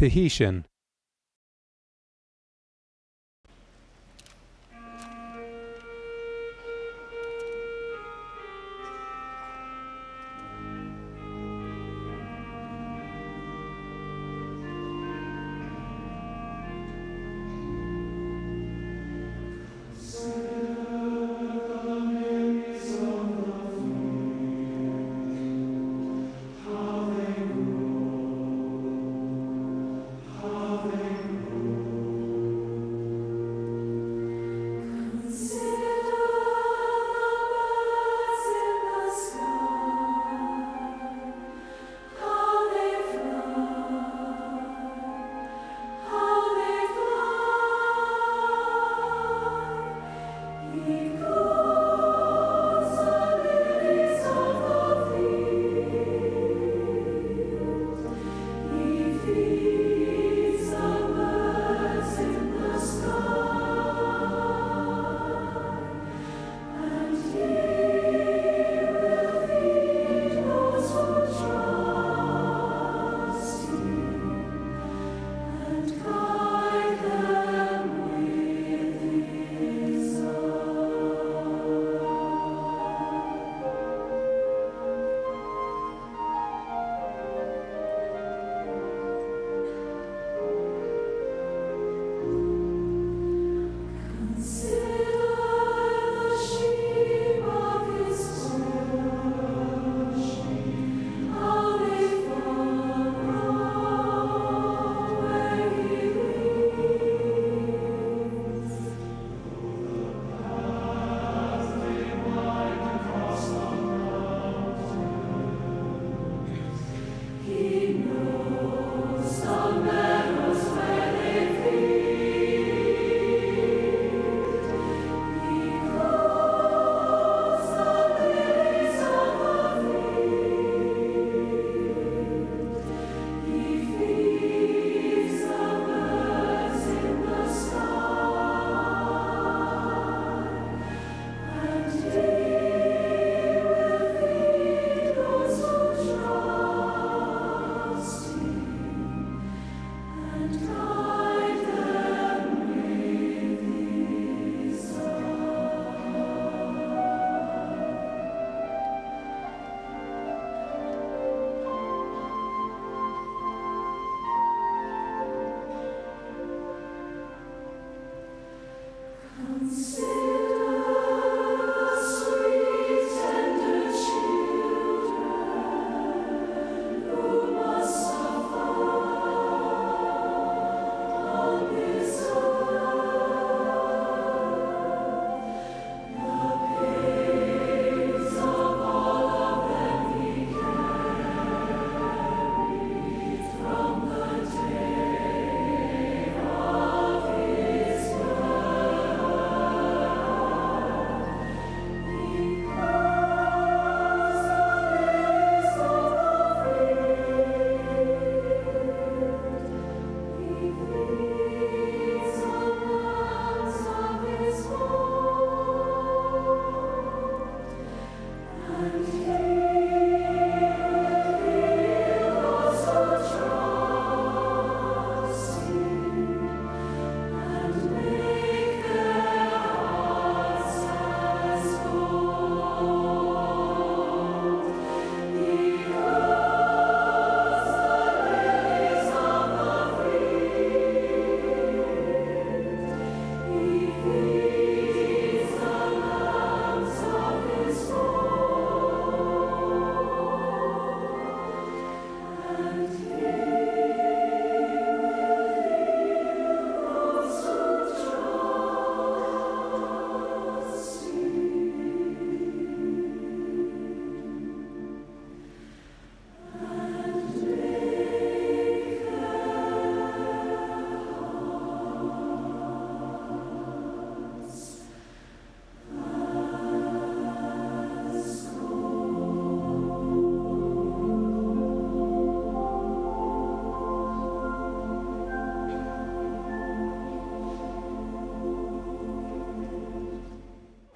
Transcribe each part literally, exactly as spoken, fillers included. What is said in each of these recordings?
Tahitian.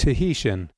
Tahitian.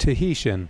Tahitian.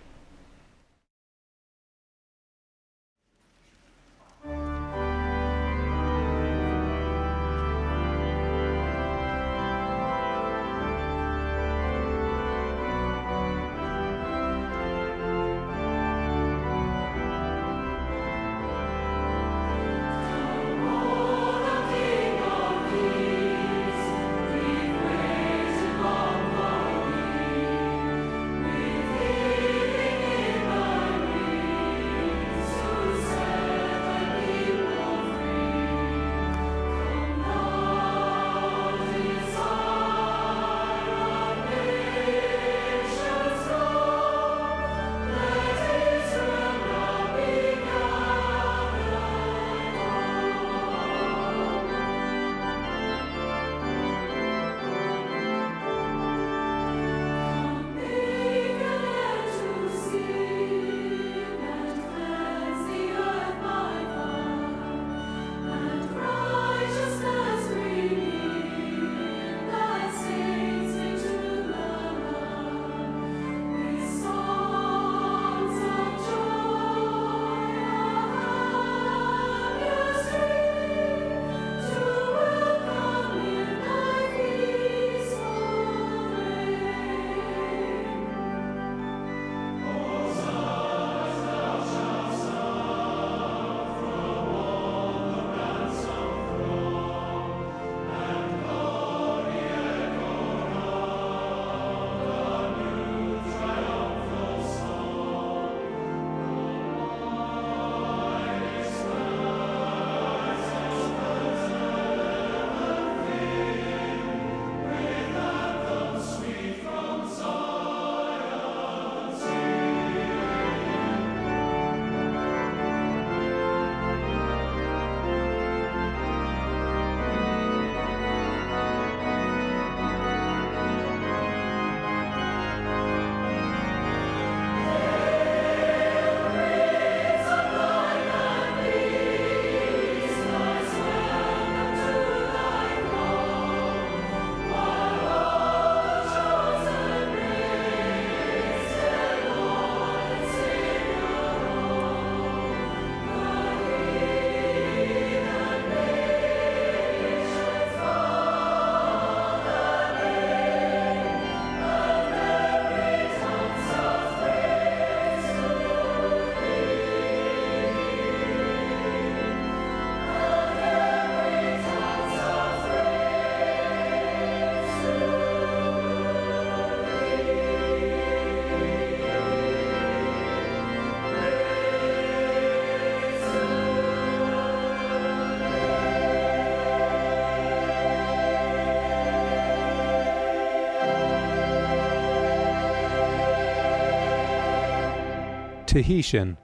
Tahitian.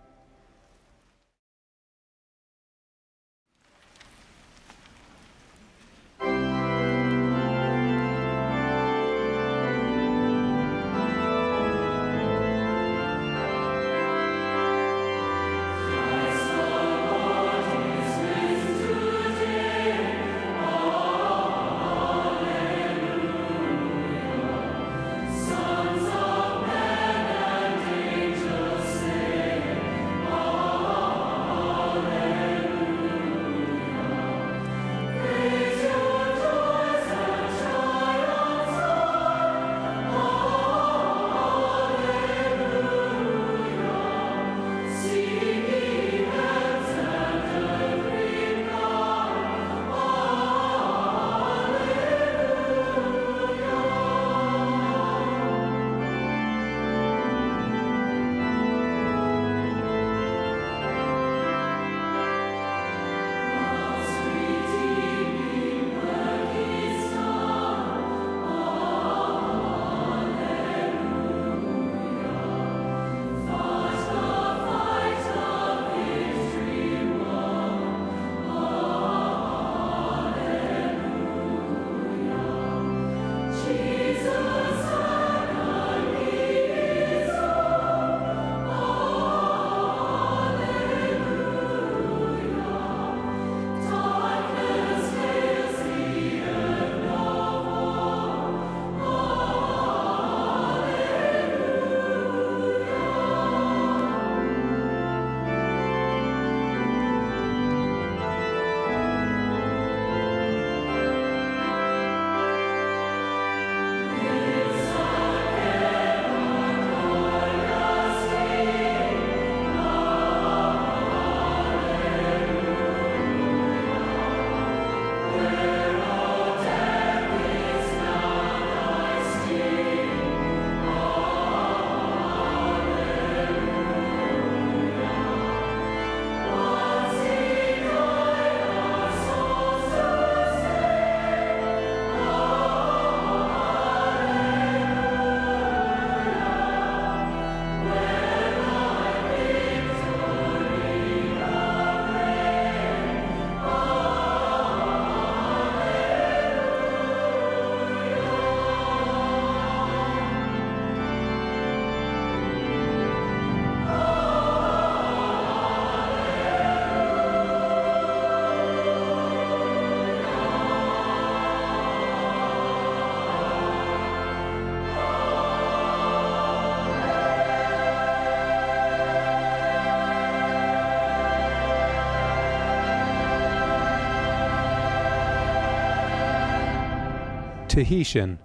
Tahitian.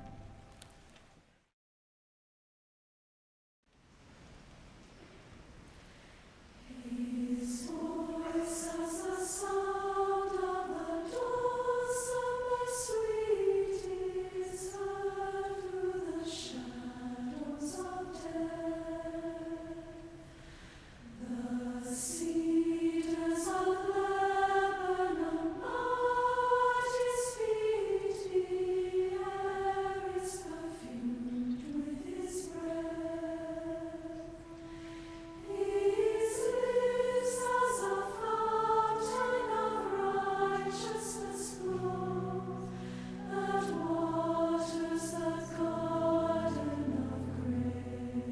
The cedars of Lebanon bow at his feet, he ever is perfumed with his breath. His lips as a fountain of righteousness flow, that waters the garden of grace.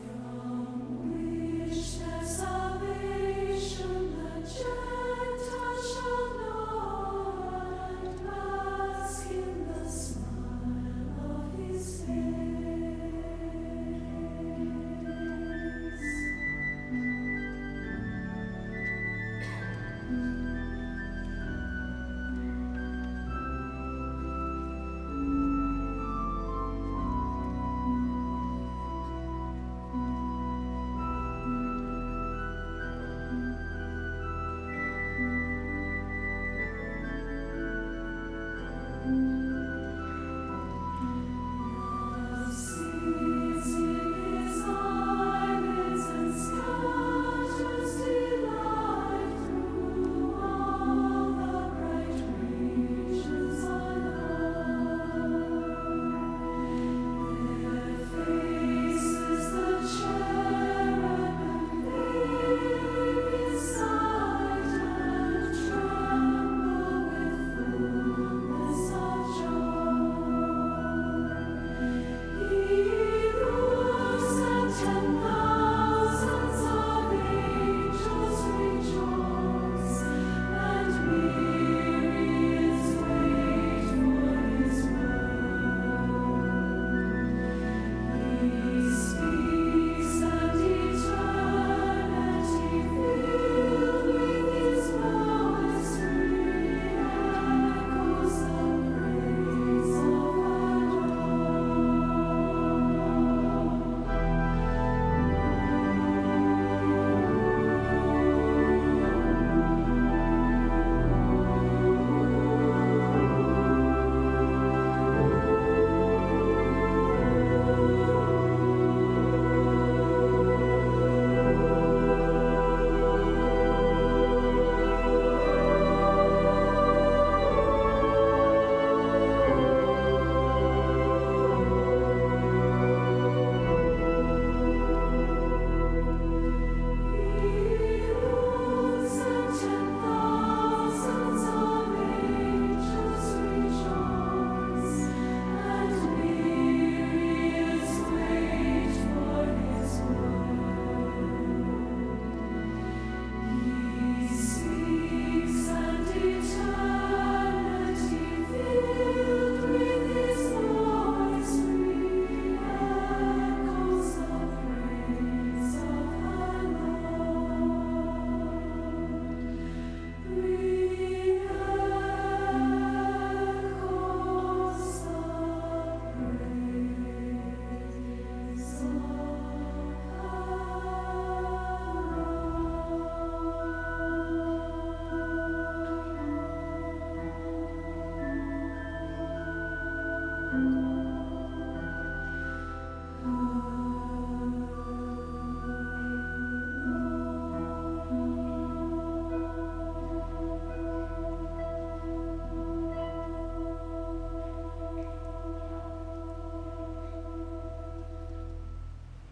From which their salvation the Gentiles shall know, and bask in the smile of his face.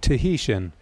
Tahitian.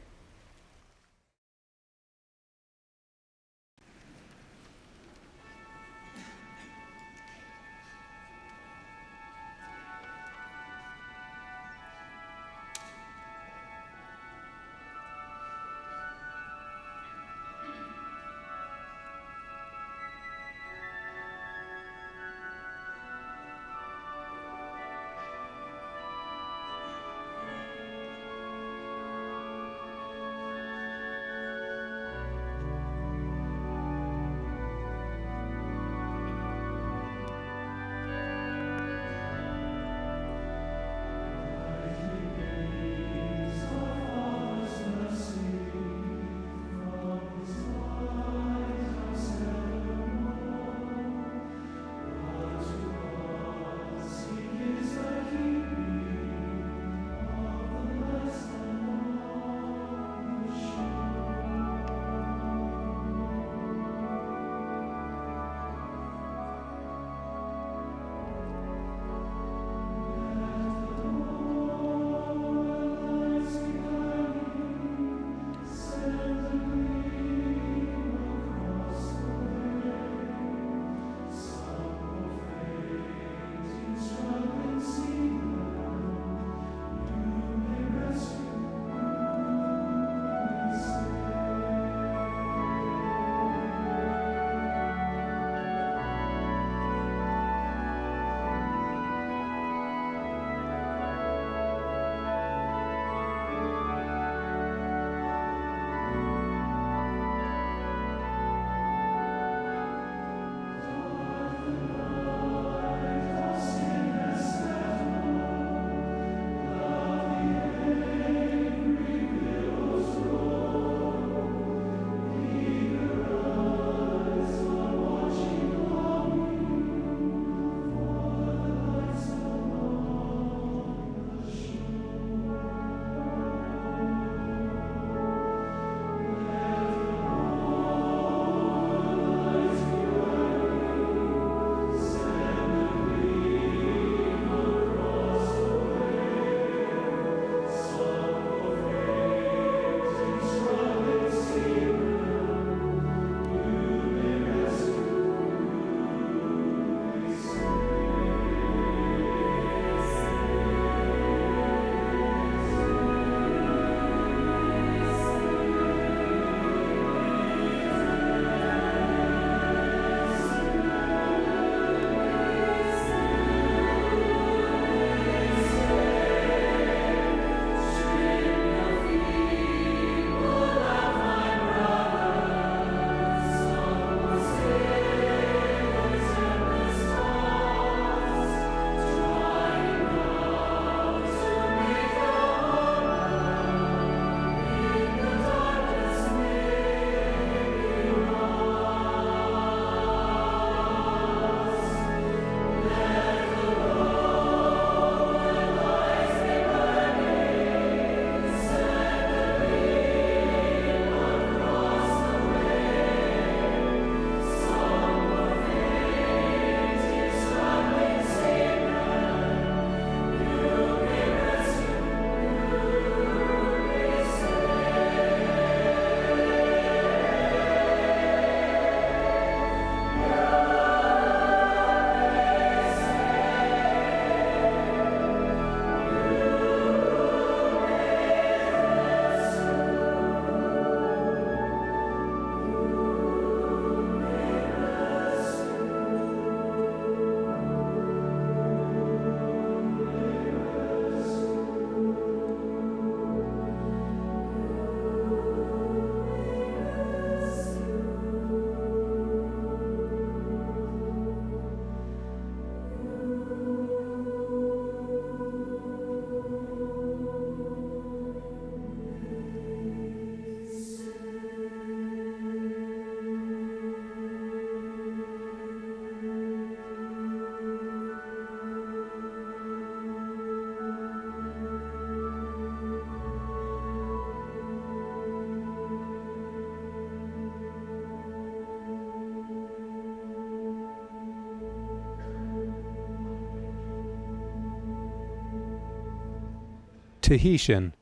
Tahitian.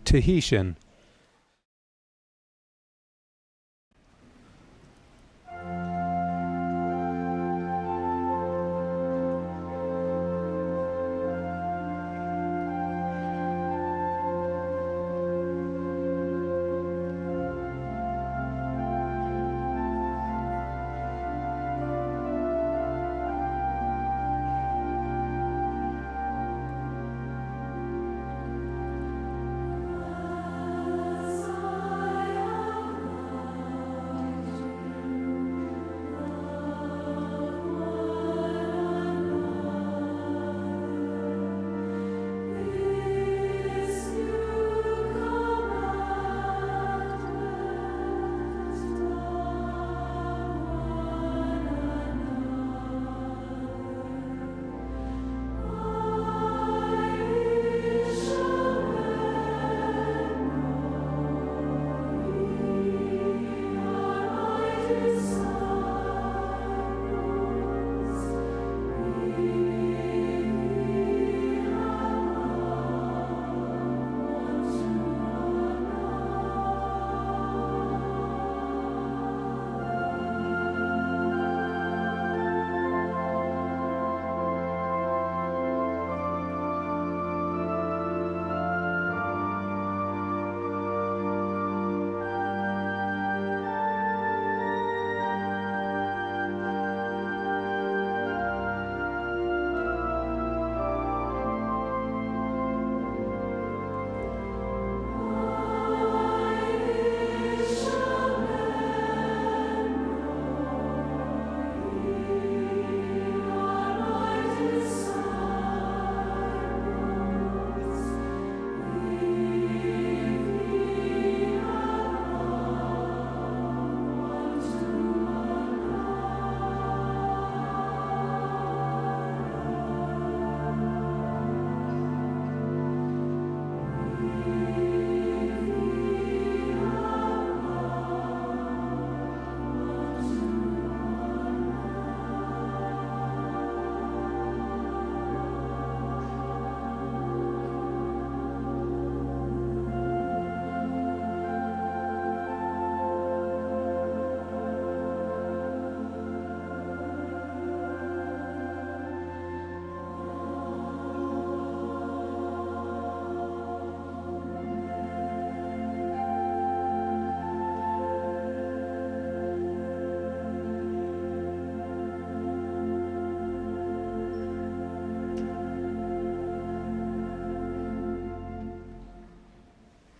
Tahitian.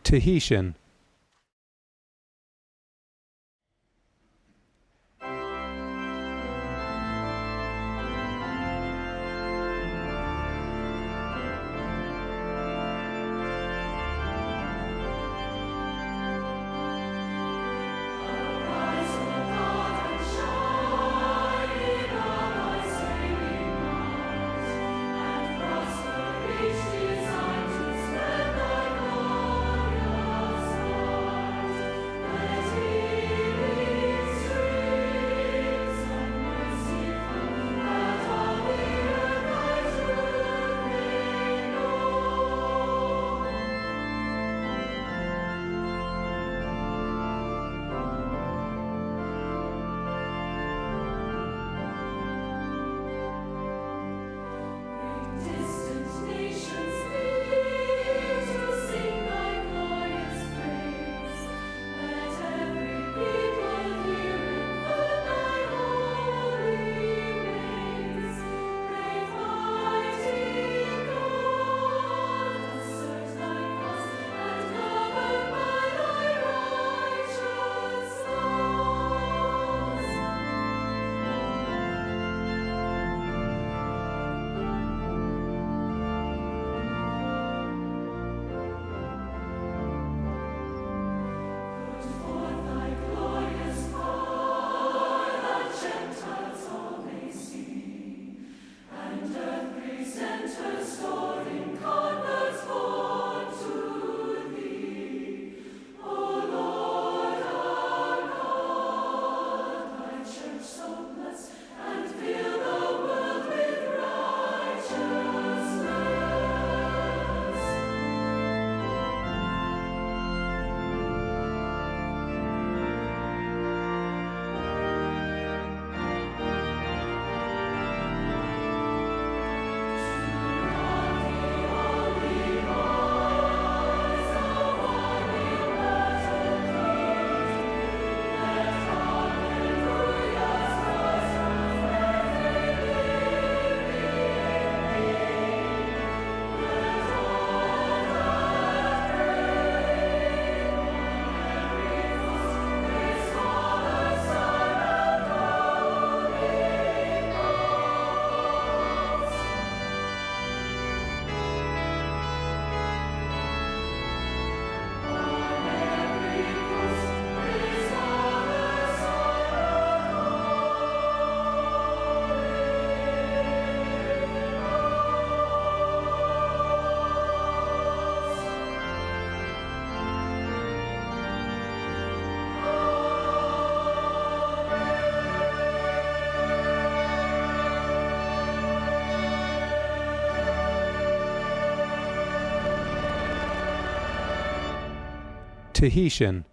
Tahitian. Tahitian.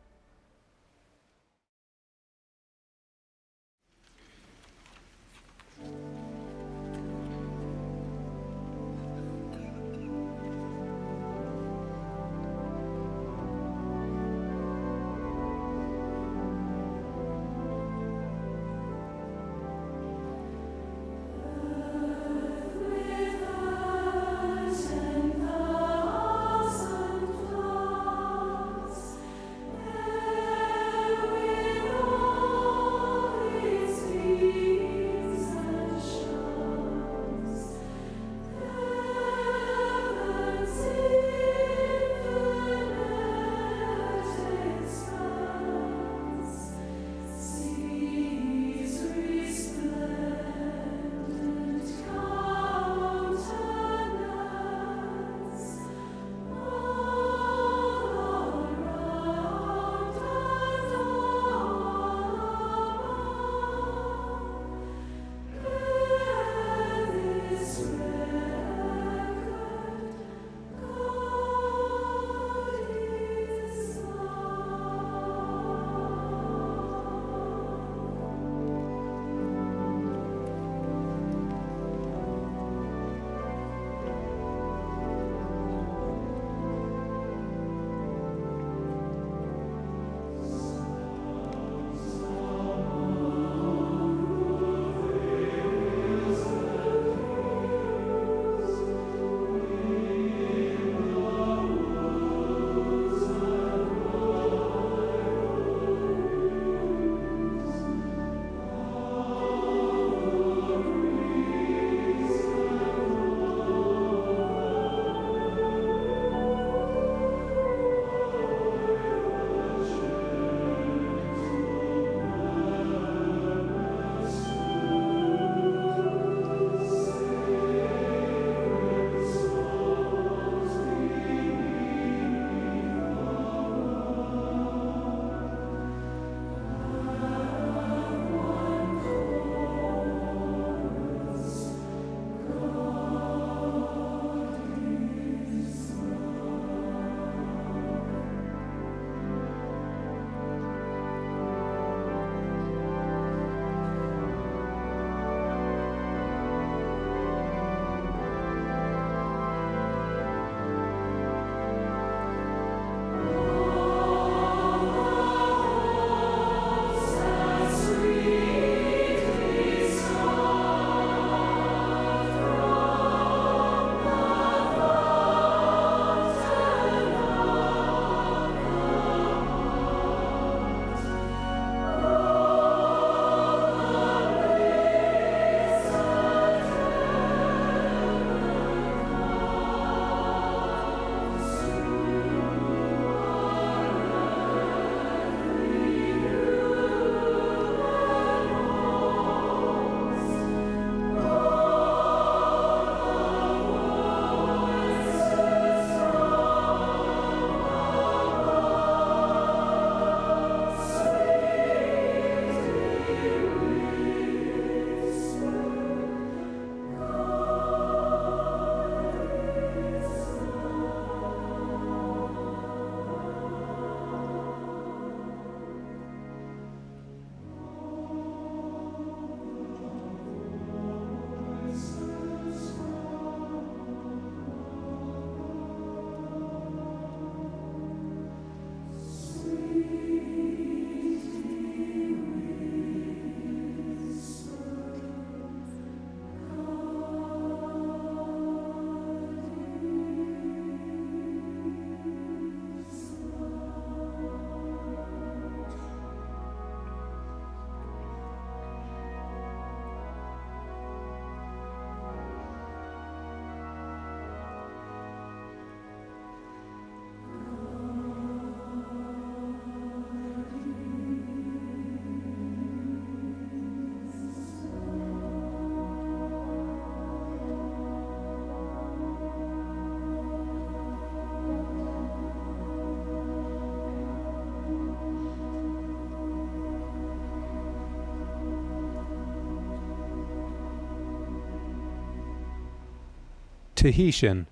Tahitian.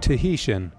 Tahitian.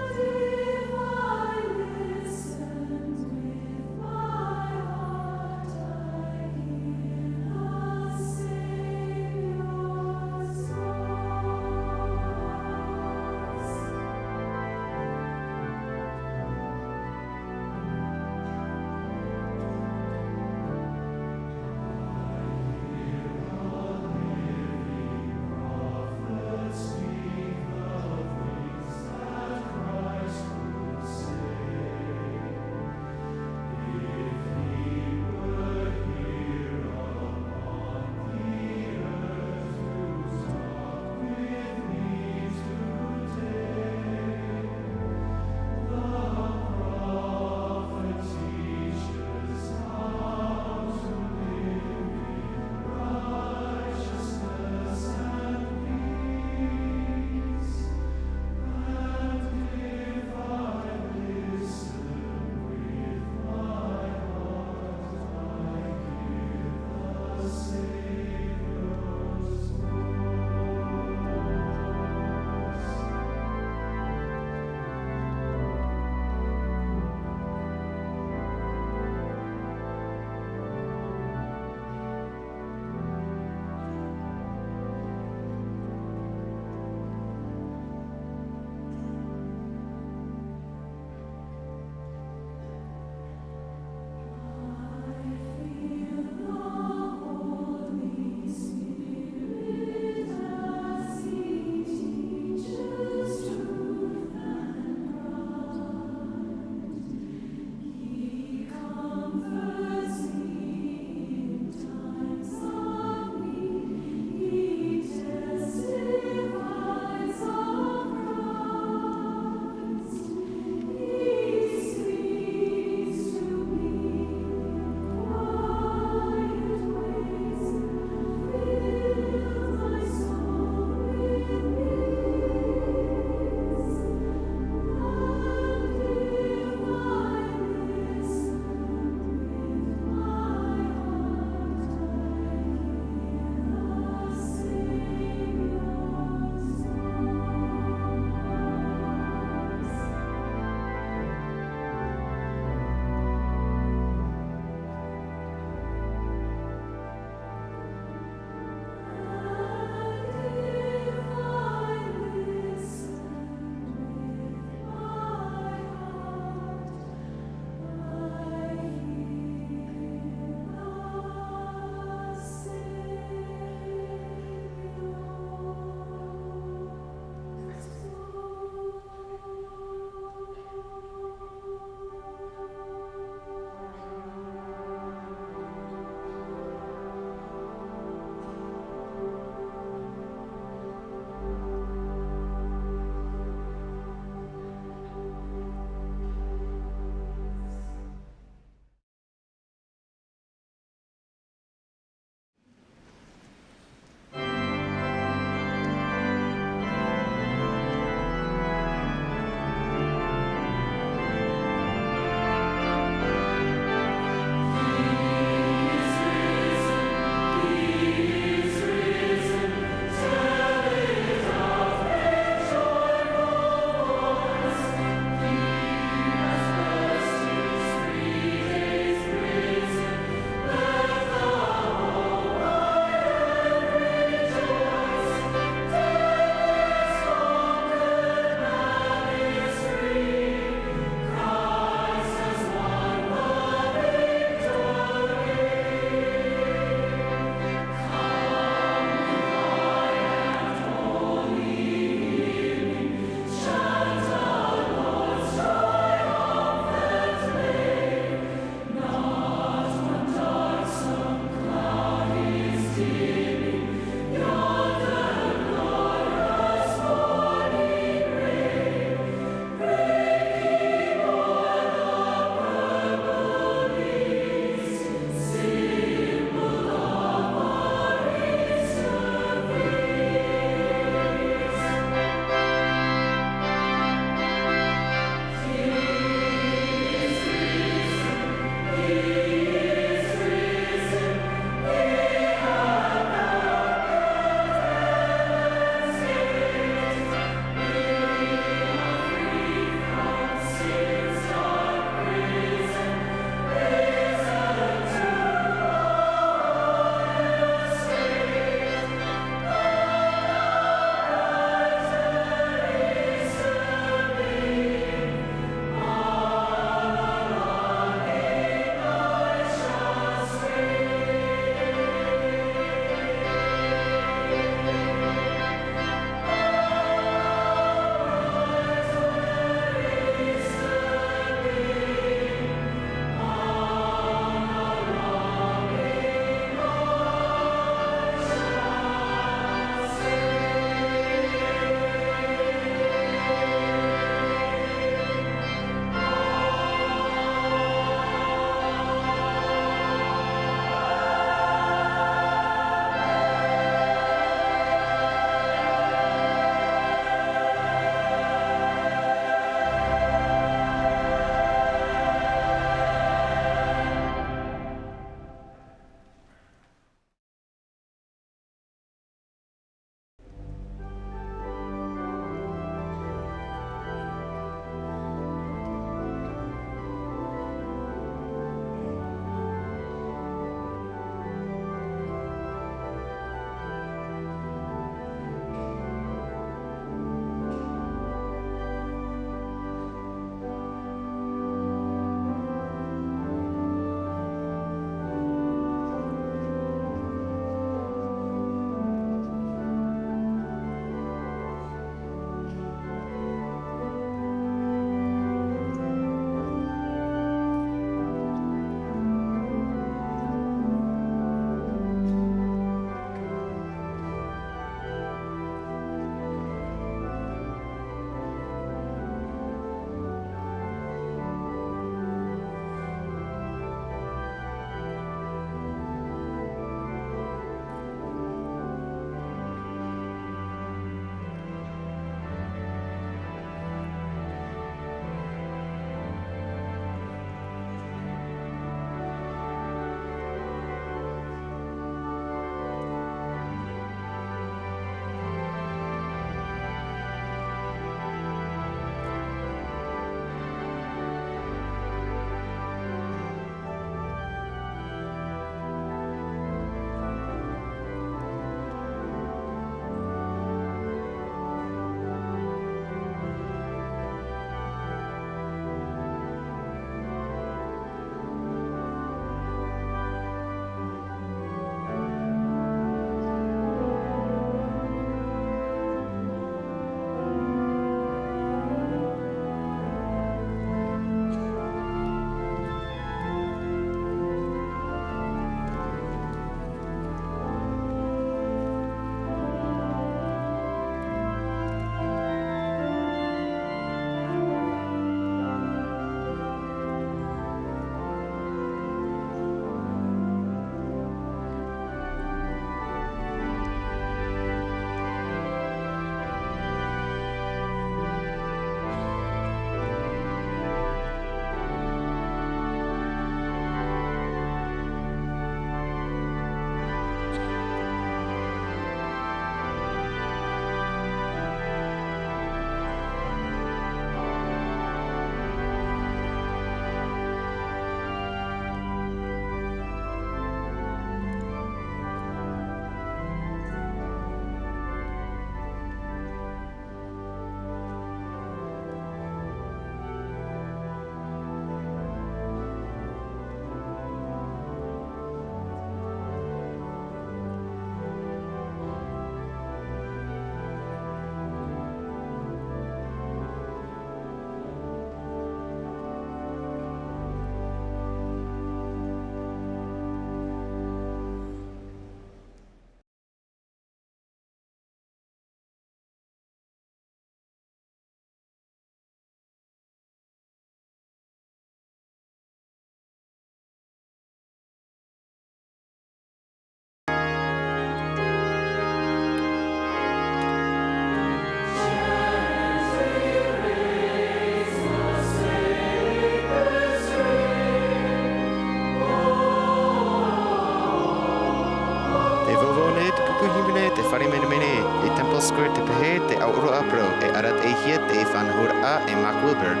Kia te faʻanahoraʻa e Mark Wilberg,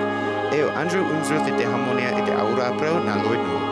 e ʻo Andrew Unsworth i te hāmani i te auraparau nā Lloyd Newell.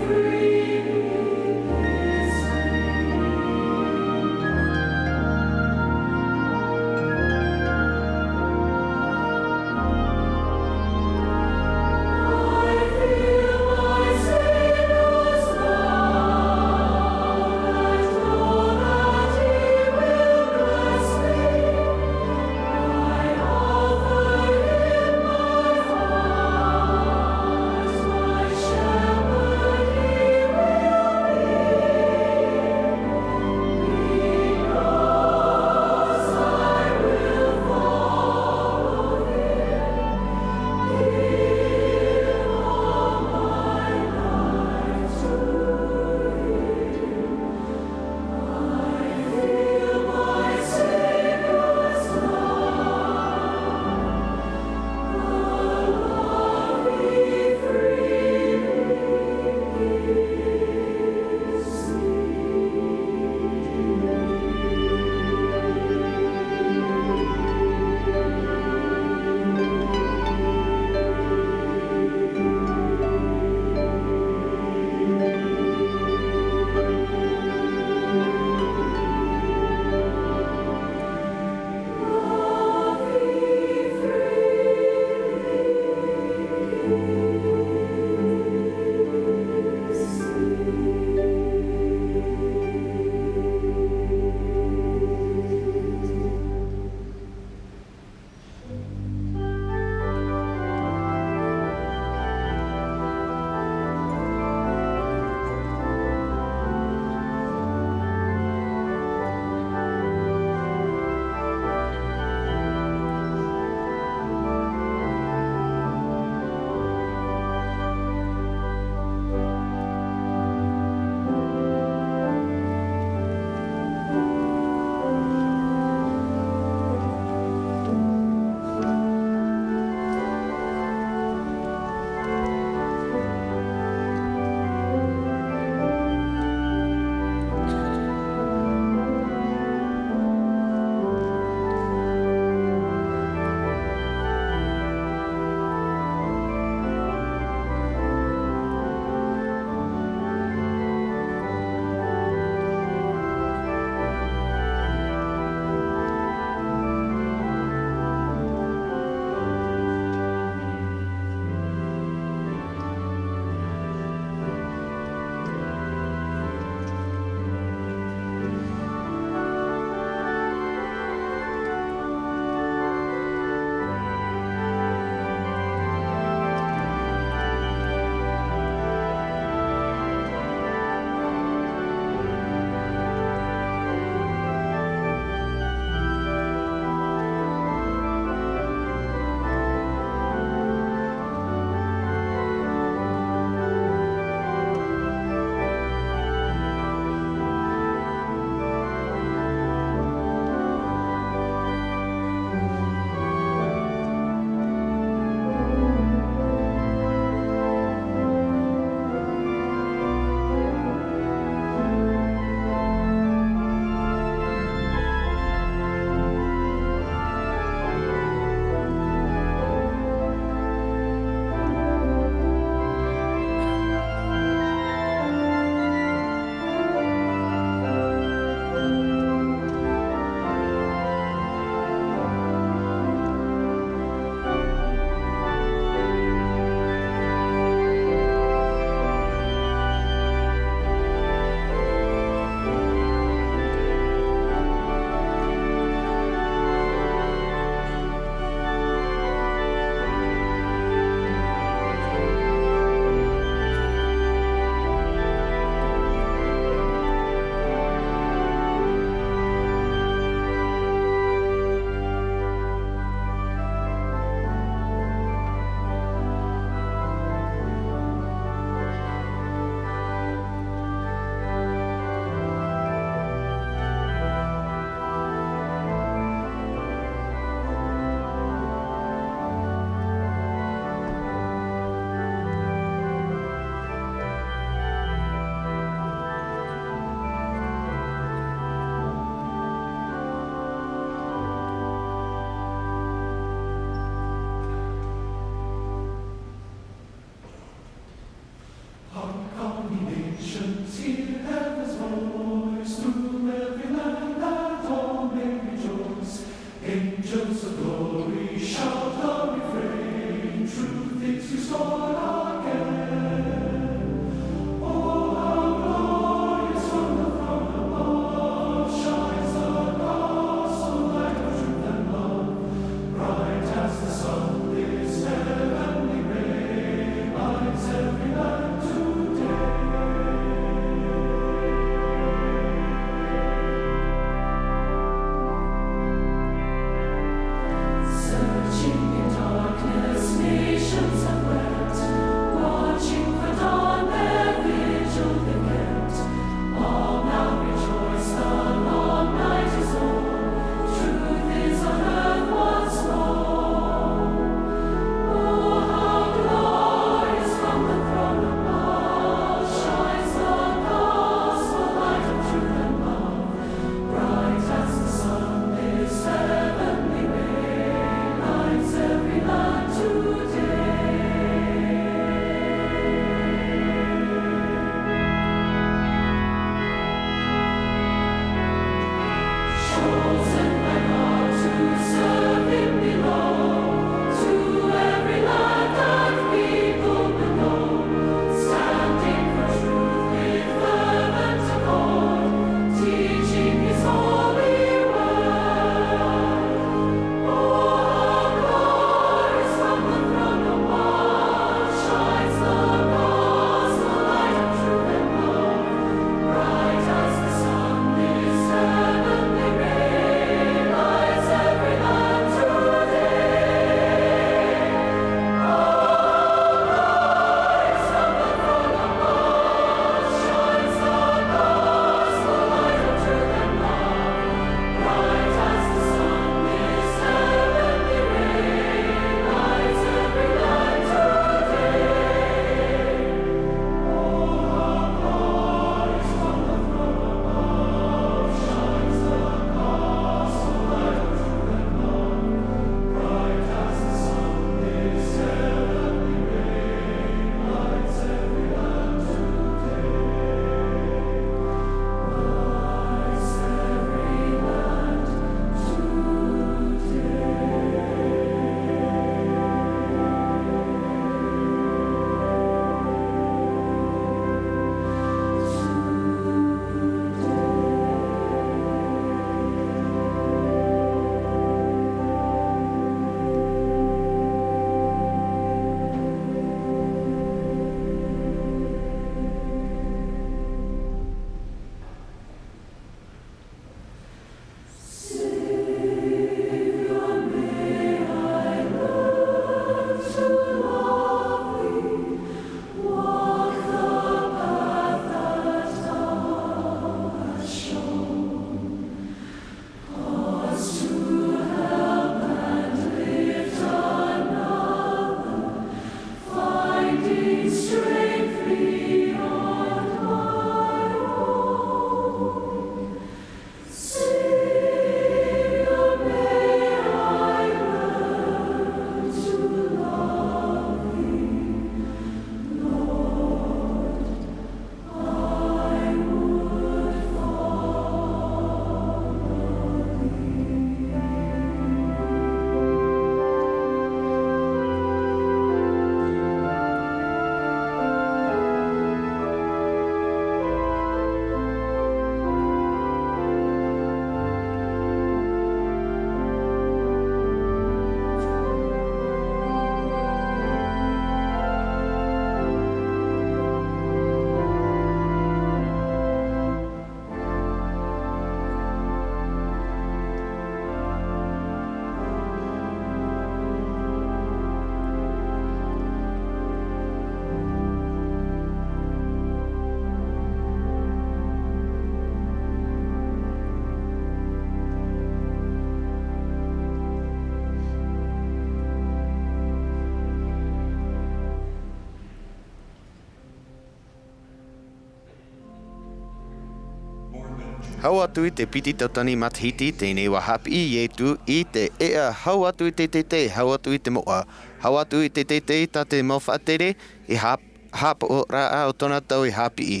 Hau atu i te piti tautini matahiti, teie nei ua haʻapiʻi Ietu i te ʻēʻa, hau atu i te teitei, hau atu i te moʻa, hau atu i te teitei tā te mau faʻatere, i hāp-, hāpaʻoraʻa o tōna tau i haʻapiʻi.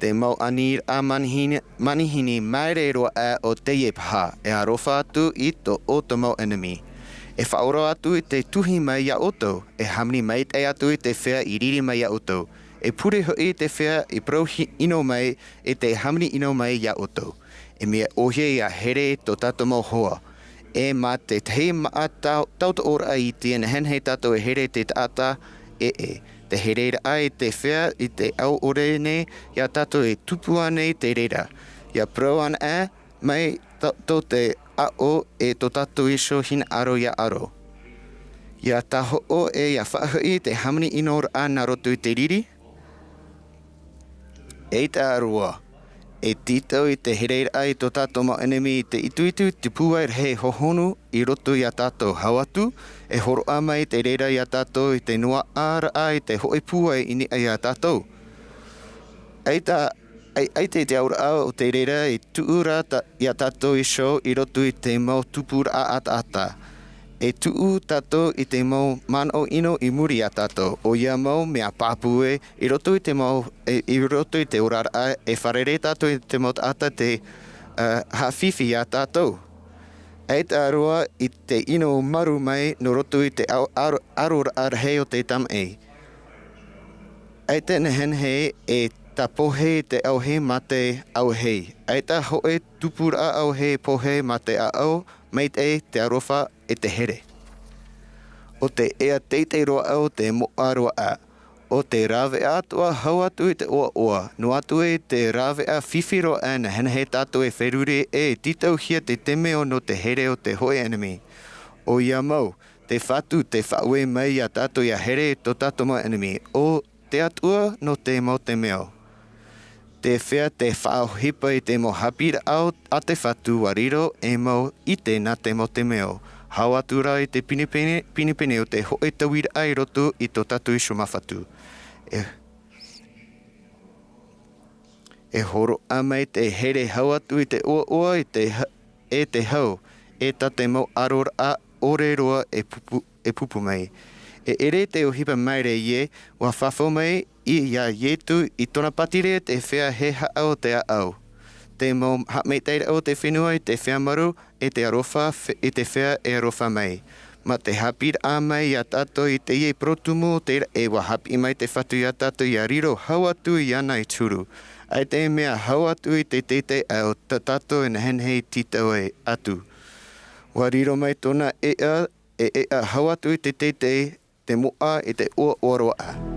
Te mau aniraʻa manihini, manihini maere roa aʻe o teie paha, e aroha atu i tō ʻoutou mau ʻenemi. E faʻaora atu i te tuhi mai iā ʻoutou, e hāmani maitaʻi atu i te feiā i riri mai iā ʻoutou. E pure hoʻi i te feiā i parau hi-, ʻino mai, i te hāmani ʻino mai iā ʻoutou. E mea ʻōhie ia here tō tātou mau hoa. E mā te tahi māʻa tau-, tautooraʻa iti e nehenehe tātou e here te taʻata, ʻeʻe. Te hereraʻa i te feiā i te ao ʻore nei, iā tātou e tupu ānei te reira. Ia parau anaʻe mai tō, tō te aʻo e tō tātou iho hinaʻaro ia aro. Ia tāhoʻo e ia faʻahoʻi te hāmani ʻinoraʻa nā roto i te riri. ʻAita roa, e tītau i te hereraʻa i tō tātou mau ʻenemi i te ituitu te pūai rahi hohonu i roto iā tātou hau atu, e hōroʻa mai te reira iā tātou i te noaʻaraʻa i te hoʻi pūai i niʻa iā tātou. ʻAita, ʻai-, ʻaita i te auraʻa o te reira i tuʻu ra ta-, iā tātou iho i roto i te mau tupuraʻa ataata. E tuʻu tātou i te mau manaʻo ʻino i muri iā tātou, ʻoia mau mea pāpū ē, i roto i te mau, e, i roto i te oraraʻa, e fārerei tātou i te mau taʻata te, ā, haʻafifi iā tātou. ʻAita roa i te ʻino maru mai nō roto i te ao-, aro-, aroraʻa rahi o te tamaʻi. ʻAita e nehenehe e tāpohe te ʻauhei mā te ʻauhei. ʻAita hōʻē tupuraʻa ʻauhei pohe mā te ʻāʻau, maitaʻi te aroha e te here. ʻO te ʻēʻa teitei roa ʻau te moʻa roa aʻe. ʻO te rāveʻa atoʻa hau atu i te ʻoaʻoa, noa atu i te rāveʻa fifi roa aʻe, nehenehe tātou e feruri e tītauhia te temeo nō te here o te hoʻi ʻenemi. ʻOia mau, te Fatu te faʻaue mai iā tātou ia here tō tātou mau ʻenemi, ʻo te Atua nō te mau temeo. Te feiā te faʻaʻohipa i te mau haʻapiʻiraʻa a te Fatu ua riro ei mau ʻite nā te mau temeo. Hau atu rā i te pinepine, pinepine o te hoʻi tauiraʻa i roto i tō tātou iho māfatu. E, e hōroʻa mai te here hau atu i te ʻoaʻoa i te ha-, e te hau, e tā te mau aroraʻa ʻore roa e pupu, e pupu mai. E ʻere te ʻohipa maere ē, ua fafau mai i, iā Ietu i tōna pātireia te feiā e haʻa o te ʻāʻau. Te mau haʻamaitaʻiraʻa o te fenua i te feiā maru, e te aroha fe-, i te feiā e aroha mai. Mā te haʻapiʻiraʻa mai iā tātou i teie parau tumu o te raʻi, ua haʻapiʻi mai te Fatu iā tātou ia riro hau atu iāna i te huru. ʻAita e mea hau atu i te teitei ʻāʻau tā tātou e nehenehe e tītau ai atu. Ua riro mai tōna ʻēʻa, e ʻēʻa hau atu i te teitei, te moʻa i te ʻoaʻoa roa aʻe.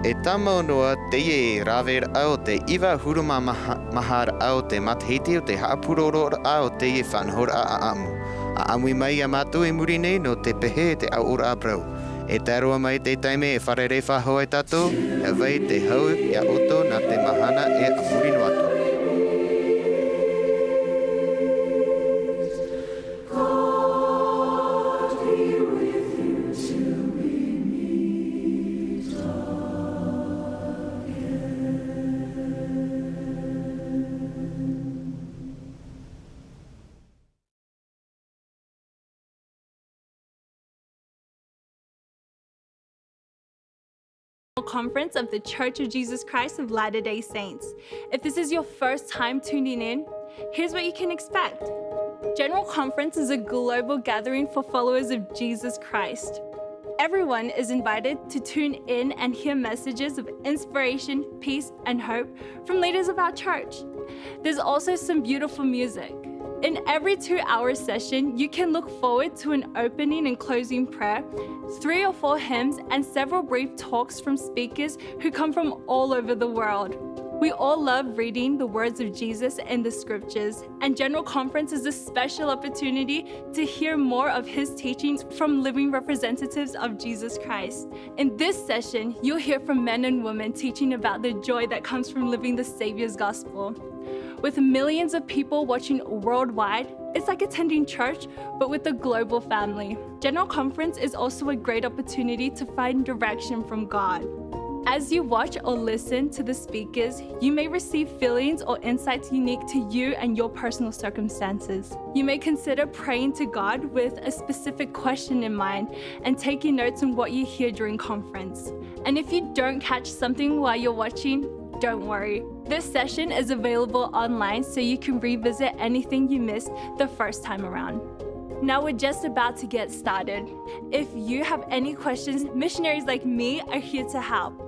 E tāmau noa teie raveraʻa o te iva ʻahuru mā maha, maharaʻa o te matahiti o te haʻapurororaʻa o teie faʻanahoraʻa ʻaʻamu. ʻAʻamu mai ia mātou i muri nei nō te pehe te aʻoraʻa parau. E tae roa mai te taime e fārerei faʻahou ai tātou, ʻia vai te hau ia ʻoutou nā te mahana e a muri noa atu. Conference of The Church of Jesus Christ of Latter-day Saints. If this is your first time tuning in, here's what you can expect. General Conference is a global gathering for followers of Jesus Christ. Everyone is invited to tune in and hear messages of inspiration, peace, and hope from leaders of our church. There's also some beautiful music. In every two-hour session, you can look forward to an opening and closing prayer, three or four hymns, and several brief talks from speakers who come from all over the world. We all love reading the words of Jesus in the scriptures, and General Conference is a special opportunity to hear more of his teachings from living representatives of Jesus Christ. In this session, you'll hear from men and women teaching about the joy that comes from living the Savior's gospel. With millions of people watching worldwide, it's like attending church, but with a global family. General Conference is also a great opportunity to find direction from God. As you watch or listen to the speakers, you may receive feelings or insights unique to you and your personal circumstances. You may consider praying to God with a specific question in mind and taking notes on what you hear during conference. And if you don't catch something while you're watching, don't worry. This session is available online, so you can revisit anything you missed the first time around. Now we're just about to get started. If you have any questions, missionaries like me are here to help.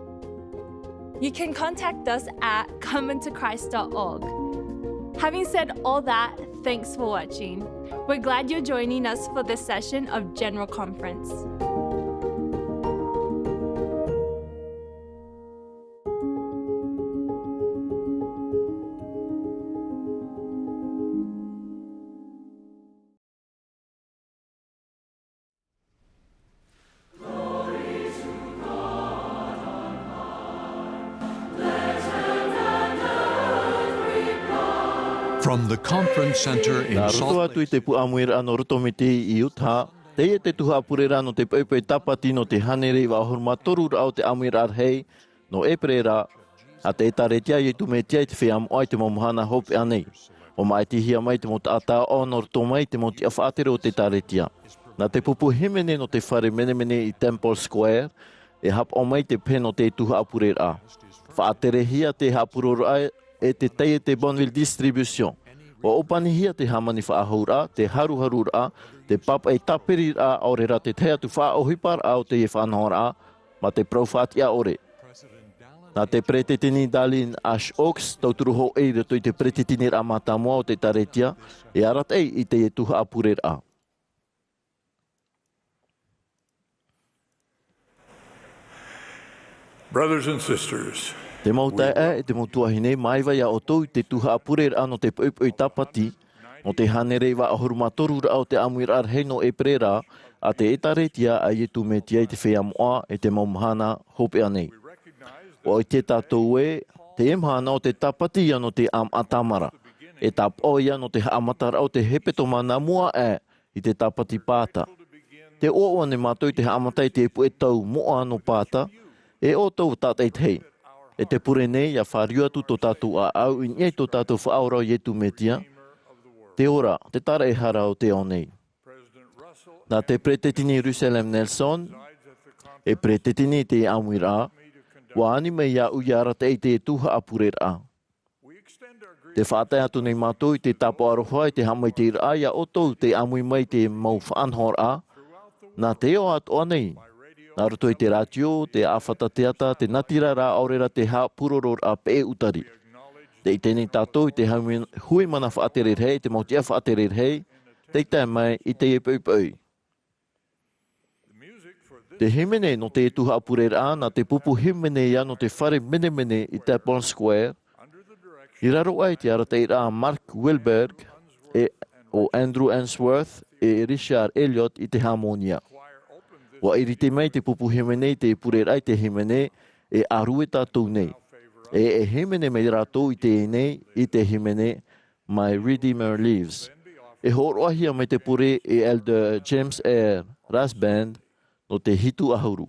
You can contact us at come unto christ dot org. Having said all that, thanks for watching. We're glad you're joining us for this session of General Conference. From the conference center in Nā roto Salt atu i Lake te pū ʻāmuiraʻa nō roto mai i Utah, teie te tuhaʻa pureraʻa nō te poʻipoʻi tāpati nō te hānere iva ʻahuru mā toru raʻa o te ʻāmuiraʻa rahi, nō ʻEperēra, a te ʻĒtārētia a Ietu Metia i te Feiā Moʻa i te mau mahana hopeʻa nei. ʻUa māʻitihia mai te mau taʻata aʻo nō roto mai i te mau tiʻa faʻatere o te ʻĒtārētia. Nā te pupu hīmene nō te fare menemene i Temple Square, e haʻapaʻo mai te pehe nō te tuhaʻa pureraʻa. Faʻaterehia te haʻapurororaʻa e te taiete Bonneville Distribution. ʻUa ʻōpanihia te hāmani faʻahouraʻa, te haruharuraʻa, te pāpaʻi tāpiriraʻa, ʻaore rā te tahi atu faʻaʻohiparaʻa o teie faʻanahoraʻa, mā te parau faʻatiʻa ʻore. Nā te peretiteni Dallin H. Oaks, tauturu hōʻē i roto i te peretiteniraʻa mātāmua o te ʻĒtārētia, e arataʻi i teie tuhaʻa pureraʻa. Brothers and sisters, Te mau taeaʻe, e te mau tuahine, māiva ia ʻoutou i te tuhaʻa pureraʻa nō te poʻipoʻi tāpati, nō te hānere iva ʻahuru mā toru raʻa o te ʻāmuiraʻa rahi nō ʻEperēra, a te ʻĒtārētia a Ietu Metia i te Feiā Moʻa i te mau mahana hopeʻa nei. ʻUa ʻite tātou ē, teie mahana ʻo te tāpati ia nō te ʻāmaʻa tāmara. E tāpaʻo ia nō te haʻamataraʻa o te hepetoma nā mua aʻe i te tāpati pāta. Tē ʻoaʻoa nei mātou i te haʻamata i te puʻe tau moʻa nō pāta, e ʻoutou tātaitahi. E te pure nei, ʻia fāriu atu tō tātou ʻāʻau i niʻa i tō tātou Faʻaora ʻo Ietu Metia, te ora, te taraehara o te ao nei. Nā te peretiteni Russell M. Nelson, e peretiteni i te ʻāmuiraʻa, ʻua ani mai iāʻu ʻia arataʻi i te tuhaʻa pureraʻa. Tē faʻatae atu nei mātou i te tāpaʻo aroha i te haʻamaitaʻiraʻa ia ʻoutou tē ʻāmui mai i te mau faʻanahoraʻa, nā te ao atoʻa nei, nā roto i te rātio, te ʻāfata teata, te natirara, ʻaore rā te haʻapurororaʻa peʻe utari. Tē ʻite nei tātou i te hui, hui mana faʻatere rahi, te mau tiʻa faʻatere rahi, tei tae mai i teie poʻipoʻi. Te hīmene nō te tuhaʻa pureraʻa nā te pupu hīmene ia nō te fare menemene i Tappan Square, i raro aʻe i te arataʻiraʻa a Mark Wilberg e ʻo Andrew Unsworth e Richard Elliott i te hāmōnia. ʻUa ʻiriti mai te pupu hīmene i te pureraʻa i te hīmene e ʻārue tātou nei. E e hīmene mai rātou i teie nei i te hīmene My Redeemer Lives. E hōroʻahia mai te pure e Elder James R. Rasband nō te hitu ʻahuru.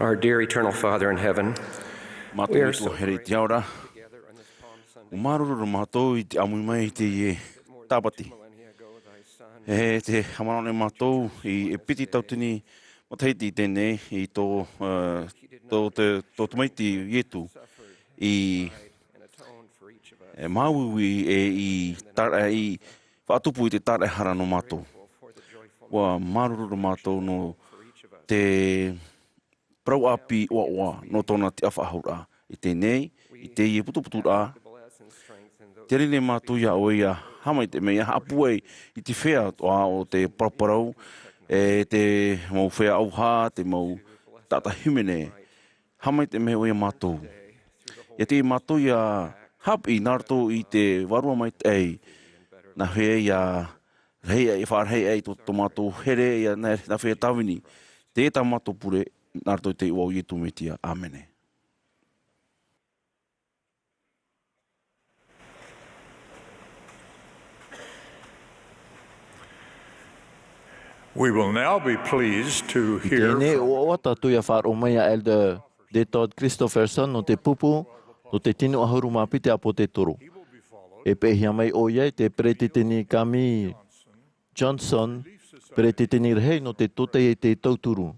Our dear eternal Father in heaven, mātou e tuatere i te ao ra. ʻUa māuruuru mātou i te ʻāmui mai i teie tāpati. E te haʻamanaʻo nei mātou i e piti tauatini matahiti i teie nei i tō, ā, tō te, tō tamaiti Ietu i, e, māuiui e i tāra-, i faʻatupu i te tāraʻehara nō mātou. ʻUa māuruuru mātou nō te parau ʻāpī ʻoaʻoa nō tōna tiʻa faʻahou ra. I teie nei, i teie putuputuraʻa, tē ʻere nei mātou iā ʻoe ʻia haʻamaitaʻi mai, ʻia haʻapūai i te feiā atoʻa o te paraparau, e te mau feiā ʻauhā, te mau taʻata hīmene. Haʻamaitaʻi mai ʻoe iā mātou. ʻIa tiʻa mātou ʻia haʻapiʻi nā roto i te Vārua Maitaʻi. Nāhea ʻia rahi ai, ʻia faʻarahi ai tō, tō mātou here, ʻia nā, nāhea tāvini. Teie tā mātou pure, nā roto i te iʻoa o Ietu Metia. ʻĀmene. We will now be pleased to hear from ʻOaʻoa tātou ʻia faʻaroʻo mai iā Elder Detodd Christofferson nō te pupu, nō te tino ʻahuru mā piti ʻāpōtetoro. E peʻehia mai ʻoia e te peretiteni Kami Johnson, peretiteni rahi nō te tōtaiete tauturu.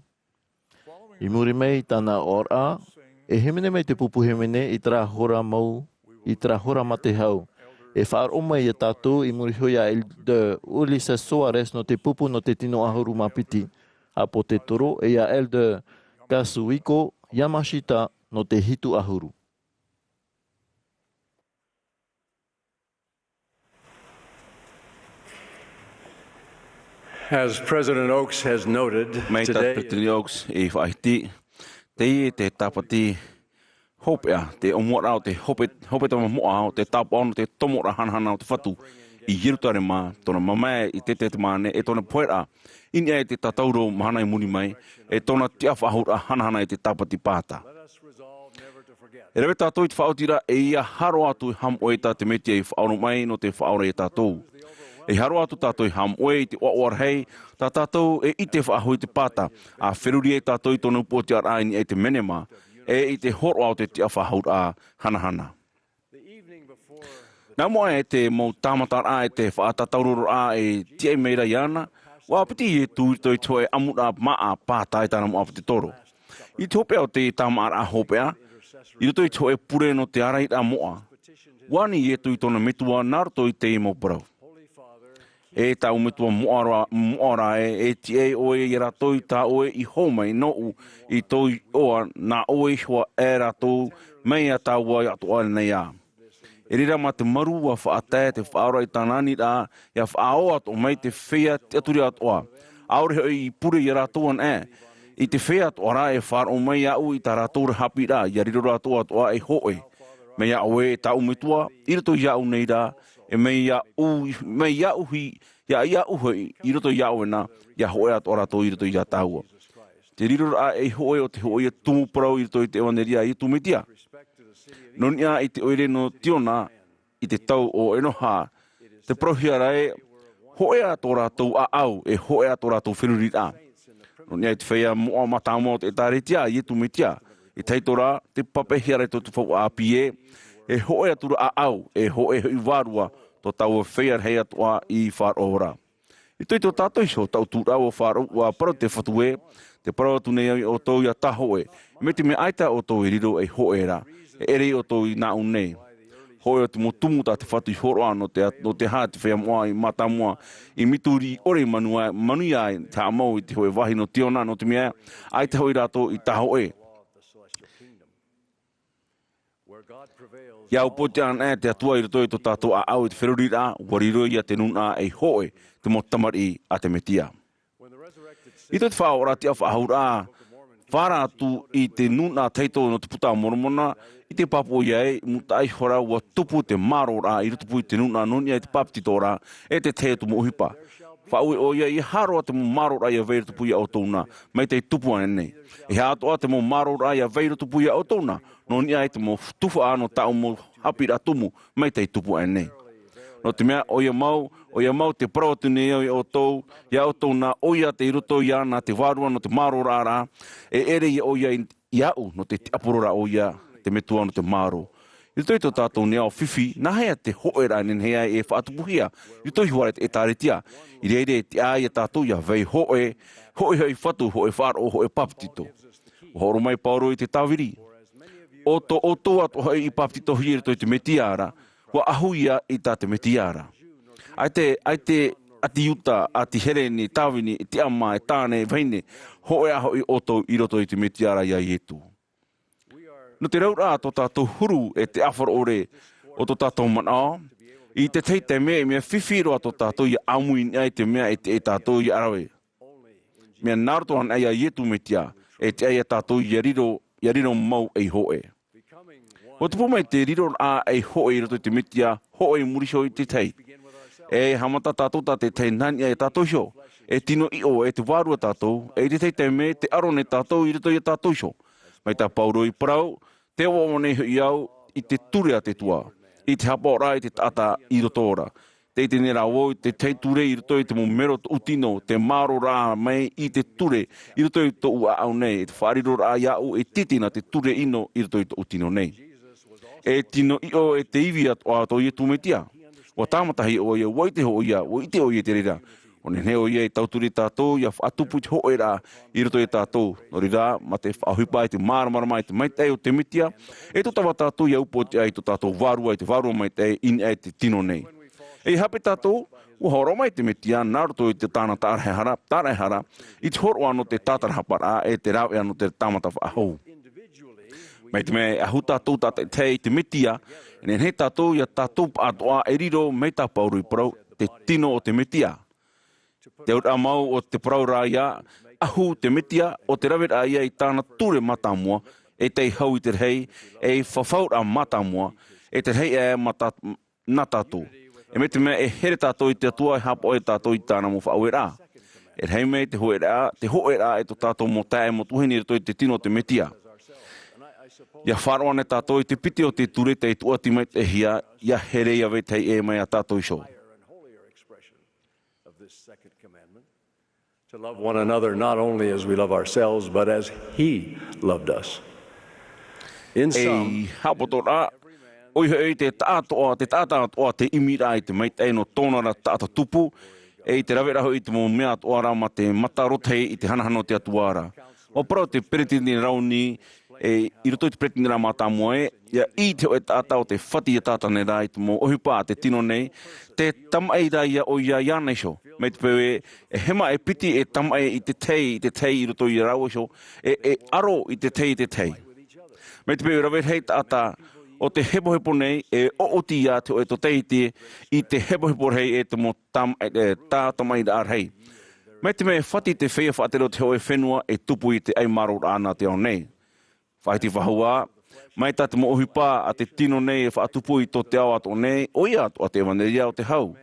I muri mai i tāna oraraʻa, e hīmene mai te pupu hīmene i terā hora mau, i terā hora mā te hau. E faʻaroʻo mai iā tātou i muri iho iā Elder Ulisses Soares nō te pupu nō te tino ʻahuru mā piti ʻāpōtetoro, e iā Elder Kazuhiko Yamashita nō te hitu ʻahuru. As President Oaks has noted, mai tā today Peretiteni Oaks i faʻahiti, teie te tāpati Hopeʻa, te ʻōmuaraʻa o te hope, hepetoma moʻa o te tāpaʻo nō te tomoraʻa hanahana o te Fatu i Ierutarema, tōna mamae i Ketesemane, e tōna poheraʻa i niʻa i te tātauro mahana i muri mai, e tōna tiʻafaʻahouraʻa hanahana i te tāpati pāta. E rave tātou i te faʻaotiraʻa e ʻia haro atu e haʻamoʻe i tā te Mesia i faʻaora mai nō te faʻaora ia tātou. E haro atu tātou e haʻamoʻe i te ʻoaʻoa rahi, tā tātou e ʻite faʻahou i te pāta, ʻa feruri ai tātou i tōna upoʻotiʻaraʻa i niʻa i te menema, e i te hōroʻa o te tiʻafaʻahouraʻa hanahana. Nā mua e te mau tāmataraʻa e te faʻatātauroraʻa e tiʻai mai ra iāna, ʻua piti Iesu i roto i te hōʻē ʻamuraʻa māʻa pāta e tāna moʻa pātitoro. I te hopeʻa o te tāmāʻaraʻa hopeʻa, i roto i te hōʻē pure nō te ārairaʻa moʻa, ʻua ani Iesu i tōna Metua nā roto i teie mau parau. E tāʻu Metua moʻa ra, moʻa ra e, e tiʻai ʻoe ia rātou i tā ʻoe i hō mai nōʻu i tōʻu iʻoa, nā ʻoe iho ā rātou, mai iā tāua atoʻa nei ā. E reira mā te maru ʻua faʻatae te Faʻaora i tāna aniraʻa, ʻia faʻaō atoʻa mai te feiā tiʻaturi atoʻa. ʻAore hoʻi i pure ia rātou anaʻe. I te feiā atoʻa rā e faʻaroʻo mai iāʻu i tā rātou ra haʻapiʻiraʻa, ʻia riro rātou atoʻa ei hōʻē. Mai iā ʻoe e tāʻu Metua, i roto iāʻu nei rā, e mai iāʻu, mai iāʻu hoʻi, ʻia, iāʻu hoʻi, i roto iā ʻoe na, ʻia hōʻē atoʻa rātou i roto iā tāua. Te riroraʻa ei hōʻē o te hōʻē ia tumu parau i roto i te ʻevanelia a Iesu Mesia. Nō niʻa i te ʻoire nō Siona, i te tau o Enoha, te parauhia ra e, hōʻē ā tō rātou ʻāʻau, e hōʻē ā tō rātou feruriraʻa. Nō niʻa i te feiā moʻa mātāmua o te ʻĒtārētia a Iesu Mesia, i te tahito rā, te papaʻihia ra i tō te faufaʻa ʻāpī ē, e hōʻē atu ra ʻāʻau, e hōʻē hoʻi vārua, tō taua feiā rahi atoʻa i faʻaroʻo ra. I roto i tō tātou iho taʻuturaʻa ʻua faʻaroʻo, ʻua parau te Fatu ē, tē parau atu nei au iā ʻoutou ʻia tāhōʻē, mai te mea ʻaita ʻoutou e riro ei hōʻē ra, e ʻere ʻoutou i nāʻu nei. Hōʻē o te mau tumu tā te Fatu i hōroʻa nō te, nō te aha te feiā moʻa mātāmua i Misuri ʻore i manuia, manuia ai te haʻamau i te hōʻē vāhi nō Siona, nō te mea, ʻaita hoʻi rātou i tāhōʻē. ʻIa upoʻotiʻa anaʻe te Atua i roto i tō tātou ʻāʻau i te feruriraʻa, ʻua riro ia te nūnaʻa ei hōʻē, te mau tamariʻi a te Mesia. I roto i te faʻaʻoraʻa tiʻafaʻahouraʻa, faʻaara atu i te nūnaʻa tahito nō te Puta a Moromona, i te pāpū ʻoia ē, i mūtaʻa iho ra ʻua tupu te māroraʻa i rotopū i te nūnaʻa nō niʻa i te bāpetizoraʻa, e te tahi atu mau ʻohipa. Faʻaue ʻoia, ʻia haro ā te mau māroraʻa ʻia vai i rotopū iā ʻoutou na, mai te tupu aʻenei. E haʻatoʻa te mau māroraʻa ʻia vai i rotopū iā ʻoutou na, nō niʻa i te mau tuhaʻa nō tāʻu mau haʻapiʻiraʻa tumu, mai te tupu aʻenei. Nō te mea, ʻoia mau, ʻoia mau te parau atu nei au iā ʻoutou, iā ʻoutou na, ʻoia tei roto iāna te vārua nō te māroraʻa ra, e ʻere ia ʻoia i, iāʻu, nō te tiʻapuroraʻa ʻoia, te Metua nō te mārō. I roto i tō tātou nei ao fifi, nāhea te hōʻēraʻa e nehenehe ai e faʻatupuhia, i roto iho ā ra i te ʻĒtārētia, i reira e tiʻa ai iā tātou ʻia vai hōʻē, hōʻē hoʻi Fatu, hōʻē faʻaroʻo, hōʻē bāpetizo. ʻUa hōroʻa mai Paulo i te tāviri. ʻO tō ʻoutou atoʻa hoʻi i bāpetizohia i roto i te Mesia ra, ʻua ʻahu ia i tā te Mesia ra. ʻAita, ʻaita ʻati Iuta, ʻati Hereni, tāvini, tiʻamā, e tāne, e vahine, hōʻē ā hoʻi ʻoutou i roto i te Mesia ra iā Iesu. Nō te rauraʻa tō tātou huru e te ʻāfaro ʻore o tō tātou manaʻo, i te tahi taime e mea fifi roa tō tātou ʻia ʻāmui i niʻa i te mea e tiʻa ia tātou ʻia rave. Mea nā roto anaʻe iā Iesu Mesia, e tiʻa ia tātou ʻia riro, ʻia riro mau ei hōʻē. ʻUa tupu mai te riroraʻa ei hōʻē i roto i te Mesia, hōʻē i muri iho i te tahi. E haʻamata tātou tā te tahi nā niʻa iā tātou iho, e tino ʻiʻo e te Vārua tātou, e i te tahi taime te ʻaro nei tātou i roto iā tātou iho. Mai tā Paulo i parau, tē ʻoaʻoa nei hoʻi au i te ture a te Atua, i te haʻapaʻoraʻa i te taʻata i roto ra. Tē ʻite nei rā vau i te tahi ture i roto i te mau mero tōʻu tino, te māroraʻa mai i te ture i roto i tōʻu ʻāʻau nei, e te faʻariroraʻa iāʻu e tītī nā te ture ʻino i roto i tōʻu tino nei. E tino ʻiʻo e te ivi atoʻa tō Iesu Mesia. ʻUa tāmata hoʻi ʻoia, ʻua ʻite hoʻi ʻoia, ʻua ʻite ʻoia i te reira. ʻUa nehenehe ʻoia e tauturu ia tātou ʻia faʻatupu i te hōʻēraʻa i roto iā tātou. Nō reira, mā te faʻaʻohipa i te māramarama, i te maitaʻi o te Mesia, e ʻua tava tātou ʻia upoʻotiʻa i tō tātou Vārua, i te Vārua Maitaʻi, i niʻa i te tino nei. E hape tātou, ʻua hōroʻa mai te Mesia, nā roto i te tāna tāraʻehara, tāraʻehara, i te hōroʻa nō te tātarahaparaʻa, e te rāveʻa nō te tāmata faʻahou. Mai te mea e ʻahu tātou tātaʻitahi i te Mesia, e nehenehe tātou ʻia tātou pāʻatoʻa e riro mai tā Paulo i parau, te tino o te Mesia. Te auraʻa mau o te parau rā ïa, ʻahu te Mesia, ʻo te raveraʻa ïa i tāna ture mātāmua, e tei hau i te rahi, e fafauraʻa mātāmua, e te rahi e mata nā tātou. E mai te mea e here tātou i te Atua e hāpaʻo e tātou i tāna mau faʻaueraʻa. E rahi mai te hoeraʻa, te hoeraʻa e tō tātou mau taeaʻe mau tuahine i roto i te tino o te Metia. ʻIa faʻaroʻo anaʻe tātou i te piti o te ture tei tuʻati maitaʻihia, ʻia here ʻia vetahi ʻē mai iā tātou iho. Of this second commandment, to love one another not only as we love ourselves, but as He loved us. In sum, E haʻapoto rā, ʻoia hoʻi te taʻatoʻa, te taʻata atoʻa te ʻimiraʻa i te maitaʻi nō tōna ra taʻata tupu, e i te raveraʻa hoʻi i te mau mea atoʻa ra mā te mata rotahi i te hanahana o te Atua ra. ʻUa parau te peretiteni Raoni, e, i roto i te peretiteniraʻa mātāmua ē, ʻia ʻī te hōʻē taʻata ʻo tē fati iā tātou nei ra i te mau ʻohipa a te tino nei, tē tamaʻi ra ïa ʻoia iāna iho. Mai te peu ē, e hema e piti e tamaʻi i te tahi, i te tahi i roto iā rāua iho, e, e aro i te tahi, i te tahi. Mai te peu e rave rahi taʻata ʻo tē hepohepo nei, e ʻoʻoti ïa te hōʻē tōtaiete i te hepohepo rahi e te mau tam-, e, e, tātamaʻiraʻa rahi. Mai te mea e fati te feiā faʻatere o te hōʻē fenua e tupu i te ʻaimāroraʻa nā te ao nei. Faʻahiti faʻahou ā, mai tā te mau ʻohipa a te tino nei e faʻatupu i tō te ao atoʻa nei, ʻoia atoʻa te ʻevanelia o te hau.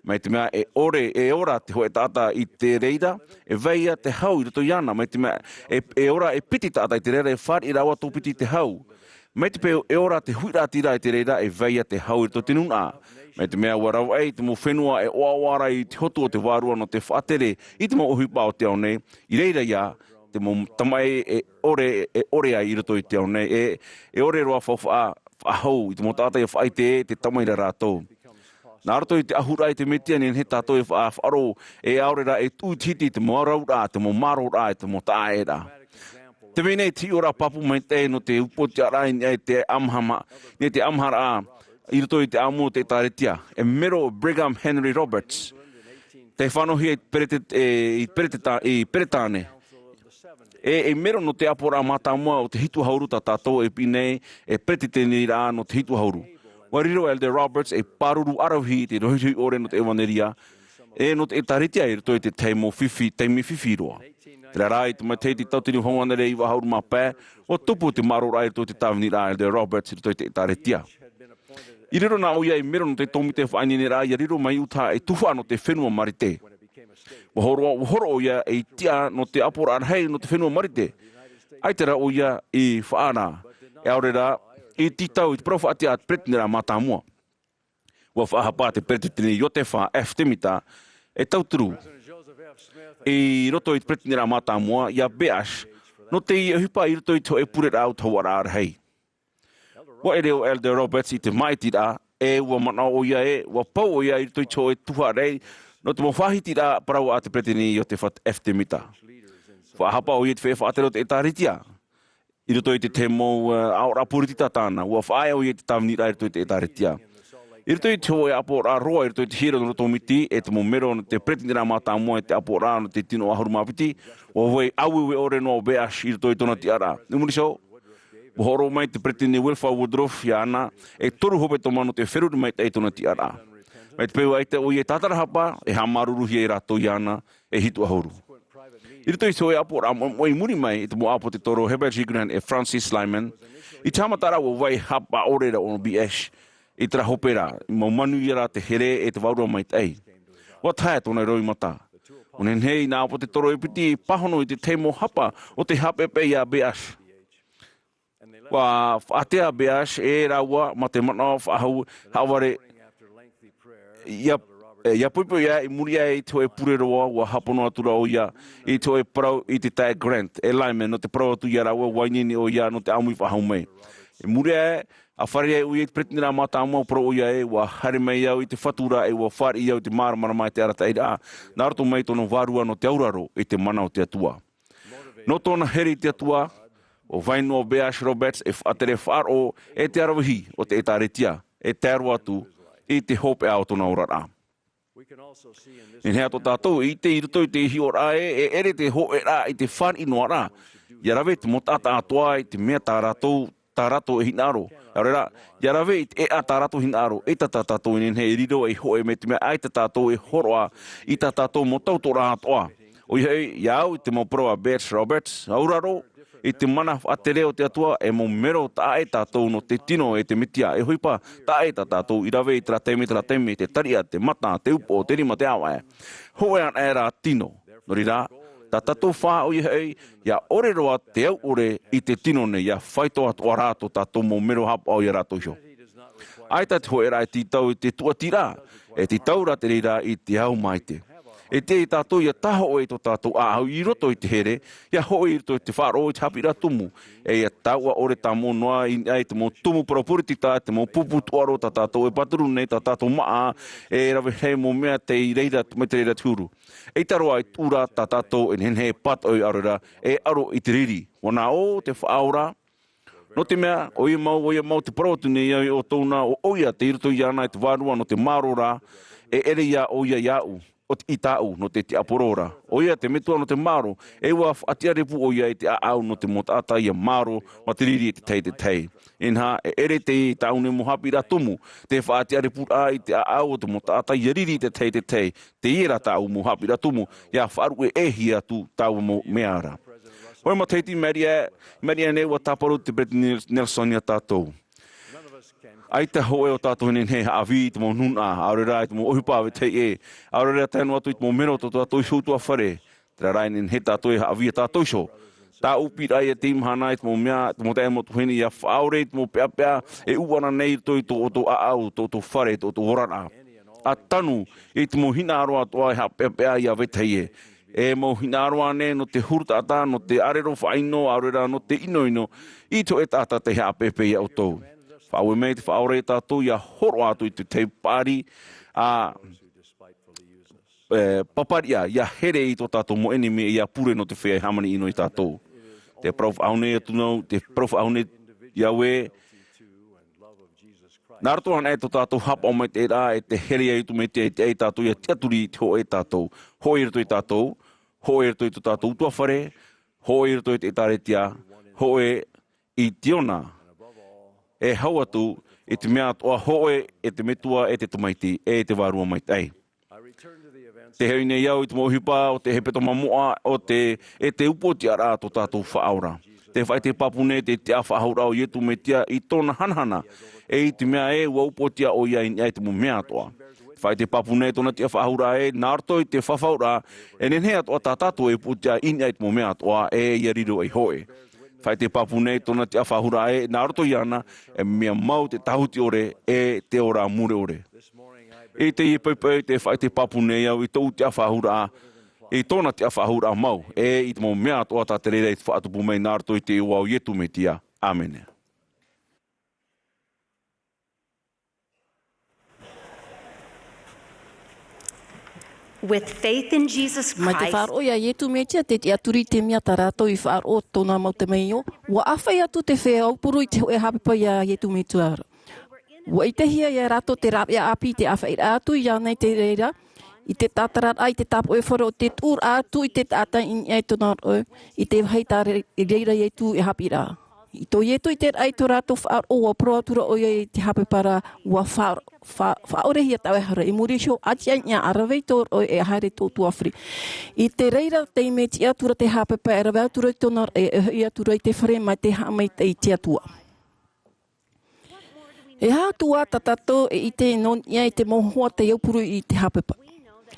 Mai te mea e ʻore, e ora te hōʻē taʻata i te reira, e vai ïa te hau i roto iāna. Mai te mea e, e ora e piti taʻata i te reira, e fāriʻi rāua tōpiti i te hau. Mai te peu e ora te huiraʻatira i te reira, e vai ïa te hau i roto i te nūnaʻa. Mai te mea ʻua ravaʻi te mau fenua e ʻoaʻoa ra i te hotu o te vārua nō te faʻatere i te mau ʻohipa o te ao nei, i reira ïa te mau tamaʻi e ʻore, e ʻore ai i roto i te ao nei, e, e ʻore roa faufaʻa, faʻahou i te mau taʻata ʻia faʻaʻite ē tē tamaʻi ra rātou. Nā roto i te ʻahuraʻa i te Metia, nehenehe tātou e fa-, faʻaroʻo, e ʻaore rā e tuʻu i te hiti i te mau auraʻa, te mau mārōraʻa, e te mau taʻaʻēraʻa. Tē vai nei te hiʻoraʻa pāpū maitaʻi nō te upoʻotiʻaraʻa i niʻa i te ʻamahama, i niʻa i te ʻamaharaʻa i roto i te ʻāmui o te ʻĒtārētia. E mero Brigham Henry Roberts, tei fānauhia i Perete-, e, i Pereteta-, i Peretāne. E, e mero nō te ʻāpoʻoraʻa mātāmua o te hitu ʻahuru tā tātou e piʻi nei, e peretiteniraʻa nō te hitu ʻahuru. ʻUa riro Elder Roberts ei pāruru ʻaravihi i te rohirohi ʻore nō te ʻevanelia, e nō te ʻĒtārētia i roto i te tahi mau fifi, taime fifi roa. Terā rā, i te matahiti tauatini vaʻu hānere iva ʻahuru mā pae, ʻua tupu te mārōraʻa i roto i te tāviniraʻa a Elder Roberts i roto i te ʻĒtārētia. I riro na ʻoia ei mero nō te tōmite faʻaineineraʻa ʻia riro mai Utah ei tuhaʻa nō te fenua Marite. ʻUa hōroʻa, ʻua hōroʻa ʻoia ei tiʻa nō te ʻāpoʻoraʻa rahi nō te fenua Marite. ʻAita rā ʻoia i faʻaara, e ʻaore rā i tītau i te parau faʻatiʻa a te peretiteniraʻa mātāmua. ʻUa faʻahapa te peretiteni Iotefa F. Temita ei tauturu i roto i te peretiteniraʻa mātāmua iā Beash, nō teie ʻohipa i roto i te hōʻē pureraʻa ʻutahuʻaraʻa rahi. ʻUa ʻere ʻo Elder Roberts i te māʻitiraʻa, e ʻua manaʻo ʻoia ē, ʻua pau ʻoia i roto i te hōʻē tuhaʻa rahi, nō te mau faʻahitiraʻa parau a te peretiteni Iotefa F. Temita. Faʻahapa ʻoia i te feiā faʻatere o te ʻĒtārētia. I roto i te tahi mau, ā, aʻoraʻa poritita tāna, ʻua faʻaea ʻoia i te tāviniraʻa i roto i te ʻĒtārētia. I roto i te hōʻē ʻāpoʻoraʻa roa, i roto i te hiero nō roto miti, e te mau mero nō te peretiteniraʻa mātāmua e te ʻāpoʻoraʻa nō te tino ʻahuru mā piti, ʻua vai ʻāueue ʻore noa ʻo Beash i roto i tōna tiʻaraʻa. I muri iho, ʻua hōroʻa mai te peretiteni Wilford Woodruff iāna, e toru hepetoma nō te feruri maitaʻi i tōna tiʻaraʻa. Mai te peu ʻaita ʻoia e tātarahapa, e haʻamāuruuruhia e rātou iāna, e hitu ʻahuru. I roto i te hōʻē ʻāpoʻoraʻa moʻemoʻe i muri mai i te mau ʻāpōsetolo Heber J. Grant e Francis Lyman, i te haʻamataraʻa ʻua vai hapa ʻore ra ʻo Beash i terā hope ra, i mau manuia ra te here e te vārua maitaʻi. ʻUa tahaʻa tōna roimata. ʻUa nehenehe i nā ʻāpōsetolo e piti e pāhono i te tahi mau hapa o te haʻapeʻapeʻa iā Beash. ʻUa faʻatea Beash e rāua mā te manaʻo faʻahou, haʻavare, ʻia, ʻia poʻipoʻi aʻe i muri aʻe i te hōʻē pure roa, ʻua hāpono atu ra ʻoia i te hōʻē parau i te taeaʻe Grant e Lyman, nō te parau atu iā rāua ʻua ineine ʻoia nō te ʻāmui faʻahou mai. I muri aʻe, ʻa fārerei ai ʻoia i te peretiteniraʻa mātāmua, ʻua parau ʻoia ē, ʻua haere mai au i te Fatu ra, e ʻua fāriʻi au i te māramarama e te arataʻiraʻa, nā roto mai tōna vārua nō te auraro i te mana o te Atua. Nō tōna here i te Atua, ʻua vai noa ʻo Beash Roberts ei faʻatere faʻaroʻo e te ʻaravihi o te ʻĒtārētia, e tae roa atu i te hopeʻa o tōna oraraʻa. Nehenehe atoʻa tātou e ʻite i roto i te hiʻoraʻa ē, e ʻere te hōʻē ra i te fāriʻi noa ra, ʻia rave te mau taʻata atoʻa i te mea tā rātou, tā rātou e hinaʻaro. ʻAore rā, ʻia rave i te ʻēʻa tā rātou hinaʻaro, ʻeita tā tātou e nehenehe e riro ei hōʻē, mai te mea ʻaita tātou e hōroʻa i tā tātou mau tautoʻoraʻa atoʻa. ʻOia hoʻi, iā au, i te mau parau a Beash Roberts, auraro, i te mana faʻatere o te Atua, e mau mero taʻa ʻē tātou nō te tino e te Mesia, e ʻohipa taʻa ʻē tā tātou i rave i terā taime, terā taime, te tariʻa, te mata, te upoʻo, te rima, te ʻāvaʻe. Hōʻē anaʻe rā tino. Nō reira, tā tātou faʻaʻoia hoʻi, ʻia ʻore roa te au ʻore i te tino nei, ʻia faito atoʻa rā tō tātou mau mero haʻapaʻo ia rātou iho. ʻAita te hōʻē rā e tītau i te tūʻatiraʻa, e tītau rā te reira i te au maite. E tiʻa ia tātou ʻia tāhōʻē i tō tātou ʻāʻau i roto i te here, ʻia hōʻē i roto i te faʻaroʻo i te haʻapiʻiraʻa tumu, e ʻia taua ʻore tāmau noa i niʻa i te mau tumu parau poritita, te mau pupu tūʻaro tā tātou e pāturu nei, tā tātou māʻa, e rave rahi mau mea tei reira, mai te reira te huru. ʻEita roa i tuʻu ra tā tātou e nehenehe e pātoʻi ʻaore rā, e aro i te riri. ʻUa nā ʻō te Faʻaora, nō te mea, ʻoia mau, ʻoia mau te parau atu nei au iā ʻoutou nā, ʻo ʻoia tei roto iāna i te vārua nō te mārō ra, e ʻere ia ʻoia iāʻu, ʻo te, i tāʻu, nō te tiaporo ra. ʻOia te metua nō te mārō, e ʻua faʻatiʻa rēpū ʻoia i te ʻāʻau nō te mau taʻata ʻia mārō, mā te riri i te tahi, te tahi. Inaha, e ʻere te tāʻu nei mau haʻapiʻiraʻa tumu, te faʻatiʻa rēpūraʻa i te ʻāʻau o te mau taʻata ʻia riri i te tahi, te tahi, teie rā tāʻu mau haʻapiʻiraʻa tumu, ʻia faʻaruʻe ʻē hia atu taua mau mea ra. Hōʻē matahiti i maʻiri aʻe, i maʻiri aʻe nei ʻua tāparu te Peresideni Nel-, Nelson iā tātou. ʻAita hōʻē o tātou e nehenehe e haʻavī i te mau nūnaʻa, ʻaore rā i te mau ʻohipa vetahi ʻē, ʻaore rā tae noa atu i te mau mero o tō tātou iho ʻutuāfare, terā rā e nehenehe tātou e haʻavī ia tātou iho. Tāʻu piʻiraʻa ia teie mahana i te mau mea, te mau taeaʻe, mau tuahine ʻia faʻaʻore i te mau peʻapeʻa e ʻū ana nei i roto i tō ʻoutou ʻāʻau, tō ʻoutou fare, tō ʻoutou oraraʻa. ʻA tanu i te mau hinaʻaro atoʻa e haʻapeʻapeʻa ia vetahi ʻē. E mau hinaʻaro ānei nō te huru taʻata, nō te ʻarero faʻaʻino, ʻaore rā nō te ʻinoʻino, i te hōʻē taʻata tei haʻapeʻapeʻa iā ʻoutou. Faʻaue mai te Faʻaora iā tātou ʻia hōroʻa atu i te tahi paʻari, ā, e, papariʻa, ʻia here i tō tātou mau ʻenemi, ʻia pure nō te feiā e hāmani ʻino iā tātou. Te parau faʻahou nei atu nau, te parau faʻahou nei iā ʻoe, nā roto anaʻe tō tātou haʻapaʻo maitaʻiraʻa, e te here iā Iesu Mesia, e tiʻa ia tātou ʻia tiʻaturi i te hōʻē tātou. Hōʻē i roto ia tātou, hōʻē i roto i tō tātou ʻutuāfare, hōʻē i roto i te ʻĒtārētia, hōʻē i te ʻona. E hau atu i te mea atoʻa, hōʻē e te Metua, e te Tamaiti, e te Vārua Maitaʻi. Tē hoʻi nei au i te mau ʻohipa o te hepetoma moʻa, o te, e te upoʻotiʻaraʻa tō tātou Faʻaora. Te faʻaʻite pāpū nei te tiʻafaʻahouraʻa o Iesu Mesia i tōna hanahana, e i te mea ē, ʻua upoʻotiʻa ʻoia i niʻa i te mau mea atoʻa. Te faʻaʻite pāpū nei tōna tiʻafaʻahouraʻa ē, nā roto i te fafauraʻa, e nehenehe atoʻa tā tātou e upoʻotiʻa i niʻa i te mau mea atoʻa, e ʻia riro ei hōʻē. Faʻaʻite pāpū nei tōna tiʻafaʻahouraʻa ē, nā roto iāna, e mea mau te tāhuti ʻore, e te ora mure ʻore. I teie poʻipoʻi te faʻaʻite pāpū nei au i tōʻu tiʻafaʻahouraʻa, i tōna tiʻafaʻahouraʻa mau, e i te mau mea atoʻa tā te reira i faʻatupu mai nā roto i te iʻoa o Iesu Mesia. ʻĀmene. With faith in Jesus Christ. Mai te faʻaroʻo iā Iesu Mesia, te tiʻaturi i te mea tā rātou i faʻaroʻo tōna mau temeio, ʻua ʻāfaʻi atu te feiā aupuru i te hōʻē haʻapepa iā Iesu Mesia ra. ʻUa ʻitehia ia rātou te rāveʻa ʻāpī i te ʻāfaʻiraʻa atu iāna i te reira, i te tātararaʻa, i te tāpoʻi fare o te tuʻuraʻa atu i te taʻata i niʻa i tōna roʻe, i te vāhi tā re-, i reira Iesu e haʻapiʻiraʻa. I tō Iesu ʻiteraʻa i tō rātou faʻaroʻo, ʻua parau atura ʻoia i te haʻapepa ra, ʻua fa-, fa-, faʻaʻorehia taua hara, i muri iho, ʻati i niʻa, ʻa rave i tō roʻe e haere tō ʻutuāfare. I te reira taime e tiʻa atura te haʻapepa, e rave atura i tōna roʻe, e hoʻi atura i te fare mai te haʻamaitaʻi i te Atua. E aha atu ā tā tātou e ʻite nō niʻa i te mau hoa tei aupuru i te haʻapepa?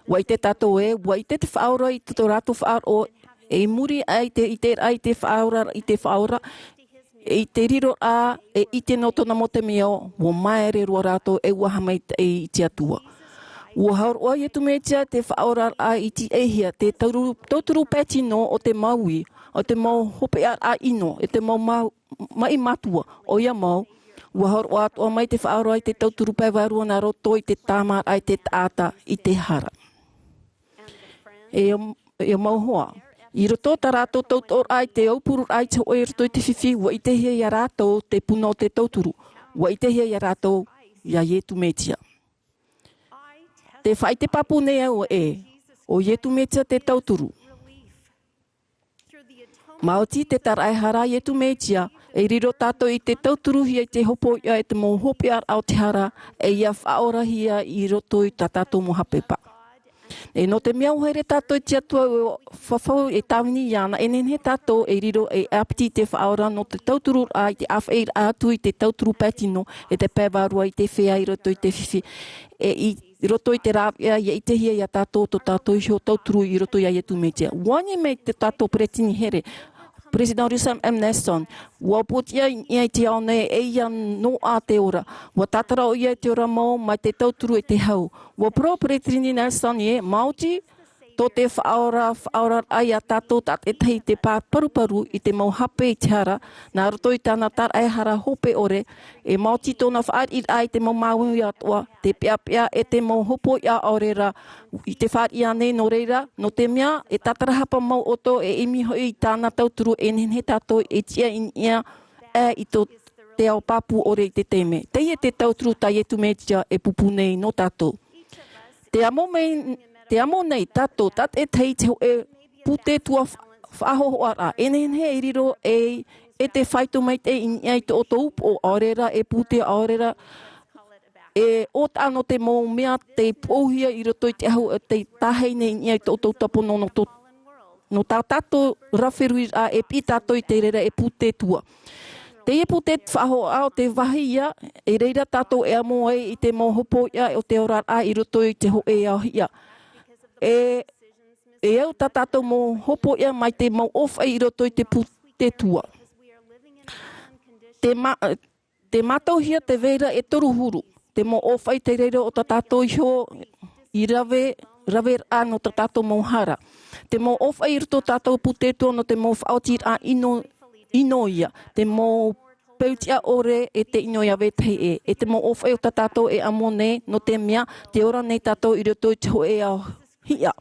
ʻUa ʻite tātou ē, ʻua ʻite te Faʻaora i tō rātou faʻaroʻo, e i muri aʻe i te, i te, i te Faʻaora, i te Faʻaora, e i te riroraʻa, e ʻite nō tōna mau temeio, ʻua māere roa rātou, e ʻua haʻamaitaʻi i te Atua. ʻUa hōroʻa Iesu Mesia te Faʻaoraraʻa i tīaʻihia, te tauru-, tauturu pae tino o te mau ui, o te mau hopeʻaraʻa ʻino, e te mau mau, maʻi mātua, ʻoia mau, ʻua hōroʻa atoʻa mai te Faʻaora i te tauturu pae vārua nā roto i te tāmāraʻa i te taʻata i te hara. E, e mau hoa. I roto tā rātou tautoʻoraʻa i te aupuruʻraʻa i te hōʻē i roto i te fifi, ʻua ʻitehia iā rātou te puna o te tauturu. ʻUa ʻitehia iā rātou iā Iesu Mesia. Te faʻaʻite pāpū nei au ē, ʻo Iesu Mesia te tauturu. Maoti te tāraʻehara a Iesu Mesia, e riro tātou i te tauturuhia i te hopoiʻa e te mau hopeʻaraʻa o te hara, e ʻia faʻaorahia i roto i tā tātou mau haʻapepa. E nō te mea ʻua haere tātou i te Atua ʻua fafau e tāvini iāna, e nehenehe tātou e riro ei ʻāpiti i te Faʻaora nō te tautururaʻa i te ʻāfaʻiraʻa atu i te tauturu pae tino, e te pae vārua i te feiā i roto i te fifi, e i roto i te rāveʻa, ʻia ʻitehia iā tātou tō tātou iho tauturu i roto iā Iesu Mesia. ʻUa ani mai tō tātou peresideni here, Peresideni Russell M. Nelson, ʻua pōtiʻa i niʻa i te ao nei e ʻia noaʻa te ora. ʻUa tātara ʻoia i te ora mau mai te tauturu e te hau. ʻUa parau Peresideni Nelson ē, maoti tō te Faʻaora, Faʻaoraraʻa iā tātou tātaʻitahi i te pā paruparu i te mau hape i te hara, nā roto i tāna taraʻehara hope ʻore, e maoti tōna fāriʻiraʻa i te mau māuiui atoʻa, te peʻapeʻa e te mau hopoiʻa ʻaore rā i te fāriʻi ānei, nō reira, nō te mea, e tātarahapa mau ʻoutou e ʻimi hoʻi i tāna tauturu e nehenehe tātou e tiʻa i niʻa aʻe i tō te ao pāpū ʻore i te taime. Teie te tauturu tā Iesu Mesia e pupu nei nō tātou. Te amo mai, te amo nei tātou tātaʻitahi i te hōʻē pūtetua fa-, faʻahōhoʻaraʻa. E nehenehe e riro ei, e te faito maitaʻi i niʻa i tō ʻoutou upoʻo, ʻaore rā e pūtea, ʻaore rā e ʻōtaʻa nō te mau mea tei poʻouhia i roto i te ʻahu o te tāhine i niʻa i tō ʻoutou tāpono nō tō, nō tā tātou rave feruriraʻa e piʻi tātou i te reira e pūtetua. Teie pūtetua faʻahōhoʻa ʻo te vāhi ïa, e reira tātou e amo ai i te mau hopoiʻa o te oraraʻa i roto i te hōʻē ao hiʻa. E, e au tā tātou mau hopoiʻa mai te mau ʻōfaʻi i roto i te pūtetua. Te mā-, te mātauhia te reira e toru huru. Te mau ʻōfaʻi te reira o tā tātou iho i rave, raveraʻa nō tā tātou mau hara. Te mau ʻōfaʻi i roto tā tātou pūtetua nō te mau faʻaotiraʻa ʻino, ʻino ïa. Te mau peu tiʻa ʻore e te ʻino ïa vetahi ʻē. E te mau ʻōfaʻi o tā tātou e amo nei, nō te mea, tē ora nei tātou i roto i te hōʻē ao hiʻa.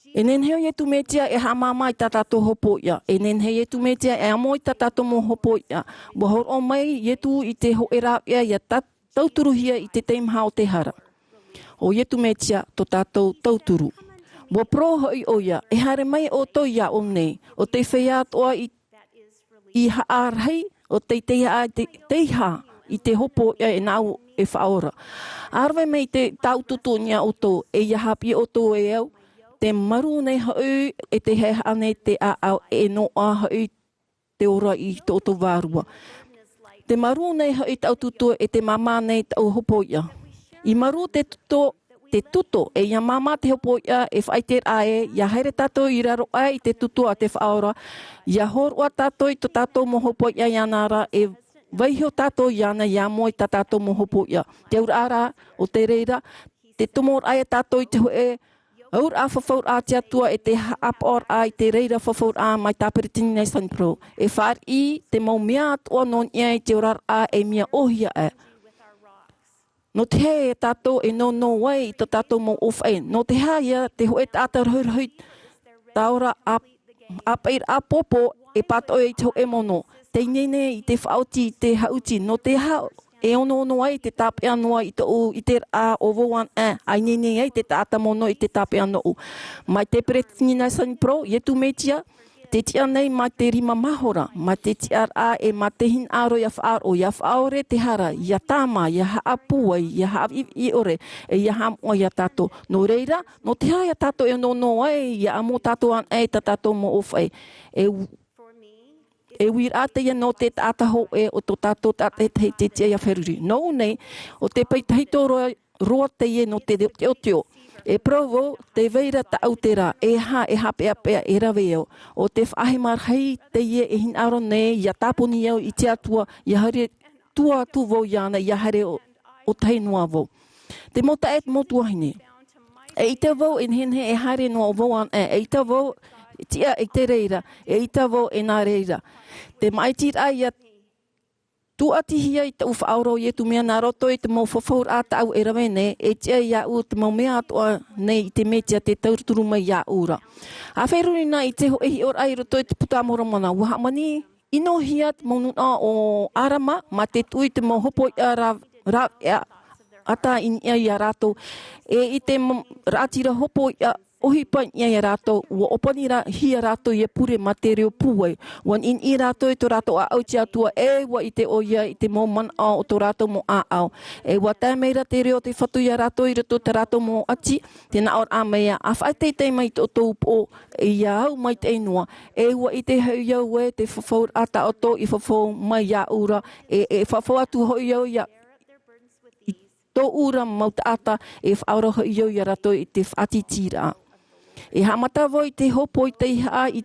E nehenehe ʻo Iesu Mesia e haʻamāmā i tā tātou hopoiʻa. E nehenehe Iesu Mesia e amo i tā tātou mau hopoiʻa. ʻUa hōroʻa mai Iesu i te hōʻē rāveʻa ʻia ta-, tauturuhia i te teimaha o te hara. ʻO Iesu Mesia tō tātou tauturu. ʻUa parau hoʻi ʻoia, e haere mai ʻoutou iāʻu nei, ʻo tei feiā atoʻa i, i haʻarahi, ʻo tei teiaha, te, teiaha i te hopoiʻa e nāʻu e Faʻaora. ʻA rave mai te, tāʻu tūtū i niʻa iā ʻoutou, e ʻia haʻapiʻi ʻoutou e au, tē marū nei hoʻi, e tē haʻehaʻa nei te ʻāʻau, e noaʻa hoʻi te ora i tō ʻoutou vārua. Tē marū nei hoʻi tāʻu tūtū e tē māmā nei tāʻu hopoiʻa. I marū te tuto, te tuto, e ʻia māmā te hopoiʻa e faʻaʻite ra ē, ʻia haere tātou i raro aʻe i te tuto a te Faʻaora, ʻia hōroʻa tātou i tō tātou mau hopoiʻa iāna ra, e vaiiho tātou iāna ʻia amo i tā tātou mau hopoiʻa. Te auraʻa rā, ʻo te reira, te tomoraʻa ia tātou i te hōʻē auraʻa fafauraʻa a te Atua e te haʻapaʻoraʻa i te reira fafauraʻa mai tā Peresideni Nelson Pro. E fāriʻi te mau mea atoʻa nō niʻa i te oraraʻa e mea ʻōhia aʻe. Nō te aha ia tātou e nounou ai i tā tātou mau ʻōfaʻi? Nō te aha ia te hōʻē taʻata rahirahi tāora ʻā-, ʻāpaʻiraʻa pōpō e pātoʻi i te hōʻē mono? Tei ineine i te faʻaoti i te haʻuti. Nō te aha e onoono ai te tāpeʻa noa i tōʻu ʻiteraʻa ʻo vau anaʻe, ʻa ineine ai te taʻata mono i te tāpeʻa nōʻu? Mai te Peresideni Nelson Pro, Iesu Mesia, tē tiʻa nei mā te rima mahora, mā te tiʻaraʻa e mā te hinaʻaro ʻia faʻaroʻo, ʻia faʻaʻore te hara, ʻia tāmā, ʻia haʻapūai, ʻia haʻaviʻiviʻi ʻore, e ʻia haʻamoʻa ia tātou. Nō reira, nō te aha ia tātou e onoono ai, ʻia amo tātou anaʻe i tā tātou mau ʻōfaʻi? E u-, e uiraʻa teie nō te taʻata hōʻē o tō tātou tātaʻitahi tē tiʻa ʻia feruri. Nōʻu nei, ʻo te pae tahito roa, roa teie nō te teoteo. E parau vau, tē vai ra tāʻu terā, e aha, e haʻapeʻapeʻa, e rave au. ʻO te faʻahema rahi teie e hinaʻaro nei ʻia tāpuni au i te Atua, ʻia haere atu vau iāna, ʻia haere ʻo, ʻo tahi noa vau. Te mau taeaʻe, te mau tuahine. E ʻita vau, e nehenehe e haere noa vau anaʻe, e ʻita vau, tiʻa i te reira, e ʻita vau, e nā reira. Te māʻitiraʻa ʻia tūʻatihia i tāʻu Faʻaora ʻo Iesu Mesia nā roto i te mau fafauraʻa tāʻu e rave nei, e tiʻa iāʻu te mau mea atoʻa nei i te Mesia tē tauturu mai iāʻu ra. ʻA feruri na i te hōʻē hiʻoraʻa i roto i te Puta a Moromona, ʻua hāmani ʻinohia te mau nūnaʻa o ʻĀrama, mā te tuʻu i te mau hopoiʻa ra-, rāveʻa ʻata i niʻa ia rātou, e i te m-, raʻatira hopoiʻa ʻohipa i niʻa ia rātou, ʻua ʻōpanihia rātou ia pure mā te reo pūai. ʻUa niʻiniʻi rātou i tō rātou ʻāʻau i te Atua, e ʻua ʻite ʻoia i te mau manaʻo o tō rātou mau ʻāʻau. E ʻua tae mai ra te reo o te Fatu ia rātou i roto i tā rātou mau ʻati, tē nā ʻō ra mai ā, ʻa faʻateitei mai i tō ʻoutou upoʻo, ʻia au maitaʻi noa. E ʻua ʻite hoʻi au ē, te fafauraʻa tā ʻoutou i fafau mai iāʻu ra, e, e fafau atu hoʻi au ia, i tōʻu ra mau taʻata, e faʻaora hoʻi au ia rātou i te faʻatītīraʻa. E haʻamata vau i te hōpoiʻa tei haʻa i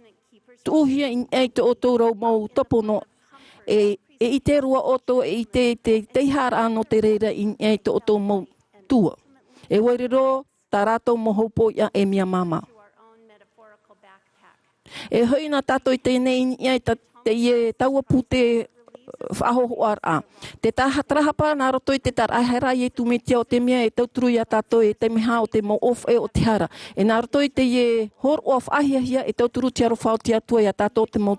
tuʻuhia i niʻa i tō ʻoutou mau tōpono, e, e ʻite roa ʻoutou, e ʻite i te, te taiharaʻa nō te reira i niʻa i tō ʻoutou mau tua. E ʻua riro tā rātou mau hōpoiʻa e mea māmā. E hoʻi na tātou i teie nei i niʻa i tā, teie taua pū te, ā, faʻahōhoʻaraʻa. Te taha tarahapa nā roto i te taraʻehara a Iesu Mesia ʻo te mea e tauturu ia tātou e te mea o te mau ʻōfaʻi o te hara. E nā roto i teie hōroʻa faʻahiahia e tauturu te aroha o te Atua ia tātou te mau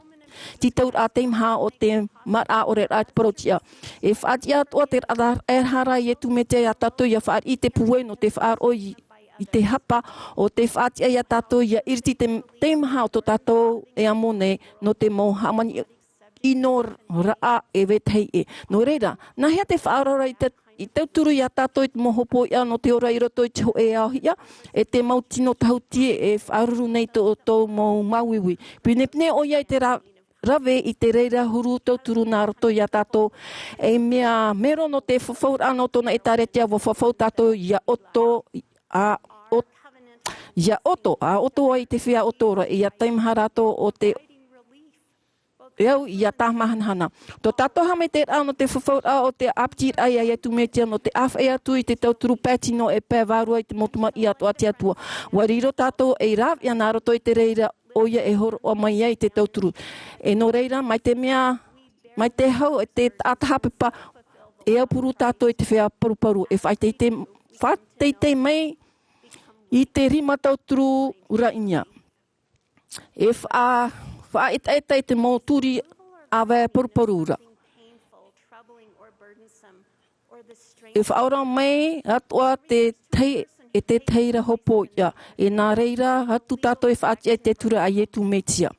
tītauraʻa teimaha o te maraʻa ʻore raʻa te parau tiʻa. E faʻatiʻa atoʻa te taraʻehara a Iesu Mesia ia tātou ʻia fāriʻi i te pūai nō te faʻaroʻo i, i te hapa o te faʻatiʻa ia tātou ʻia iriti te, teimaha o tō tātou e amo nei nō te mau hāmani ʻino raʻa e vetahi ʻē. Nō reira, nā hea te faʻaora i te, i tauturu ia tātou i te mau hōpoiʻa nō te ora i roto i te hōʻē ao hiʻa, e te mau tino tahuti e faʻaruru nei tō, tō mau māuiui. Pinepine ʻoia i te ra-, rave i te reira huru tauturu nā roto ia tātou, e mea mero nō te fafauraʻa nō tōna ʻēkālesia, ʻua fafau tātou ʻia ʻoto, ʻa ʻo-, ʻia ʻoto, ʻa ʻoto ai te feiā ʻoto ra, ʻia teimaha rātou o te e au ʻia tāmahanahana. Tō tātou haʻamaitaʻiraʻa nō te fafauraʻa o te ʻāpitiraʻa ia Iesu Mesia nō te ʻāfaʻi atu i te tauturu pae tino e pae vārua i te mau tamariʻi atoʻa a te Atua. ʻUa riro tātou ei rāveʻa nā roto i te reira ʻoia e hōroʻa mai ai i te tauturu. E nō reira, mai te mea, mai te hau e te taʻata haʻapepa, e aupuru tātou i te feiā paruparu, e faʻateitei, faʻateitei mai i te rima tauturu ra i niʻa. E faʻa-, faʻaetaeta i te mau turi ʻāvae paruparu ra. E faʻaora mai atoʻa te tahi, e te tahi ra hōpoiʻa, e nā reira atu tātou e faʻatiʻa i te ture a Iesu Mesia.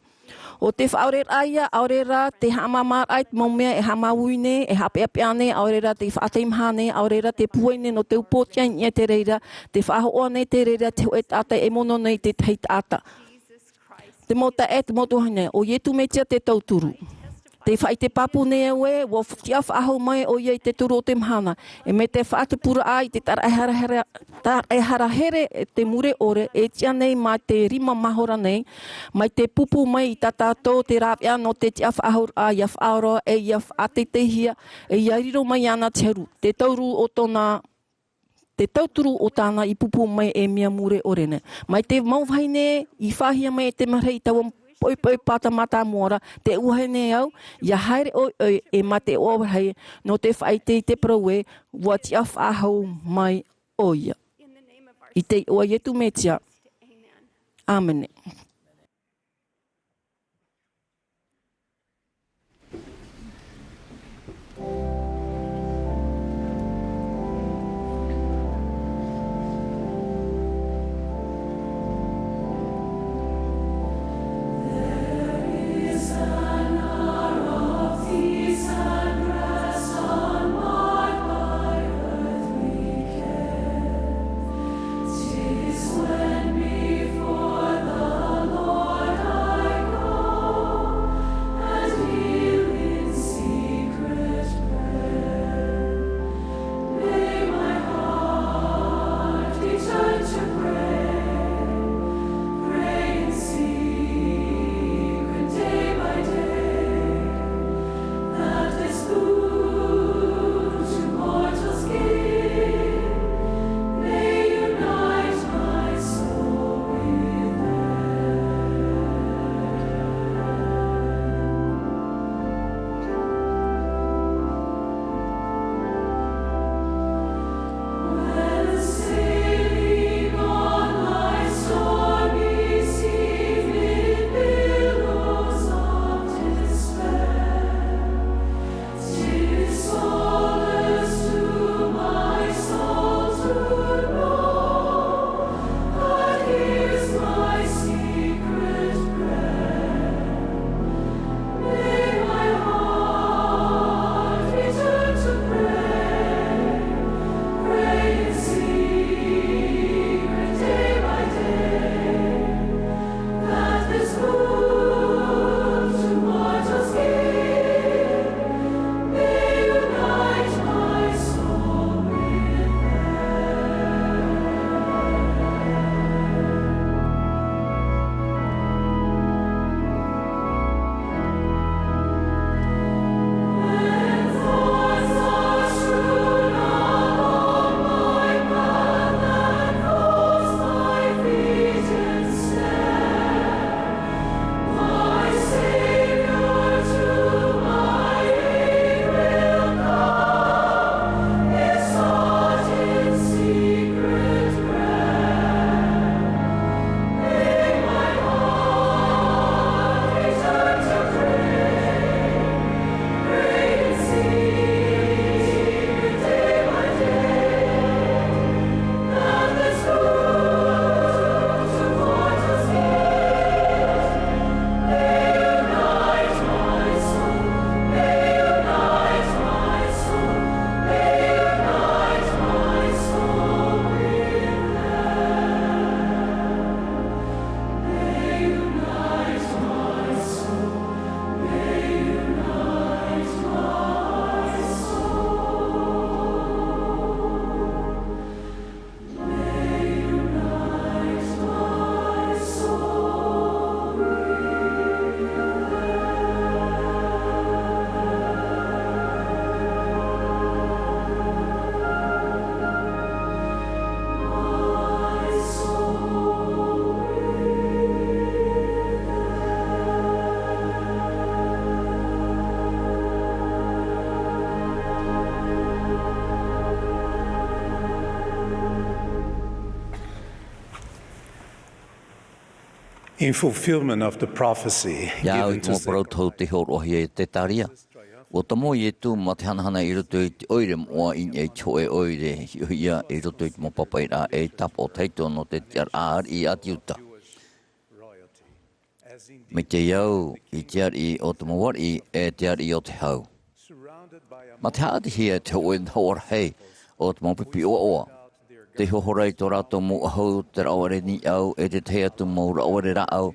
ʻO te faʻaoreraʻa ia, ʻaore rā te haʻamāmāraʻa i te mau mea e haʻamāuiui nei, e haʻapeʻapeʻa nei, ʻaore rā te faʻateimaha nei, ʻaore rā te pūai nei nō te upoʻotiʻa i niʻa i te reira, te faʻahoʻohia nei te reira, te hōʻē taʻata e mono nei i te tahi taʻata. Te mau taeaʻe, te mau tuahine, ʻo Iesu Mesia te tauturu. Tē faʻaʻite pāpū nei au ē, ʻua tiʻa faʻahou mai ʻoia i te toru o te mahana. E mai te faʻatupuraʻa i te taraʻehara, taraʻehara here e te mure ʻore, e tiʻa nei mai te rima mahora nei, mai te pūpū mai i tā tātou te rāveʻa nō te tiʻa faʻahouraʻa, ʻia faʻaora, e ʻia faʻateiteihia, e ʻia riro mai iāna te haru. Te tauru o tōna te tauturu o tāna i pūpū mai e mea mure ʻore nei. Mai te mau vahine i faʻaʻitehia mai e te marahi i taua poʻipoʻi pāta mātāmua ra, te ʻua vahine au, ʻia haere ʻoiʻoi e mā te ʻoaʻoa rahi, nō te faʻaʻite i te parau ē, ʻua tiʻa faʻahou mai ʻoia. I te iʻoa o Iesu Mesia. ʻĀmene. In fulfillment of the prophecy given to Zechariah. Ia au i te mau parau tohu tei hōroʻahia e Zekaria. ʻUa tomo Ietu mā te hanahana i roto i te ʻoire moʻa i niʻa i te hōʻē ʻoire hiʻohiʻa i roto i te mau pāpaʻiraʻa e tāpaʻo tahito nō te tiʻaraʻa ariʻi a te Iuta. Mai te au i te ariʻi o te mau ariʻi e te ariʻi o te hau. Mā te haʻatihia e te hōʻē nahoʻa rahi o te mau pipi ʻoaʻoa. Tei hohora i tō rātou mau ʻahu, te rāʻau niʻau, e te tahi atu mau rāʻau rāʻau.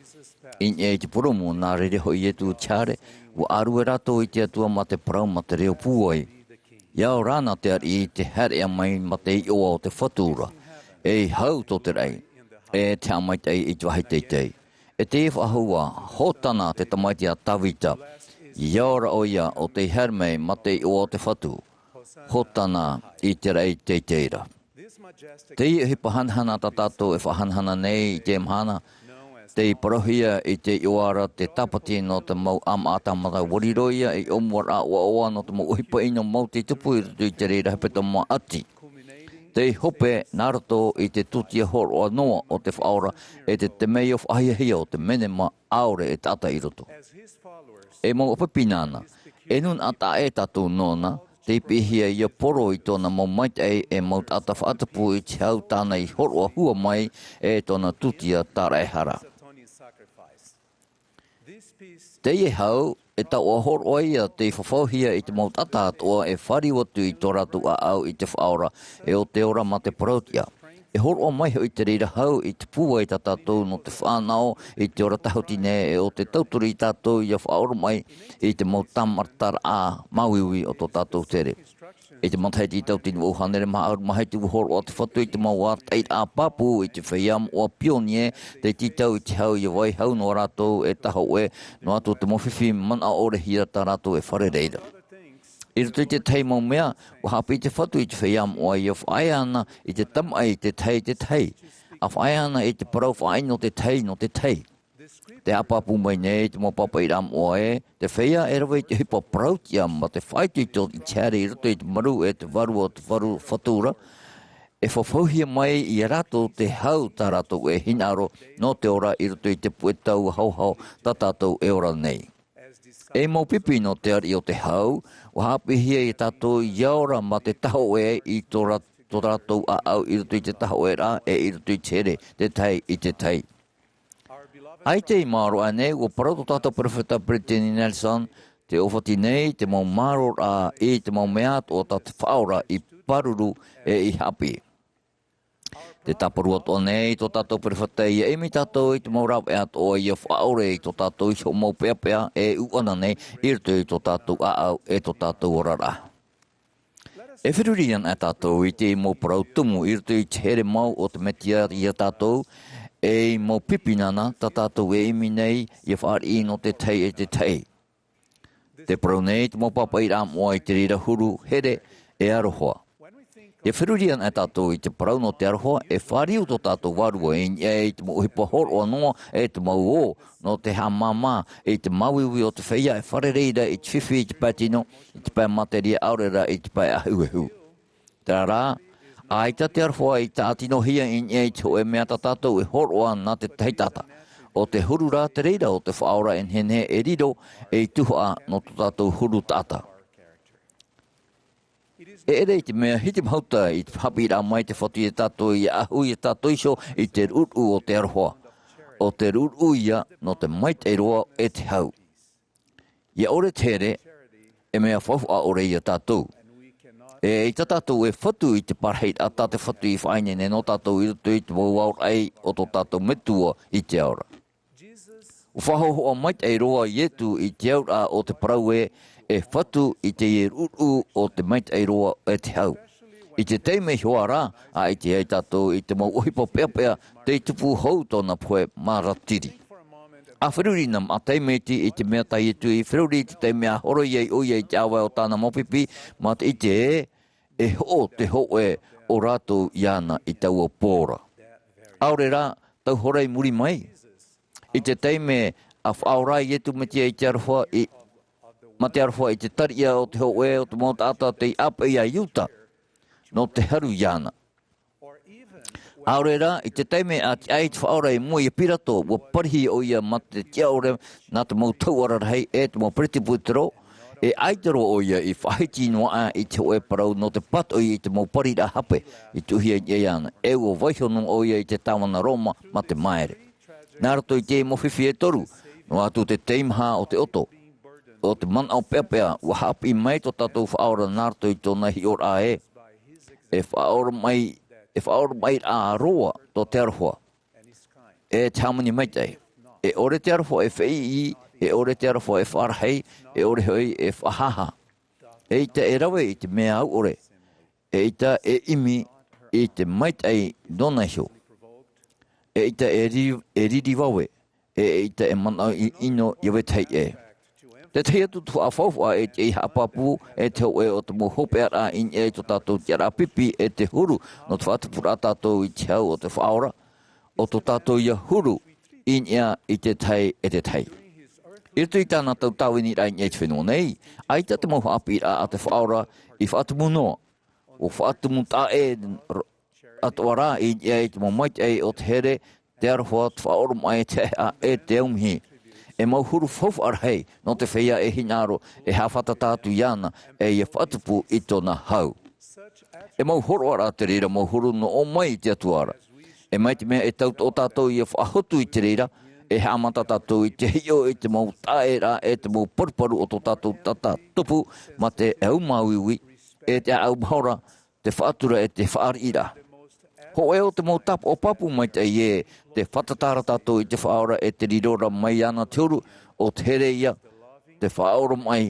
I niʻa i te purūmu, nā reira hoʻi Ietu i te haere, ʻua ʻārue rātou i te Atua mā te parau, mā te reo pūai. ʻIa ora na te ariʻi i te haereʻa mai mā te iʻoa o te Fatu ra. E hau tō te raʻi, e te haʻamaitaʻi i te vāhi teitei. E te faʻahou ā, Hōtana te tamaiti a Tavita. ʻIa ora ʻoia ʻo tei haere mai mā te iʻoa o te Fatu. Hōtana i te raʻi teitei ra. Teie ʻohipa hanahana tā tātou e faʻahanahana nei i te mahana, tei parauhia i te iʻoa ra te tāpati nō te mau ʻāmaʻa tāmata, ʻua riro ia ei ʻōmuaraʻa ʻoaʻoa nō te mau ʻohipa ʻino mau tei tupu i roto i te reira hepetoma ʻati. Tei hope nā roto i te tūtia hōroʻa noa o te Faʻaora, e te temeio faʻahiahia o te menema ʻaore e taʻata i roto. E mau ʻāpī nāna, e nūnaʻa taʻa ʻē tātou nōna, tei piʻihia ʻia poro i tōna mau maitaʻi e mau taʻata faʻatupu i te hau tāna i hōroʻa hua mai, e tōna tūtia tāraʻehara. Teie hau, e taoʻa hōroʻa ia tei fafauhia i te mau taʻata atoʻa e fāriu atu i tō rātou ʻāʻau i te Faʻaora, e ʻo te ora mā te parautiʻa. E hōroʻa mai hoʻi te reira hau i te pūai tā tātou nō te fānaʻo i te ora tahuti nei, e ʻo te tauturu ia tātou ʻia faʻaoromaʻi i te mau tāmataraʻa māuiui o tō tātou tere. I te matahiti tauatini vaʻu hānere maha ʻahuru mā hitu, ʻua hōroʻa te Fatu i te mau ʻātaʻiraʻa pāpū i te feiā moʻa pionie, tei tītau i te hau ʻia vai hau noa rātou e tahoʻē, noa atu te mau fifi manaʻo ʻore hia tā rātou e fārerei ra. I roto i te tahi mau mea, ʻua haʻapiʻi te Fatu i te feiā moʻa ʻia faʻaea ana i te tamaʻi tētahi i tētahi. ʻA faʻaea ana i te parau faʻaʻino tētahi nō tētahi. Tē haʻapāpū mai nei te mau pāpaʻiraʻa moʻa ē, te feiā e rave i te ʻohipa parautiʻa mā te faʻaitoito i te haere i roto i te marū e te vārua o te Fatu ra, e fafauhia mai ia rātou te hau tā rātou e hinaʻaro nō te ora i roto i te puʻe tau haohaoa tā tātou e ora nei. Ei mau pipi nō te ariʻi o te hau, ʻua haʻapiʻihia ia tātou ʻia ora mā te tahoʻē i tō rā-, tō rātou ʻāʻau i roto i te tahoʻēraʻa e i roto i te here, tētahi i tētahi. ʻAita i maoro aʻe nei, ʻua parau tō tātou perofeta Brittany Nelson, tē ʻōfati nei te mau māroraʻa i te mau mea atoʻa tā te Faʻaora i pāruru e i haʻapiʻi. Tē tāparu atoʻa nei tō tātou perofeta ʻia ʻimi tātou i te mau rāveʻa atoʻa ʻia faʻaʻore i tō tātou iho mau peʻapeʻa e ʻūʻana nei i roto i tō tātou ʻāʻau e tō tātou oraraʻa. E feruri ana tātou i te mau parau tumu i roto i te here mau o te Mesia ia tātou, ei mau pipi nāna tā tātou e ʻimi nei ʻia fāriʻi nō tētahi e tētahi. Tē parau nei te mau pāpaʻiraʻa moʻa i te reira huru, here, e aroha. ʻIa feruri ana tātou i te parau nō te aroha, e fāriu tō tātou vārua i niʻa i te mau ʻohipa hōroʻa noa, e te mau ō, nō te haʻamāmā i te māuiui o te feiā e fārerei ra i te fifi, i te pae tino, i te pae materia, ʻaore rā i te pae ʻahuʻahu. Terā rā, ʻaita te aroha i tāʻatinohia i niʻa i te hōʻē mea tā tātou e hōroʻa nā te tahi taʻata. ʻO te huru rā te reira o te Faʻaora e nehenehe e riro ei tuhaʻa nō tō tātou huru taʻata. E ʻere i te mea hitimahuta i te haʻapiʻiraʻa mai te Fatu ia tātou ʻia ʻahu ia tātou iho i te ruʻuruʻu o te aroha. ʻO te ruʻuruʻu ia nō te maitaʻi roa e te hau. ʻIa ʻore te here, e mea faufaʻa ʻore ia tātou. E ʻaita tātou e fatu i te parahiraʻa tā te Fatu i faʻaineine nō tātou i roto i te mau aoraʻi o tō tātou Metua i te ao ra. ʻUa faʻahōhoʻa maitaʻi roa Ietu i te auraʻa o te parau ē, e fatu i te ruʻuruʻu o te maitaʻi roa e te hau. I te taime iho ā rā, ʻaita e ʻite ai tātou i te mau ʻohipa peʻapeʻa tei tupu hou tōna pohe maratiri. ʻA feruri nā maʻa taime iti i te mea tā Ietu i feruri i te taime ʻa horo ai ʻoia i te ʻāvae o tāna mau pipi, mā te ʻite ē, e hoʻo te hōʻē o rātou iāna i taua pō ra. ʻAore rā, tau hora i muri mai. I te taime ʻa faʻaora ai Ietu Mesia i te aroha i, mā te aroha i te tariʻa o te hōʻē o te mau taʻata tei ʻāpeʻe ia Iuta, nō te haru iāna. ʻAore rā, i te taime a tiʻa ai te Faʻaora i mua ia Pirato, ʻua parihi ʻoia mā te tiʻa ʻore nā te mau tauʻara rahi e te mau peretiteni Petero, e ʻaita roa ʻoia i faʻahiti noa aʻe i te hōʻē parau nō te pātoʻi i te mau pariraʻa hape i tuʻuhia i niʻa iāna, e ʻua vaiiho noa ʻoia i te tāvana Roma mā te māere. Nā roto i te mau fifi e toru, noa atu te teimaha o te ʻoto, o te manaʻo peʻapeʻa, ʻua haʻapiʻi mai tō tātou Faʻaora nā roto i tōna hiʻoraʻa ē, e faʻaoromaʻi, e faʻaoromaʻiraʻa roa tō te aroha, e te hāmani maitaʻi. E ʻore te aroha e feʻiʻi, e ʻore te aroha e faʻarahi, e ʻore hoʻi e faʻahaha. ʻEita e rave i te mea auʻore, ʻeita e ʻimi i te maitaʻi nōna iho. ʻEita e ri-, e riri vave, ʻeita e manaʻo i ʻino ia vetahi ʻē. Tētahi atu te faʻafaufaʻa e te haʻapāpū, e te hōʻē o te mau hopeʻaraʻa i niʻa i tō tātou tiʻaraʻa pipi, e te huru nō te faʻatupuraʻa tātou i te hau o te Faʻaora, ʻo tō tātou ia huru i niʻa i te tahi e te tahi. I roto i tāna tau tāviniraʻa i niʻa i te fenua nei, ʻaita te mau haʻapiʻiraʻa a te Faʻaora i faʻatumu noa, ʻua faʻatumu taʻa ʻē atoʻa rā i niʻa i te mau maitaʻi o te here, te aroha, te faʻaoromaʻi, te haʻehaʻa, e te aumihi. E mau huru faufaʻa rahi nō te feiā e hinaʻaro e haʻafātata atu iāna, e ia faʻatupu i tōna hau. E mau hōroʻaraʻa te reira mau huru nō ʻō mai i te Atua ra. E mai te mea e tautoʻo tātou ia faʻahotu i te reira, e haʻamata tātou i te hiʻo i te mau taʻaʻēraʻa e te mau paruparu o tō tātou taʻata tupu mā te ʻaʻau māuiui, e te ʻaʻau mahora, te faʻatura e te fāriʻiraʻa. Hōʻē o te mau tāpaʻo pāpū maitaʻi ē, te fātata ra tātou i te Faʻaora e te riro ra mai iāna te huru, ʻo te here ïa, te faʻaoromaʻi,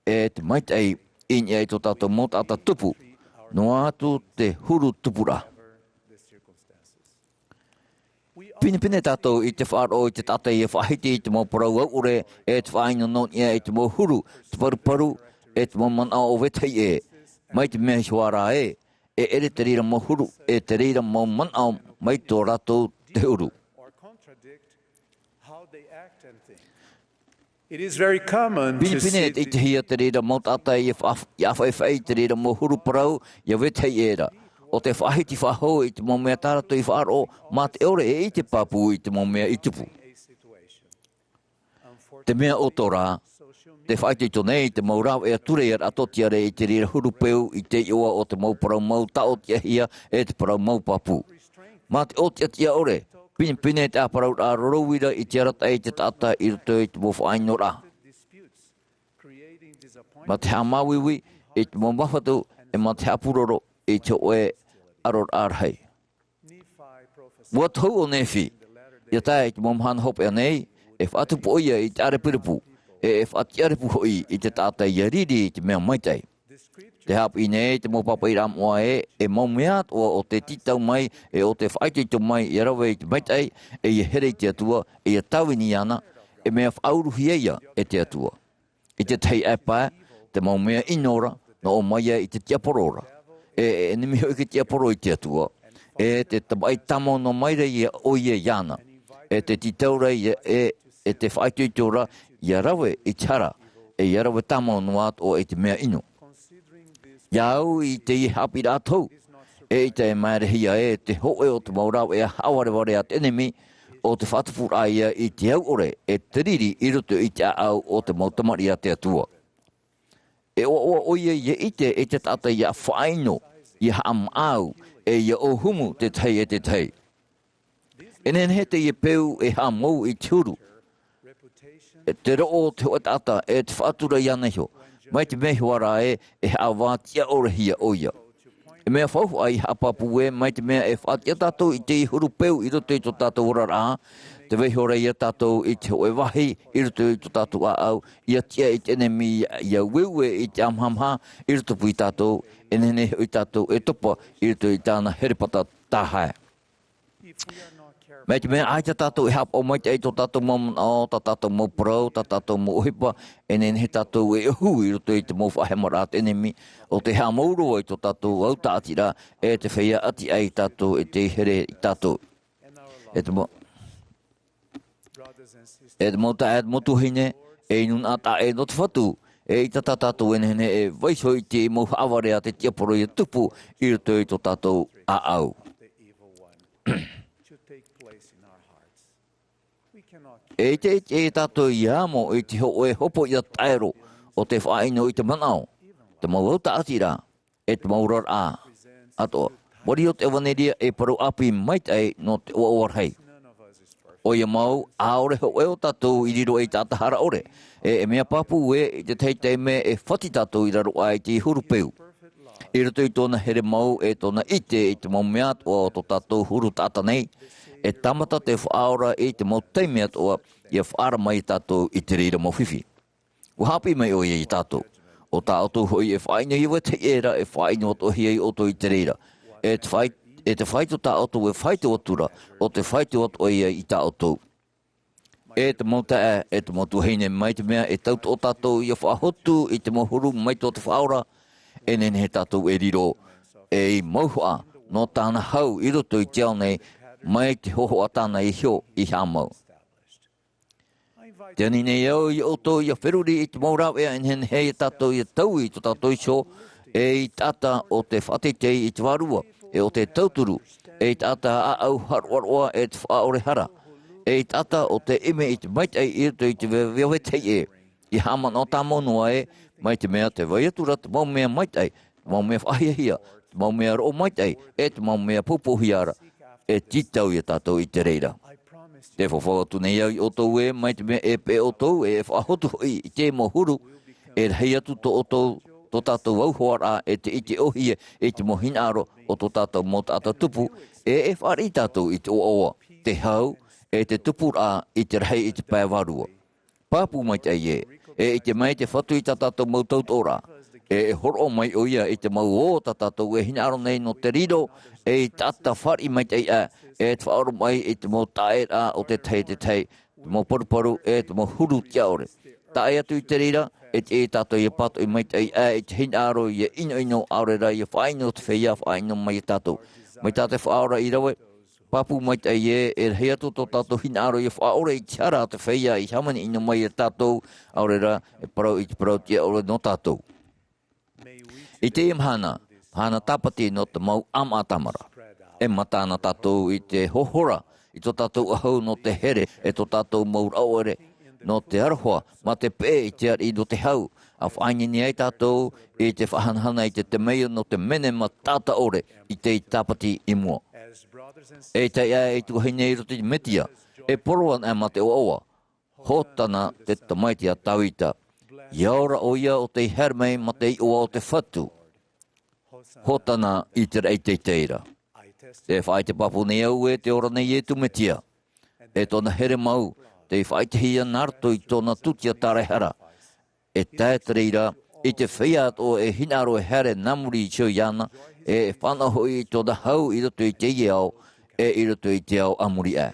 e te maitaʻi i niʻa i tō tātou mau taʻata tupu, noa atu te huru tupuraʻa. Pinepine tātou i te faʻaroʻo i te taʻata ia faʻahiti i te mau parau auʻore, e te faʻaʻino nō niʻa i te mau huru, te paruparu, e te mau manaʻo o vetahi ʻē. Mai te mea iho ā rā ē, e ʻere te reira mau huru, e te reira mau manaʻo mai tō rātou te huru. It is very common to Pinepine see e te hia te reira mau taʻata ia fa-, ia faʻaʻite i te reira mau huru parau ia vetahi ʻē ra. ʻO te faʻahiti faʻahou i te mau mea tā rātou i faʻaroʻo, mā te ʻore e ʻite pāpū i te mau mea i tupu. Te mea ʻoto rā, tē faʻaitoito nei te mau rāveʻa ture ia rātou tiare i te reira huru peu i te iʻoa o te mau parau mau taʻotiʻahia e te parau mau pāpū. Mā te ʻōtiʻatiʻa ʻore, pinepine te ʻāparauraʻa roro uira i te arataʻi i te taʻata i roto i te mau faʻaʻinoraʻa. Mā te haʻamāuiui i te mau māfatu, e mā te haʻapūroro i te hōʻē ʻaroraʻa rahi. ʻUa tohu ʻo Nephi, ia tae i te mau mahana hopeʻa nei, e faʻatupu ʻoia i te ʻārepurepu, e, e faʻatiʻarepu hoʻi i te taʻata ia riri i te mea maitaʻi. Tē haʻapiʻi nei te mau pāpaʻiraʻa moʻa ē, e mau mea atoʻa ʻo tē tītau mai, e ʻo tē faʻaitoito mai ia rave i te maitaʻi, e ia here i te Atua, e ia tāvini iāna, e mea faʻauruhia ïa e te Atua. I te tahi ʻāpae, te mau mea ʻino ra, nō ʻō mai ïa i te tiaporo ra. E, e ʻenemi hoʻi te tiaporo i te Atua. E tē tamaʻi tāmau noa mai ra ïa ʻoia iāna. E tē tītau ra ïa, e, e tē faʻaitoito ra, ia rave i te hara, e ia rave tāmau noa atoʻa i te mea ʻino. Ia au i teie haʻapiʻiraʻa tohu, eʻita e māerehia ē te hōʻē o te mau rāveʻa haʻavarevare a te ʻenemi, ʻo te faʻatupuraʻa ïa i te auʻore, e te riri i roto i te ʻāʻau o te mau tamariʻi a te Atua. E ʻoaʻoa ʻoia ia ʻite e te taʻata ia faʻaʻino, ia haʻamāʻau, e ia ʻōhumu te tahi e te tahi. E nehenehe teie peu e haʻamou i te huru. E te roʻo o te hōʻē taʻata, e te faʻatura iāna iho. Mai te mea iho ā rā ē, e haʻavātiʻa ʻore hia ʻoia. E mea faufaʻa ia haʻapāpū ē, mai te mea e faʻatiʻa tātou i te huru peu i roto i tō tātou oraraʻa, tē vaiiho ra ïa tātou i te hōʻē vāhi i roto i tō tātou ʻāʻau, ia tiʻa i te ʻenemi ia, ia ueue i te ʻāmahamaha i rotopū ia tātou, e nehenehe hoʻi tātou e topa i roto i tāna herepata tahae. Mai te mea ʻaita tātou e haʻapaʻo maitaʻi i tō tātou mau manaʻo, tā tātou mau parau, tā tātou mau ʻohipa, e nehenehe tātou e ʻohu i roto i te mau faʻahemaraʻa a te ʻenemi, ʻo tē haʻamou roa i tō tātou au tāʻatiraʻa, e tē feiā ʻati aʻe ia tātou, e tē here ia tātou. E te mau, e te mau taeaʻe, e te mau tuahine, e nūnaʻa taʻa ʻē nō te Fatu, eʻita tā tātou e nehenehe e vaiiho i te mau haʻavare a te tiaporo ia tupu i roto i tō tātou ʻāʻau. E ʻite, ʻite tātou ia amo i te hōʻē hopoiʻa taero o te faʻaʻino i te manaʻo, te mau autaʻatiraʻa, e te mau oraraʻa atoʻa. Mōrī o te ʻevanelia e parau ʻāpī maitaʻi nō te ʻoaʻoa rahi. ʻOia mau, ʻaore hōʻē o tātou i riro ei taʻata hara ʻore, e, e mea pāpū ē, i te tahi taime e fati tātou i raro aʻe i te huru peu. I roto i tōna here mau e tōna ʻite i te mau mea atoʻa o tō tātou huru taʻata nei, e tāmata te faʻaora i te mau taime atoʻa, ʻia faʻaara mai ia tātou i te reira mau fifi. ʻUa haʻapiʻi mai ʻoia ia tātou. ʻO tā ʻoutou hoʻi e faʻaʻino ia vetahi ʻē ra, e faʻaʻino atoʻa hia ia ʻoutou i te reira. E te faʻi-, e te faito tā ʻoutou e faito atu ra, ʻo te faito atoʻa ia i tā ʻoutou. E te mau taeaʻe, e te mau tuahine, mai te mea e tautoʻo tātou ʻia faʻahotu i te mau huru mai tō te Faʻaora, e nehenehe tātou e riro ei mauhaʻa nō tāna hau i roto i te ao nei, mai te hōhoʻa tāna iho i haʻamau. Tē ani nei au ia ʻoutou ʻia feruri i te mau rāveʻa e nehenehe ia tātou ʻia taui i tō tātou iho, ei taʻata o te faʻateitei i te Vārua, e o te tauturu, ei taʻata ʻāʻau haroʻaroʻa e te faʻaʻore hara, ei taʻata o te ʻimi i te maitaʻi i roto i te ve-, vetahi ʻē, ʻia haʻamanaʻo tāmau noa ē, mai te mea tē vai atu ra te mau mea maitaʻi, te mau mea faʻahiahia, te mau mea roʻo maitaʻi, e te mau mea poupouhia ra, e tītau ia tātou i te reira. Tē fafau atu nei au ia ʻoutou ē, mai te mea e peʻe ʻoutou, e faʻahotu hoʻi i te mau huru, e rahi atu tō ʻoutou, tō tātou auhoaraʻa, e te ʻite ʻōhie i te mau hinaʻaro o tō tātou mau taʻata tupu, e e fāriʻi tātou i te ʻoaʻoa, te hau, e te tupuraʻa i te rahi i te pae vārua. Pāpū maitaʻi ē, e ʻite mai te Fatu i tā tātou mau tautoʻoraʻa, e e hōroʻa mai ʻoia i te mau ō tā tātou e hinaʻaro nei nō te riro ei taʻata fāriʻi maitaʻi aʻe, e te faʻaoromaʻi i te mau taʻeraʻa o te tahi e te tahi, te mau paruparu, e te mau huru tiʻaʻore. Tae atu i te reira, e tiʻa ia tātou ʻia pātoʻi maitaʻi aʻe i te hinaʻaro ʻia ʻinoʻino, ʻaore rā ʻia faʻaʻino te feiā faʻaʻino mai ia tātou. Mai tā te Faʻaora i rave, pāpū maitaʻi ē, e rahi atu tō tātou hinaʻaro ʻia faʻaʻore i te hara a te feiā i hāmani ʻino mai ia tātou, ʻaore rā, e parau i te parau tiʻaʻore nō tātou. I teie mahana, mahana tāpati nō te mau ʻāmaʻa tāmara. E mata na tātou i te hohora, i tō tātou ʻahu nō te here, e tō tātou mau rāʻau ʻore, nō te aroha, mā te peʻe i te ariʻi nō te hau, ʻa faʻaineine ai tātou i te faʻahanahana i te temeio nō te menema taʻata ʻore i teie tāpati i mua. E taiʻa e tuahine i roto i te Mesia, e parau ana mā te ʻoaʻoa, Hōtana te tamaiti a Tāvita. ʻIa ora ʻoia ʻo tei haere mai mā te iʻoa o te Fatu. Hōtana i te raʻi teitei ra. E faʻaʻite pāpū nei au ē tē ora nei Iesu Mesia. E tōna here mau, tei faʻaʻitehia nā roto i tōna tūtia tāraehara. E tae te reira, i te feiā atoʻa e hinaʻaro e haere nā muri iho iāna, e e fānaʻo hoʻi i tōna hau i roto i teie ao, e i roto i te ao a muri aʻe.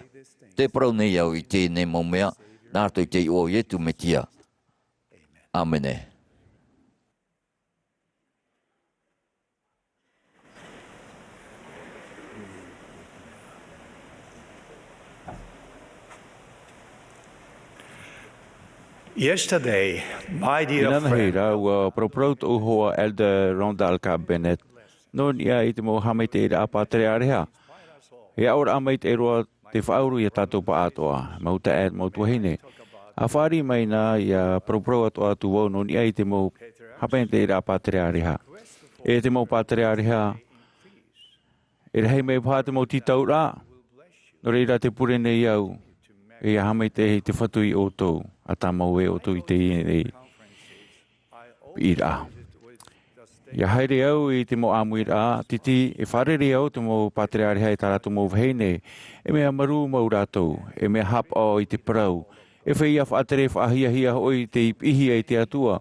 Tē parau nei au i teie nei mau mea, nā roto i te iʻoa o Iesu Mesia. ʻĀmene. Yesterday, my dear Inanahi friend, rā, ua paraparau tōʻu hoa Elder Rhonda Alka Bennett, nō niʻa i te mau haʻamaitaʻiraʻa pātereareha. E aʻoraʻa maitaʻi roa te faʻauru ia tātou pāʻatoʻa, mau taeaʻe, mau tuahine. ʻA fāriʻi mai na ʻia paraparau atoʻa atu vau nō niʻa i te mau haʻamaitaʻiraʻa pātereareha. E te mau pātereareha, e rahi mai paha te mau tītauraʻa, nō reira tē pure nei au, e ʻia haʻamaitaʻi te Fatu ia ʻoutou, ʻa tāmau ē ʻoutou i teie nei piʻiraʻa. ʻIa haere au i te mau ʻāmuiraʻa, titi, e fārerei au te mau pātereareha e tā rātou mau vahine, e mea marū mau rātou, e mea haʻapaʻo i te parau, e feiā faʻatere faʻahiahia hoʻi tei piʻihia e te Atua,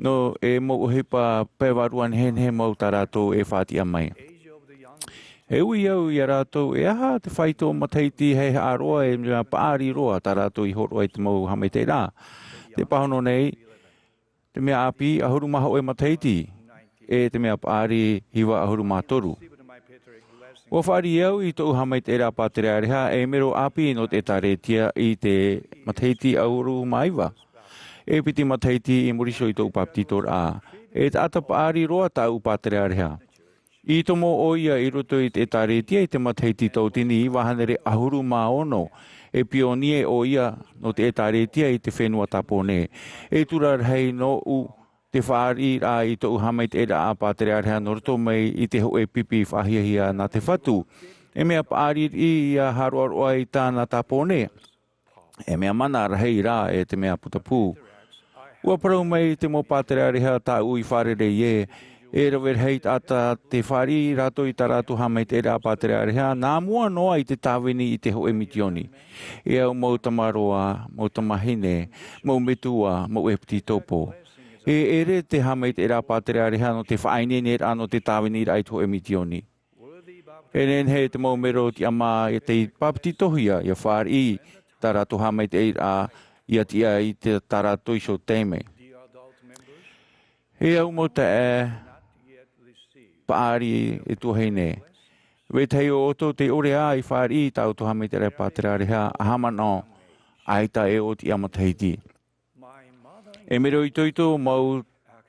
nō e mau ʻohipa pae vārua nehenehe mau tā rātou e faʻatiʻa mai. E ui au ia rātou, e aha te faito matahiti haihaʻa roa, e mea paʻari roa tā rātou i hōroʻa i te mau haʻamaitaʻiraʻa. Te pāhono nei, te mea ʻāpī, ʻahuru mā hōʻē matahiti, e te mea paʻari, hiva ʻahuru mā toru. ʻUa fāriʻi au i tōʻu haʻamaitaʻiraʻa pātereareha, e mero ʻāpī nō te ʻĒtārētia i te matahiti ʻahuru mā iva. E piti matahiti i muri iho i tōʻu bāpetizoraʻa. E taʻata paʻari roa tāʻu pātereareha. I tomo ʻoia i roto i te ʻĒtārētia i te matahiti tauatini iva hānere ʻahuru mā ono. e pionie ʻoia nō te ʻētāretia i te fenua Tāpōnē. E tura rahi nōʻu te fāriʻiraʻa i tōʻu haʻamaitaʻiraʻa pātereareha nō roto mai i te hōʻē pipi faʻahiahia nā te Fatu. E mea paʻari riʻi ia hāroaroa i tāna Tāpōnē. E mea mana rahi rā e te mea putapū. Ua parau mai te mau pātereareha tāʻu i fārerei ē, e rave rahi taʻata te fāriʻi rātou i tā rātou haʻamaitaʻiraʻa pātereareha, nā mua noa i te tāvini i te hōʻē mitioni. E au mau tamaroa, mau tamahine, mau metua, mau ʻepititopo. E ʻere te haʻamaitaʻiraʻa pātereareha nō te faʻaineineraʻa nō te tāviniraʻa i te hōʻē mitioni. E nehenehe te mau mero tiʻamā e te papetitohia, ia fāriʻi tā rātou haʻamaitaʻiraʻa, ia tiʻa i te tā rātou iho taime. E au mau taeaʻe paʻari e tuahine. Vetahi o ʻoutou tē ʻore ā i fāriʻi i tā ʻoutou haʻamaitaʻiraʻa pātereareha, ʻaita e manaʻo, ʻaita e ʻōtiʻa matahiti. E mero itoito mau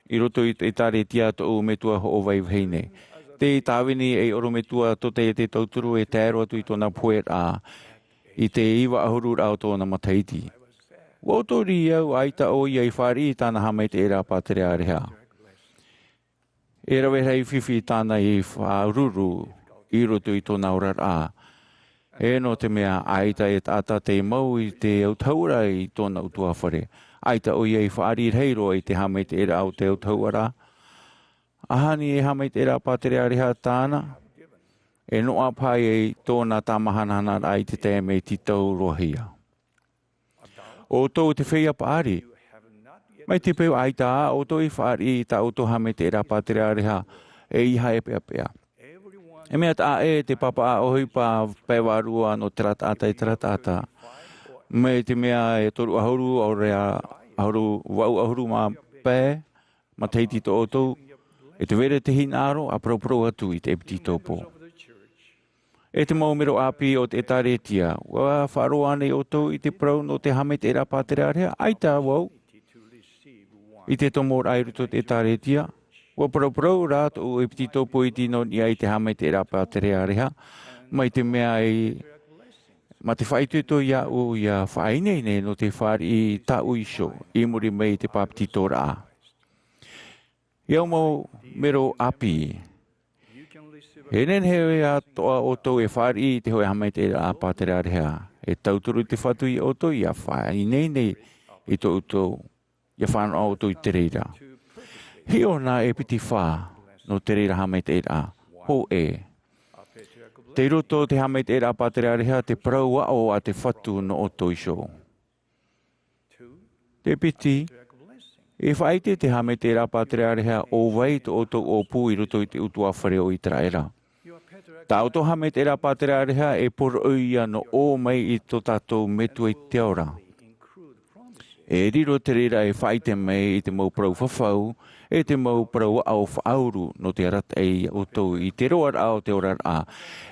i roto i te ʻētāretia tōʻu metua hoʻo vaivahine. Tei tāvini ei ʻorometua tōtaiete tauturu e tae roa atu i tōna poheraʻa, i te iva ʻahuru raʻa o tōna matahiti. Ua ʻoto riʻi au ʻaita ʻoia i fāriʻi i tāna haʻamaitaʻiraʻa pātereareha. E rave rahi fifi tāna i faʻaruru i roto i tōna oraraʻa. E nō te mea ʻaita e taʻata tei mau i te autahuʻaraʻa i tōna ʻutuāfare. ʻAita ʻoia i fāriʻi rahi roa i te haʻamaitaʻiraʻa o te autahuʻaraʻa. ʻAhani e haʻamaitaʻiraʻa pātereareha tāna, e noaʻa paha i tōna tāmāhanahanaraʻa i te taime e tītau roa hia. ʻOutou te feiā paʻari. Mai te peu ʻaita ā ʻoutou i fāriʻi i tā ʻoutou haʻamaitaʻiraʻa pātereareha, ʻeiaha e peʻapeʻa. E mea taʻa ʻē te pāpaʻa ʻohipa pae vārua nō terā taʻata e terā taʻata. Mai te mea e toru ʻahuru, ʻaore rā ʻahuru, vaʻu ʻahuru mā pae, matahiti tō ʻoutou, e te vai ra te hinaʻaro, ʻa paraparau atu i te ʻepititopo. E te mau mero ʻāpī o te ʻētāretia, ua faʻaroʻo ānei ʻoutou i te parau nō te haʻamaitaʻiraʻa pātereareha, ʻaita vau, i te tomoraʻa i roto i te ʻētāretia, ua paraparau rā tōʻu ʻepititopo i te ʻino niʻa i te haʻamaitaʻiraʻa pātereareha, mai te mea i, mā te faʻaitoito iāʻu ia faʻaineine nō te fāriʻi i tāʻu iho, i muri mai i te papetitoraʻa. E au mau mero ʻāpī. E nehenehe atoʻa ʻoutou e fāriʻi i te hōʻē haʻamaitaʻiraʻa pātereareha. E tauturu te Fatu ia ʻoutou ia faʻaineine i tō ʻoutou, ia fānaʻo ʻoutou i te reira. Hiʻo na e piti fā nō te reira haʻamaitaʻiraʻa. Hōʻē. Tei roto te haʻamaitaʻiraʻa pātereareha te parau aʻo a te Fatu nō ʻoutou iho. Te piti, e faʻaʻite te haʻamaitaʻiraʻa pātereareha ʻo vai tō ʻoutou ʻōpū i roto i te ʻutuāfare o Iteraera. Tā ʻoutou haʻamaitaʻiraʻa pātereareha e poroʻi ia nō ʻō mai i tō tātou Metua i te ao ra. E riro te reira e faʻaʻite mai i te mau parau fafau, e te mau parau aʻo faʻauru nō te arataʻi ia ʻoutou i te roaraʻa o te oraraʻa.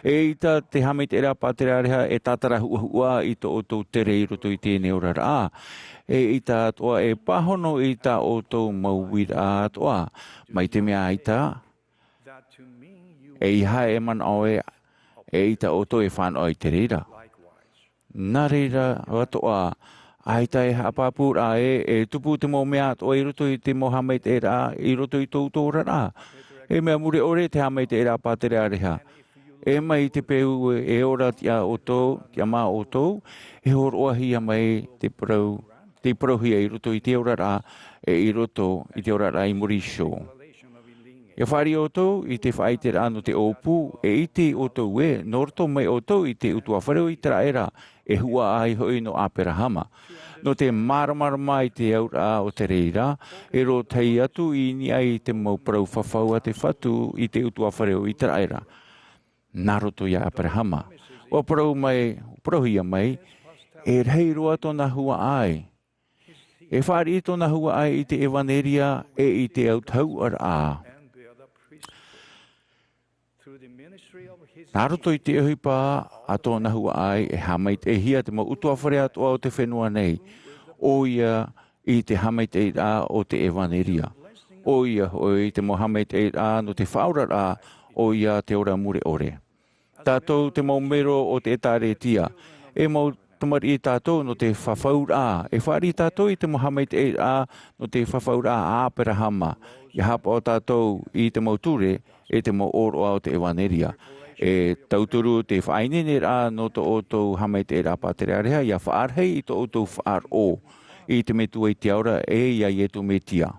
ʻEita te haʻamaitaʻiraʻa pātereareha e tātara huʻahuʻa i tō ʻoutou tere i roto i teie nei oraraʻa. ʻEita atoʻa e pāhono i tā ʻoutou mau uiraʻa atoʻa. Mai te mea ʻaita, ʻeiaha e manaʻo ē, ʻeita ʻoutou e fānaʻo i te reira. Nā reira atoʻa, ʻaita e haʻapāpūraʻa ē, e tupu te mau mea atoʻa i roto i te mau haʻamaitaʻiraʻa, i roto i tō ʻoutou oraraʻa. E mea mure ʻore te haʻamaitaʻiraʻa pātereareha. E mai i te peu e ora tiʻa ʻoutou, tiʻamā ʻoutou, e hōroʻahia mai te parau, tei parauhia i roto i te oraraʻa, e i roto i te oraraʻa i muri iho. ʻIa fāriʻi ʻoutou i te faʻaʻiteraʻa nō te ʻōpū, e ʻite ʻoutou ē, nō roto mai ʻoutou i te ʻutuāfare o Iteraera, e huaʻai hoʻi nō Aperahama. Nō te māramarama i te auraʻa o te reira, e rōtahi atu i niʻa i te mau parau fafau a te Fatu i te ʻutuāfare o Iteraera. Nā roto ia Aperahama. ʻUa parau mai, parauhia mai, e rahi roa tōna huaʻai. E fāriʻi tōna huaʻai i te ʻevaneria e i te autahuʻaraʻa. Nā roto i te ʻohipa a tōna huaʻai e haʻamaitaʻihia te mau ʻutuāfare atoʻa o te fenua nei. ʻOia i te haʻamaitaʻiraʻa o te ʻevaneria. ʻOia hoʻi te mau haʻamaitaʻiraʻa nō te faʻaoraraʻa, ʻoia te ora mure ʻore. Tātou te mau mero o te ʻētāretia, e mau tamariʻi tātou nō te fafauraʻa. E fāriʻi tātou i te mau haʻamaitaʻiraʻa nō te fafauraʻa a Aperahama. ʻIa haʻapaʻo tātou i te mau ture, e te mau ʻōroʻa o te ʻevanelia. E tauturu te faʻaineineraʻa nō tō ʻoutou haʻamaitaʻiraʻa pātereareha, ʻia faʻarahi i tō ʻoutou faʻaroʻo i te Metua i te Ao ra, e ia Ietu Metia.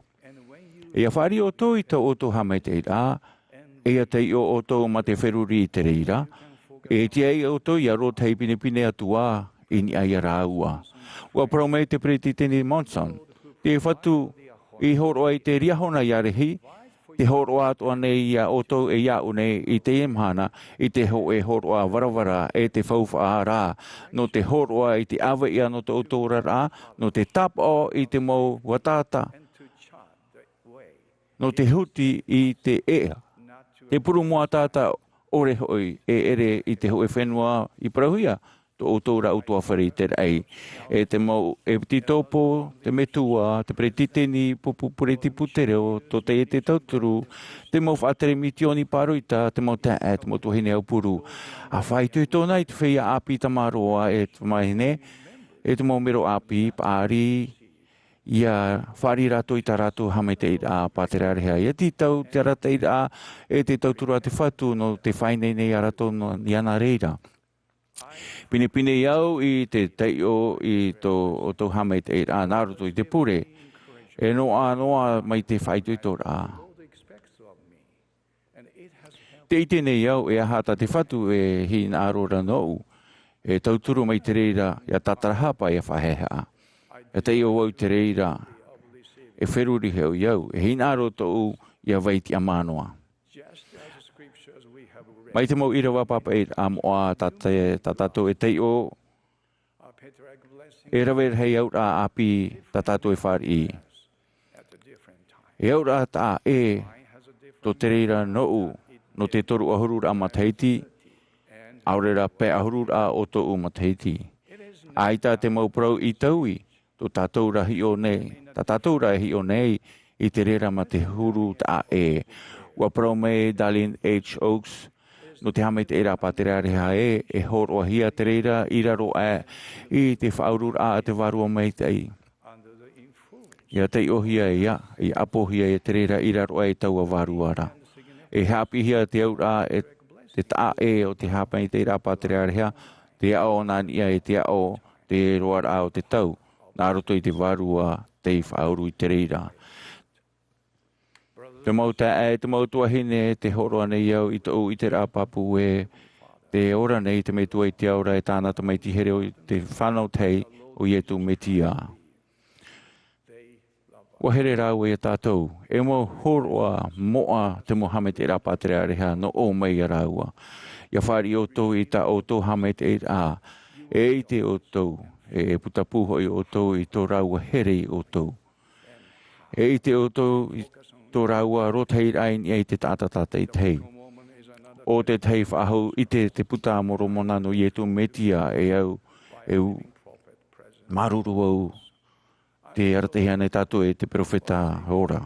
E ʻia fāriʻi ʻoutou i tō ʻoutou haʻamaitaʻiraʻa, e ʻia taiʻo ʻoutou mā te feruri i te reira, e tiʻa ai ʻoutou ʻia rōtahi pinepine atu ā i niʻa ia rāua. ʻUa parau mai te Peretiteni Monson, te Fatu i hōroʻa i te Liahona ʻia Rehi, te hōroʻa atoʻa nei ia ʻoutou e iāʻu nei i teie mahana, i te hōʻē hōroʻa varavara e te faufaʻa rā, nō te hōroʻa i te ʻāvaʻe nō tō ʻoutou oraraʻa, nō te tāpaʻo i te mau vātaata, nō te huti i te ʻēʻa, te purūmu ʻataʻata ʻore hoʻi e ʻere i te hōʻē fenua i parauhia, tō ʻoutou ra ʻutuāfare i te raʻi. E te mau ʻepitikopo, te metua, te peretiteni, pupu peretiteni pūtereo, tōtaiete tauturu, te mau faʻatere misioni pāroita, te mau taeaʻe, te mau tuahine aupuru. ʻA faʻaitoito na i te feiā ʻāpī tamaroa e tamahine, e te mau mero ʻāpī, paʻari, ʻia fāriʻi rātou i tā rātou haʻamaitaʻiraʻa pātereareha. ʻIa tītau te arataʻiraʻa e te tauturu a te Fatu nō te faʻaineine ia rātou nō, iāna reira. Pinepine au i te taiʻo i tō ʻoutou haʻamaitaʻiraʻa nā roto i te pure. E noaʻa noa mai te faʻaitoitoraʻa. Te ʻite nei au e aha tā te Fatu e hinaʻaro ra nōʻu, e tauturu mai te reira ʻia tātarahapa ʻia faʻahaʻehaʻa. E taiʻo au i te reira e feruri hoʻi au, e hinaʻaro tōʻu ʻia vai tiʻamā noa. Mai te mau ʻīrava pāpaʻiraʻa moʻa tā te, tā tātou e taiʻo, e rave rahi auraʻa ʻāpī tā tātou e fāriʻi. E auraʻa taʻa ʻē tō te reira nōʻu, nō te toru ʻahuru raʻa matahiti, ʻaore rā pae ʻahuru raʻa o tōʻu matahiti. ʻAita te mau parau i taui, tō tātou ra hiʻo nei, tā tātou ra e hiʻo nei, i te reira mā te huru taʻa ʻē. ʻUa parau mai Dallin H. Oaks, nō te haʻamaitaʻiraʻa pātereareha ē, e hōroʻahia te reira i raro aʻe i te faʻaururaʻa a te Vārua Maitaʻi. ʻIa taiʻohia ia, ʻia ʻapohia ia te reira i raro aʻe i taua vārua ra. E haʻapiʻihia te auraʻa e te taʻa ʻē o te haʻamaitaʻiraʻa pātereareha, te aʻo nā niʻa i te aʻo te roaraʻa o te tau, nā roto i te vārua tei faʻauru i te reira. Te mau taeaʻe, te mau tuahine, te hōroʻa nei au i tōʻu ʻiteraʻa pāpū ē, tē ora nei te Metua i te Ao ra e tāna Tamaiti here, te fānau tahi o Ietu Metia. ʻUa here rāua ia tātou, e mau hōroʻa moʻa te mau haʻamaitaʻiraʻa pātereareha nō ʻō mai ia rāua. ʻIa fāriʻi ʻoutou i tā ʻoutou haʻamaitaʻiraʻa, e ʻite ʻoutou, e, e puta pū hoʻi ʻoutou i tō rāua here ia ʻoutou. E ʻite ʻoutou i tō rāua rōtahiraʻa i niʻa i te taʻata tātaʻitahi. ʻO te tahi faʻahou ʻite te Puta a Moromona nō Ietu Metia e au, e au, māuruuru au tē arataʻihia nei tātou e te perofeta ora.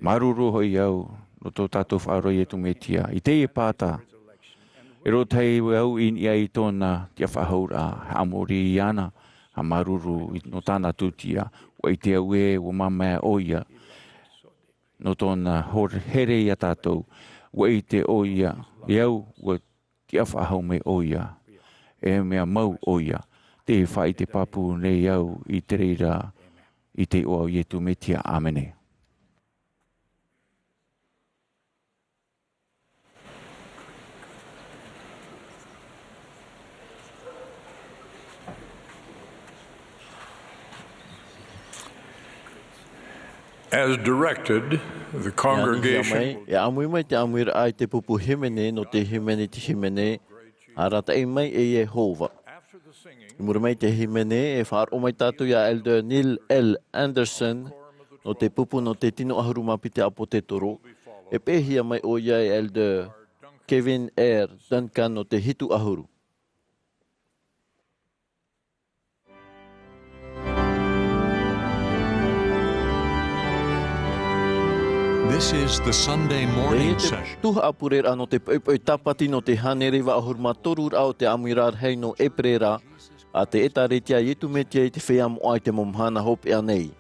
Māuruuru hoʻi au nō tō tātou Faʻaora Ietu Metia. I teie pāta, e rōtahi au i niʻa i tōna tiʻafaʻahouraʻa, haʻamori iāna, haʻamāuruuru i, nō tāna tūtia, ʻua ʻite au ē, ʻua māmae ʻoia, nō tōna hor-, here ia tātou, ʻua ʻite ʻoia, e au, ʻua tiʻafaʻahou mai ʻoia, e mea mau ʻoia, tē faʻaʻite pāpū nei au i te reira, i te iʻoa o Ietu Metia, ʻāmene. As directed, the congregation mai, e ʻāmui mai te ʻāmuiraʻa i te pupu hīmene nō te hīmene, te hīmene, Arataʻi mai e Iehova. I muri mai te hīmene, e faʻaroʻo mai tātou ia Elder Neil L. Andersen, nō te pupu nō te tino ʻahuru mā piti ʻāpōsetolo, e pēhia mai ʻoia e Elder Kevin R. Duncan nō te hitu ʻahuru. This is the Sunday morning session. Tuhaʻa pureraʻa nō te poʻipoʻi tāpati nō te hānere vaʻu ʻahuru mā toru raʻa o te ʻāmuiraʻa rahi nō ʻēperēra, A te ʻĒtārētia a Iesu Mesia i te feiā moʻa i te mau mahana hopeʻa nei.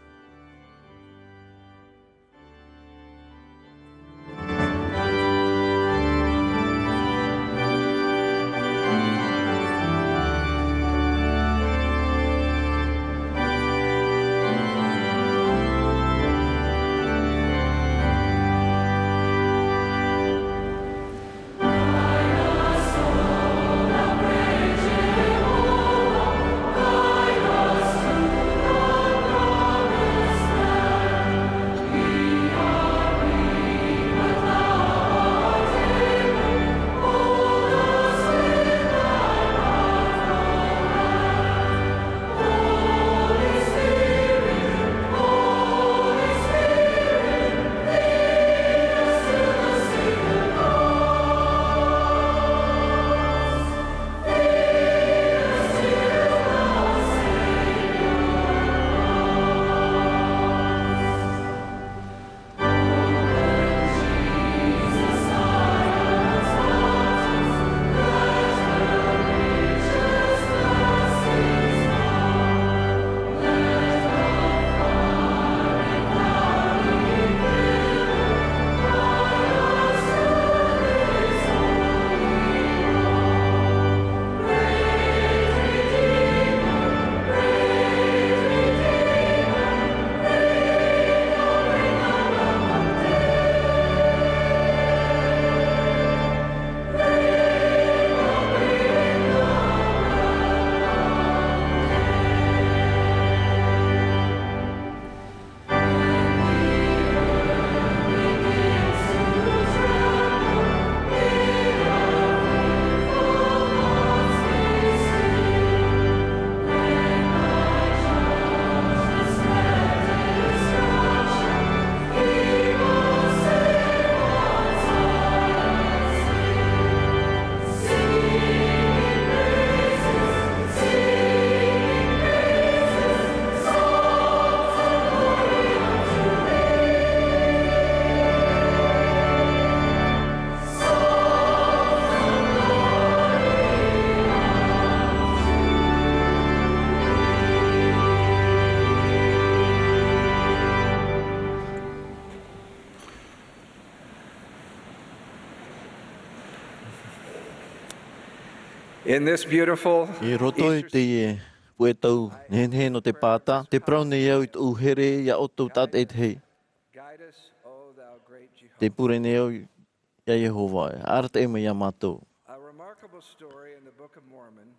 In this beautiful I roto i Easter teie puʻe tau nehenehe nō te Pāta, tē parau nei au i tōʻu here ia ʻoutou tātaʻitahi. Guide us, O thou great Jehovah. Tē pure nei au ia Iehova, e arataʻi mai ia mātou. A remarkable story in the Book of Mormon.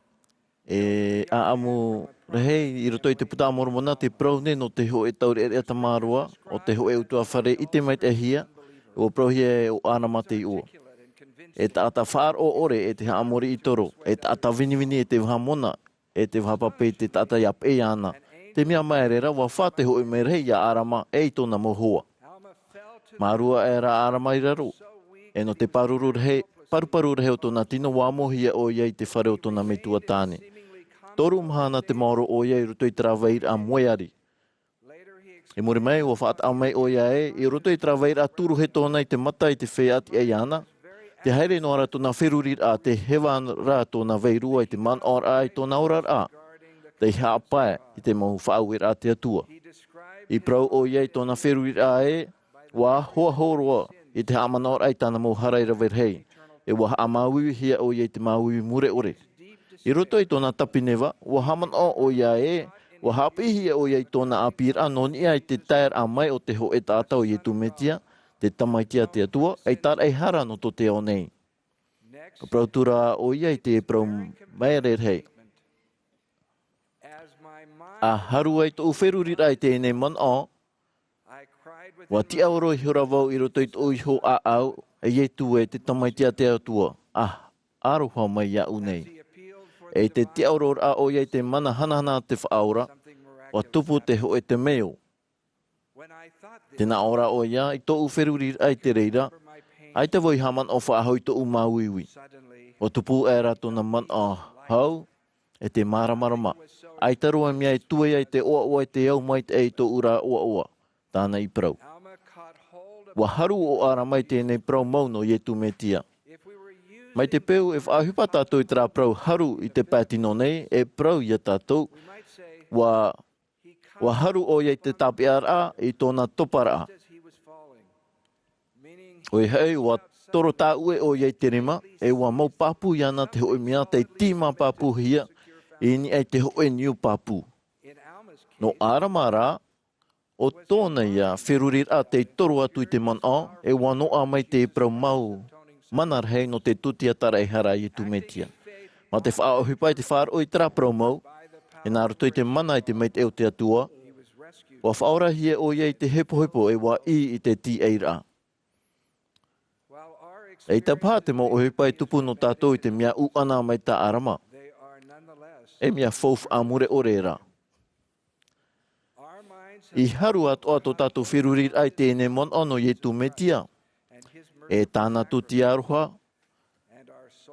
E ʻāʻamu rahi i roto i te Puta a Moromona, tē parau nei nō te hōʻē taureʻareʻa tamāroa, ʻo te hōʻē ʻutuāfare ʻite maitaʻihia, ʻua parauhia e ʻo ʻĀrama te iʻoa. E taʻata faʻaroʻo ʻore, e te haʻamori i toro, e taʻata vinivini, e te vaha mona, e te vaha pape i te taʻata ia peʻe iāna. Te mea maere ra, ʻua fā te hōʻē mea rahi ia ʻĀrama, e i tōna mau hoa. Mārua aʻera ʻĀrama i raro. E nō te pāruru rahi, paruparu rahi o tōna tino, ʻua amohia ʻoia i te fare o tōna metua tāne. Toru mahana tē maoro ʻoia i roto i terā vairaʻa moeari. I muri mai, ʻua faʻataʻa mai ʻoia ē, i roto i terā vairaʻa turu hē tōna i te mata i te feiā ʻati iāna, tē haere noa ra tōna feruriraʻa, tē heva ra tōna vairua i te manaʻoraʻa i tōna oraraʻa, tei haʻapae i te mau faʻaueraʻa a te Atua. I parau ʻoia i tōna feruriraʻa ē, ʻua ahoaho roa i te haʻamanaʻoraʻa i tāna mau hara e rave rahi, e ʻua haʻamāuiuihia ʻoia i te māuiui mure ʻore. I roto i tōna tapineva, ʻua haʻamanaʻo ʻoia ē, ʻua haʻapiʻihia ʻoia i tōna ʻāpīraʻa nō niʻa i te taeraʻa mai o te hōʻē taʻata ʻo Iesu Mesia, te Tamaiti a te Atua, ʻei tāraʻehara nō tō te ao nei. ʻUa parau atu ra ʻoia i te parau maere rahi. ʻA haru ai tōʻu feruriraʻa i teie nei manaʻo, ʻua tiʻaoro ihora vau i roto i tōʻu iho ʻāʻau, e Iesu e, te Tamaiti a te Atua, ʻa aroha mai iāʻu nei. E i te tiʻaororaʻa ʻoia i te mana hanahana a te Faʻaora, ʻua tupu te hōʻē temeio. Tē nā ʻō ra ʻoia i tōʻu feruriraʻa i te reira, ʻaita vau i haʻamanaʻo faʻahou i tōʻu māuiui. ʻUa tupu aʻera tōna manaʻo hau, e te māramarama. ʻAita roa mea e tuea i te ʻoaʻoa e te au maitaʻi i tōʻu ra ʻoaʻoa, tāna i parau. ʻUa haru ʻo ʻĀrama i teie nei parau mau nō Iesu Mesia. Mai te peu e faʻaʻohipa tātou i terā parau haru i te pae tino nei, e parau ia tātou, ua, ua haru ʻoia i te tāpeʻaraʻa i tōna toparaʻa. ʻOia hoʻi, ua toro tāʻue ʻoia i te rima, e ua mau pāpū iāna te hōʻē mea tei tīmā pāpūhia i niʻa i te hōʻē niu pāpū. Nō ʻĀrama rā, ʻo tōna ia feruriraʻa tei toro atu i te manaʻo, e ua noaʻa mai te parau mau mana rahi nō te tūtia tāraʻehara a Iesu Mesia. Mā te faʻaʻohipa i te faʻaroʻo i terā parau mau, e nā roto i te mana i te maitaʻi o te Atua, ua faʻaorahia ʻoia i te hepohepo e ua ʻī i te tīaʻiraʻa. ʻEita paha te mau ʻohipa e tupu nō tātou i te mea ʻūʻana mai tā ʻĀrama, e mea faufaʻa mure ʻore rā. I haru atoʻa tō tātou feruriraʻa i teie nei manaʻo nō Iesu Mesia, e tāna tūtia aroha,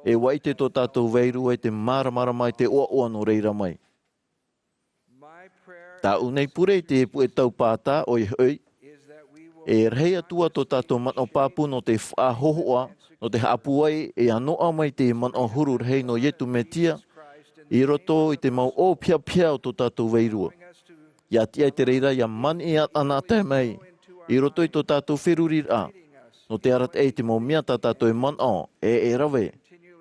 e ua ʻite tō tātou vārua i te māramarama i te ʻoaʻoa nō reira mai. Tāʻu nei pure i te puʻe tau pātā, ʻoia hoʻi, e rahi atu ā tō tātou manaʻo pāpū nō te faʻahōhoʻa, nō te haʻapūai, e ʻia noaʻa mai te manaʻo huru rahi nō Iesu Mesia, i roto i te mau ʻōpiʻapiʻa o tō tātou vārua. ʻIa tiʻa i te reira ʻia maniʻi ʻanaʻanatae mai, i roto i tō tātou feruriraʻa, nō te arataʻi i te mau mea tā tātou e manaʻo, e, e rave,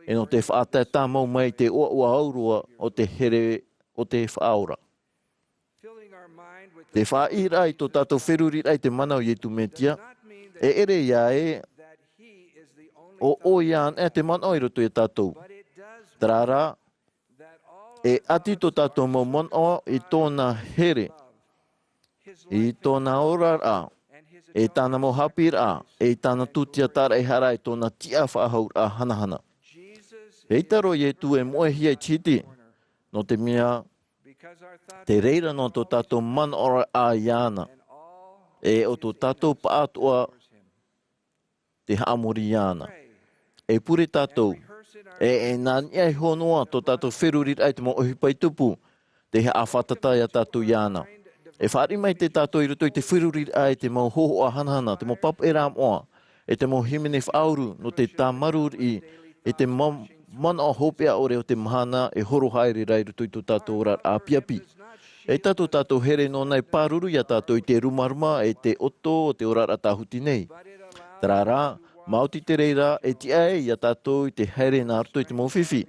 e nō te faʻataetae mau mai i te ʻoaʻoa aurua o te here o te Faʻaora. Te faʻaʻīraʻa i tō tātou feruriraʻa i te mana o Iesu Mesia, e ʻere ïa ē, ʻo ʻoia anaʻe te manaʻo i roto ia tātou. Terā rā, e ʻati tō tātou mau manaʻo i tōna here, i tōna oraraʻa, e tāna mau haʻapiʻiraʻa, e i tāna tūtia tāraʻehara, e tōna tiʻafaʻahouraʻa hanahana. ʻEita roa Iesu e moʻehia i te hiti, nō te mea, tē reira noa tō tātou manaʻoraʻa iāna, e ʻo tō tātou pāʻatoʻa te haʻamori iāna. E pure tātou, e, e nā niʻa iho noa tō tātou feruriraʻa i te mau ʻohipa i tupu, tē haʻafātata ia tātou iāna. E fāriʻi maitaʻi tātou i roto i te feruriraʻa i te mau hōhoʻa hanahana, te mau pāpaʻiraʻa moʻa, e te mau hīmene faʻauru, nō te tāmarū riʻi, e te mau manaʻo hopeʻa ʻore o te mahana e horo haere ra i roto i tō tātou oraraʻa ʻāpiʻapi. ʻEita tō tātou here nōna e pāruru ia tātou i te rumaruma, e te ʻoto o te oraraʻa tāhuti nei. Terā rā, maoti te reira, e tiʻa ai ia tātou i te haere nā roto i te mau fifi,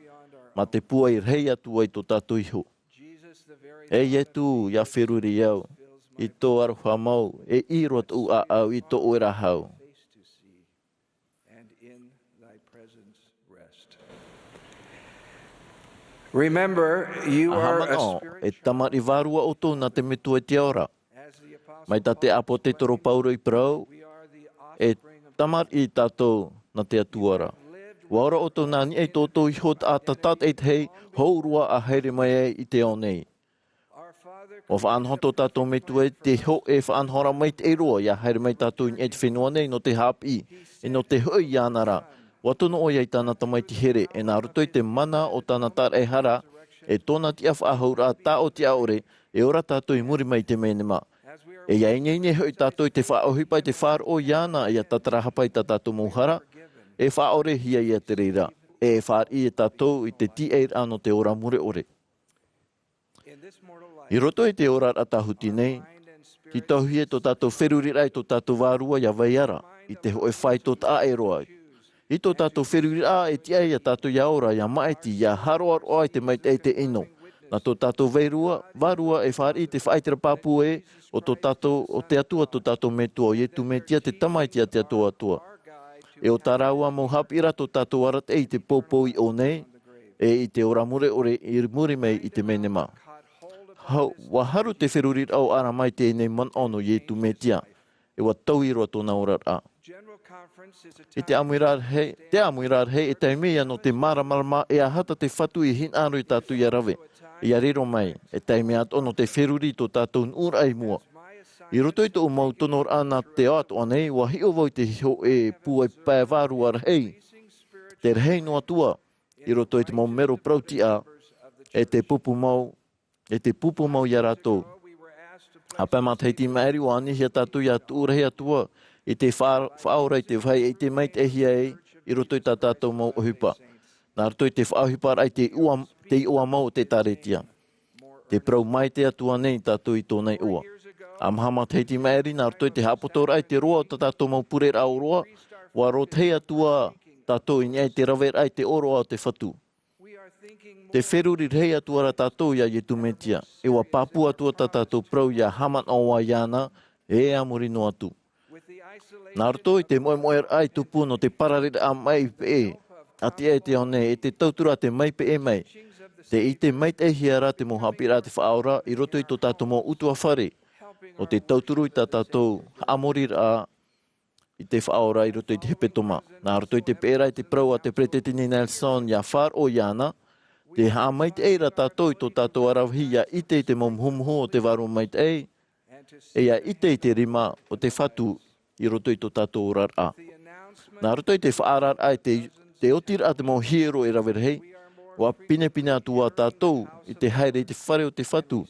mā te pūai rahi atu ai tō tātou iho. E Iesu, ʻia feruri au, i tō aroha mau, e ʻī roa tōʻu ʻāʻau i tō ʻoe ra hau. Remember, you ʻA are a haʻamanaʻo, spirit e tamariʻi vārua ʻoutou nā te Metua i te ao ra. Mai tā te ʻāpōsetolo Paulo i parau, e tamariʻi tātou nā te Atua ra. ʻUa ora ʻoutou nā niʻa i tō ʻoutou iho taʻata tātaʻitahi, hou roa ʻa haere mai ai i te ao nei. ʻUa faʻanaho tō tātou Metua i te hōʻē faʻanahoraʻa maitaʻi roa, ʻia haere mai tātou i niʻa i te fenua nei nō te haʻapiʻi, e nō te hoʻi iāna ra. ʻUa tono ʻoia i tāna Tamaiti here, e nā roto i te mana o tāna tāraʻehara, e tōna tiʻafaʻahouraʻa tāʻotiʻa ʻore, e ora tātou i muri mai i te menema. E ʻia ineine hoʻi tātou i te faʻaʻohipa i te faʻaroʻo iāna ʻia tātarahapa i tā tātou mau hara, e faʻaʻorehia ia te reira, e fāriʻi ia tātou i te tīaʻiraʻa nō te ora mure ʻore. I roto i te oraraʻa tāhuti nei, tītauhia tō tātou feruriraʻa i tō tātou vārua ʻia vai ra, i te hōʻē faito taʻa ʻē roa. I tō tātou feruriraʻa e tiʻa ia tātou ʻia ora, ʻia māʻiti, ʻia haroʻaroʻa i te maitaʻi i te ʻino. Nā tō tātou vārua, vārua e fāriʻi te faʻaʻiteraʻa pāpū ē, ʻo tō tātou, ʻo te Atua tō tātou Metua, ʻo Iesu Mesia te Tamaiti a te Atua atoʻa. E ʻo tā rāua mau haʻapiʻiraʻa tō tātou arataʻi i te poupou i ʻō nei, e i te ora mure ʻore i muri mai i te menema. Hau, ʻua haru te feruriraʻa o ʻĀrama i teie nei manaʻo nō Iesu Mesia, e ʻua taui roa tōna oraraʻa. I te ʻāmuiraʻa rahi, te ʻāmuiraʻa rahi, e taime ïa nō te māramarama e aha tā te Fatu i hinaʻaro ia tātou ʻia rave, ʻia riro mai, e taime atoʻa nō te feruri i tō tātou nuʻuraʻa i mua. I roto i tōʻu mau tonoraʻa nā te ao atoʻa nei, ʻua hiʻo vau i te hōʻē pūai pae vārua rahi, te rahi noa atu ā, i roto i te mau mero parau-tiʻa, e te pupu mau, e te pupu mau ia rātou. ʻA pae matahiti i maʻiri, ʻua anihia tātou ʻia tuʻu rahi atu ā i te fa-, Faʻaora i te vāhi e ʻite maitaʻihia ai, i roto i tā tātou mau ʻohipa. Nā roto i te faʻaʻohiparaʻa i te iʻoa, te iʻoa mau o te ʻĒkālesia. Te parau maitaʻi atu ānei tātou i tōna iʻoa? ʻA maha matahiti i maʻiri, nā roto i te haʻapotoraʻa i te roa o tā tātou mau pureraʻa ʻōroʻa, ʻua rōtahi atu ā tātou i niʻa i te raveraʻa i te ʻōroʻa o te Fatu. Te feruri rahi atu ra tātou iā Iesu Mesia, e ʻua pāpū atu ā tā tātou parau ʻia haʻamanaʻo iāna, e a muri noa atu. Nā roto i te moemoeraʻa i tupu nō te parareraʻa maʻi peʻe, ʻati ai te ao nei, e te tauturu a te maʻi peʻe mai, tē ʻite maitaʻihia ra te mau haʻapiʻiraʻa a te Faʻaora i roto i tō tātou mau ʻutuāfare, ʻo tē tauturu i tā tātou haʻamoriraʻa i te Faʻaora i roto i te hepetoma. Nā roto i te peʻeraʻa i te parau a te Peresideni Nelson ʻia faʻaroʻo iāna, tē haʻamaitaʻi ra tātou i tō tātou aravihi ʻia ʻite i te mau muhumuhu o te Vārua Maitaʻi, e ʻia ʻite i te rima o te Fatu i roto i tō tātou oraraʻa. Nā roto i te faʻaararaʻa i te, te otiraʻa te mau hiero e rave rahi, ʻua pinepine atu ā tātou i te haere i te fare o te Fatu,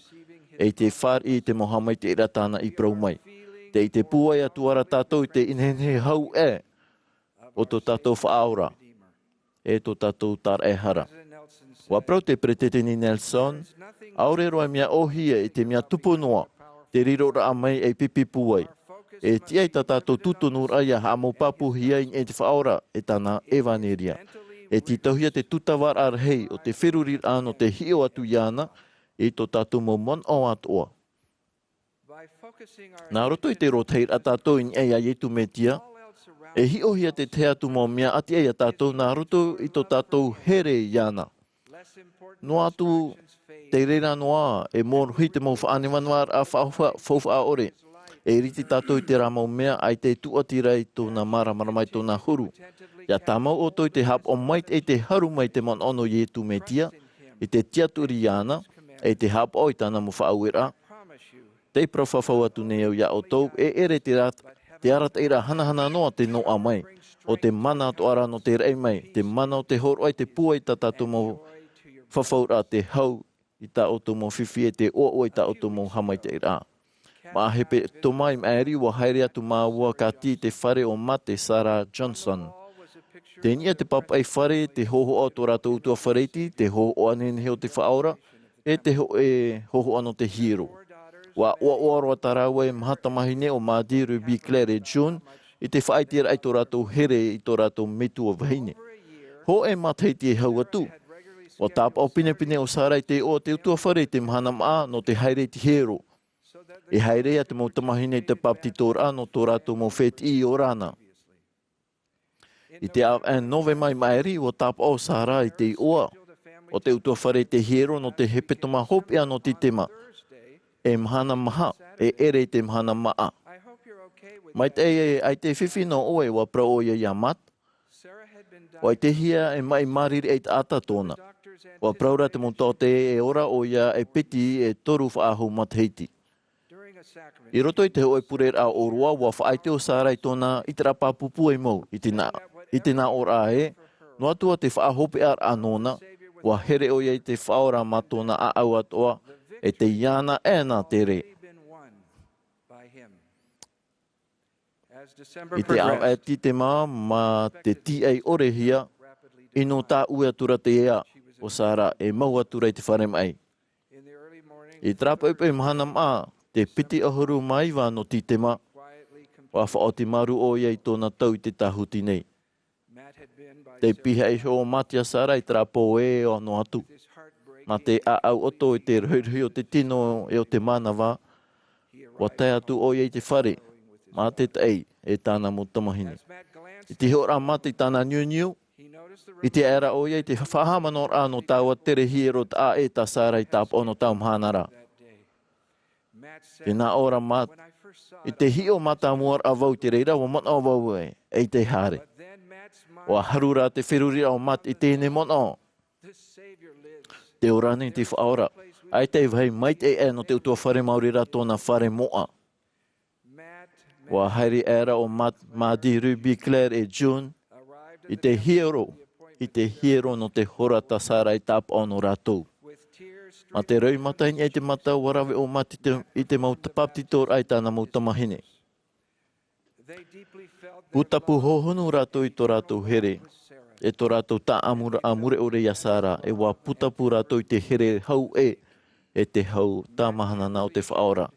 e i te fāriʻi i te mau haʻamaitaʻiraʻa tāna i parau mai. Tē ʻite pūai atu ra tātou i te nehenehe hau ʻē o tō tātou Faʻaora, e tō tātou Tāraʻehara. ʻUa parau te Peresideni Nelson, ʻaore roa e mea ʻōhie i te mea tupu noa, te riroraʻa mai ei pipi pūai. E tiʻa i tā tātou tūtonuraʻa ʻia haʻamaupapūhia i niʻa i te Faʻaora, e tāna ʻevanelia. E tītauhia te tūtavaraʻa rahi o te feruriraʻa nō te hiʻo atu iāna, i tō tātou mau manaʻo atoʻa. Nā roto i te rōtahiraʻa tātou i niʻa iā Iesu Mesia, e hiʻohia te tahi atu mau mea ʻati ai iā tātou nā roto i tō tātou here iāna. Noa atu, tei reira noa, e mōrohi te mau faʻanevanevaraʻa faʻa-, faʻa-, faufaʻa ʻore. E iriti tātou i terā mau mea ʻaita e tūʻati ra i tōna māramarama i tōna huru. ʻIa tāmau ʻoutou i te haʻapaʻo maitaʻi i te haru mai i te manaʻo nō Iesu Mesia, i te tiʻaturi iāna, e i te haʻapaʻo i tāna mau faʻaueraʻa. Tē parau fafau atu nei au iā ʻoutou, e ʻere te ra-, te arataʻiraʻa hanahana noa te noaʻa mai, ʻo te mana atoʻa ra nō te raʻi mai, te mana o te hōroʻa i te pūai i tā tātou mau fafauraʻa, te hau i tā ʻoutou mau fifi, e te ʻoaʻoa i tā ʻoutou mau haʻamaitaʻiraʻa. Mā hepetoma i maʻiri, ʻua haere atu māua ka tī i te fare o Matt e Sarah Johnson. Tei niʻa te papaʻi fare, te hōhoʻa o tō rātou ʻutuāfare iti, te hōhoʻa nehenehe o te Faʻaora, e te hō-, e hōhoʻa nō te hiero. ʻUa ʻoaʻoa roa tā rāua e maha tamāhine ʻo Maddie, Ruby, Claire e June, i te faʻaʻiteraʻa i tō rātou here i tō rātou metua vahine. Hōʻē matahiti e hau atu, ʻua tāpaʻo pinepine ʻo Sarah i te iʻoa o te ʻutuāfare i te mahana māʻa nō te haere i te hiero. E haere ia te mau tamāhine i te bāpetizoraʻa nō tō rātou mau fētiʻi i ora na. I te ʻāvaʻe Novema i maʻiri, ʻua tāpaʻo ʻo Sarah i te iʻoa o te ʻutuāfare i te hiero nō te hepetoma hopeʻa nō Tītema. E mahana maha, e ʻere i te mahana māʻa. Maitaʻi e, ʻaita e fifi noa ʻoe, ʻua parau ʻoia iā Matt. ʻUa ʻitehia e maʻi mārire ʻaita tōna. ʻUa parau ra te mau taote e ora ʻoia e piti e toru faʻahou matahiti. I roto i te hōʻē pureraʻa ʻōroʻa, ʻua faʻaʻite ʻo Sarah i tōna ʻiteraʻa pāpū pūai mau, i te nā-, i te nāʻōraʻa ē, noa atu ā te faʻahopeʻaraʻa nōna, ʻua here ʻoia i te Faʻaora mā tōna ʻāʻau atoʻa, e tei iāna aʻe na te rē. I te ʻāvaʻe Tītema, mā te tīaʻi ʻore hia, ʻino tāʻue atu ra te ea o Sarah, e mau atu ra i te fare maʻi. I terā poʻipoʻi mahana māʻa, te piti ʻahuru mā iva nō Tītema, ʻua faʻaoti marū ʻoia i tōna tau i te tāhuti nei. Tei pihaʻi iho ʻo Matt iā Sarah i terā pō ē noa atu. Mā te ʻāʻau ʻoto i te rohirohi o te tino e o te mānava, ʻua tae atu ʻoia i te fare, mā te taʻi e tāna mau tamāhine. I te hiʻoraʻa a Matt i tāna niuniu, ʻite aʻera ʻoia i te faʻahaʻamanaʻoraʻa nō taua tere hiero taʻa ʻē tā Sarah i tāpaʻo nō taua mahana ra. Tē nā ʻō ra Matt, i te hiʻo mātāmua ra vau i te reira, ʻua manaʻo vau ē, ʻeita e haere. ʻUa haru ra te feruriraʻa o Matt i teie nei manaʻo. Tē ora nei te Faʻaora, ʻaita e vāhi maitaʻi aʻe nō te ʻutuāfare maori rā tōna fare moʻa. ʻUa haere aʻera ʻo Matt, Maddie, Ruby, Claire e June, i te hiero, i te hiero nō te hora tā Sarah i tāpaʻo nō rātou. Mā te roimata i niʻa i te mata ʻua rave ʻo Matt i te, i te mau bāpetizoraʻa i tāna mau tamāhine. Pūtapu hohonu rātou i tō rātou here, e tō rātou tāʻamuraʻa mure ʻore iā Sara, e ʻua pūtapu rātou i te here hau ʻē, e te hau tāmāhana nā o te Faʻaora.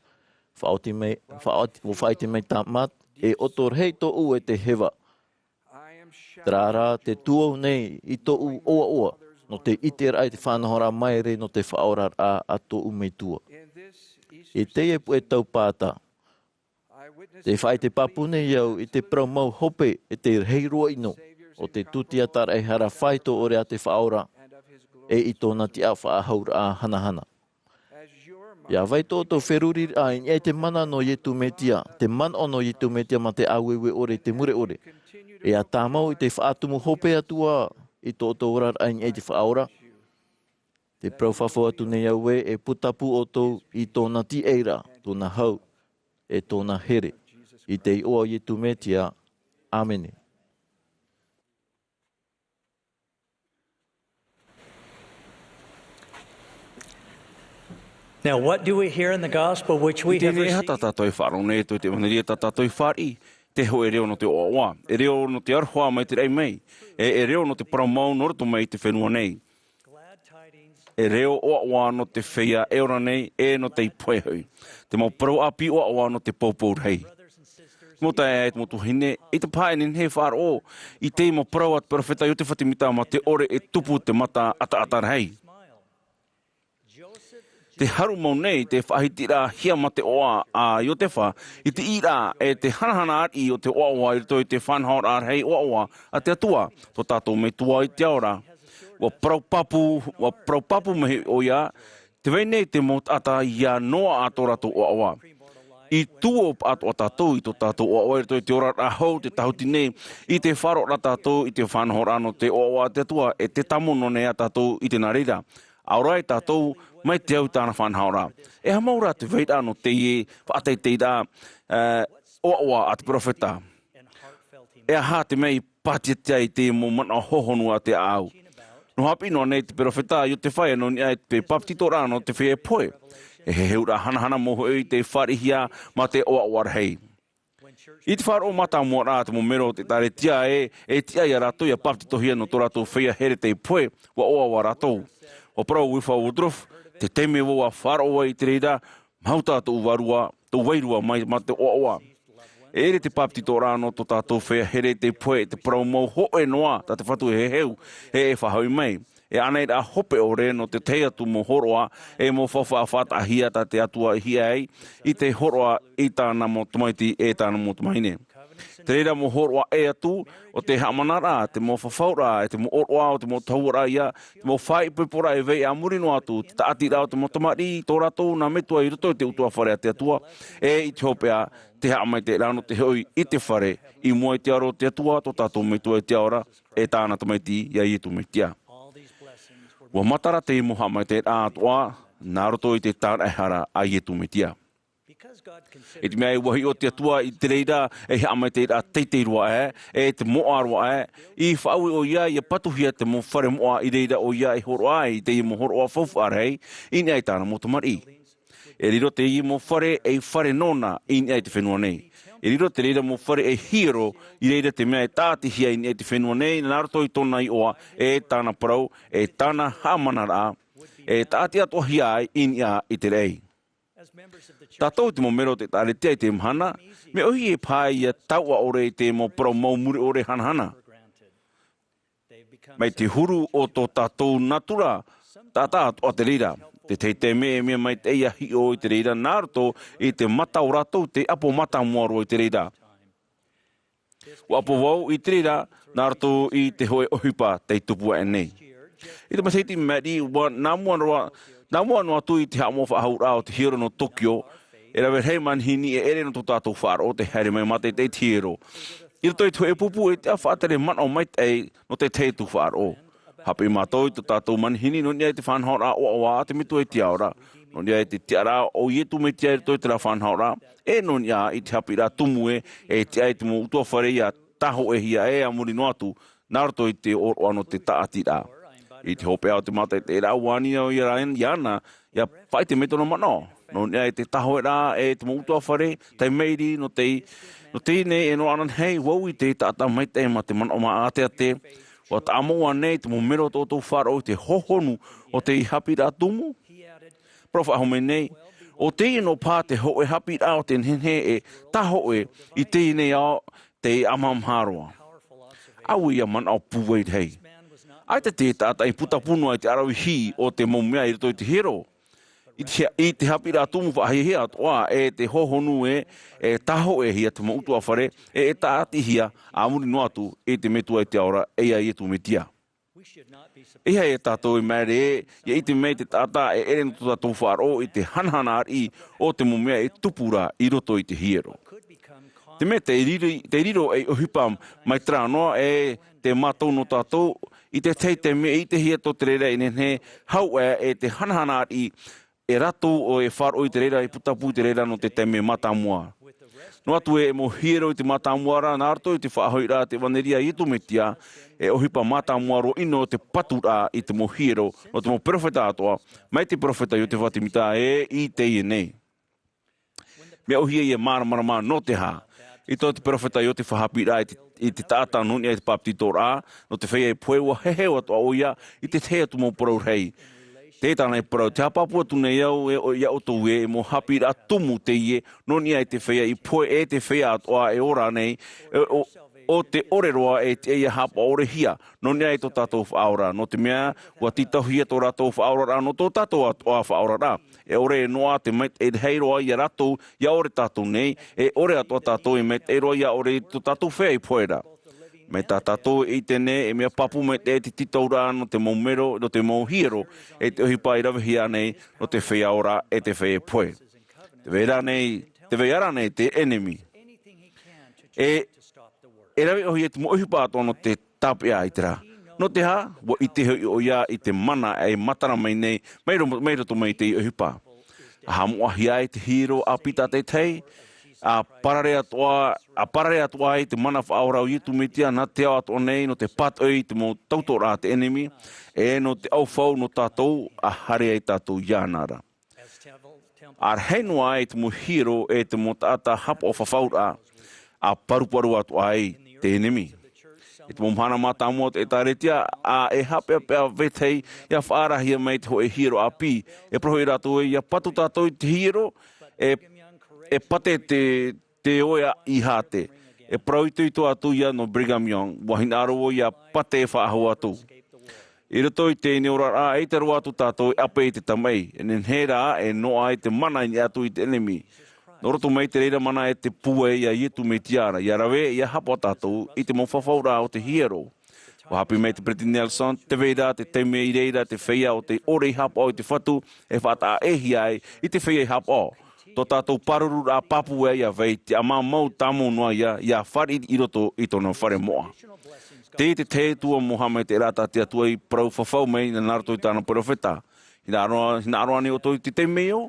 Faʻaoti mai, faʻaoti, ʻua faʻaʻite mai tā Matt, e ʻoto rahi tōʻu e te heva. Terā rā te tū au nei i tōʻu ʻoaʻoa, nō te ʻiteraʻa i te faʻanahoraʻa māere nō te faʻaoraraʻa a tōʻu metua. I teie puʻe tau pāta, tē faʻaʻite pāpū nei au i te parau mau hope e te rahi roa ʻino o te tūtiataraʻehara faito ʻore a te Faʻaora, e i tōna tiʻa faʻahauraʻa hanahana. ʻIa vai tō ʻoutou feruriraʻa i niʻa i te mana nō Iesu Mesia, te manaʻo nō Iesu Mesia mā te āueue ʻore i te mure ʻore. E ʻia tāmau i te faʻatumu hope atu ā i tō ʻoutou oraraʻa i niʻa i te Faʻaora. Te parau fafau atu nei au ē, e pūtapu ʻoutou i tōna tiʻairaʻa, tōna hau, e tōna here. I te iʻoa o Iesu Mesia, ʻāmene. Now, what do we hear in the gospel which we I have teie nei, e aha received? Tā tātou e faʻaroʻo nei i te evanelia tā tātou i fāriʻi, te hōʻē reo nō te ʻoaʻoa, e reo nō te aroha mai te raʻi mai, e, e reo nō te parau mau nō roto mai i te fenua nei. E reo ʻoaʻoa nō te feiā e ora nei, e nō tei pohe hoʻi. Te mau parau ʻāpī ʻoaʻoa nō te poupou rahi. Te mau taeaʻe, te mau tuahine, ʻaita paha e nehenehe e faʻaroʻo i te mau parau a te perofeta Iotefa Temita mā te ʻore e tupu te mata ʻataʻata rahi. Te haru mau nei te faʻahitiraʻahia mā te ʻoaʻoa a Iotefa i te ʻīraʻa e te hanahana ariʻi o te ʻoaʻoa i roto i te faʻanahoraʻa rahi ʻoaʻoa a te Atua, tō tātou Metua i te ao ra. ʻUa parau pāpū, ʻua parau pāpū mai ʻoia, tē vai nei te mau taʻata ʻia noaʻa tō rātou ʻoaʻoa. I tuōpaʻa atoʻa tātou i tō tātou ʻoaʻoa i roto i te oraraʻa hou, te tāhuti nei, i te faʻaroʻoraʻa tātou i te faʻanahoraʻa nō te ʻoaʻoa a te Atua, e te tāmau noa nei ā tātou i te nā reira. ʻAore rā e tātou, mai te au i tāna faʻanahoraʻa. E aha mau rā te vairaʻa nō teie faʻateiteiraʻa, ē, ʻoaʻoa a te perofeta? E aha te mea i pātiatia ai te mau manaʻo hohonu a te ʻāʻau? Nō haʻapiʻi noa nei te perofeta Iotefa ē nō niʻa i te papetitoraʻa nō te feiā e pohe. E heheuraʻa hanahana mau hoʻi tei fāriʻihia mā te ʻoaʻoa rahi. I te faʻaroʻo mātāmua ra te mau mero o te ʻĒtārētia ē, e tiʻa ia rātou ʻia papetitohia nō tō rātou feiā here tei pohe, ʻua ʻoaʻoa rātou. ʻUa parau Wilford Woodruff, te taime vau a faʻaroʻo ai i te reira, mahuta tōʻu vārua, tōʻu vairua mai mā te ʻoaʻoa. E ʻere te papetitoraʻa nō tō tātou feiā here tei pohe, te parau mau hōʻē noa tā te Fatu e heheu, e, e faʻahoʻi mai. E ānaʻiraʻa hope ʻore nō te tahi atu mau hōroʻa, e mau faufaʻa faʻataʻahia tā te Atua i hiʻo ai, i te hōroʻa i tāna mau tamaiti e tāna mau tamahine. Te reira mau hōroʻa ʻē atu, ʻo te haʻamanaraʻa, te mau fafauraʻa, e te mau ʻōroʻa, ʻo te mau tahuʻaraʻa ia, te mau faʻaipoiporaʻa e vai a muri noa atu, te tāʻatiraʻa o te mau tamariʻi, tō rātou nā metua i roto i te ʻutuāfare a te Atua, e i te hopeʻa, te haʻamaitaʻiraʻa nō te hoʻi i te fare, i mua i te aro o te Atua, tō tātou Metua i te ao ra, e tāna tamaiti ia Iesu Mesia. ʻUa matara te mau haʻamaitaʻiraʻa atoʻa, nā roto i te tāraʻehara a Iesu Mesia. I te mea ē ʻua hiʻo te Atua i te reira ei haʻamaitaʻiraʻa teitei roa aʻe, e te moʻa roa aʻe, i faʻaue ʻoia ʻia patuhia te mau fare moʻa i reira ʻoia e hōroʻa ai i teie mau hōroʻa faufaʻa rahi, i niʻa i tāna mau tamariʻi. E riro teie mau fare ei fare nōna i niʻa i te fenua nei. E riro te reira mau fare ei hiero i reira te mea e tāʻatihia i niʻa i te fenua nei, nā roto i tōna iʻoa, e tāna parau, e tāna haʻamanaraʻa, e tāʻati atoʻahia ai i niʻa i te raʻi. Tātou te mau mero o te ʻĒtārētia i teie mahana, mea ʻōhie paha ʻia taoʻa ʻore i te mau parau mau mure ʻore hanahana. Mai te huru o tō tātou natura, taʻata atoʻa te reira. Te tahi taime e mea maitaʻi ʻia hiʻo i te reira, nā roto i te mata o rātou, te ʻapo mātāmua roa i te reira. ʻUa ʻapo vau i te reira, nā roto i te hōʻē ʻohipa tei tupu aʻe nei. I te matahiti maʻiri, ʻua nā mua roa, nā mua noa atu i te haʻamoʻa faʻahou raʻa o te hiero nō Tokyo, e rave rahi manihini e ʻere nō tō tātou faʻaroʻo tei haere mai mātaʻitaʻi te hiero. I roto i te hōʻē pupu e tiʻa faʻatere manaʻo maitaʻi nō te tahi atu faʻaroʻo. Haʻapiʻi mātou i tō tātou manihini nō niʻa i te faʻanahoraʻa ʻoaʻoa a te Metua i te ao ra. Nō niʻa i te tiʻaraʻa o Iesu Mesia i roto i terā faʻanahoraʻa, e nō niʻa i te haʻapiʻiraʻa tumu ē, e tiʻa ai te mau ʻutuāfare ʻia tāhōʻēhia ē a muri noa atu, nā roto i te ʻōroʻa nō te tāʻatiraʻa. I te hopeʻa o te mātaʻitaʻiraʻa ʻua ani au ia rā, iāna, ʻia faʻaʻite mai tōna manaʻo. Nō niʻa i te tāhoʻeraʻa e te mau ʻutuāfare, taime ʻiri, nō te, nō teie nei e noa ananahi, ʻua ui te taʻata maitaʻi mā te manaʻo māʻateate, ʻua taʻa mau ānei te mau melo o tō ʻoutou faʻaroʻo i te hohonu o te haʻapiʻiraʻa tumu? Parau faʻahou mai nei, ʻo teie noa paha te hōʻē haʻapiʻiraʻa o te nehenehe e tāhoʻē i teie nei ao te ʻamahamaha roa. ʻAuē ia manaʻo pūai rahi. ʻAita te taʻata i putapū noa i te ʻaravihi o te mau mea i roto i te hiero. I te, i te haʻapiʻiraʻa tumu faʻahiahia atoʻa e te hohonu e, e tāhoʻēhia te mau ʻutuāfare, e, e tāʻatihia, a muri noa atu i te Metua i te Ao ra, e ia Iesu Mesia. ʻEiaha ia tātou e māere ē, ʻia ʻite mai te taʻata e ʻere nō tō tātou faʻaroʻo i te hanahana ariʻi o te mau mea e tupu ra i roto i te hiero. Te mea tei riro, tei riro ei ʻohipa mai terā noa e te mātau nō tātou, i te tahi taime e ʻitehia tō te reira e nehenehe, hau aʻe e te hanahana ariʻi, e rātou ʻo e faʻaroʻo i te reira, e putapū i te reira nō te taime mātāmua. Noa atu ē e mau hiero i te mātāmua ra, nā roto i te faʻahoʻiraʻa a te ʻevanelia a Iesu Mesia, e ʻohipa mātāmua roa ʻino te paturaʻa i te mau hiero, nō te mau perofeta atoʻa, mai te perofeta Iosefa Semita e i teie nei. Mea ʻōhie ia māramarama nō te aha. I tō te perofeta Iosefa haʻapiʻiraʻa i te, i te taʻata nō niʻa i te bāpetizoraʻa, nō te feiā i pohe ʻua heheu atoʻa ʻoia i te tahi atu mau parau rahi. Tē tāna i parau, tē haʻapāpū atu nei au e, ʻo, ia ʻoutou ē, e mau haʻapiʻiraʻa tumu teie, nō niʻa i te feiā i pohe e te feiā atoʻa e ora nei, e, ʻo, ʻo te ʻore roa e tiʻa ia haʻapaʻorehia, nō niʻa i tō tātou faʻaora, nō te mea, ʻua tītauhia tō rātou faʻaoraraʻa nō tō tātou atoʻa faʻaoraraʻa. E ʻore e noaʻa te maitaʻi rahi roa ia rātou, ia ʻore tātou nei, e ʻore atoʻa tātou e maitaʻi roa ia ʻore i tō tātou feiā i pohe ra. Mai tā tātou e ʻite nei, e mea pāpū maitaʻi te tītauraʻa nō te mau melo, nō te mau hiero, e te ʻohipa i ravehia nei, nō te feiā ora, e te feiā i pohe. Tē vai ra nei, tē vai ra nei te ʻenemi. E, e rave ʻōhie te mau ʻohipa atoʻa nō te tāpeʻa i terā. Nō te aha, ʻua ʻite hoʻi ʻoia i te mana e matara mai nei, mai ro-, mai roto mai i te ʻohipa. ʻA haʻamoʻahia ai te hiero ʻāpī tātaʻitahi, ʻa parare atoʻa, ʻa parare atoʻa ai te mana faʻaora o Iesu Mesia nā te ao atoʻa nei nō te pātoʻi i te mau tautoʻoraʻa a te ʻenemi, e nō te ʻaufau nō tātou, ʻa haere ai tātou iāna ra. ʻA rahi noa ai te mau hiero e te mau taʻata haʻapaʻo fafauraʻa, ʻa paruparu atoʻa ai te ʻenemi. I te mau mahana mātāmua o te ʻĒtārētia, ʻa e haʻapeʻapeʻa vetahi, ʻia faʻaarahia mai te hōʻē hiero ʻāpī, e parau hoʻi rātou ē, ʻia patu tātou i te hiero, e, e pate te, te ʻoe i hāte. E parau itoito atu ïa nō Brigham Young, ʻua hinaʻaro vau ʻia pate e faʻahou atu. I roto i teie nei oraraʻa, ʻaita roa atu tātou e ʻape i te Tamaʻi, e nehenehe rā e noaʻa ai te mana i niʻa atu i te ʻenemi. Nō roto mai te reira mana e te pūai ia Iesu Mesia ra, ʻia rave, ʻia haʻapaʻo tātou i te mau fafauraʻa o te hiero. ʻUa haʻapiʻi mai te Peresideni Nelson, tē vai ra te taime i reira te feiā ʻo tē ʻore i haʻapaʻo i te Fatu, e faʻataʻa-ʻē-hia ai i te feiā i haʻapaʻo. Tō tātou pārururaʻa pāpū ē ʻia vai, te ʻāmau tāmau noa ïa, ʻia fāriʻi i roto i tōna fare moʻa. Teie te tahi atu mau haʻamaitaʻiraʻa tā te Atua i parau fafau mai nā roto i tāna perofeta. Hinaʻaro, hinaʻaro ānei ʻoutou i te taime ïa?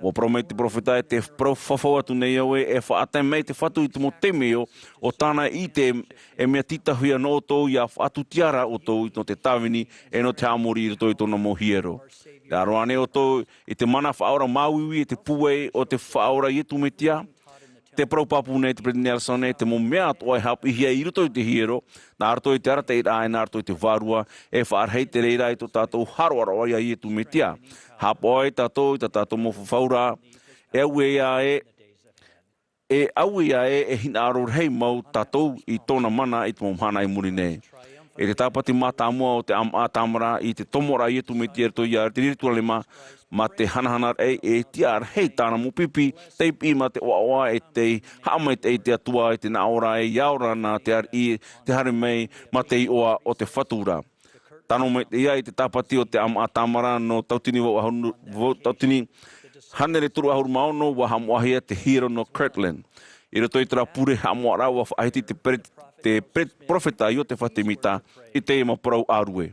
ʻUa parau mai te perofeta, e tē parau fafau atu nei au ē, e faʻatae mai te Fatu i te mau taime ïa, ʻo tāna i ʻite e mea tītauhia nō ʻoutou ʻia faʻatūtia ra ʻoutou nō te tāvini, e nō te haʻamori i roto i tōna mau hiero. Hinaʻaro ānei ʻoutou i te mana faʻaora māuiui, e te pūai o te Faʻaora Iesu Mesia? Tē parau pāpū nei te Peresideni Nelson ē, te mau mea atoʻa e haʻapiʻihia i roto i te hiero, nā roto i te arataʻiraʻa, e nā roto i te Vārua, e faʻarahi te reira i tō tātou haʻaroʻaroʻa ia Iesu Mesia. Haʻapaʻo ai tātou i tā tātou mau fafauraʻa, e au ïa ē, e au ïa ē, e hinaʻaro rahi mau tātou i tōna mana i te mau mahana i muri nei. I te tāpati mātāmua o te ʻāmaʻa tāmara i te tomoraʻa a Iesu Mesia i roto ia Ierusalema, mā te hanahana raʻi, e tiʻa rahi tāna mau pipi, tei piʻi mā te ʻoaʻoa, e tei haʻamaitaʻi i te Atua i te nā ʻō ra ē, ʻia ora na te ariʻi, tē haere mai mā te iʻoa o te Fatu ra. Tano mai ïa i te tāpati o te ʻāmaʻa tāmara nō tautini vaʻu ʻahuru, vaʻu tautini hānere toru ʻahuru mā ono, ʻua haʻamoʻahia te hiero nō Kirtland. I roto i terā pure haʻamoʻaraʻa, ʻua faʻahiti te pere-, te pere-, perofeta Iosefa Semita i teie mau parau ʻārue.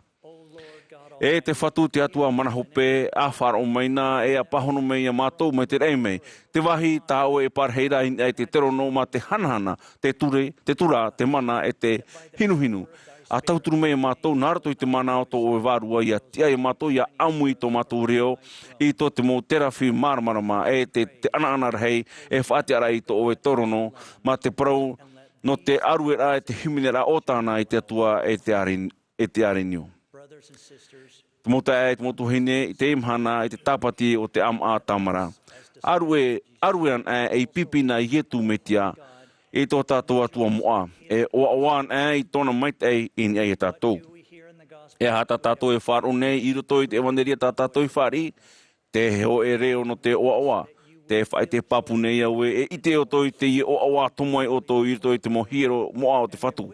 E te Fatu, te Atua mana hope, ʻa faʻaroʻo mai na, e ʻa pāhono mai ia mātou mai te raʻi mai, te vāhi tā ʻoe e parahi ra i niʻa i te terono mā te hanahana, te ture, te tura, te mana, e te hinuhinu. ʻA tauturu mai iā mātou, nā roto i te mana o tō ʻoe vārua, ʻia tiʻa iā mātou, ʻia ʻāmui i tō mātou reo, i tō te mau terā fifi māramarama, e te, te ʻanaʻana rahi, e faʻatiʻaraʻa i tō ʻoe torono, mā te parau, nō te ʻarueraʻa, e te hīmeneraʻa ʻo tāna i te Atua, e te ʻāre-, e te ʻārenio. Te mau taeaʻe, te mau tuahine, i teie mahana, i te tāpati o te ʻāmaʻa tāmara. ʻAruʻe, ʻaruʻe anaʻe ei pipi nā Ietu Metia, i tō tātou Atua moʻa. E ʻoaʻoa anaʻe i tōna maitaʻi i niʻa iā tātou. E aha tā tātou e faʻaroʻo nei i roto i te ʻevanelia tā tātou e fāriʻi, te hōʻē reo nō te ʻoaʻoa. Tē faʻaʻite pāpū nei au ē, e ʻite ʻoutou i teie ʻoaʻoa tomo ai ʻoutou i roto i te mau hiero moʻa o te Fatu.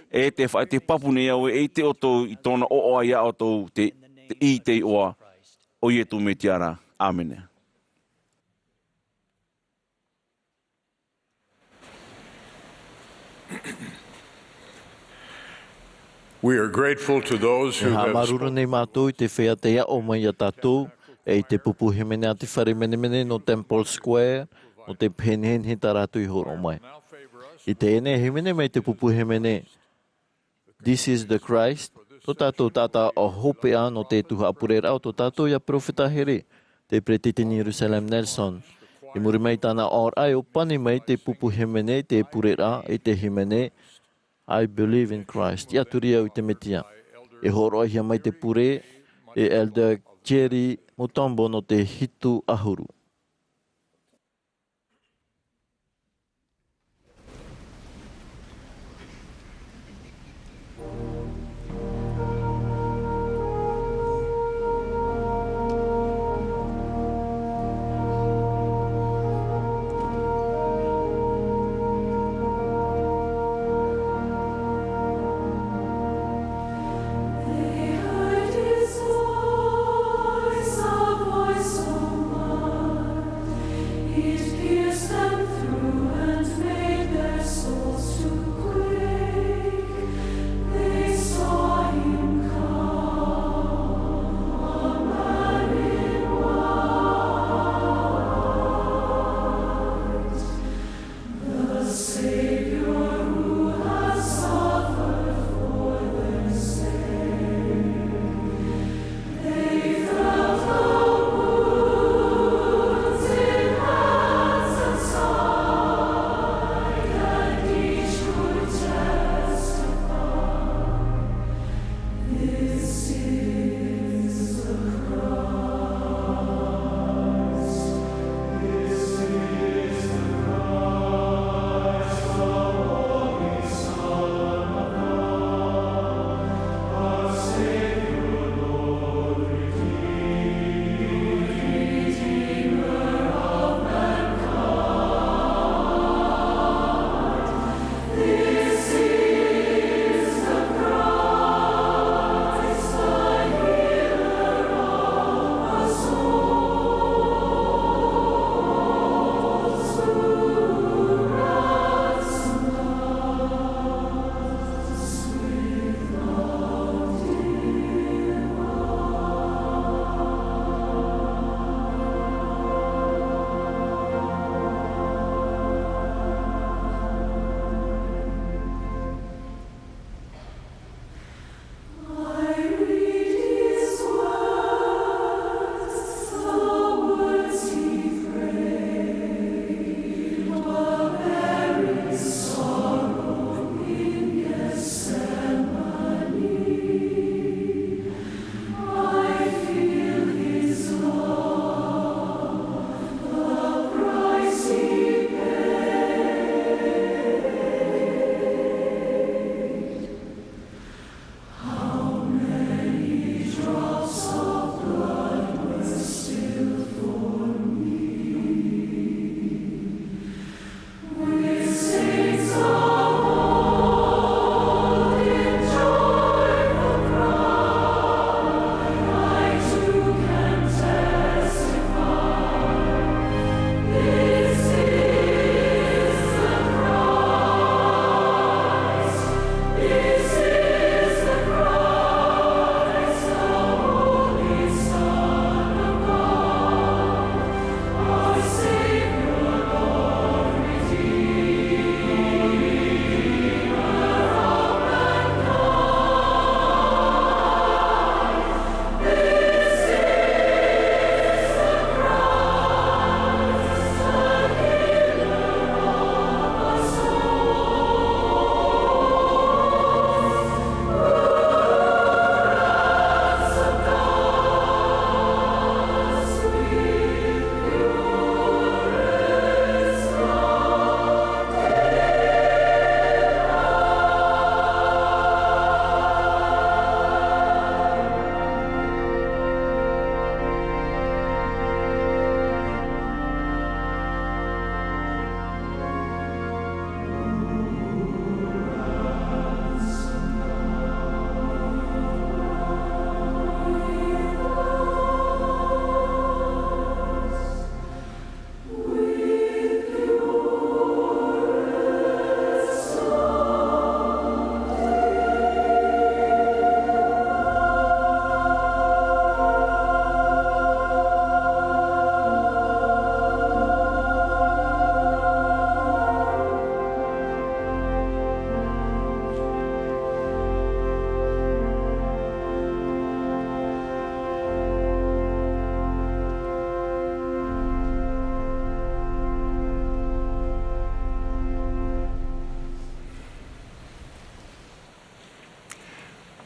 E tē faʻaʻite pāpū nei au ē, e ʻite ʻoutou i tōna ʻoaʻoa iā ʻoutou te, te, i te iʻoa o Ietu Metia ra. ʻĀmene. We are grateful to those who E have haʻamāuruuru spoken. Nei mātou i te feiā tei aʻo mai iā tātou, e i te pupu hīmene a te fare menemene nō Temple Square, nō te penehenehene tā rātou i hōroʻa mai. I teie nei hīmene mai te pupu hīmene, This is the Christ, tō tātou taʻata hopeʻa nō te tuhaʻa pureraʻa o tō tātou ia peropheta here, te peretiteni Russell M. Nelson. I muri mai i tāna ʻoraʻa e ʻōpani mai te pupu hīmene i te pureraʻa i te hīmene, I believe in Christ, tiʻaturi au i te Metia. E hōroʻahia mai te pure e Elder Thierry Mutombo nō te hitu ʻahuru. It pierced them through and made their souls to quake. They saw him come, a man in white, the Savior who has suffered for their sake.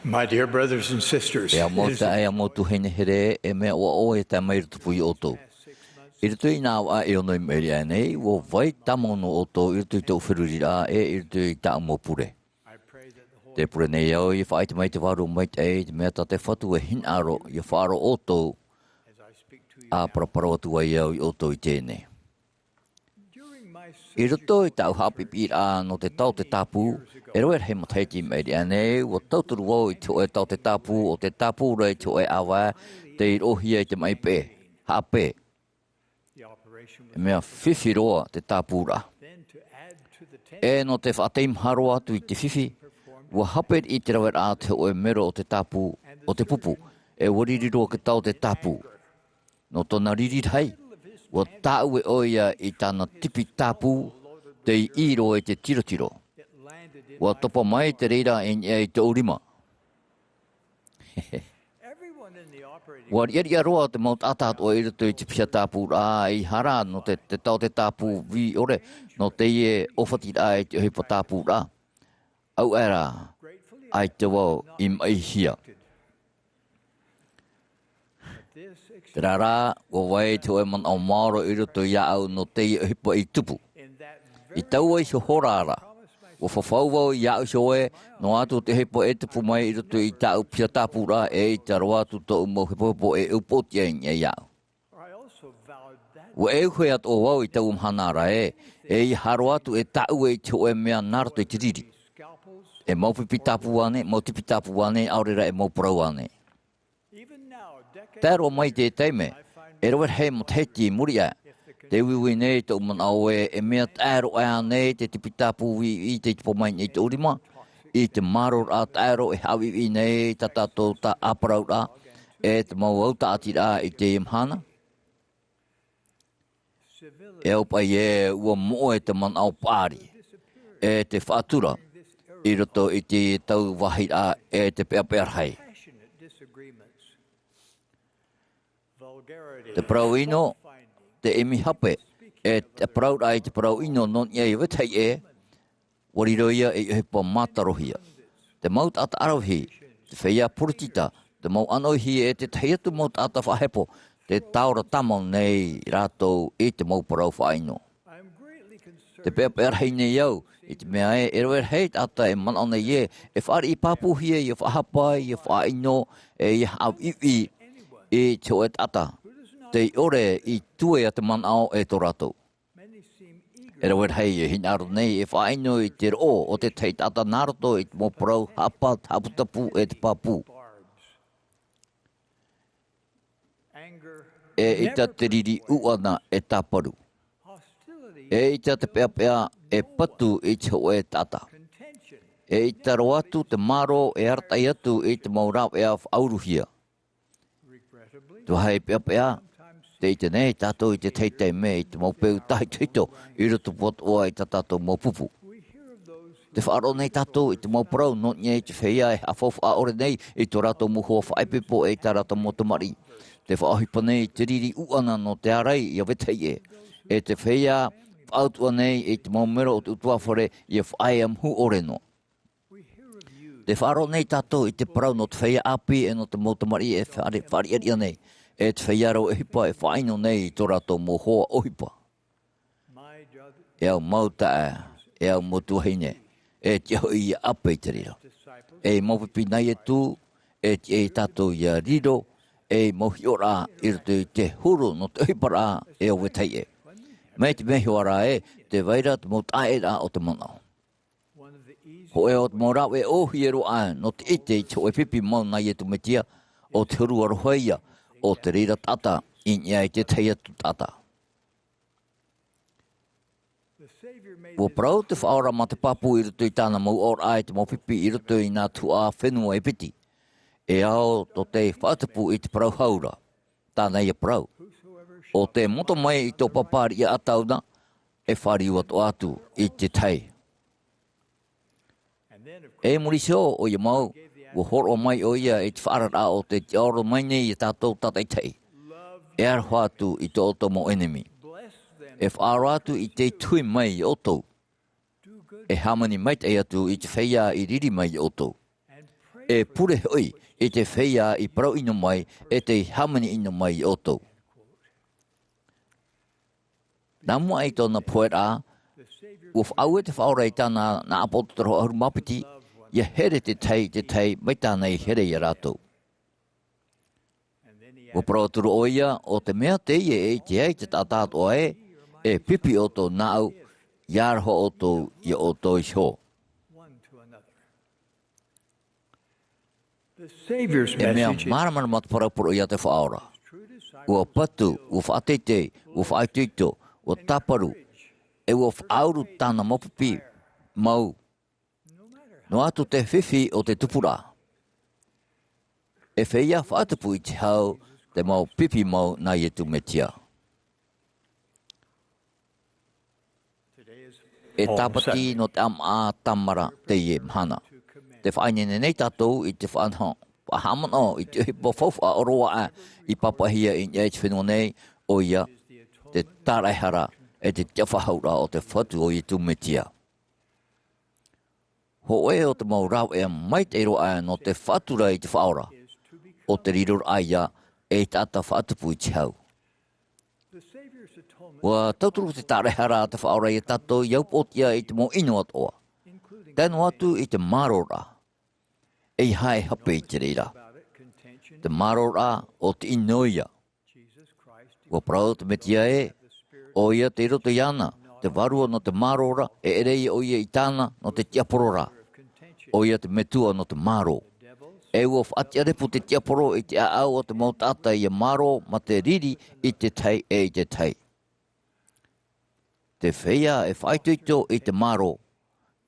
My dear brothers and sisters, e au mau taeaʻe, e au mau tuahine here, e mea ʻoaʻoa e tae mai ra tupu ia ʻoutou. I roto i nā vaʻa e ono i maʻiri aʻe nei, ʻua vai tāmau noa ʻoutou i roto i tōʻu feruriraʻa e i roto i tāʻu mau pure. Te pure nei au, ʻia faʻaʻite mai te Vārua Maitaʻi, te mea tā te Fatu e hinaʻaro ʻia faʻaroʻo ʻoutou, ʻa paraparau atu ai au ia ʻoutou i teie nei. I roto i tāʻu haʻapiʻiraʻa nō te taote tāpū, e rave rahi matahiti i maʻiri aʻe nei, ʻua tauturu au i te hōʻē taote tāpū, ʻo te tāpū ra i te hōʻē ʻāvae, tei roʻohia i te maʻi peʻe, haʻapeʻe. E mea fifi roa te tāpūraʻa. E nō te faʻateimaha roa atu i te fifi, ʻua hape riʻi te raveraʻa te hōʻē mero o te tāpū, o te pupu, e ʻua riri roa te taote tāpū. Nō tōna riri rahi, ʻua tāʻue ʻoia i tāna tipi tāpū, tei ʻī roa i te tirotiro. ʻUa topa mai te reira i niʻa i tōʻu rima. ʻUa riʻariʻa roa te mau taʻata atoʻa i roto i te piha tāpūraʻa, ʻeiaha rā nō te, te taote tāpū vī ʻore, nō teie ʻōfatiraʻa i te ʻohipa tāpūraʻa. Auaʻe rā, ʻaita vau i maʻihia. Terā rā, ʻua vai te hōʻē manaʻo maoro i roto iāʻu nō teie ʻohipa i tupu. I taua iho hora ra, ʻua fafau vau iāʻu iho ē, noa atu te ʻohipa e tupu mai i roto i tāʻu piha tāpūraʻa, ʻeita roa atu tōʻu mau hepohepo e upoʻotiʻa i niʻa iāʻu. ʻUa ʻeuhe atoʻa vau i taua mahana ra ē, ʻeiaha roa atu e tāʻue i te hōʻē mea nā roto i te riri. E mau pipi tāpū ānei, mau tipi tāpū ānei, ʻaore rā e mau parau ānei. Tae roa mai i teie taime, e rave rahi matahiti i muri aʻe, tē uiui nei tōʻu manaʻo ē, e mea taʻero ānei te tipi tāpū vī tei topa mai i tōʻu rima, i te māroraʻa taʻero e haʻaviʻiviʻi nei tā tātou tā ʻāparauraʻa, e te mau autaʻatiraʻa i teie mahana. E au paʻi ē, ʻua moʻe te manaʻo paʻari, e te faʻatura, i roto i te tau vāhiraʻa e te peʻapeʻa rahi. Te parau ʻino, te ʻimi hape, e te parauraʻa i te parau ʻino nō niʻa i vetahi ʻē, ʻua riro ia ei ʻohipa mātarohia. Te mau taʻata ʻaravihi, te feiā poritita, te mau ʻānoʻihi e tētahi atu mau taʻata faʻahepo, tē taora tāmau nei rātou i te mau parau faʻaʻino. Te peʻapeʻa rahi nei au, i te mea ē, e rave rahi taʻata e manaʻo nei ē, e fāriʻi pāpūhia ʻia faʻahapa, ʻia faʻaʻino, e ʻia haʻaviʻiviʻi i te hōʻē taʻata tei ʻore i tuea te manaʻo e tō rātou. E rave rahi e hinaʻaro nei e faʻaʻino i te roʻo o te tahi taʻata nā roto i te mau parau haʻapa, taputapu e te pāpū. ʻEita te riri ʻuʻana e tāparu. ʻEita te peʻapeʻa e patu i te hōʻē taʻata. ʻEita roa atu te mārō e arataʻi atu i te mau rāveʻa faʻauruhia. Te vāhi peʻapeʻa, tē ʻite nei tātou i te tahi taime i te mau peu tahitohito i roto atoʻa i tā tātou mau pupu. Tē faʻaroʻo nei tātou i te mau parau nō niʻa i te feiā e haʻafaufaʻa ʻore nei i tō rātou mau hoa faʻaipoipo e i tā rātou mau tamariʻi. Tē faʻaʻohipa nei i te riri ʻuʻana nō te ārai ʻia vetahi ʻē. E te feiā faʻautuʻa nei i te mau mero o te ʻutuāfare ʻia faʻaea mahu ʻore noa. Tē faʻaroʻo nei tātou i te parau nō te feiā ʻāpī e nō te mau tamariʻi e fāri-, fāriʻariʻa nei, e te feiā rave ʻohipa e faʻaʻino nei i tō rātou mau hoa ʻohipa. E au mau taeaʻe, e au mau tuahine, e tiʻa hoʻi ʻia ʻape i te reira. E mau pipi nā Ietu, e tiʻa ia tātou ʻia riro, ei mau hiʻoraʻa i roto i te huru nō te ʻohiparaʻa e au vetahi ʻē. Mai te mea hiʻo ra ē, tē vai ra te mau taʻaʻēraʻa o te manaʻo. Hōʻē o te mau rāveʻa ʻōhie roa aʻe nō te ʻite i te hōʻē pipi mau nā Ietu Metia, ʻo te huru aroha ïa o te reira taʻata i niʻa i te tahi atu taʻata. ʻUa parau te Faʻaora mā te pāpū i roto i tāna mau aʻoraʻa i te mau pipi i roto i nā tuhaʻa fenua e piti. E ao tō te faʻatupu i te parau hau ra. Tāna ïa parau. ʻO tē moto mai i tō pāpā riʻi ʻataʻauna, e fāriu atoʻa atu i te tahi. E muri iho, ʻoia mau, ʻua hōroʻa mai ʻoia i te faʻaararaʻa ʻo tē tiʻaoro mai nei ia tātou tātaʻitahi. E aroha atu i tō ʻoutou mau ʻenemi. E faʻaora atu i tei tuhi mai ia ʻoutou. E hāmani maitaʻi atu i te feiā i riri mai ia ʻoutou. E pure hoʻi i te feiā i parau ʻino mai, e tei hāmani ʻino mai iā ʻoutou. Nā mua i tōna pohe ra, ua faʻaue te Faʻaora i tāna nā ʻAposetolo e toru ʻahuru mā piti, ʻia here te tahi i te tahi, mai tāna i here iā rātou. Ua parau atu ra ʻoia, ʻo te mea teie e ʻite ai te taʻata atoʻa ē, e pipi ʻoutou nāʻu, ʻia aroha ʻoutou iā ʻoutou iho. E mea māramarama te parau poroʻi a te Faʻaora. Ua patu, ua faʻateitei, ua faʻaitoito, ua tāparu, e ua faʻauru tāna mau pipi mau. Noa atu te fifi o te tupuraʻa. E feiā faʻatupu i te hau te mau pipi mau nā Iesu Mesia. E tāpati nō te ʻāmaʻa tāmara teie mahana. Tē faʻaineine nei tātou i te faʻanaho, faʻahaʻamanaʻo i te ʻohipa faufaʻa ʻōroʻa i pāpaʻihia i niʻa i te fenua nei, ʻoia te tāraʻehara e te tiʻafaʻahouraʻa o te Fatu o Iesu Mesia. Hōʻē o te mau rāveʻa maitaʻi roa aʻe nō te faʻatura i te Faʻaora, ʻo te riroraʻa ïa ei taʻata faʻatupu i te hau. Ua tauturu te tāraʻehara a te Faʻaora iā tātou ʻia upoʻotiʻa i te mau ʻino atoʻa, tae noa atu i te mārōraʻa. ʻEiaha e hape i te reira. Te mārōraʻa ʻo te ʻino ïa. Ua parau te Mesia ē, ʻoia tei roto iāna te Vārua nō te mārōraʻa, e ʻere ïa ʻoia i tāna nō te tiaporo ra. ʻOia te metua nō te mārō. E ua faʻatiʻarepu te tiaporo i te ʻāʻau o te mau taʻata ʻia mārō mā te riri i te tahi e i te tahi. Te feiā e faʻaitoito i te mārō,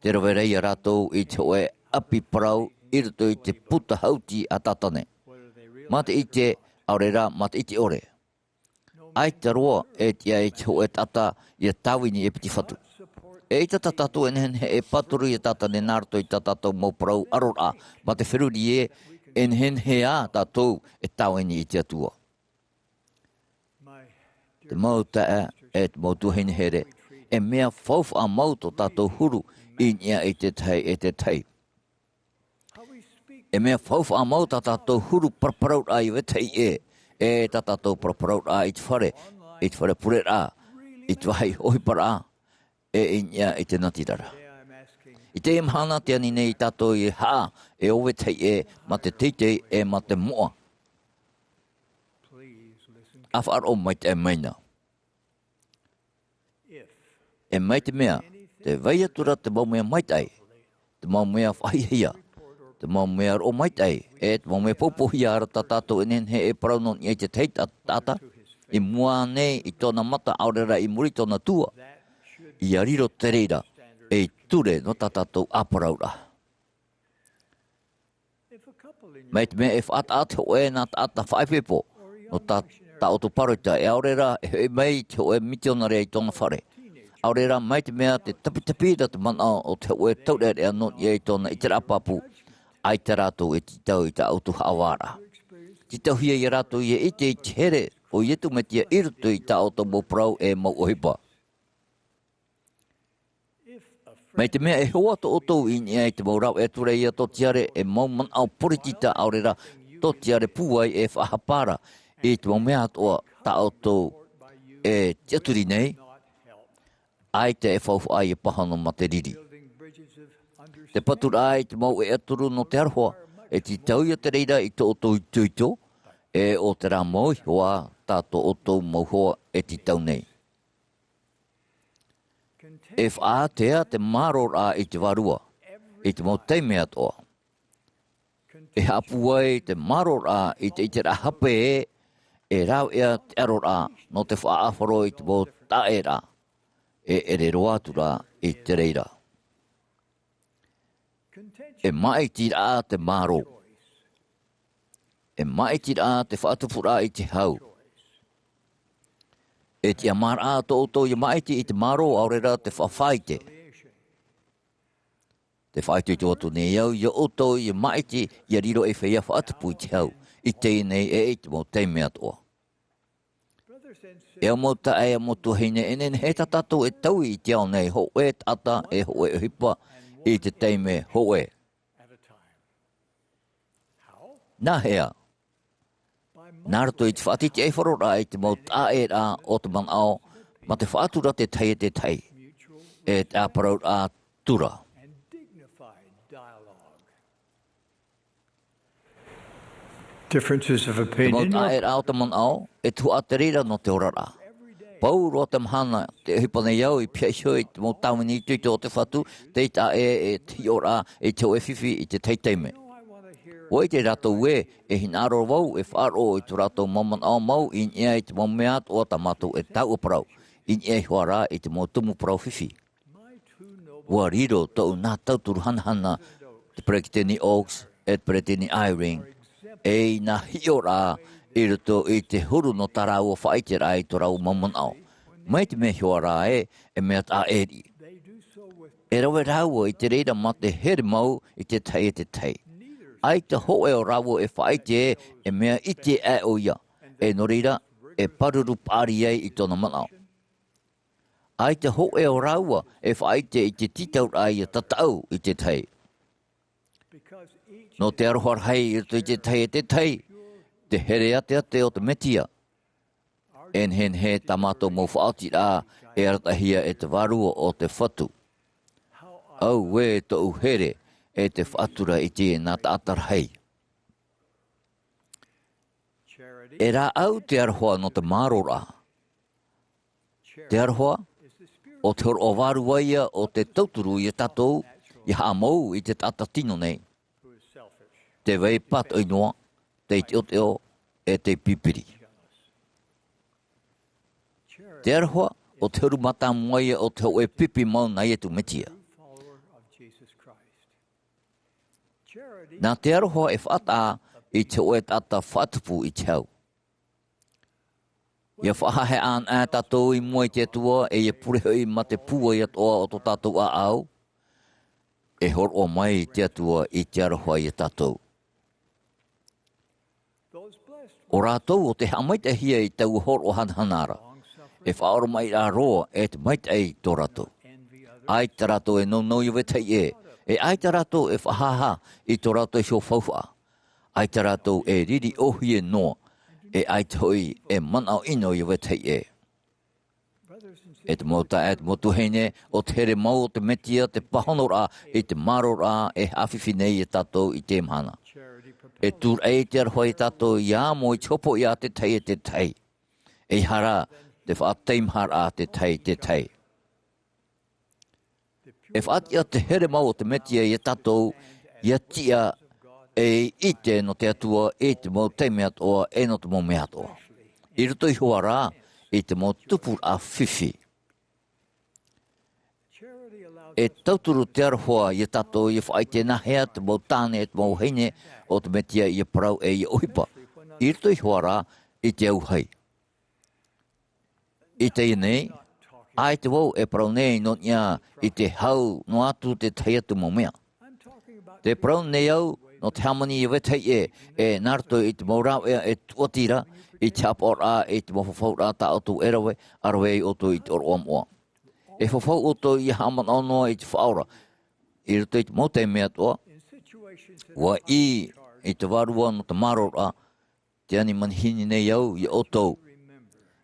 tē rave ra iā rātou i te hōʻē ʻapi parau i roto i te puta hauti a Tātane. Mā te ʻite, ʻaore rā, mā te ʻite ʻore. ʻAita roa e tiʻa i te hōʻē taʻata ʻia tāvini e piti fatu. ʻEita tā tātou e nehenehe e pāturu iā Tātane nā roto i tā tātou mau parau ʻaroraʻa, mā te feruri ē, e nehenehe ā tātou e tāvini i te Atua. Te mau taeaʻe, e te mau tuahine here, e mea faufaʻa mau tō tātou huru i niʻa i te tahi e te tahi. E mea faufaʻa mau tā tātou huru paraparauraʻa i vetahi ʻē, e tā tātou paraparauraʻa i te fare, i te fare pureraʻa, i te vāhi ʻohiparaʻa, e i niʻa i te natirara. I teie mahana tē ani nei iā tātou e haʻa, e ʻo vetahi ʻē, mā te teitei, e mā te moʻa. ʻA faʻaroʻo maitaʻi mai na. E mai te mea, tē vai atu ra te mau mea maitaʻi, te mau mea faʻahiahia, te mau mea roʻo maitaʻi, e te mau mea poupouhia ra tā tātou e nehenehe e parau nō niʻa i te tahi ta-, taʻata, i mua nei i tōna mata ʻaore rā i muri i tōna tua, ʻia riro te reira ei ture nō tā tātou ʻāparauraʻa. Mai te mea e faʻataʻa te hōʻē nā taʻata faʻaipoipo nō tā, tā ʻoutou pāroita, e ʻaore rā e hoʻi mai te hōʻē mitionare i tōna fare. ʻAore rā mai te mea tē tapitapi ra te manaʻo o te hōʻē taureʻareʻa nō niʻa i tōna ʻiteraʻa pāpū, ʻaita rātou e tītau i tā ʻoutou haʻavāraʻa. Tītauhia iā rātou ʻia ʻite i te here o Iesu Mesia i roto i tā ʻoutou mau parau e mau ʻohipa. Mai te mea e hoa tō ʻoutou i niʻa i te mau rāveʻa Ture ia tōtiare, e mau manaʻo poritita ʻaore rā tōtiare pūai e faʻahapa ra i te mau mea atoʻa tā ʻoutou e tiʻaturi nei, ʻaita e faufaʻa ʻia pāhono mā te riri. Te paturaʻa i te mau ʻeʻa turu nō te aroha, e tītau ia te reira i tō ʻoutou itoito, e ʻo terā mau iho ā tā tō ʻoutou mau hoa e tītau nei. E faʻaātea te mārōraʻa i te Vārua i te mau taime atoʻa. E haʻapūai te mārōraʻa i te, i te ʻiteraʻa hape ē, e rāveʻa te ʻaroraʻa nō te faʻaʻāfaro i te mau taʻeraʻa, e ʻere roa atu rā i te reira. E māʻitiraʻa te mārō. E māʻitiraʻa te faʻatupuraʻa i te hau. E tiʻamāraʻa tō ʻoutou ʻia māʻiti i te mārō ʻaore rā te faʻafaʻaite. Tē faʻaitoito atu nei au ia ʻoutou ʻia māʻiti ʻia riro ei feiā faʻatupu i te hau, i teie nei e i te mau taime atoʻa. E au mau taeaʻe, e au mau tuahine, e nehenehe tā tātou e taui i te ao nei, hōʻē taʻata, e hōʻē ʻohipa, i te taime hōʻē. Nā hea? Nā roto i te faʻatitiʻaifaroraʻa i te mau taʻaʻēraʻa o te manaʻo, mā te faʻatura tētahi e tētahi, e te ʻāparauraʻa tura. Differences of opinion. Te mau taʻaʻēraʻa o te manaʻo, e tuhaʻa te reira nō te oraraʻa. Pauroa te mahana, tē ʻohipa nei au i pihaʻi iho i te mau tāvini itoito o te Fatu, tei taʻa ʻē e te hiʻoraʻa i te hōʻē fifi i te taime. ʻUa ʻite rātou ē, e hinaʻaro vau e faʻaroʻo i tō rātou mau manaʻo mau i niʻa i te mau mea atoʻa tā mātou e tauturu parau, i niʻa iho ā rā i te mau tumu parau fifi. ʻUa riro tōʻu nā tauturu hanahana, te Peretiteni Oaks, e te Peretiteni Eyring, e i nā hiʻoraʻa i roto i te huru nō tā rāua faʻaʻiteraʻa i tō rāua mau manaʻo. Mai te mea iho ā rā ē, e mea taʻa ʻē riʻi. E rave rāua i te reira mā te here mau i tētahi e tētahi. ʻAita hōʻē o rāua e faʻaʻite ē, e mea ʻite aʻe ʻoia, e nō reira, e pāruru paʻari ai i tōna manaʻo. ʻAita hōʻē o rāua e faʻaʻite i te tītauraʻa ʻia tataʻu i tētahi. Nō te aroha rahi i roto i tētahi e tētahi, te here ateate o te Mesia. E nehenehe tā mātou mau faʻaotiraʻa e arataʻihia e te Vārua o te Fatu. Auē tōʻu here e te faʻatura i teie nā taʻata rahi. E rāʻau te aroha nō te māroraʻa. Te aroha, ʻo te hōroʻa vārua ïa o te tauturu ia tātou, ʻia haʻamou i te taʻata tino nei. Tē vai pātoʻi noa, tei teʻoteʻo, e tei pipiri. Te aroha, ʻo te huru mātāmua ïa o te hōʻē pipi mau nā Iesu Mesia. Nā te aroha e faʻataʻa i te hōʻē taʻata faʻatupu i te hau. ʻIa faʻahaʻehaʻa anaʻe tātou i mua i te Atua, e ʻia pure hoʻi mā te pūai atoʻa o tō tātou ʻāʻau, e hōroʻa mai te Atua i te aroha ia tātou. ʻO rātou ʻo tē haʻamaitaʻihia i taua hōroʻa hanahana ra, e faʻaoromaʻiraʻa roa e te maitaʻi tō rātou. ʻAita rātou e nounou ʻia vetahi ʻē, e ʻaita rātou e faʻahaʻehaʻa i tō rātou iho faufaʻa. ʻAita rātou e riri ʻōhie noa, e ʻaita hoʻi e manaʻo ʻino ʻia vetahi ʻē. E te mau taeaʻe, e te mau tuahine, ʻo te here mau o te Mesia te pāhonoraʻa i te māroraʻa e haʻafifi nei ia tātou i teie mahana. E tūraʻi te aroha ia tātou ʻia amo i te hopoiʻa a tētahi e tētahi. ʻEiaha rā, te faʻataimaharaʻa a tētahi e tētahi. E faʻatiʻa te here mau o te Mesia ia tātou, ʻia tiʻa e ʻite nō te Atua i te mau taime atoʻa, e nō te mau mea atoʻa. I roto iho ā rā, i te mau tupuraʻa fifi. E tauturu te aroha ia tātou ʻia faʻaʻite nā hea te mau tāne, e te mau vahine o te Mesia ʻia parau e ʻia ʻohipa. I roto iho ā rā, i te auahi. I teie nei, ʻaita vau e parau nei nō niʻa i te hau noa atu tētahi atu mau mea. Tē parau nei au nō te hāmani ʻia vetahi ʻē, e nā roto i te mau rāveʻa e tūʻati ra, i te haʻapaʻoraʻa, i te mau fafauraʻa tā ʻoutou e rave, ʻa rave ai ʻoutou i te ʻōroʻa moʻa. E fafau ʻoutou ʻia haʻamanaʻo noa i te Faʻaora. I roto i te mau taime atoʻa, ʻua ʻī i te Vārua nō te māroraʻa, tē ani manihini nei au ia ʻoutou,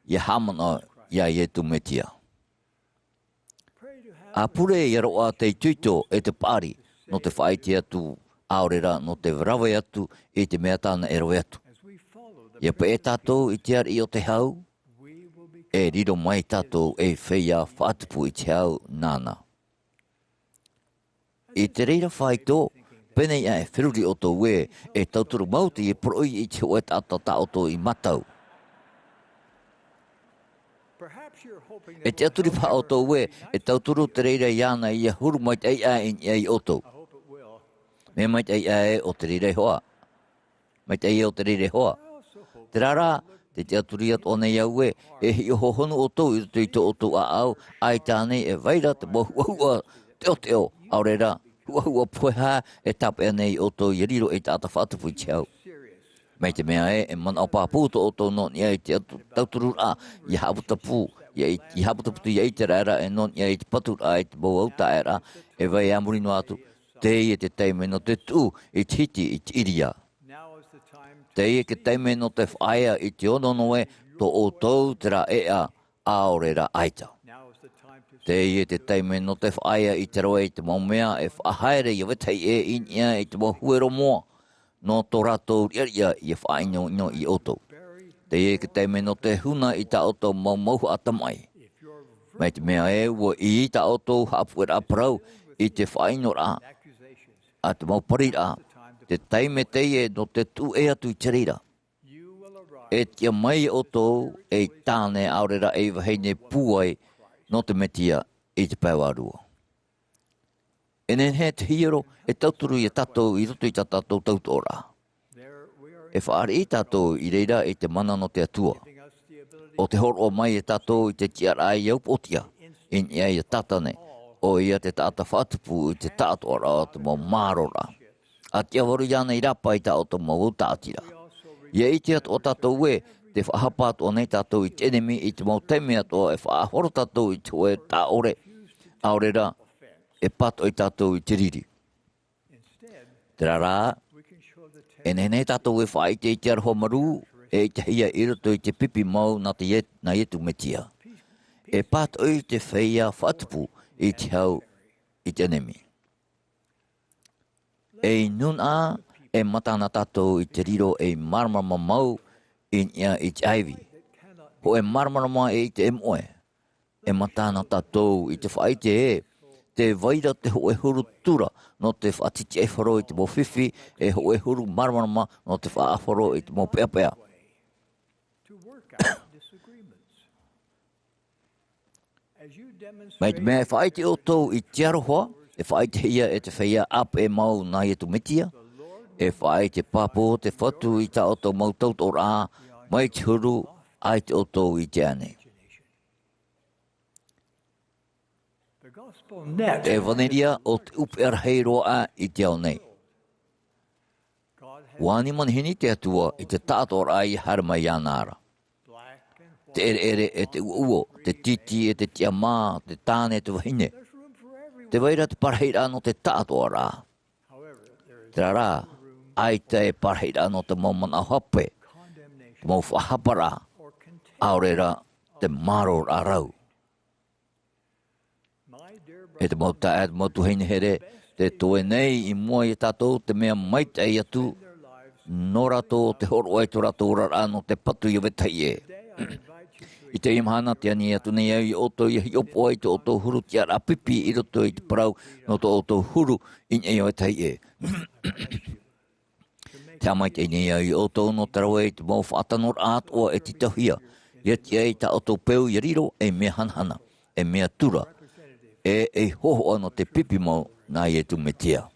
ʻia haʻamanaʻo ia Iesu Mesia. ʻA pure ʻia roaʻa te itoito e te paʻari, nō te faʻaʻite atu, ʻaore rā nō te rave atu i te mea tāna e rave atu. ʻIa peʻe tātou i te ariʻi o te hau, e riro mai tātou ei feiā faʻatupu i te hau nāna. I te reira faito, pēneiaʻe e feruri ʻoutou ē, e tauturu mau teie poroʻi i te hōʻē taʻata tā ʻoutou i mātau. E tiʻaturi paha ʻoutou ē, e tauturu te reira iāna ʻia huru maitaʻi aʻe i niʻa ia ʻoutou. Mea maitaʻi aʻe ē, ʻo te reira iho ā. Maitaʻi ē, ʻo te reira iho ā. Terā rā, tē tiʻaturi atoʻa nei au ē, e hiʻo hōhonu ʻoutou i roto i tō ʻoutou ʻāʻau, ʻaita ānei e vai ra te mau huʻahuʻa teʻoteʻo, ʻaore rā, huʻahuʻa pohehaʻa e tāpeʻa nei ia ʻoutou ʻia riro ei taʻata faʻatupu i te hau. Mai te mea ē, e manaʻo pāpū tō ʻoutou nō niʻa i te atu-, tautururaʻa, ʻia haʻaputapū, ʻia i-, ʻia haʻaputapū atu ʻia ʻite ra e nō niʻa i te paturaʻa i te mau autaʻeraʻa, e vai a muri noa atu, teie te taime nō te tuʻu i te hiti i te ʻīria. Teie te taime nō te faʻaea i te ono noa, tō ʻoutou te rāʻau, ʻaore rā ʻaita. Teie te taime nō te faʻaea i te rave i te mau mea e faʻahaere ia vetahi ʻē i niʻa i te mau huero moa, nō tō rātou riʻariʻa ia faʻaʻinoʻino iā ʻoutou. Teie te taime nō te huna i tā ʻoutou mau mauhaʻa tamaʻi. Mai te mea ē, ʻua ʻī tā ʻoutou haʻapuʻeraʻa parau i te faʻaʻinoraʻa, ʻa te mau pariraʻa, te taime teie nō te tuʻu ʻē atu i te reira. E tiʻa mai iā ʻoutou ei tāne ʻaore rā ei vahine pūai nō te Mesia i te pae vārua. E nehenehe te hiero e tauturu iā tātou i roto i tā tātou tautoʻoraʻa. E fāriʻi tātou i reira i te mana nō te Atua, ʻo tē hōroʻa mai iā tātou i te tiʻaraʻa ia upoʻotiʻa i niʻa iā Tātane, ʻo ia te taʻata faʻatupu i te taʻatoʻaraʻa o te mau māroraʻa. ʻA tiʻa faʻahou iāna i rāpae i tā ʻoutou mau taʻatiraʻa. ʻIa ʻite atoʻa tātou ē, tē faʻahapa atoʻa nei tātou i te ʻenemi i te mau taime atoʻa e faʻahoro tātou i te hōʻē taʻa ʻore, ʻaore rā, e pātoʻi tātou i te riri. Terā rā, e nehenehe tātou e faʻaʻite i te aroha marū, e ʻitehia i roto i te pipi mau nā te Ie-, nā Iesu Mesia. E pātoʻi te feiā faʻatupu i te hau i te ʻenemi. Ei nūnaʻa, e mata na tātou i te riro ei māramarama mau i niʻa i te ʻaivi. Hōʻē māramarama e ʻite e moʻe. E mata na tātou i te faʻaʻite ē, tē vai ra te hōʻē huru tura nō te faʻatitiʻaifaro i te mau fifi, e hōʻē huru māramarama nō te faʻaʻafaro i te mau peʻapeʻa. Mai te mea e faʻaʻite ʻoutou i te aroha, e faʻaʻitehia e te feiā ʻāpeʻe mau nā Iesu Mesia, e faʻaʻite pāpū te Fatu i tā ʻoutou mau tautoʻoraʻa, mai te huru, ʻaita ʻoutou i ʻite ānei. Te ʻevanelia o te ʻupeʻa rahi roa aʻe i te ao nei. ʻUa ani manihini te Atua i te taʻatoʻaraʻa i haere mai iāna ra. Te ʻereʻere e te ʻuoʻuo, te tītī e te tiʻamā, te tāne e te vahine. Tē vai ra te parahiraʻa nō te taʻatoʻaraʻa. Terā rā, ʻaita e parahiraʻa nō te mau manaʻo hape, te mau faʻahaparaʻa, ʻaore rā te māroraʻa rau. E te mau taeaʻe, e te mau tuahine here, tē toe nei i mua iā tātou te mea maitaʻi atu, nō rātou te hōroʻa i tō rātou oraraʻa nō te patu ia vetahi ʻē. I teie mahana tē ani atu nei au iā ʻoutou ʻia hiʻopoʻa i tō ʻoutou huru tiʻaraʻa pipi i roto i te parau nō tō ʻoutou huru i niʻa ia vetahi ʻē. Te haʻamaitaʻi nei au iā ʻoutou nō te rave i te mau faʻatanoraʻa atoʻa e tītauhia, ʻia tiʻa i tā ʻoutou peu ʻia riro ei mea hanahana, ei mea tura, e ei hōhoʻa nō te pipi mau nā Iesu Mesia.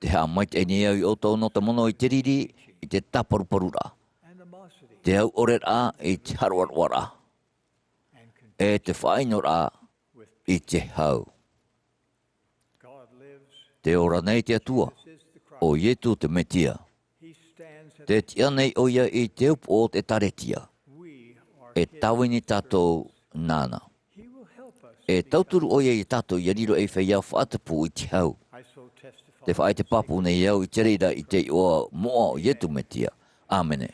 Te haʻamaitaʻi nei au iā ʻoutou nō te mono i te riri, i te tāparuparuraʻa, te au ʻoreraʻa i te haroʻaroʻaraʻa, e te faʻaʻinoraʻa i te hau. Tē ora nei te Atua, ʻo Iesu te Mesia. Tē tiʻa nei ʻoia i te upoʻo o te ʻĒkālesia. E tāvini tātou nāna. E tauturu ʻoia iā tātou ʻia riro ei feiā faʻatupu i te hau. Tē faʻaʻite pāpū nei au i te reira i te iʻoa moʻa o Iesu Mesia. ʻĀmene.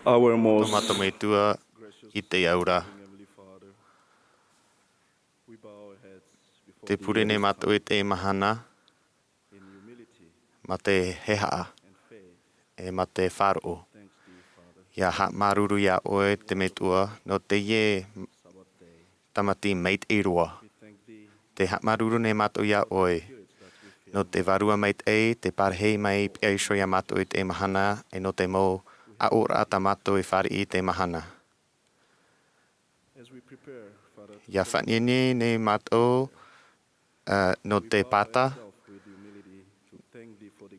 Our most Tō mātou Metua i te aura. Heavenly Father, we bow our heads before Te pure nei mātou i te mahana, in humility mā te hehaʻa, and faith. E mā te faʻaroʻo. Thanks to you, Father. Ia haʻamāuruuru iā ʻoe te Metua, nō teie Sabbath day. Tāmati maitaʻi roa. We thank thee. Te haʻamāuruuru nei mātou iā ʻoe. Nō te vārua maitaʻi, te parahi mai i piha iho iā mātou i te mahana, e nō te mau aʻoraʻa tā mātou i fāriʻi i te mahana. As we prepare, Father, Ia faʻaʻite nei mātou, ā, nō te pāta.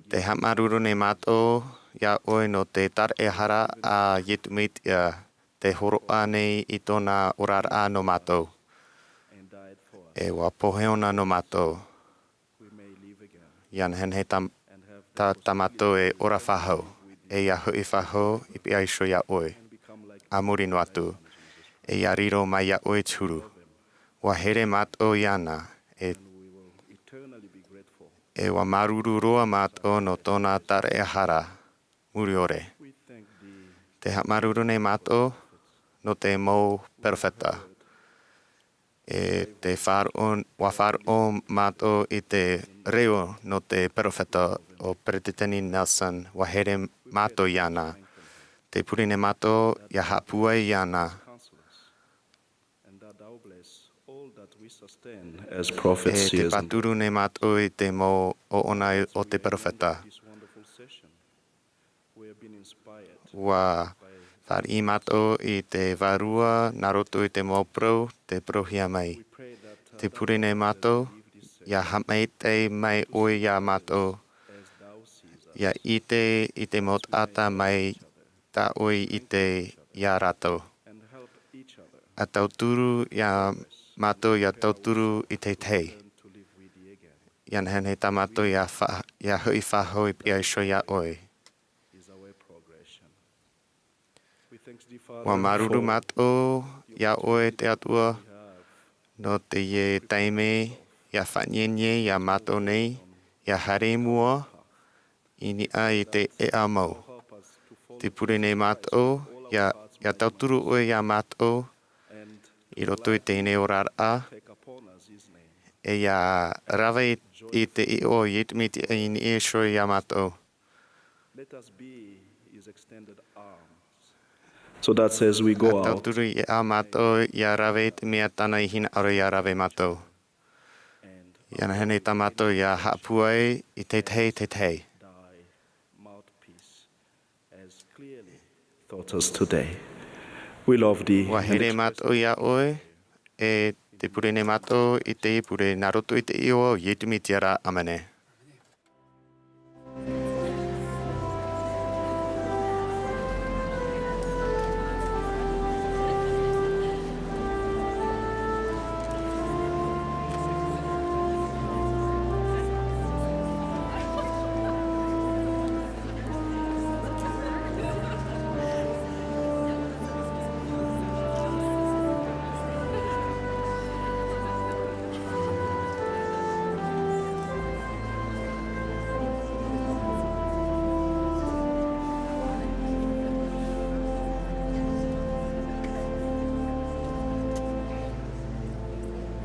Te haʻamāuruuru nei mātou iā ʻoe nō te taraehara a Iesu Mesia, te hōroʻa nei i tōna oraraʻa nō mātou. And died for us. E ua pohe ʻōna nō mātou. We may live again. Ia nehenehe tā, and have tā, tā mātou e ora faʻahou, e ia hoʻi faʻahou i piha iho iā ʻoe, and become like a muri noa atu, e ia riro mai iā ʻoe te huru. Ua here mātou iāna, e, and we will eternally be grateful. E ua māuruuru roa mātou nō tōna taraehara, muri ʻore. We thank thee. Te haʻamāuruuru nei mātou nō te mau perofeta. E te faʻaroʻo, ua faʻaroʻo mātou i te reo nō te perofeta ʻo Peretiteni Nelson, ua here mātou iāna. Te pure nei mātou ia haʻapūai iāna. And that thou bless all that we sustain as prophets, E te pāturu nei mātou i te mau ʻoʻona o te perofeta. This wonderful session. We have been inspired. Ua fāriʻi mātou i te vārua nā roto i te mau parau, te parauhia mai. We pray that, uh, Te pure nei mātou, ia haʻamaitaʻi mai ʻoe iā mātou, as thou seest us. Ia ʻite i te mau taʻata mai tā ʻoe i ʻite iā rātou. And help each other. A tauturu iā mātou, ia tauturu i te tahi. Learn to live with thee again. Ia nehenehe tā mātou ia fa-, ia hoʻi faʻahou i piha iho iā ʻoe. Is our progression. We thank thee, Father, Ua māuruuru for mātou iā ʻoe te Atua, we have nō teie taime ia faʻaʻite nei iā mātou nei, ia haere i mua, i niʻa i te ʻēʻa mau. Te pure nei mātou, ia, ia tauturu ʻoe iā mātou, i roto i teie nei oraraʻa, e ia rave i, i te iʻoa o Iesu Mesia i niʻa iho iā mātou. Let us be his extended arms. So that as we go out, Ia tauturu iā mātou, ia rave i te mea tāna i hinaʻaro ia rave mātou. Ia nehenehe tā mātou ia haʻapūai i te tahi, te tahi. Thy mouthpiece as clearly taught us today. We love thee. Ua here mātou iā ʻoe, e te pure nei mātou i te pure nā roto i te iʻoa o Iesu Mesia rā. ʻĀmene.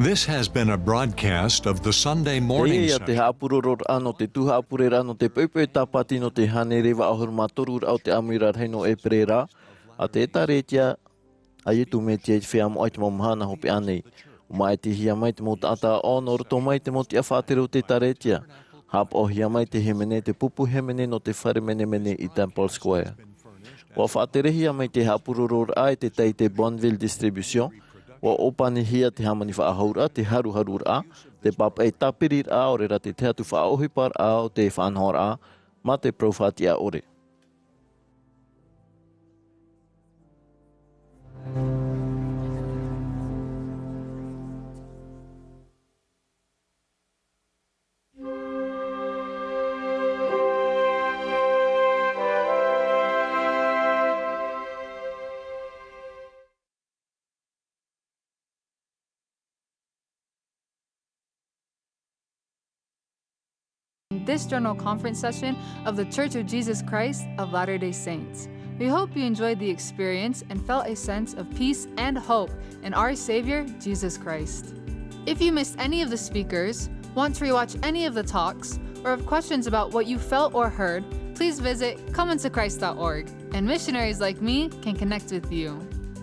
This has been a broadcast of the Sunday morning Teie ia te session. Haʻapurororaʻa nō te tū haʻapureraʻa nō te poʻipoʻi Tāpati nō te hānere vaʻu ʻahuru mā toru raʻa o te ʻāmuiraʻa rahi nō ʻEpere ra, a te ʻĒtārētia a Iesu Mesia i te feiā moʻa i te mau mahana hopeʻa nei. ʻO māʻitihia mai te mau taʻata ʻāʻau nō roto mai i te mau tiʻa faʻatere o te ʻĒtārētia. Haʻapaʻohia mai te hīmene, te pupu hīmene nō te fare menemene i Temple Square. ʻUa faʻaterehia mai te haʻapurororaʻa e te tai i te Bonneville Distribution. ʻUa ʻōpanihia te hāmani faʻahouraʻa, te haruharuraʻa, te pāpaʻi tāpiriraʻa, ʻaore rā te tahi atu faʻaʻohiparaʻa o te faʻanahoraʻa, mā te parau faʻatiʻa ʻore. This general conference session of The Church of Jesus Christ of Latter-day Saints. We hope you enjoyed the experience and felt a sense of peace and hope in our Savior, Jesus Christ. If you missed any of the speakers, want to rewatch any of the talks, or have questions about what you felt or heard, please visit come unto christ dot org, and missionaries like me can connect with you.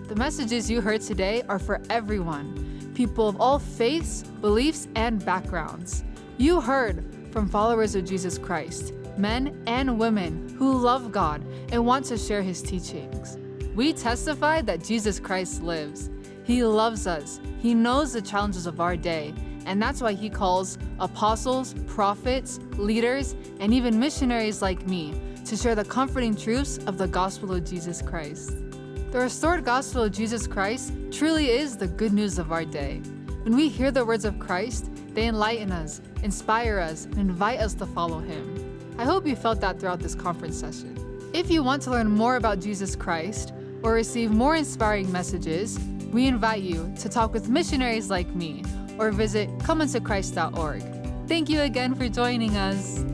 The messages you heard today are for everyone, people of all faiths, beliefs, and backgrounds. You heard from followers of Jesus Christ, men and women who love God and want to share his teachings. We testify that Jesus Christ lives. He loves us. He knows the challenges of our day, and that's why he calls apostles, prophets, leaders, and even missionaries like me to share the comforting truths of the gospel of Jesus Christ. The restored gospel of Jesus Christ truly is the good news of our day. When we hear the words of Christ, they enlighten us, inspire us, and invite us to follow him. I hope you felt that throughout this conference session. If you want to learn more about Jesus Christ or receive more inspiring messages, we invite you to talk with missionaries like me or visit come unto christ dot org. Thank you again for joining us.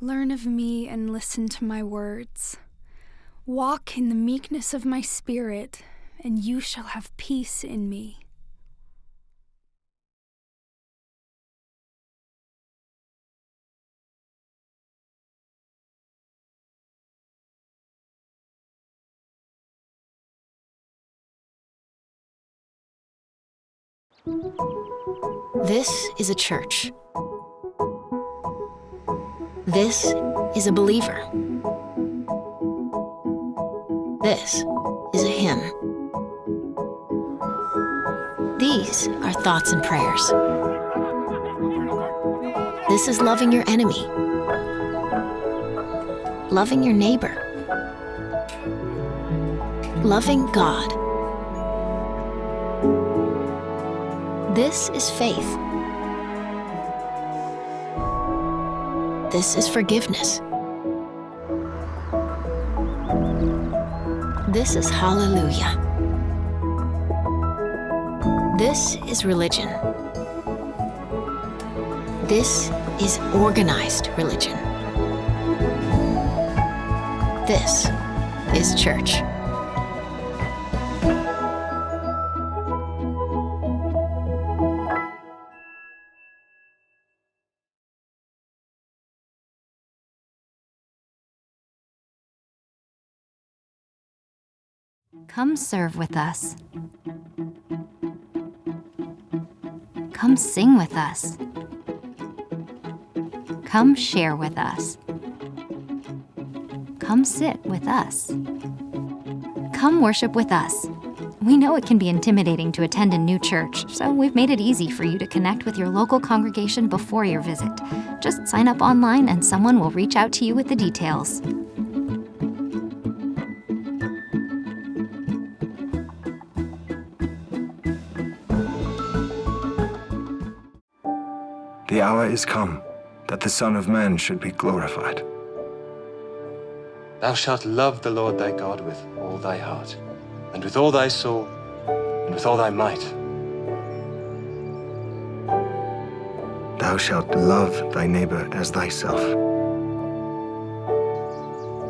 Learn of me and listen to my words. Walk in the meekness of my spirit, and you shall have peace in me. This is a church. This is a believer. This is a hymn. These are thoughts and prayers. This is loving your enemy, loving your neighbor, loving God. This is faith. This is forgiveness. This is hallelujah. This is religion. This is organized religion. This is church. Come serve with us. Come sing with us. Come share with us. Come sit with us. Come worship with us. We know it can be intimidating to attend a new church, so we've made it easy for you to connect with your local congregation before your visit. Just sign up online and someone will reach out to you with the details. The hour is come that the Son of Man should be glorified. Thou shalt love the Lord thy God with all thy heart, and with all thy soul, and with all thy might. Thou shalt love thy neighbor as thyself.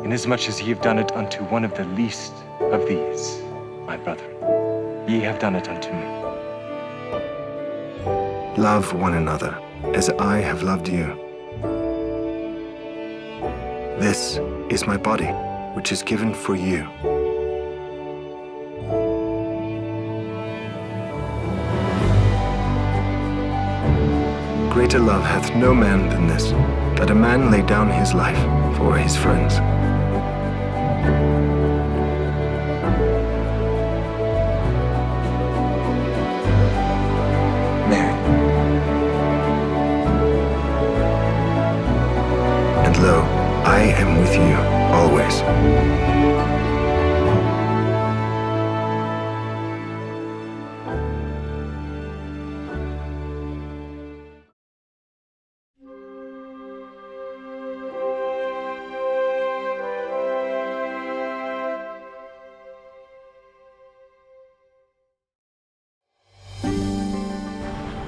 Inasmuch as ye have done it unto one of the least of these, my brethren, ye have done it unto me. Love one another as I have loved you. This is my body, which is given for you. Greater love hath no man than this, that a man lay down his life for his friends. Mary. And lo, I am with you always.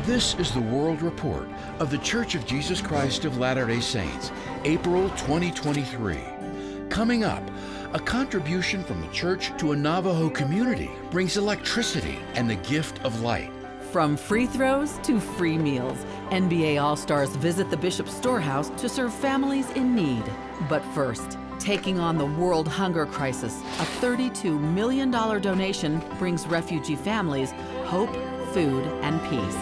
This is the World Report of The Church of Jesus Christ of Latter-day Saints, April twenty twenty-three. Coming up, a contribution from the church to a Navajo community brings electricity and the gift of light. From free throws to free meals, N B A All-Stars visit the Bishop's Storehouse to serve families in need. But first, taking on the world hunger crisis, a thirty-two million dollar donation brings refugee families hope, food, and peace.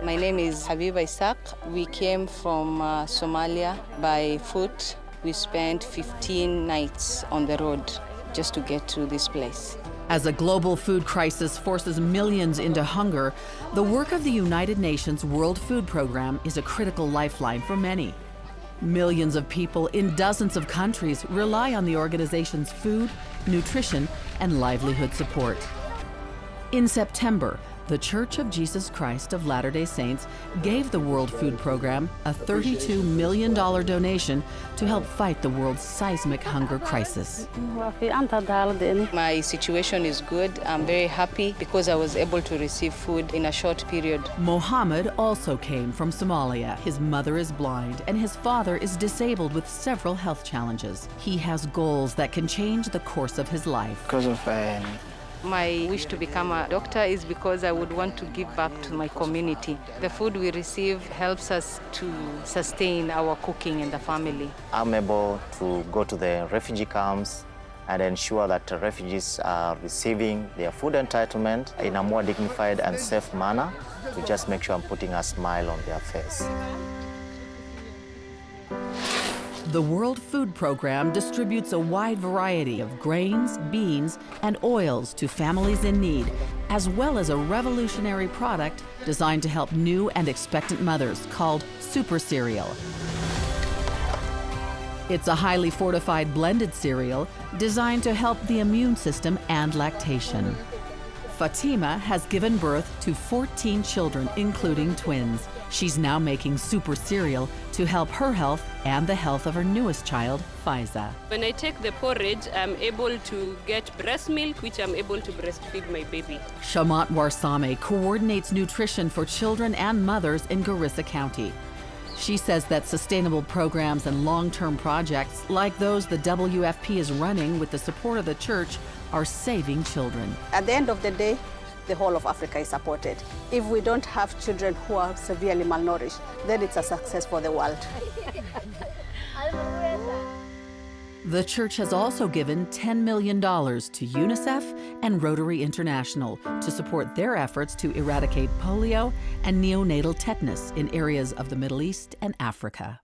My name is Habiba Isaac. We came from, uh, Somalia by foot. We spent fifteen nights on the road just to get to this place. As a global food crisis forces millions into hunger, the work of the United Nations World Food Programme is a critical lifeline for many. Millions of people in dozens of countries rely on the organization's food, nutrition, and livelihood support. In September, The Church of Jesus Christ of Latter-day Saints gave the World Food Program a thirty-two million dollar donation to help fight the world's seismic hunger crisis. My situation is good. I'm very happy because I was able to receive food in a short period. Mohammed also came from Somalia. His mother is blind and his father is disabled with several health challenges. He has goals that can change the course of his life. Because of, um, My wish to become a doctor is because I would want to give back to my community. The food we receive helps us to sustain our cooking and the family. I'm able to go to the refugee camps and ensure that refugees are receiving their food entitlement in a more dignified and safe manner to just make sure I'm putting a smile on their face. The World Food Program distributes a wide variety of grains, beans, and oils to families in need, as well as a revolutionary product designed to help new and expectant mothers called Super Cereal. It's a highly fortified blended cereal designed to help the immune system and lactation. Fatima has given birth to fourteen children, including twins. She's now making Super Cereal to help her health and the health of her newest child, Faiza. When I take the porridge, I'm able to get breast milk, which I'm able to breastfeed my baby. Shamat Warsame coordinates nutrition for children and mothers in Garissa County. She says that sustainable programs and long-term projects like those the W F P is running with the support of the church are saving children. At the end of the day, the whole of Africa is supported. If we don't have children who are severely malnourished, then it's a success for the world. The church has also given ten million dollars to UNICEF and Rotary International to support their efforts to eradicate polio and neonatal tetanus in areas of the Middle East and Africa.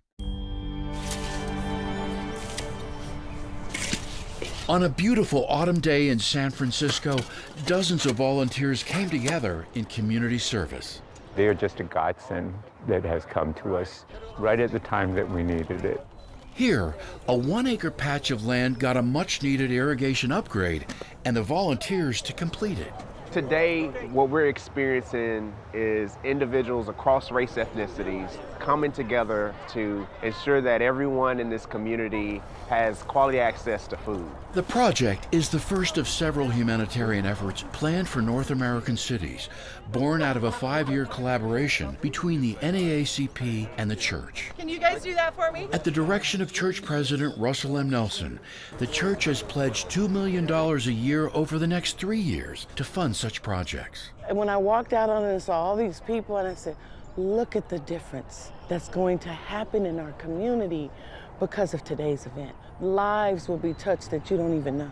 On a beautiful autumn day in San Francisco, dozens of volunteers came together in community service. They are just a godsend that has come to us right at the time that we needed it. Here, a one-acre patch of land got a much-needed irrigation upgrade, and the volunteers to complete it. Today, what we're experiencing is individuals across race ethnicities coming together to ensure that everyone in this community has quality access to food. The project is the first of several humanitarian efforts planned for North American cities, born out of a five-year collaboration between the N double A C P and the church. Can you guys do that for me? At the direction of church president Russell M. Nelson, the church has pledged two million dollars a year over the next three years to fund such projects. And when I walked out on it and saw all these people, and I said, "Look at the difference that's going to happen in our community because of today's event." Lives will be touched that you don't even know.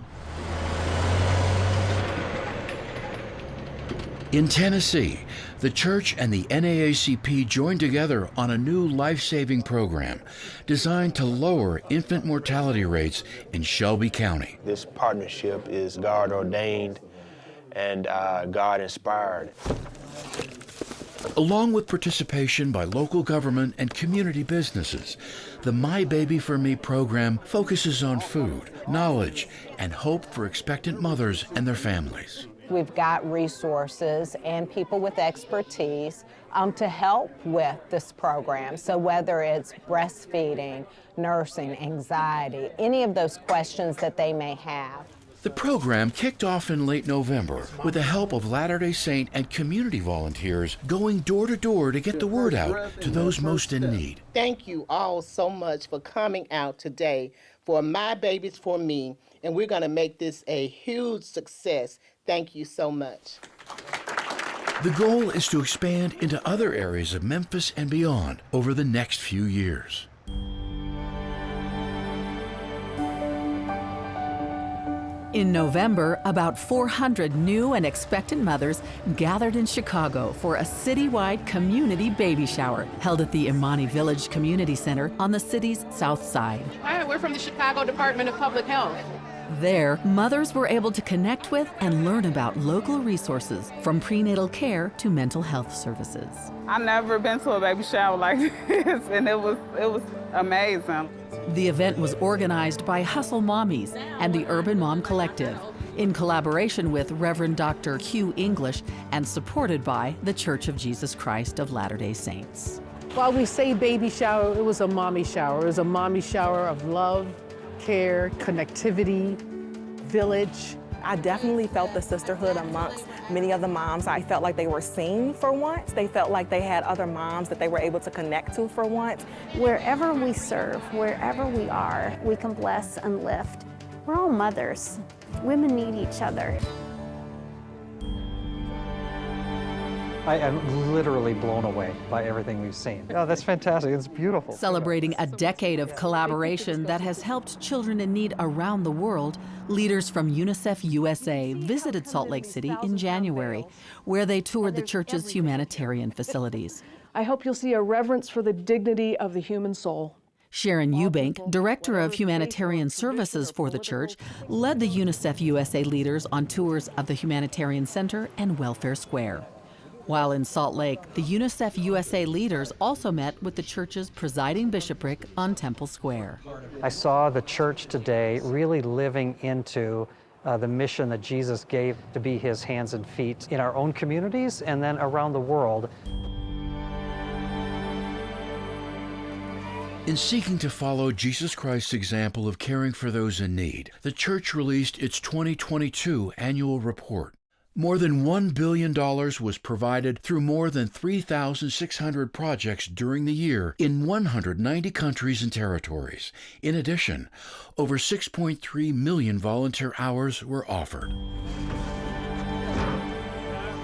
In Tennessee, the church and the N double A C P joined together on a new life-saving program designed to lower infant mortality rates in Shelby County. This partnership is God ordained and, uh, God inspired. Along with participation by local government and community businesses, the My Baby for Me program focuses on food, knowledge, and hope for expectant mothers and their families. We've got resources and people with expertise, um, to help with this program. So whether it's breastfeeding, nursing, anxiety, any of those questions that they may have. The program kicked off in late November with the help of Latter-day Saint and community volunteers going door to door to get the word out to those most in need. Thank you all so much for coming out today for My Babies for Me, and we're gonna make this a huge success. Thank you so much. The goal is to expand into other areas of Memphis and beyond over the next few years. In November, about four hundred new and expectant mothers gathered in Chicago for a citywide community baby shower held at the Imani Village Community Center on the city's south side. Hi, we're from the Chicago Department of Public Health. There, mothers were able to connect with and learn about local resources, from prenatal care to mental health services. I've never been to a baby shower like this, and it was, it was amazing. The event was organized by Hustle Mommies and the Urban Mom Collective, In collaboration with Reverend Doctor Hugh English and supported by The Church of Jesus Christ of Latter-day Saints. While we say baby shower, it was a mommy shower. It was a mommy shower of love, care, connectivity, village. I definitely felt the sisterhood amongst many of the moms. I felt like they were seen for once. They felt like they had other moms that they were able to connect to for once. Wherever we serve, wherever we are, we can bless and lift. We're all mothers. Women need each other. I am literally blown away by everything we've seen. Oh, that's fantastic. It's beautiful. Celebrating a decade of collaboration that has helped children in need around the world, leaders from UNICEF U S A visited Salt Lake City in January, where they toured the church's humanitarian facilities. I hope you'll see a reverence for the dignity of the human soul. Sharon Eubank, Director of Humanitarian Services for the church, led the UNICEF U S A leaders on tours of the Humanitarian Center and Welfare Square. While in Salt Lake, the UNICEF U S A leaders also met with the church's presiding bishopric on Temple Square. I saw the church today really living into uh, the mission that Jesus gave to be his hands and feet in our own communities and then around the world. In seeking to follow Jesus Christ's example of caring for those in need, the church released its twenty twenty-two annual report. More than one billion dollars was provided through more than three thousand six hundred projects during the year in one hundred ninety countries and territories. In addition, over six point three million volunteer hours were offered.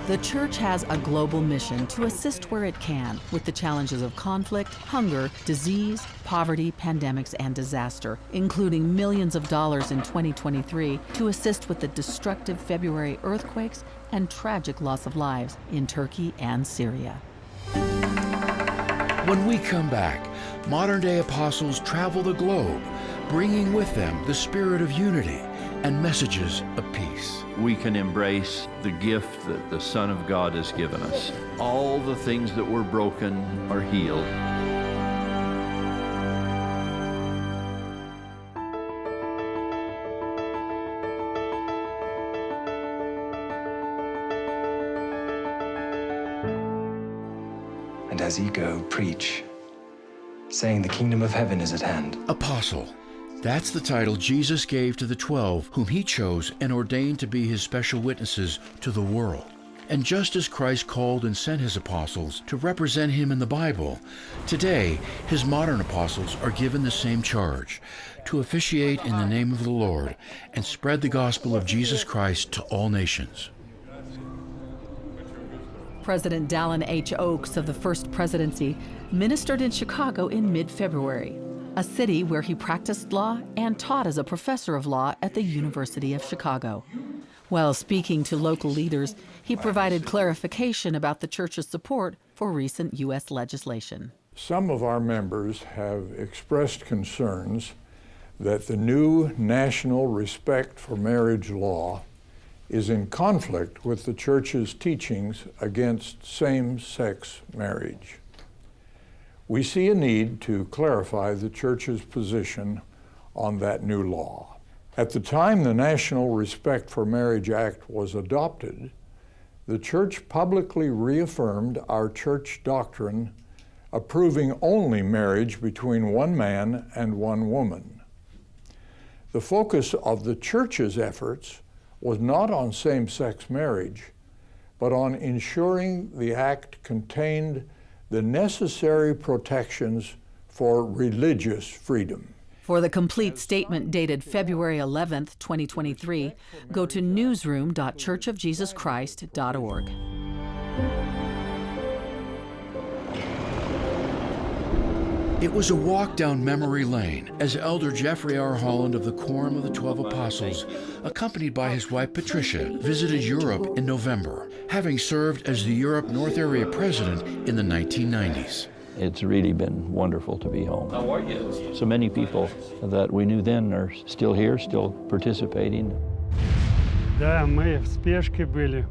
The church has a global mission to assist where it can with the challenges of conflict, hunger, disease, poverty, pandemics, and disaster, including millions of dollars in twenty twenty-three to assist with the destructive February earthquakes and tragic loss of lives in Turkey and Syria. When we come back, modern day apostles travel the globe, bringing with them the spirit of unity and messages of peace. We can embrace the gift that the Son of God has given us. All the things that were broken are healed. And as ye go, preach, saying, "The kingdom of heaven is at hand." Apostle. That's the title Jesus gave to the twelve whom he chose and ordained to be his special witnesses to the world. And just as Christ called and sent his apostles to represent him in the Bible, today his modern apostles are given the same charge, to officiate in the name of the Lord and spread the gospel of Jesus Christ to all nations. President Dallin H. Oaks of the First Presidency ministered in Chicago in mid-February, a city where he practiced law and taught as a professor of law at the University of Chicago. While speaking to local leaders, he provided clarification about the church's support for recent U S legislation. Some of our members have expressed concerns that the new national respect for marriage law is in conflict with the church's teachings against same-sex marriage. We see a need to clarify the church's position on that new law. At the time the National Respect for Marriage Act was adopted, the church publicly reaffirmed our church doctrine approving only marriage between one man and one woman. The focus of the church's efforts was not on same-sex marriage, but on ensuring the act contained the necessary protections for religious freedom. For the complete statement dated February eleventh, twenty twenty-three, go to newsroom dot church of jesus christ dot org. It was a walk down memory lane as Elder Jeffrey R. Holland of the Quorum of the Twelve Apostles, accompanied by his wife Patricia, visited Europe in November, having served as the Europe North Area President in the nineteen nineties. It's really been wonderful to be home. How are you? So many people that we knew then are still here, still participating. Да, мы в спешке были.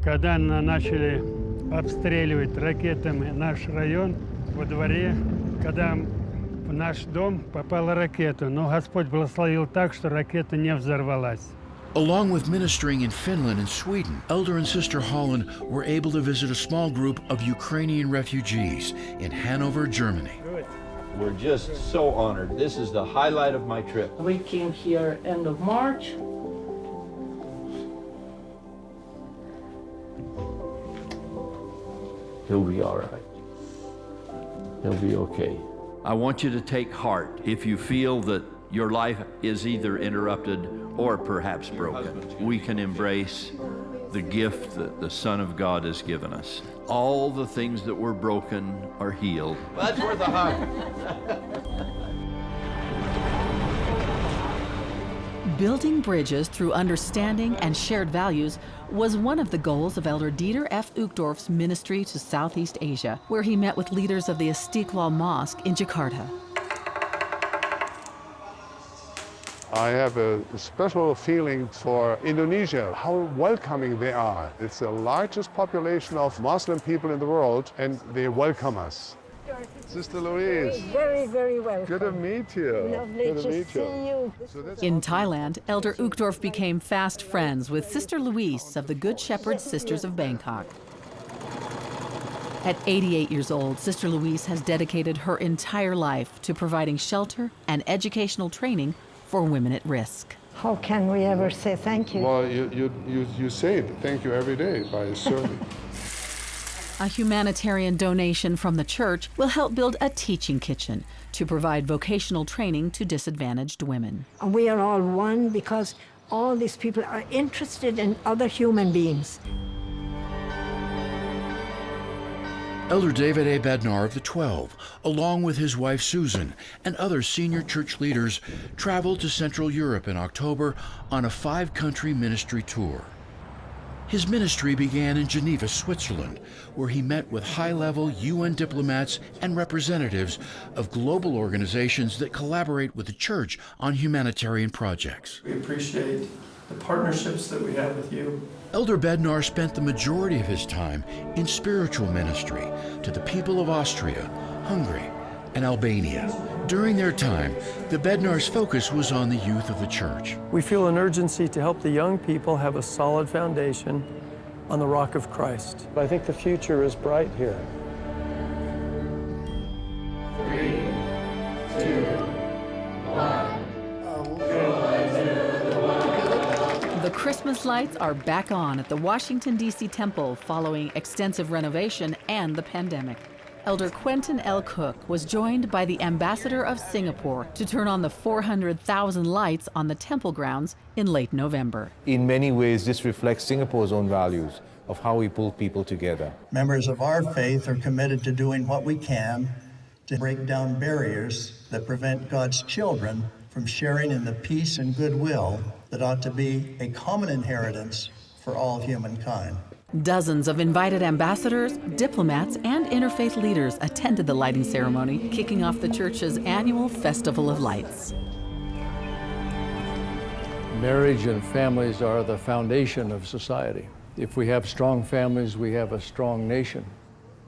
Когда на- начали обстреливать ракетами наш район, во дворе, когда в наш дом попала ракета, но Господь благословил так, что ракета не взорвалась. Along with ministering in Finland and Sweden, Elder and Sister Holland were able to visit a small group of Ukrainian refugees in Hanover, Germany. We're just so honored. This is the highlight of my trip. We came here end of March. He'll be all right. He'll be okay. I want you to take heart if you feel that your life is either interrupted or perhaps broken. We can embrace the gift that the Son of God has given us. All the things that were broken are healed. That's worth a hug. Building bridges through understanding and shared values was one of the goals of Elder Dieter F. Uchtdorf's ministry to Southeast Asia, where he met with leaders of the Istiqlal Mosque in Jakarta. I have a special feeling for Indonesia, how welcoming they are. It's the largest population of Muslim people in the world, and they welcome us. Sister Louise. Very, very welcome. Good to meet you. Lovely to see you. In Thailand, Elder Uchtdorf became fast friends with Sister Louise of the Good Shepherd Sisters of Bangkok. At eighty-eight years old, Sister Louise has dedicated her entire life to providing shelter and educational training for women at risk. How can we ever say thank you? Well, you, you, you, you say thank you every day by serving. A humanitarian donation from the church will help build a teaching kitchen to provide vocational training to disadvantaged women. And we are all one because all these people are interested in other human beings. Elder David A. Bednar of the Twelve, along with his wife Susan and other senior church leaders, traveled to Central Europe in October on a five-country ministry tour. His ministry began in Geneva, Switzerland, where he met with high-level U N diplomats and representatives of global organizations that collaborate with the church on humanitarian projects. We appreciate the partnerships that we have with you. Elder Bednar spent the majority of his time in spiritual ministry to the people of Austria, Hungary, and Albania. During their time, the Bednars' focus was on the youth of the church. We feel an urgency to help the young people have a solid foundation on the rock of Christ. I think the future is bright here. The Christmas lights are back on at the Washington, D C temple following extensive renovation and the pandemic. Elder Quentin L. Cook was joined by the ambassador of Singapore to turn on the four hundred thousand lights on the temple grounds in late November. In many ways, this reflects Singapore's own values of how we pull people together. Members of our faith are committed to doing what we can to break down barriers that prevent God's children from sharing in the peace and goodwill that ought to be a common inheritance for all humankind. Dozens of invited ambassadors, diplomats, and interfaith leaders attended the lighting ceremony, kicking off the church's annual Festival of Lights. Marriage and families are the foundation of society. If we have strong families, we have a strong nation.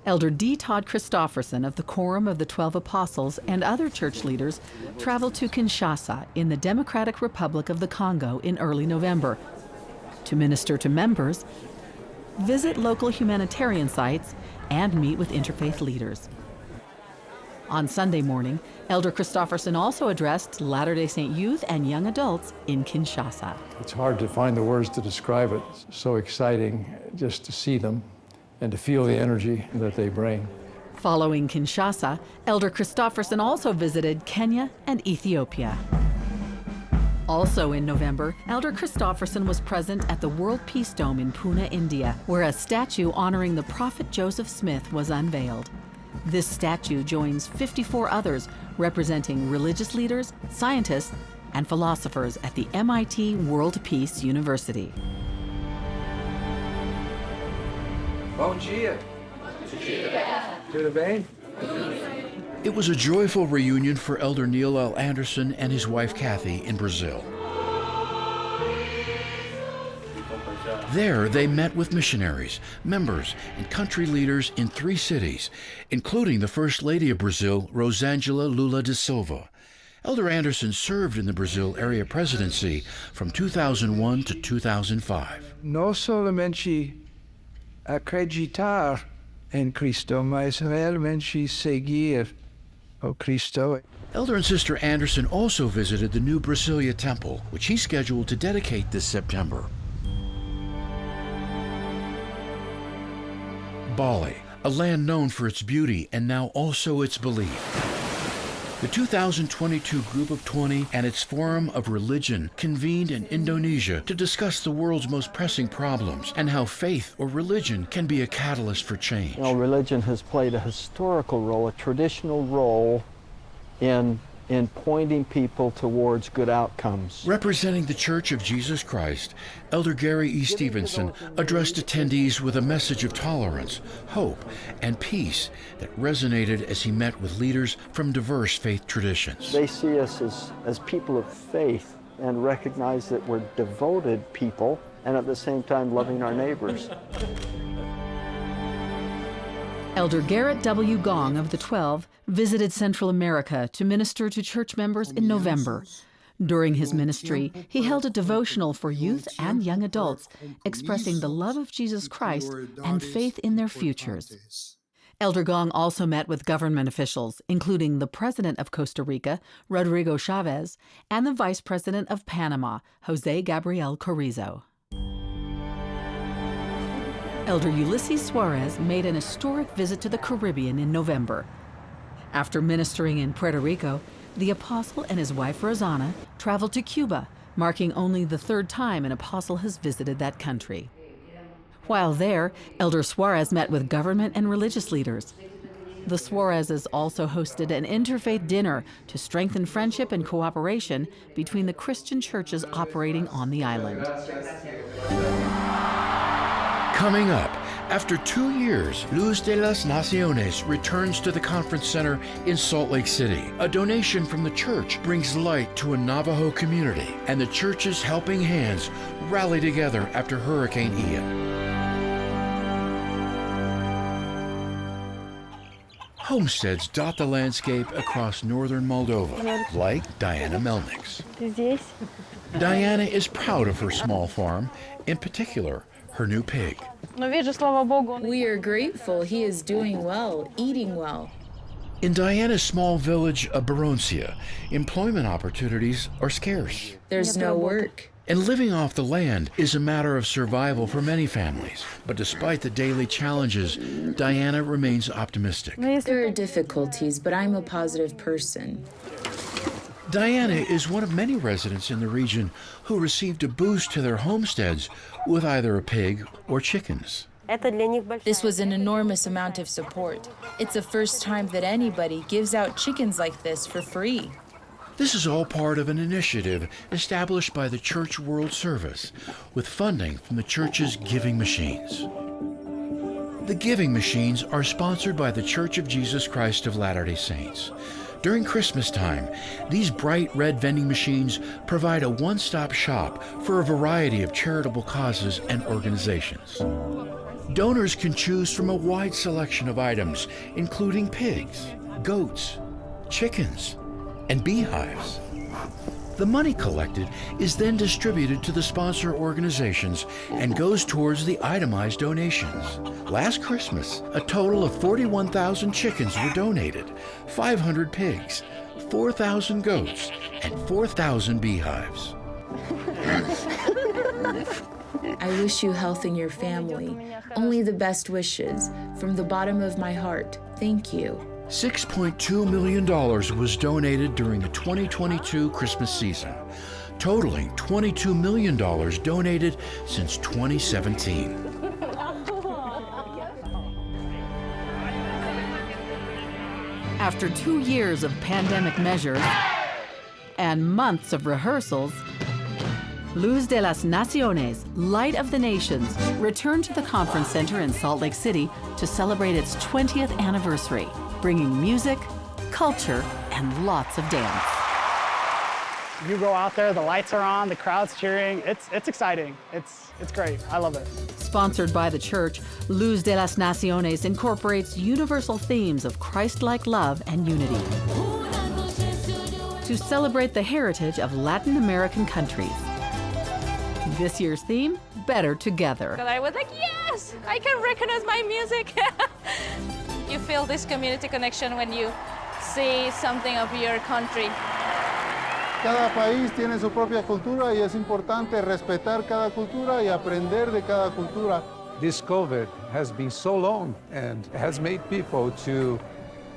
Elder D. Todd Christofferson of the Quorum of the Twelve Apostles and other church leaders traveled to Kinshasa in the Democratic Republic of the Congo in early November to minister to members, visit local humanitarian sites, and meet with interfaith leaders. On Sunday morning, Elder Christofferson also addressed Latter-day Saint youth and young adults in Kinshasa. It's hard to find the words to describe it. It's so exciting just to see them and to feel the energy that they bring. Following Kinshasa, Elder Christofferson also visited Kenya and Ethiopia. Also in November, Elder Christofferson was present at the World Peace Dome in Pune, India, where a statue honoring the Prophet Joseph Smith was unveiled. This statue joins fifty-four others representing religious leaders, scientists, and philosophers at the M I T World Peace University. Bom dia. Tudo bem? It was a joyful reunion for Elder Neil L. Andersen and his wife Kathy in Brazil. There, they met with missionaries, members, and country leaders in three cities, including the First Lady of Brazil, Rosângela Lula da Silva, Elder Anderson served in the Brazil Area Presidency from two thousand one to two thousand five. Não somente acreditar em Cristo, mas realmente seguir o Cristo. Elder and Sister Anderson also visited the new Brasilia Temple, which he's scheduled to dedicate this September. Bali, a land known for its beauty and now also its belief. The two thousand twenty-two Group of twenty and its Forum of Religion convened in Indonesia to discuss the world's most pressing problems and how faith or religion can be a catalyst for change. You know, religion has played a historical role, a traditional role in, in pointing people towards good outcomes. Representing The Church of Jesus Christ, Elder Gary E. Stevenson addressed attendees with a message of tolerance, hope, and peace that resonated as he met with leaders from diverse faith traditions. They see us as, as people of faith and recognize that we're devoted people and at the same time loving our neighbors. Elder Garrett W. Gong of the Twelve visited Central America to minister to church members in November. During his ministry, he held a devotional for youth and young adults, expressing the love of Jesus Christ and faith in their futures. Elder Gong also met with government officials, including the President of Costa Rica, Rodrigo Chavez, and the Vice President of Panama, Jose Gabriel Carrizo. Elder Ulisses Soares made an historic visit to the Caribbean in November. After ministering in Puerto Rico, the apostle and his wife Rosanna traveled to Cuba, marking only the third time an apostle has visited that country. While there, Elder Soares met with government and religious leaders. The Soareses also hosted an interfaith dinner to strengthen friendship and cooperation between the Christian churches operating on the island. Coming up, after two years, Luz de las Naciones returns to the conference center in Salt Lake City. A donation from the church brings light to a Navajo community, and the church's helping hands rally together after Hurricane Ian. Homesteads dot the landscape across northern Moldova, like Diana Melnick's. Diana is proud of her small farm, in particular, her new pig. We are grateful. He is doing well, eating well. In Diana's small village of Baroncia, employment opportunities are scarce. There's no work. And living off the land is a matter of survival for many families. But despite the daily challenges, Diana remains optimistic. There are difficulties, but I'm a positive person. Diana is one of many residents in the region who received a boost to their homesteads with either a pig or chickens. This was an enormous amount of support. It's the first time that anybody gives out chickens like this for free. This is all part of an initiative established by the Church World Service with funding from the church's giving machines. The giving machines are sponsored by The Church of Jesus Christ of Latter-day Saints. During Christmas time, these bright red vending machines provide a one-stop shop for a variety of charitable causes and organizations. Donors can choose from a wide selection of items, including pigs, goats, chickens, and beehives. The money collected is then distributed to the sponsor organizations and goes towards the itemized donations. Last Christmas, a total of forty-one thousand chickens were donated, five hundred pigs, four thousand goats, and four thousand beehives. I wish you health and your family. Only the best wishes. From the bottom of my heart, thank you. Six point two million dollars was donated during the twenty twenty-two Christmas season, totaling twenty-two million dollars donated since twenty seventeen. After two years of pandemic measures and months of rehearsals, Luz de las Naciones, Light of the Nations, returned to the Conference Center in Salt Lake City to celebrate its twentieth anniversary, bringing music, culture, and lots of dance. You go out there, the lights are on, the crowd's cheering. It's, it's exciting. It's, it's great. I love it. Sponsored by the church, Luz de las Naciones incorporates universal themes of Christ-like love and unity. to celebrate the heritage of Latin American countries. This year's theme, Better Together. And I was like, "Yes, I can recognize my music." You feel this community connection when you see something of your country. Cada país tiene su propia cultura y es importante respetar cada cultura y aprender de cada cultura. This COVID has been so long and has made people to,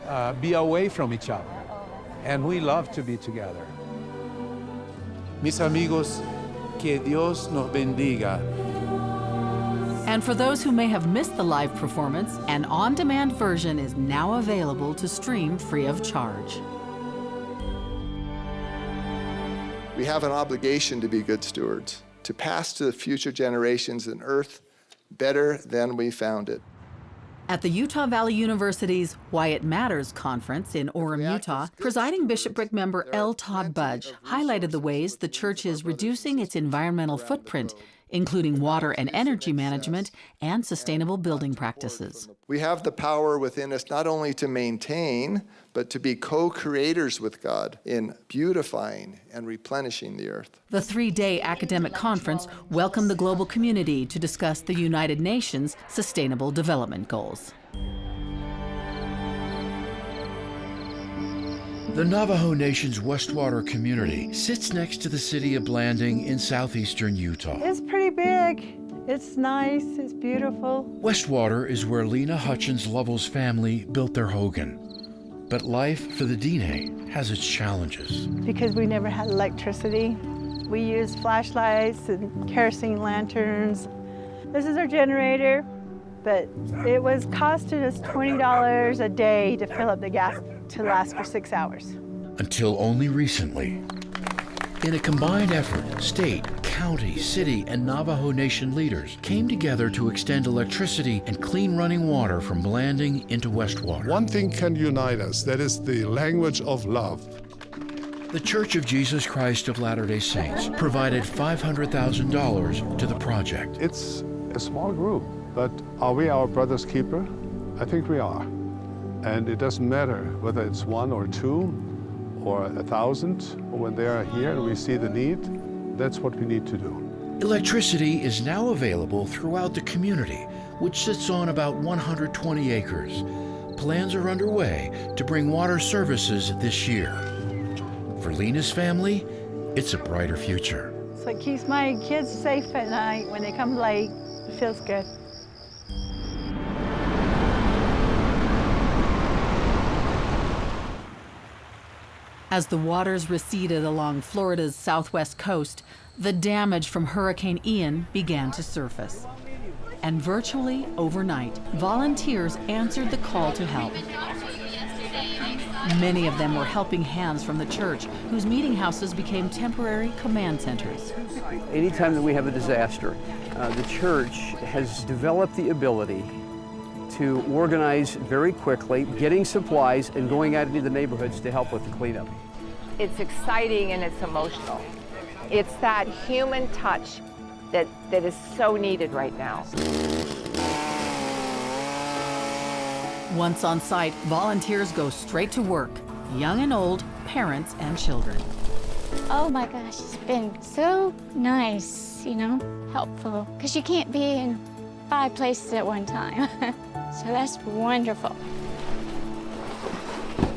uh, be away from each other. And we love to be together. Mis amigos, que Dios nos bendiga. And for those who may have missed the live performance, an on-demand version is now available to stream free of charge. We have an obligation to be good stewards, to pass to the future generations an earth better than we found it. At the Utah Valley University's Why It Matters conference in Orem, Utah, presiding bishopric member L. Todd Budge highlighted the ways the church is reducing its environmental footprint, including water and energy management and sustainable building practices. We have the power within us not only to maintain, but to be co-creators with God in beautifying and replenishing the earth. The three-day academic conference welcomed the global community to discuss the United Nations Sustainable Development Goals. The Navajo Nation's Westwater community sits next to the city of Blanding in southeastern Utah. It's pretty big. It's nice. It's beautiful. Westwater is where Lena Hutchins Lovell's family built their hogan. But life for the Diné has its challenges. Because we never had electricity, we used flashlights and kerosene lanterns. This is our generator, but it was costing us twenty dollars a day to fill up the gas to last for six hours. Until only recently. In a combined effort, state, county, city, and Navajo Nation leaders came together to extend electricity and clean running water from Blanding into Westwater. One thing can unite us, that is the language of love. The Church of Jesus Christ of Latter-day Saints provided five hundred thousand dollars to the project. It's a small group, but are we our brother's keeper? I think we are. And it doesn't matter whether it's one or two or a thousand, when they are here and we see the need, that's what we need to do. Electricity is now available throughout the community, which sits on about one hundred twenty acres. Plans are underway to bring water services this year. For Lena's family, it's a brighter future. So it keeps my kids safe at night when they come late. It feels good. As the waters receded along Florida's southwest coast, the damage from Hurricane Ian began to surface. And virtually overnight, volunteers answered the call to help. Many of them were helping hands from the church, whose meeting houses became temporary command centers. Anytime that we have a disaster, uh, the church has developed the ability to organize very quickly, getting supplies and going out into the neighborhoods to help with the cleanup. It's exciting and it's emotional. It's that human touch that, that is so needed right now. Once on site, volunteers go straight to work, young and old, parents and children. Oh my gosh, it's been so nice, you know, helpful, 'cause you can't be in five places at one time. So that's wonderful.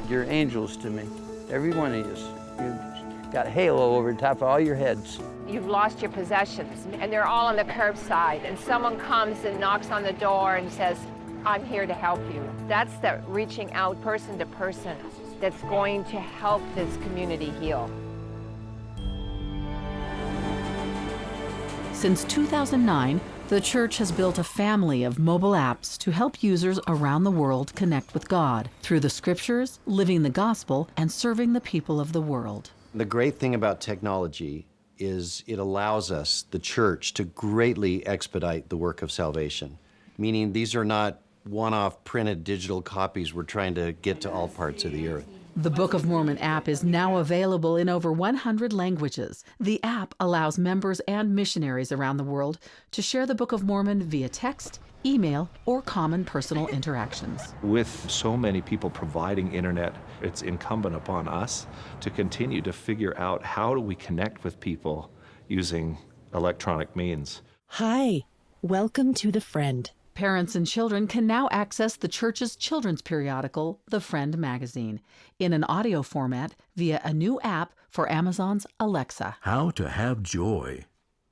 You're angels to me, every one of you. You've got halo over the top of all your heads. You've lost your possessions, and they're all on the curbside, and someone comes and knocks on the door and says, "I'm here to help you." That's the reaching out person to person that's going to help this community heal. Since two thousand nine, the church has built a family of mobile apps to help users around the world connect with God through the scriptures, living the gospel, and serving the people of the world. The great thing about technology is it allows us, the church, to greatly expedite the work of salvation, meaning these are not one-off printed digital copies we're trying to get to all parts of the earth. The Book of Mormon app is now available in over one hundred languages. The app allows members and missionaries around the world to share the Book of Mormon via text, email, or common personal interactions. With so many people providing internet, it's incumbent upon us to continue to figure out how do we connect with people using electronic means. Hi, welcome to The Friend. Parents and children can now access the church's children's periodical, The Friend Magazine, in an audio format via a new app for Amazon's Alexa. How to Have Joy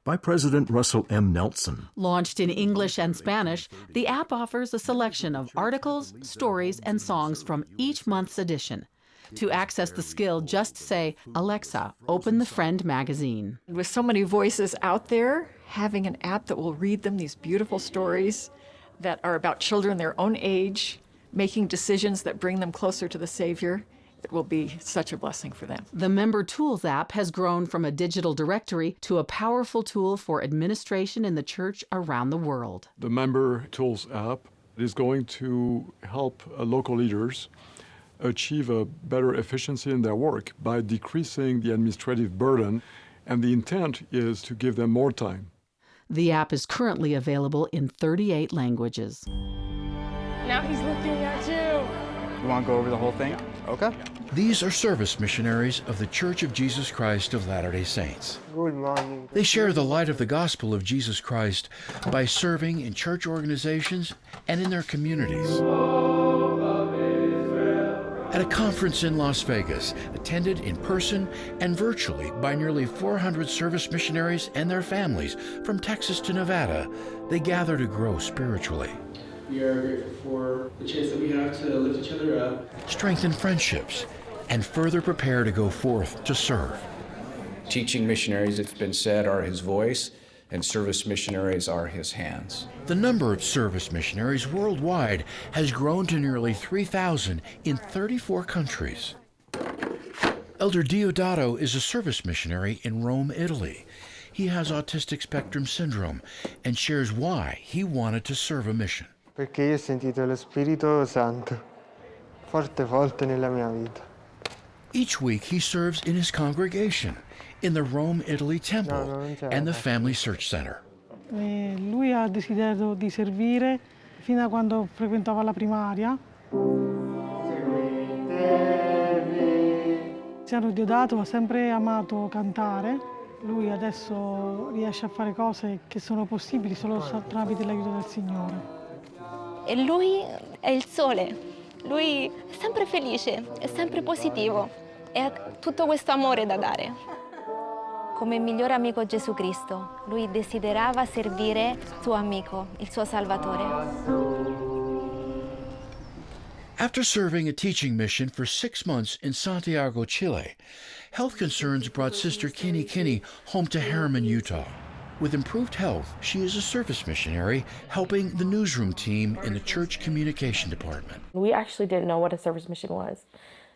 by President Russell M. Nelson. Launched in English and Spanish, the app offers a selection of articles, stories, and songs from each month's edition. To access the skill, just say, "Alexa, open The Friend Magazine." With so many voices out there, having an app that will read them these beautiful stories that are about children their own age, making decisions that bring them closer to the Savior, it will be such a blessing for them. The Member Tools app has grown from a digital directory to a powerful tool for administration in the church around the world. The Member Tools app is going to help, uh, local leaders achieve a better efficiency in their work by decreasing the administrative burden, and the intent is to give them more time. The app is currently available in thirty-eight languages. Now he's looking at you. You wanna go over the whole thing? Okay. These are service missionaries of The Church of Jesus Christ of Latter-day Saints. Good morning. They share the light of the gospel of Jesus Christ by serving in church organizations and in their communities. At a conference in Las Vegas, attended in person and virtually by nearly four hundred service missionaries and their families from Texas to Nevada, they gather to grow spiritually. We are grateful for the chance that we have to lift each other up. Strengthen friendships and further prepare to go forth to serve. Teaching missionaries, it's been said, are his voice, and service missionaries are his hands. The number of service missionaries worldwide has grown to nearly three thousand in thirty-four countries. Elder Diodato is a service missionary in Rome, Italy. He has autistic spectrum syndrome and shares why he wanted to serve a mission. Perché io ho sentito lo Spirito Santo forte, forte nella mia vita. Each week he serves in his congregation, in the Rome Italy Temple, and the Family Search Center. E lui ha desiderato di servire fin da quando frequentava la primaria. Signor Diodato ha sempre amato cantare. Lui adesso riesce a fare cose che sono possibili solo sa-, tramite l'aiuto del Signore. E lui è il sole, lui è sempre felice, è sempre positivo e ha tutto questo amore da dare. Come miglior amico Gesù Cristo, lui desiderava servire il suo amico, il suo Salvatore. After serving a teaching mission for six months in Santiago, Chile, health concerns brought Sister Kini Kini home to Herriman, Utah. With improved health, she is a service missionary helping the newsroom team in the church communication department. We actually didn't know what a service mission was.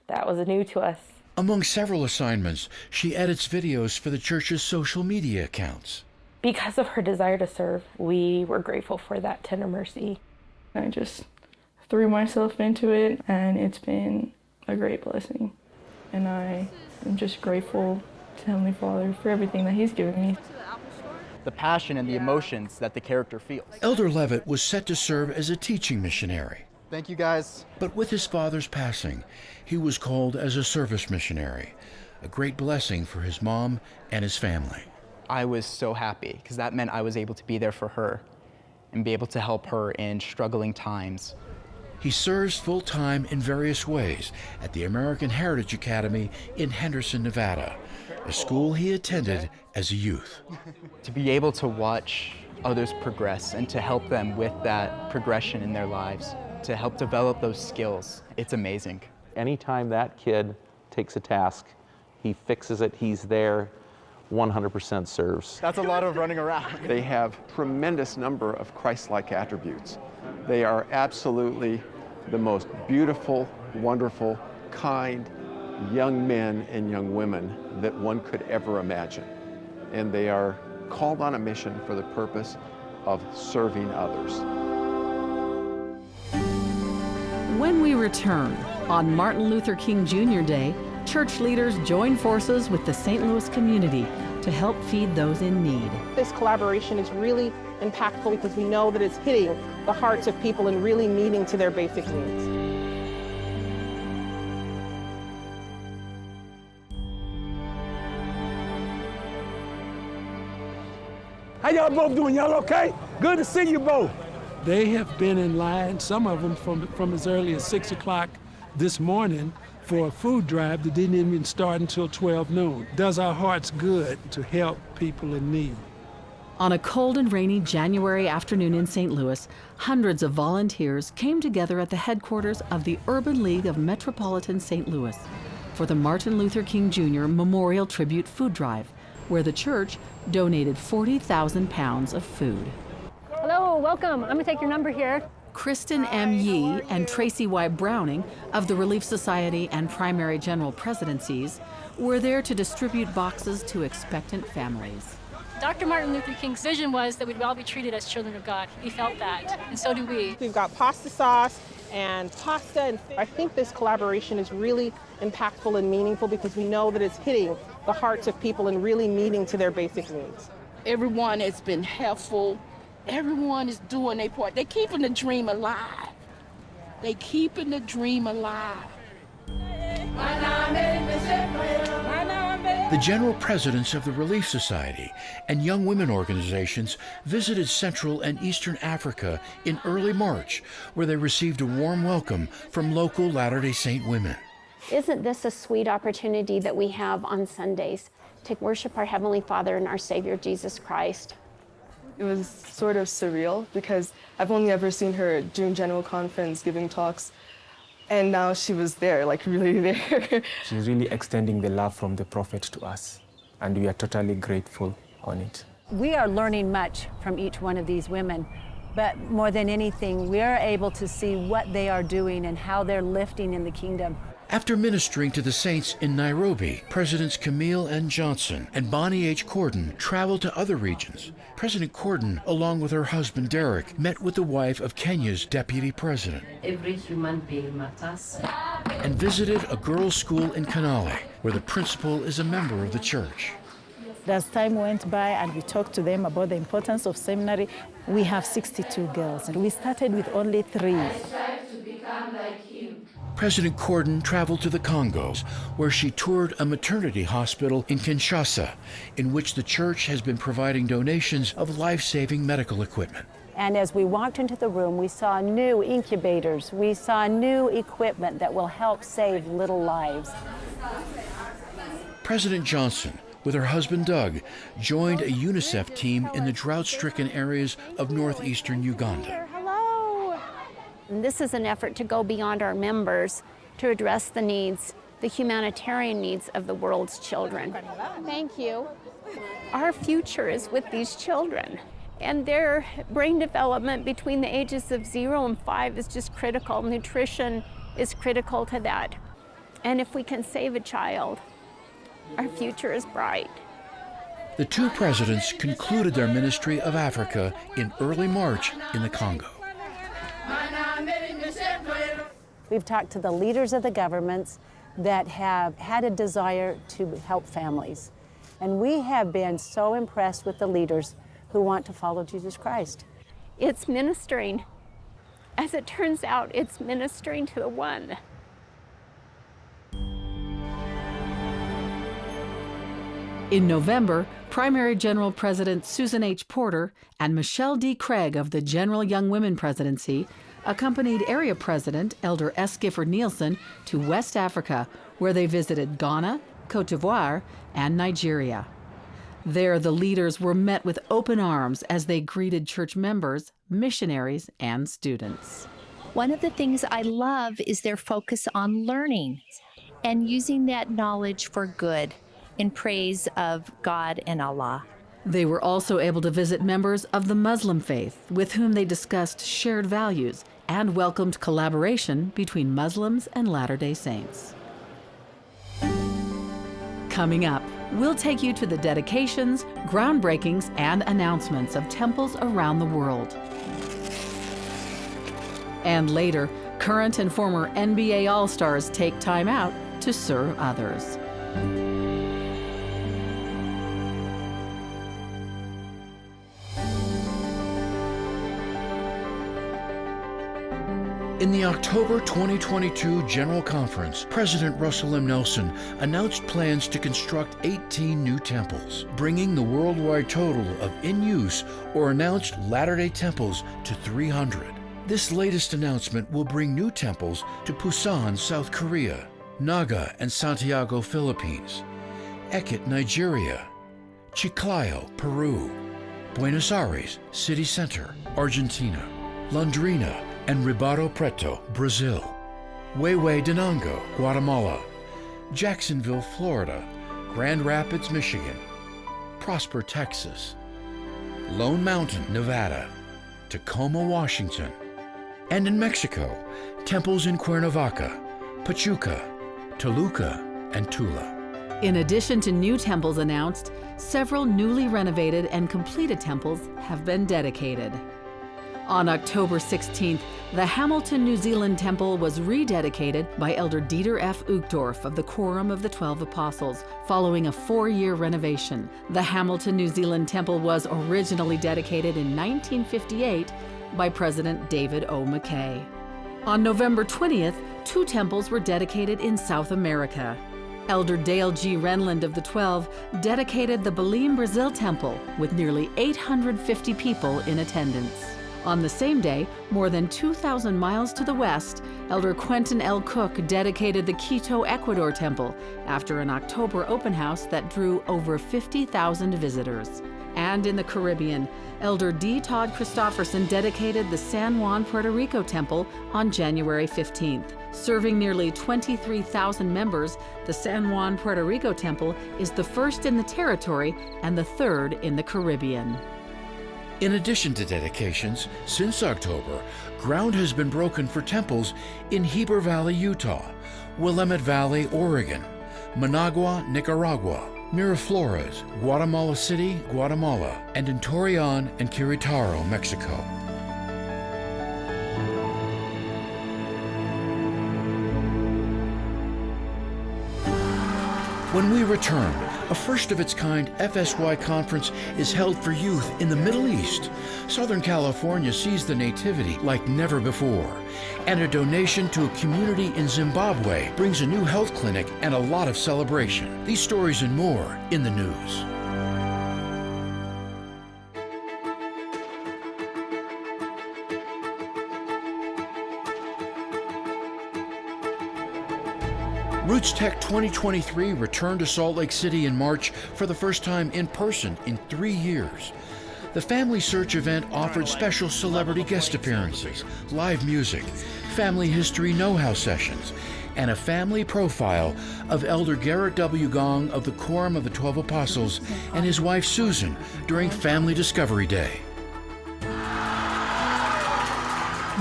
That was new to us. Among several assignments, she edits videos for the church's social media accounts. Because of her desire to serve, we were grateful for that tender mercy. I just threw myself into it, and it's been a great blessing. And I am just grateful to Heavenly Father for everything that He's given me. The passion and the emotions that the character feels. Elder Levitt was set to serve as a teaching missionary. Thank you, guys. But with his father's passing, he was called as a service missionary, a great blessing for his mom and his family. I was so happy, 'cause that meant I was able to be there for her and be able to help her in struggling times. He serves full-time in various ways at the American Heritage Academy in Henderson, Nevada, a school he attended as a youth. To be able to watch others progress and to help them with that progression in their lives, to help develop those skills, it's amazing. Anytime that kid takes a task, he fixes it, he's there, one hundred percent serves. That's a lot of running around. They have tremendous number of Christ-like attributes. They are absolutely the most beautiful, wonderful, kind young men and young women that one could ever imagine. And they are called on a mission for the purpose of serving others. When we return, on Martin Luther King Junior Day, church leaders join forces with the Saint Louis community to help feed those in need. This collaboration is really impactful because we know that it's hitting the hearts of people and really meeting to their basic needs. How y'all both doing? Y'all okay? Good to see you both. They have been in line, some of them from, from as early as six o'clock this morning for a food drive that didn't even start until twelve noon. Does our hearts good to help people in need. On a cold and rainy January afternoon in Saint Louis, hundreds of volunteers came together at the headquarters of the Urban League of Metropolitan Saint Louis for the Martin Luther King Junior Memorial Tribute Food Drive, where the church donated forty thousand pounds of food. Hello, welcome. I'm gonna take your number here. Kristen M. Yee and Tracy Y. Browning of the Relief Society and Primary General Presidencies were there to distribute boxes to expectant families. Doctor Martin Luther King's vision was that we'd all be treated as children of God. He felt that, and so do we. We've got pasta sauce and pasta, and I think this collaboration is really impactful and meaningful because we know that it's hitting the hearts of people and really meeting to their basic needs. Everyone has been helpful. Everyone is doing their part. They're keeping the dream alive. They're keeping the dream alive. The general presidents of the Relief Society and young women organizations visited Central and Eastern Africa in early March, where they received a warm welcome from local Latter-day Saint women. Isn't this a sweet opportunity that we have on Sundays to worship our Heavenly Father and our Savior, Jesus Christ? It was sort of surreal because I've only ever seen her during general conference giving talks, and now she was there, like, really there. She's really extending the love from the prophet to us, and we are totally grateful on it. We are learning much from each one of these women, but more than anything, we are able to see what they are doing and how they're lifting in the kingdom. After ministering to the saints in Nairobi, Presidents Camille N. Johnson and Bonnie H. Cordon traveled to other regions. President Cordon, along with her husband Derek, met with the wife of Kenya's deputy president. Every human being matters. And visited a girls' school in Kanale, where the principal is a member of the church. As time went by and we talked to them about the importance of seminary, we have sixty-two girls, and we started with only three. President Cordon traveled to the Congo, where she toured a maternity hospital in Kinshasa, in which the church has been providing donations of life-saving medical equipment. And as we walked into the room, we saw new incubators. We saw new equipment that will help save little lives. President Johnson, with her husband Doug, joined a UNICEF team in the drought-stricken areas of northeastern Uganda. Hello. And this is an effort to go beyond our members to address the needs, the humanitarian needs of the world's children. Thank you. Our future is with these children, and their brain development between the ages of zero and five is just critical. Nutrition is critical to that. And if we can save a child, our future is bright. The two presidents concluded their ministry of Africa in early March in the Congo. We've talked to the leaders of the governments that have had a desire to help families. And we have been so impressed with the leaders who want to follow Jesus Christ. It's ministering. As it turns out, it's ministering to the one. In November, Primary General President Susan H. Porter and Michelle D. Craig of the General Young Women Presidency accompanied Area President Elder S. Gifford Nielsen to West Africa, where they visited Ghana, Cote d'Ivoire, and Nigeria. There, the leaders were met with open arms as they greeted church members, missionaries, and students. One of the things I love is their focus on learning and using that knowledge for good in praise of God and Allah. They were also able to visit members of the Muslim faith, with whom they discussed shared values and welcomed collaboration between Muslims and Latter-day Saints. Coming up, we'll take you to the dedications, groundbreakings, and announcements of temples around the world. And later, Current and former N B A All-Stars take time out to serve others. In the October twenty twenty-two General Conference, President Russell M. Nelson announced plans to construct eighteen new temples, bringing the worldwide total of in-use or announced Latter-day Temples to three hundred. This latest announcement will bring new temples to Busan, South Korea, Naga and Santiago, Philippines, Ekit, Nigeria, Chiclayo, Peru, Buenos Aires City Center, Argentina, Londrina and Ribeirão Preto, Brazil, Huehuetenango, Guatemala, Jacksonville, Florida, Grand Rapids, Michigan, Prosper, Texas, Lone Mountain, Nevada, Tacoma, Washington, and in Mexico, temples in Cuernavaca, Pachuca, Toluca, and Tula. In addition to new temples announced, several newly renovated and completed temples have been dedicated. On October sixteenth, the Hamilton New Zealand Temple was rededicated by Elder Dieter F. Uchtdorf of the Quorum of the Twelve Apostles following a four-year renovation. The Hamilton New Zealand Temple was originally dedicated in nineteen fifty-eight by President David O. McKay. On November twentieth, two temples were dedicated in South America. Elder Dale G. Renlund of the Twelve dedicated the Belém, Brazil Temple with nearly eight hundred fifty people in attendance. On the same day, more than two thousand miles to the west, Elder Quentin L. Cook dedicated the Quito, Ecuador Temple after an October open house that drew over fifty thousand visitors. And in the Caribbean, Elder D. Todd Christofferson dedicated the San Juan, Puerto Rico Temple on January fifteenth. Serving nearly twenty-three thousand members, the San Juan, Puerto Rico Temple is the first in the territory and the third in the Caribbean. In addition to dedications, since October, ground has been broken for temples in Heber Valley, Utah, Willamette Valley, Oregon, Managua, Nicaragua, Miraflores, Guatemala City, Guatemala, and in Torreon and Querétaro, Mexico. When we return, a first of its kind F S Y conference is held for youth in the Middle East. Southern California sees the Nativity like never before, and a donation to a community in Zimbabwe brings a new health clinic and a lot of celebration. These stories and more in the news. Roots Tech twenty twenty-three returned to Salt Lake City in March for the first time in person in three years. The Family Search event offered special celebrity guest appearances, live music, family history know-how sessions, and a family profile of Elder Gerrit W. Gong of the Quorum of the Twelve Apostles and his wife Susan during Family Discovery Day.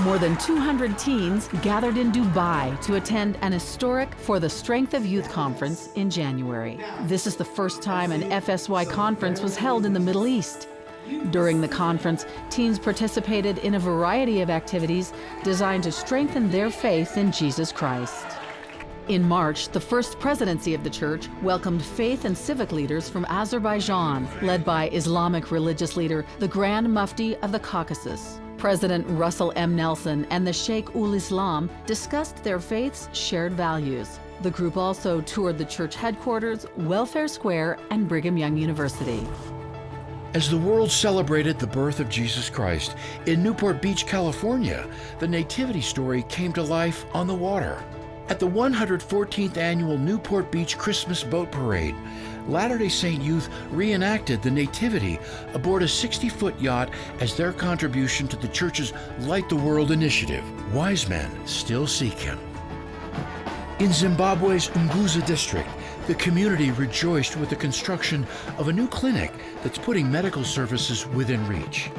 More than two hundred teens gathered in Dubai to attend an historic For the Strength of Youth conference in January. This is the first time an F S Y conference was held in the Middle East. During the conference, teens participated in a variety of activities designed to strengthen their faith in Jesus Christ. In March, the First Presidency of the Church welcomed faith and civic leaders from Azerbaijan, led by Islamic religious leader, the Grand Mufti of the Caucasus. President Russell M. Nelson and the Sheikh ul Islam discussed their faith's shared values. The group also toured the church headquarters, Welfare Square, and Brigham Young University. As the world celebrated the birth of Jesus Christ, in Newport Beach, California, the Nativity story came to life on the water. At the one hundred fourteenth annual Newport Beach Christmas Boat Parade, Latter-day Saint youth reenacted the Nativity aboard a sixty-foot yacht as their contribution to the church's Light the World initiative, Wise Men Still Seek Him. In Zimbabwe's Unguja district, the community rejoiced with the construction of a new clinic that's putting medical services within reach.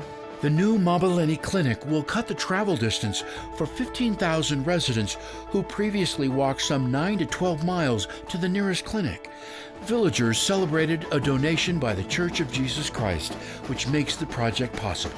The new Mabaleni Clinic will cut the travel distance for fifteen thousand residents who previously walked some nine to twelve miles to the nearest clinic. Villagers celebrated a donation by The Church of Jesus Christ, which makes the project possible.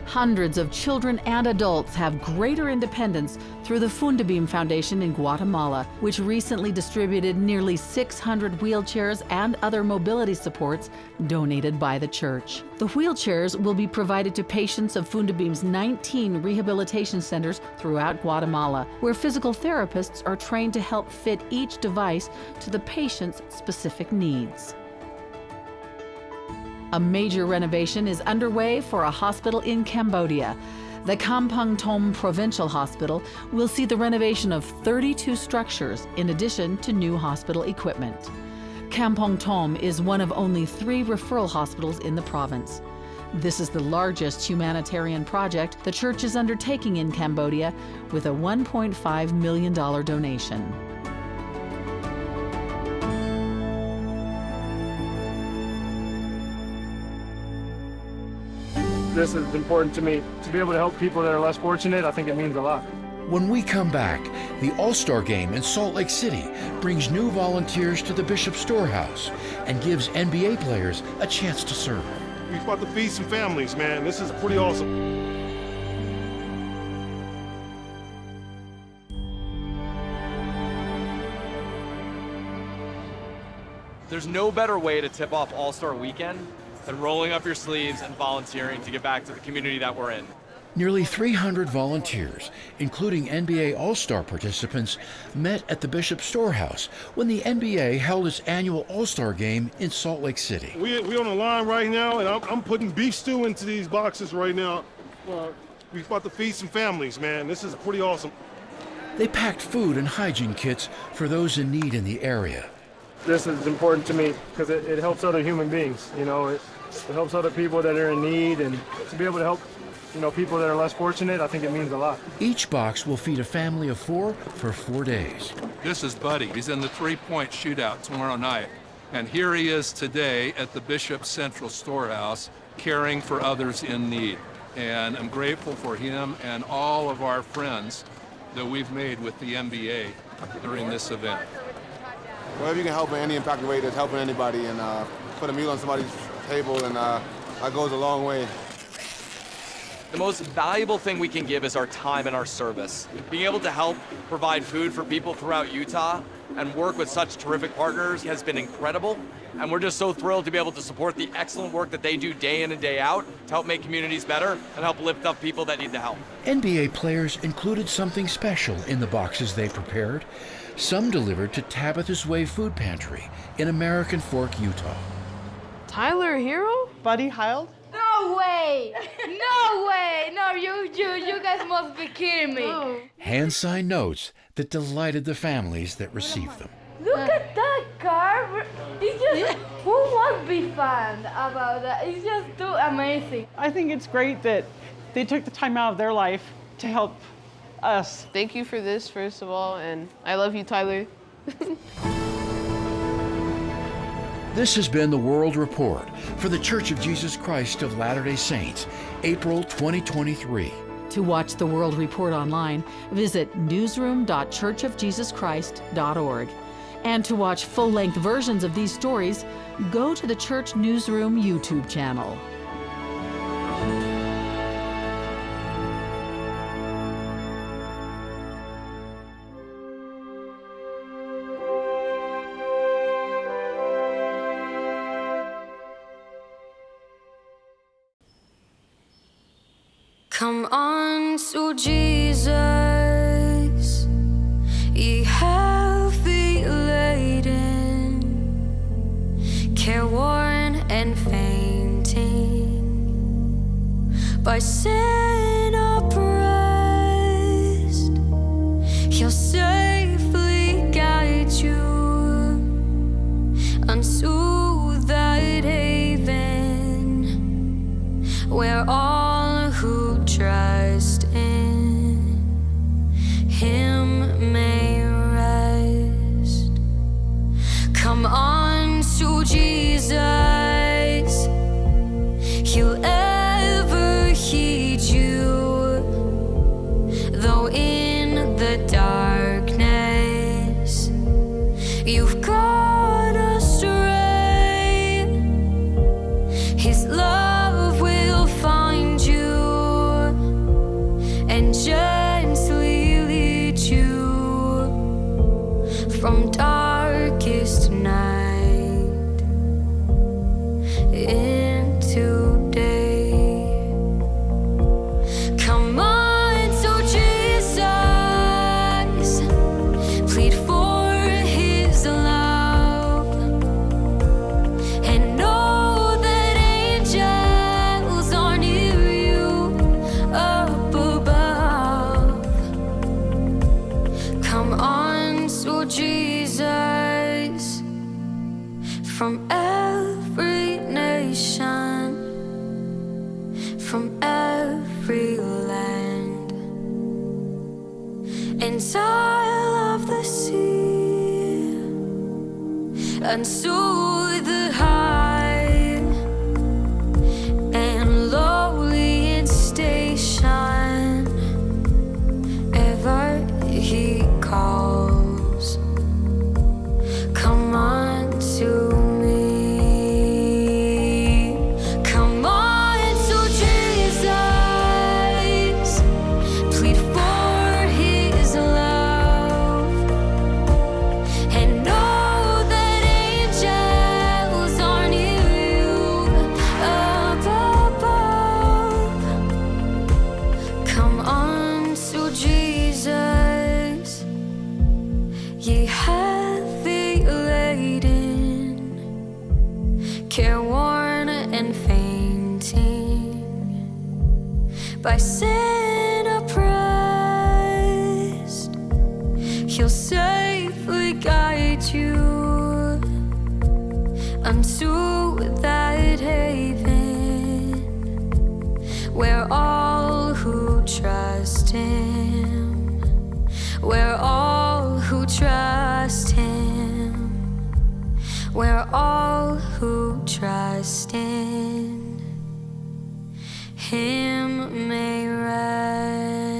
Hundreds of children and adults have greater independence through the Fundabeem Foundation in Guatemala, which recently distributed nearly six hundred wheelchairs and other mobility supports donated by the church. The wheelchairs will be provided to patients of Fundabeem's nineteen rehabilitation centers throughout Guatemala, where physical therapists are trained to help fit each device to the patient's specific needs. A major renovation is underway for a hospital in Cambodia. The Kampong Thom Provincial Hospital will see the renovation of thirty-two structures in addition to new hospital equipment. Kampong Thom is one of only three referral hospitals in the province. This is the largest humanitarian project the church is undertaking in Cambodia, with a one point five million dollar donation. This is important to me. To be able to help people that are less fortunate, I think it means a lot. When we come back, the All-Star Game in Salt Lake City brings new volunteers to the Bishop's Storehouse and gives N B A players a chance to serve. We're about to feed some families, man. This is pretty awesome. There's no better way to tip off All-Star Weekend than rolling up your sleeves and volunteering to give back to the community that we're in. Nearly three hundred volunteers, including N B A All-Star participants, met at the Bishop's Storehouse when the N B A held its annual All-Star Game in Salt Lake City. We, we on the line right now, and I'm, I'm putting beef stew into these boxes right now. Uh, we about to feed some families, man. This is pretty awesome. They packed food and hygiene kits for those in need in the area. This is important to me 'cause it, it helps other human beings, you know, it, it helps other people that are in need, and to be able to help, you know, people that are less fortunate, I think it means a lot. Each box will feed a family of four for four days. This is Buddy. He's in the three-point shootout tomorrow night. And here he is today at the Bishop Central Storehouse, caring for others in need. And I'm grateful for him and all of our friends that we've made with the N B A during this event. Well, if you can help in any impact way, that's helping anybody and, uh, put a meal on somebody's table, and, uh, that goes a long way. The most valuable thing we can give is our time and our service. Being able to help provide food for people throughout Utah and work with such terrific partners has been incredible. And we're just so thrilled to be able to support the excellent work that they do day in and day out to help make communities better and help lift up people that need the help. N B A players included something special in the boxes they prepared. Some delivered to Tabitha's Way Food Pantry in American Fork, Utah. Tyler Herro? Buddy Hield? No way! No way! No, you, you, you guys must be kidding me. No. Hand-signed notes that delighted the families that received them. Look at that car! It's just, who won't be fun about that? It's just too amazing. I think it's great that they took the time out of their life to help us. Thank you for this, first of all, and I love you, Tyler. This has been the World Report for The Church of Jesus Christ of Latter-day Saints, April twenty twenty-three. To watch the World Report online, visit newsroom dot church of jesus christ dot org. And to watch full-length versions of these stories, go to the Church Newsroom YouTube channel. Come unto Jesus, ye heavy laden, careworn and fainting, by sin oppressed. He'll safely guide you unto that haven where all who trust in him may rest. Come unto Jesus, he'll ever heed you. From darkest night into day. Come on, so Jesus, plead for his love, and know that angels are near you up above. Come on, so Jesus, from every nation, from every land, and isle of the sea, and so the high and lowly in station, ever he calls. Come on to me. Come on to Jesus. Plead for his love, and know that angels are near you up above. Come on to Jesus, ye heavy laden, careworn and fainting, by sin oppressed, he'll safely guide you unto that haven, where all who trust him, where all who trust him, where all who trust in him may rest.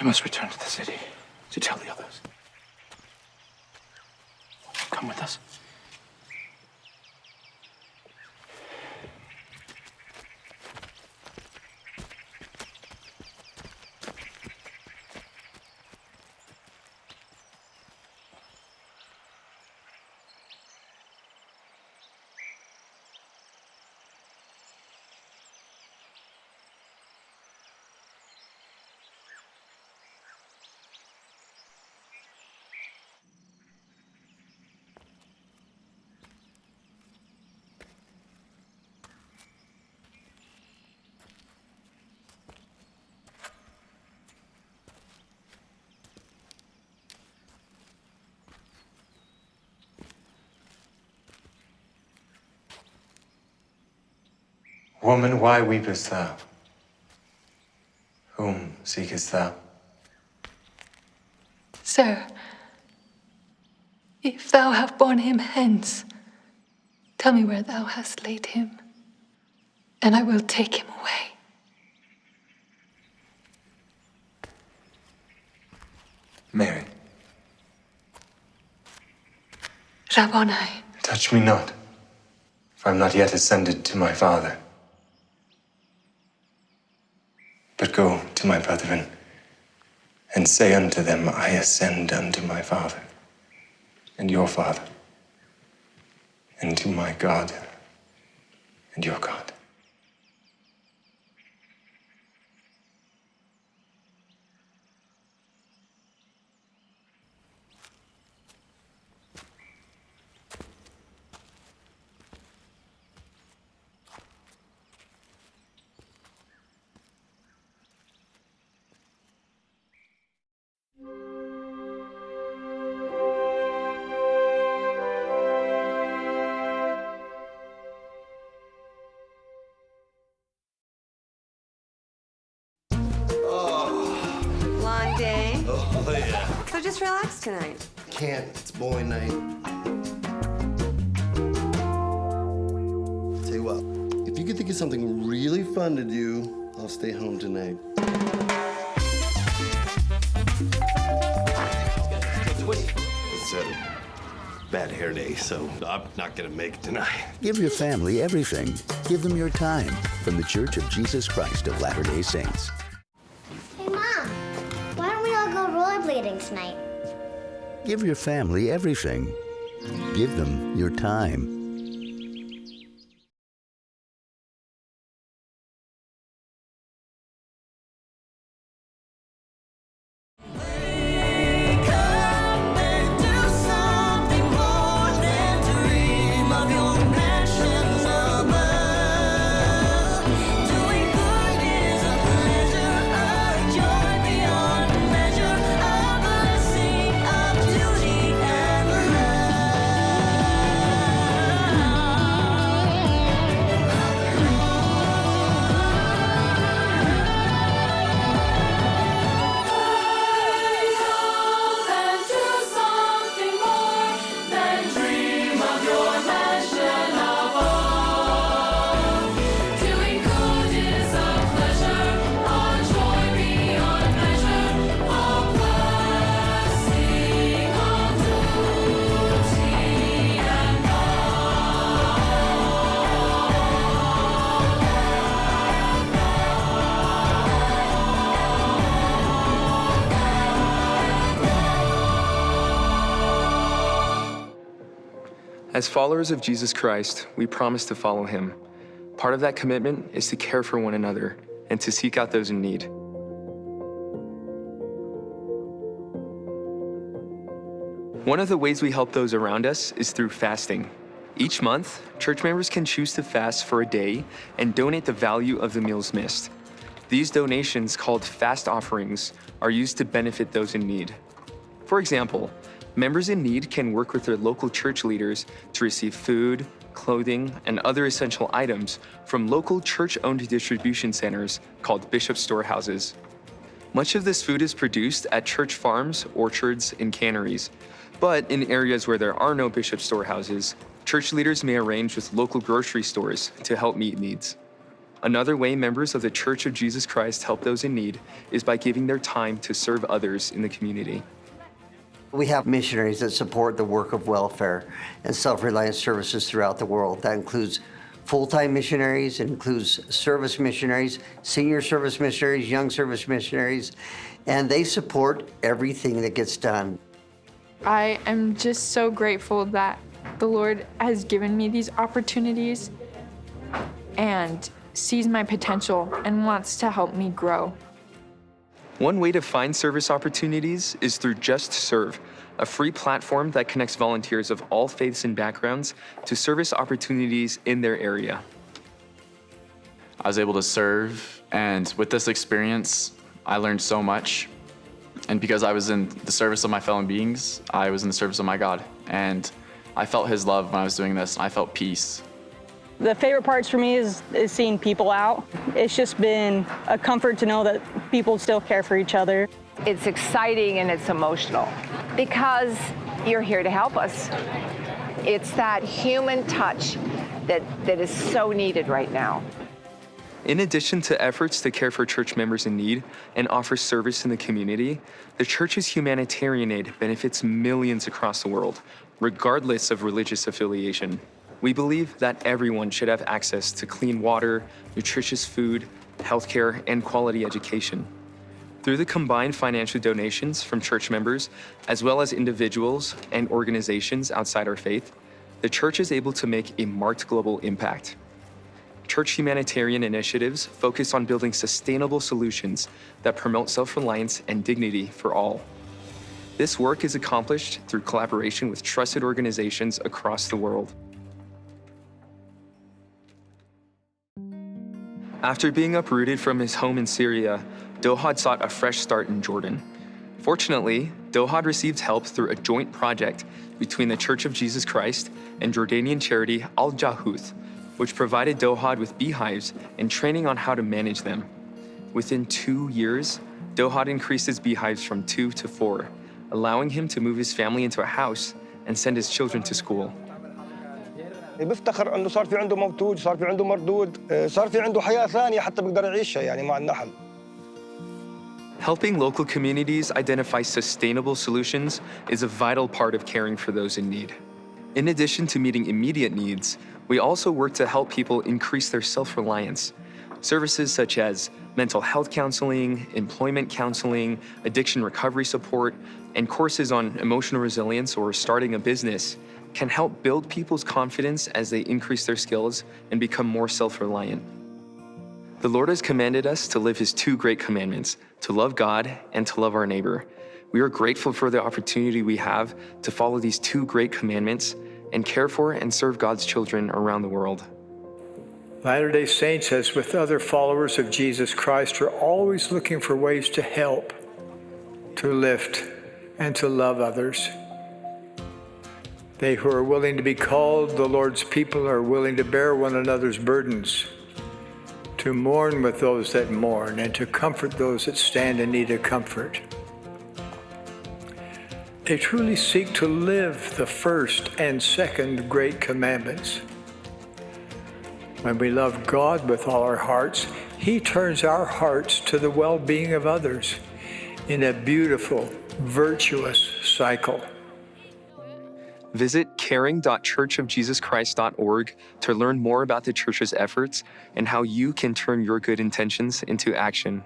We must return to the city to tell the others. Come with us. Woman, why weepest thou? Whom seekest thou? Sir, if thou have borne him hence, tell me where thou hast laid him, and I will take him away. Mary. Rabboni. Touch me not, for I am not yet ascended to my Father. But go to my brethren, and say unto them, I ascend unto my Father, and your Father, and to my God, and your God. Long day. Oh, yeah. So just relax tonight. Can't. It's bowling night. Tell you what, if you could think of something really fun to do, I'll stay home tonight. It's a bad hair day, so I'm not gonna make it tonight. Give your family everything. Give them your time. From The Church of Jesus Christ of Latter-day Saints. Hey, Mom, why don't we all go rollerblading tonight? Give your family everything. Give them your time. As followers of Jesus Christ, we promise to follow him. Part of that commitment is to care for one another and to seek out those in need. One of the ways we help those around us is through fasting. Each month, church members can choose to fast for a day and donate the value of the meals missed. These donations, called fast offerings, are used to benefit those in need. For example, members in need can work with their local church leaders to receive food, clothing, and other essential items from local church-owned distribution centers called bishop storehouses. Much of this food is produced at church farms, orchards, and canneries. But in areas where there are no bishop storehouses, church leaders may arrange with local grocery stores to help meet needs. Another way members of The Church of Jesus Christ help those in need is by giving their time to serve others in the community. We have missionaries that support the work of welfare and self-reliance services throughout the world. That includes full-time missionaries, it includes service missionaries, senior service missionaries, young service missionaries, and they support everything that gets done. I am just so grateful that the Lord has given me these opportunities and sees my potential and wants to help me grow. One way to find service opportunities is through Just Serve, a free platform that connects volunteers of all faiths and backgrounds to service opportunities in their area. I was able to serve, and with this experience, I learned so much. And because I was in the service of my fellow beings, I was in the service of my God. And I felt his love when I was doing this. I felt peace. The favorite parts for me is, is seeing people out. It's just been a comfort to know that people still care for each other. It's exciting and it's emotional because you're here to help us. It's that human touch that, that is so needed right now. In addition to efforts to care for church members in need and offer service in the community, the church's humanitarian aid benefits millions across the world, regardless of religious affiliation. We believe that everyone should have access to clean water, nutritious food, healthcare, and quality education. Through the combined financial donations from church members, as well as individuals and organizations outside our faith, the church is able to make a marked global impact. Church humanitarian initiatives focus on building sustainable solutions that promote self-reliance and dignity for all. This work is accomplished through collaboration with trusted organizations across the world. After being uprooted from his home in Syria, Dohad sought a fresh start in Jordan. Fortunately, Dohad received help through a joint project between the Church of Jesus Christ and Jordanian charity Al Jahud, which provided Dohad with beehives and training on how to manage them. Within two years, Dohad increased his beehives from two to four, allowing him to move his family into a house and send his children to school. بيفتخر إنه صار في عنده موتوج، صار في عنده مردود، آه، صار في عنده حياة ثانية حتى بيقدر يعيشها، يعني، مع النحل. Helping local communities identify sustainable solutions is a vital part of caring for those in need. In addition to meeting immediate needs, we also work to help people increase their self-reliance. Services such as mental health counseling, employment counseling, addiction recovery support, and courses on emotional resilience or starting a business can help build people's confidence as they increase their skills and become more self-reliant. The Lord has commanded us to live his two great commandments, to love God and to love our neighbor. We are grateful for the opportunity we have to follow these two great commandments and care for and serve God's children around the world. Latter-day Saints, as with other followers of Jesus Christ, are always looking for ways to help, to lift, and to love others. They who are willing to be called the Lord's people are willing to bear one another's burdens, to mourn with those that mourn, and to comfort those that stand in need of comfort. They truly seek to live the first and second great commandments. When we love God with all our hearts, he turns our hearts to the well-being of others in a beautiful, virtuous cycle. Visit caring dot church of jesus christ dot org to learn more about the church's efforts and how you can turn your good intentions into action.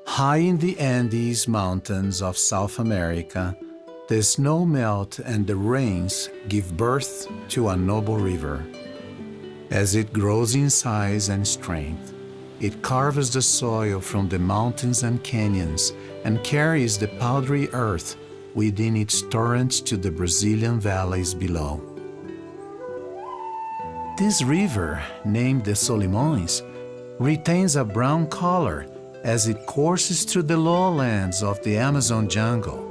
High in the Andes Mountains of South America, the snow melt and the rains give birth to a noble river. As it grows in size and strength, it carves the soil from the mountains and canyons and carries the powdery earth within its torrents to the Brazilian valleys below. This river, named the Solimões, retains a brown color as it courses through the lowlands of the Amazon jungle.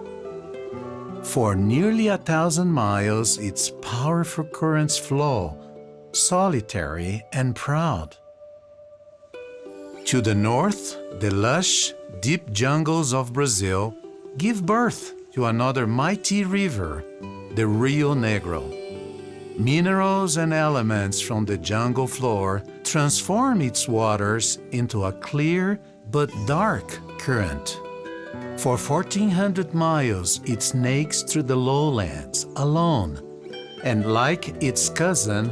For nearly a thousand miles, its powerful currents flow, solitary and proud. To the north, the lush, deep jungles of Brazil give birth to another mighty river, the Rio Negro. Minerals and elements from the jungle floor transform its waters into a clear but dark current. For fourteen hundred miles, it snakes through the lowlands alone. And like its cousin,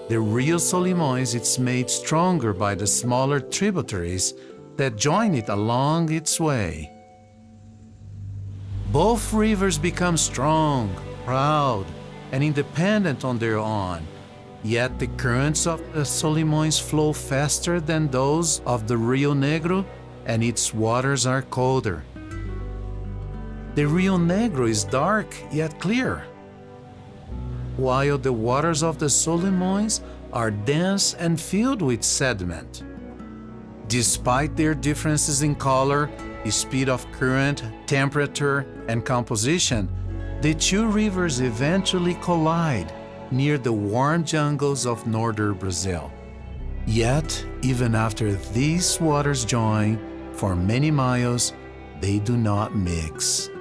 the Rio Solimões, it's made stronger by the smaller tributaries that join it along its way. Both rivers become strong, proud, and independent on their own. Yet the currents of the Solimões flow faster than those of the Rio Negro, and its waters are colder. The Rio Negro is dark yet clear, while the waters of the Solimões are dense and filled with sediment. Despite their differences in color, speed of current, temperature, and composition, the two rivers eventually collide near the warm jungles of northern Brazil. Yet, even after these waters join for many miles, they do not mix.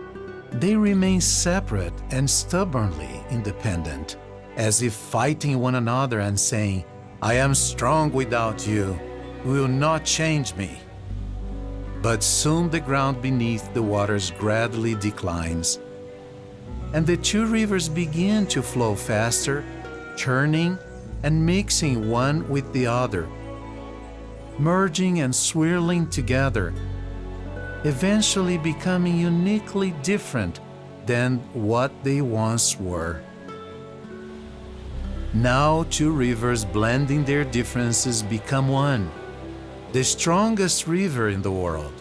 They remain separate and stubbornly independent, as if fighting one another and saying, "I am strong without you. You will not change me." But soon the ground beneath the waters gradually declines, and the two rivers begin to flow faster, turning and mixing one with the other, merging and swirling together, eventually becoming uniquely different than what they once were. Now two rivers blending their differences become one, the strongest river in the world.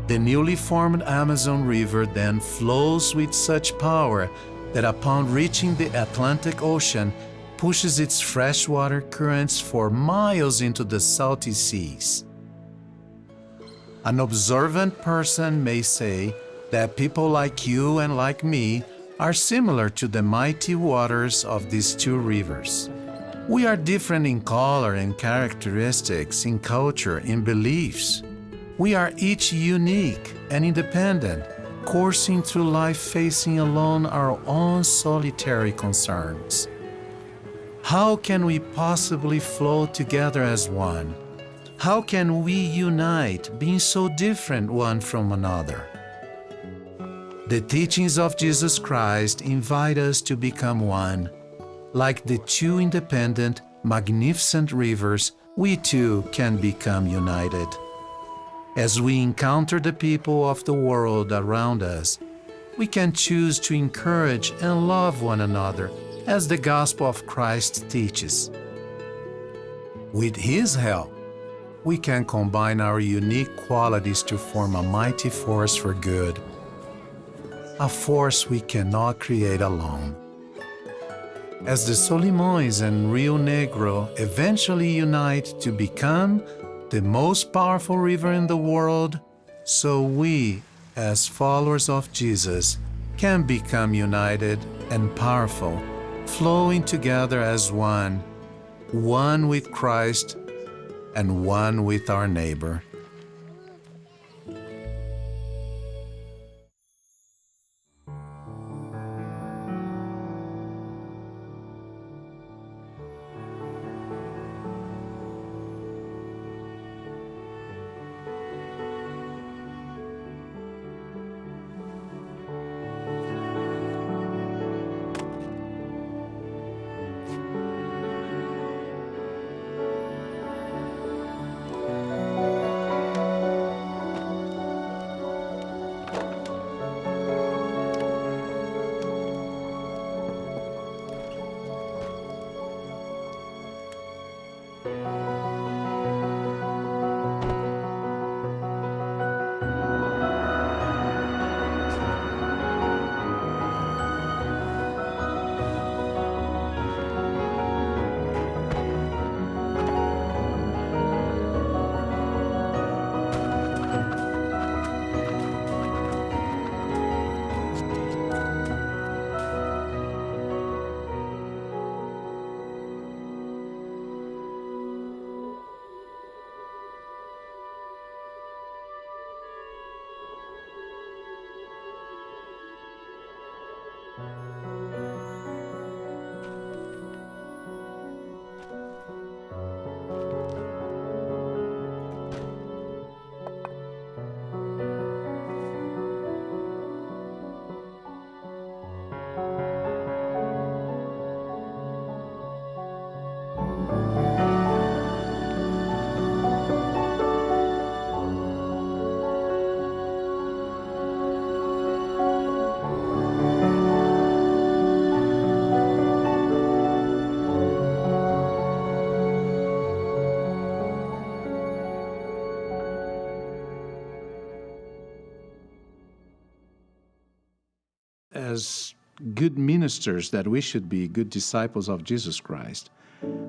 The newly formed Amazon River then flows with such power that upon reaching the Atlantic Ocean, pushes its freshwater currents for miles into the salty seas. An observant person may say that people like you and like me are similar to the mighty waters of these two rivers. We are different in color and characteristics, in culture, in beliefs. We are each unique and independent, coursing through life facing alone our own solitary concerns. How can we possibly flow together as one? How can we unite, being so different one from another? The teachings of Jesus Christ invite us to become one. Like the two independent, magnificent rivers, we too can become united. As we encounter the people of the world around us, we can choose to encourage and love one another as the gospel of Christ teaches. With His help, we can combine our unique qualities to form a mighty force for good, a force we cannot create alone. As the Solimões and Rio Negro eventually unite to become the most powerful river in the world, so we, as followers of Jesus, can become united and powerful, flowing together as one, one with Christ and one with our neighbor. As good ministers that we should be, good disciples of Jesus Christ,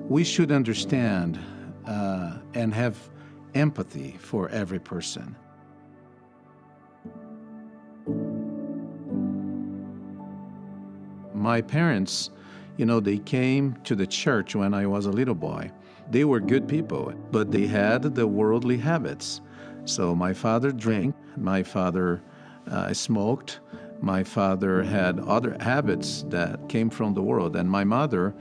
we should understand, uh, and have empathy for every person. My parents, you know, they came to the church when I was a little boy. They were good people, but they had the worldly habits. So my father drank, my father, uh, smoked, my father had other habits that came from the world, and my mother,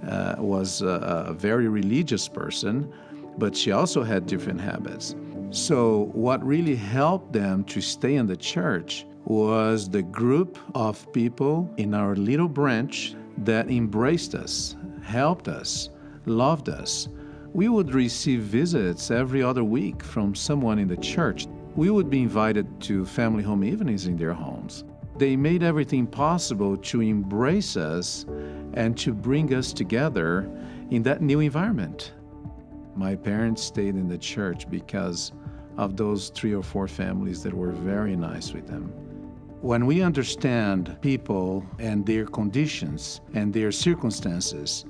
uh, was a, a very religious person, but she also had different habits. So what really helped them to stay in the church was the group of people in our little branch that embraced us, helped us, loved us. We would receive visits every other week from someone in the church. We would be invited to family home evenings in their homes. They made everything possible to embrace us and to bring us together in that new environment. My parents stayed in the church because of those three or four families that were very nice with them. When we understand people and their conditions and their circumstances,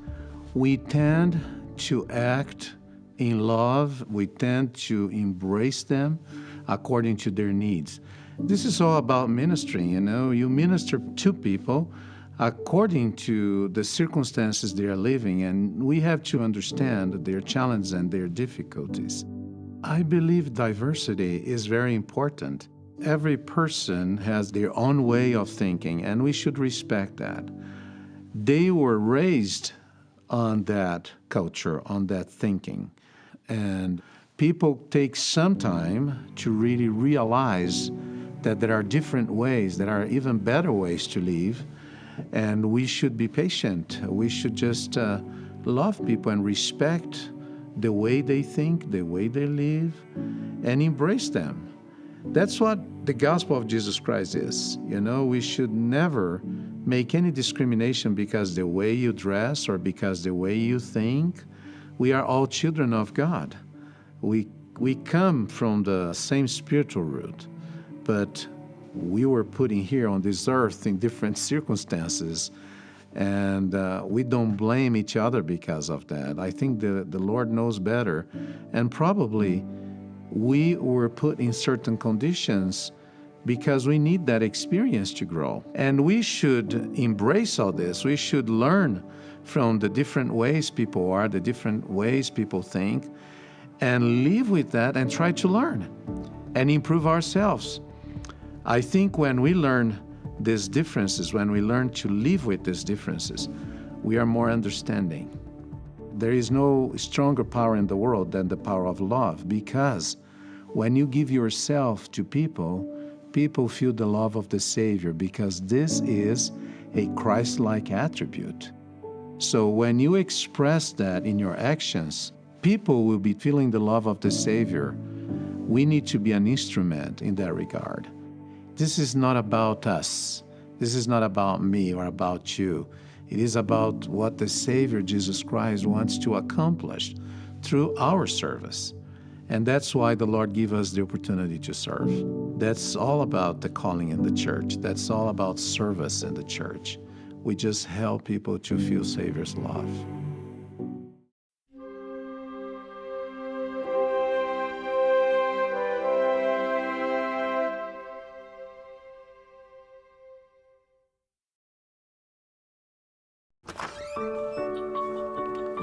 we tend to act in love, we tend to embrace them according to their needs. This is all about ministry, you know. You minister to people according to the circumstances they are living, and we have to understand their challenges and their difficulties. I believe diversity is very important. Every person has their own way of thinking, and we should respect that. They were raised on that culture, on that thinking. And people take some time to really realize that there are different ways, there are even better ways to live. And we should be patient. We should just, uh, love people and respect the way they think, the way they live, and embrace them. That's what the gospel of Jesus Christ is. You know, we should never make any discrimination because the way you dress or because the way you think. We are all children of God. We, we come from the same spiritual root, but we were put in here on this earth in different circumstances, and, uh, we don't blame each other because of that. I think the, the Lord knows better, and probably we were put in certain conditions because we need that experience to grow. And we should embrace all this. We should learn from the different ways people are, the different ways people think, and live with that and try to learn and improve ourselves. I think when we learn these differences, when we learn to live with these differences, we are more understanding. There is no stronger power in the world than the power of love, because when you give yourself to people, people feel the love of the Savior, because this is a Christ-like attribute. So when you express that in your actions, people will be feeling the love of the Savior. We need to be an instrument in that regard. This is not about us. This is not about me or about you. It is about what the Savior Jesus Christ wants to accomplish through our service. And that's why the Lord give us the opportunity to serve. That's all about the calling in the church. That's all about service in the church. We just help people to feel Savior's love.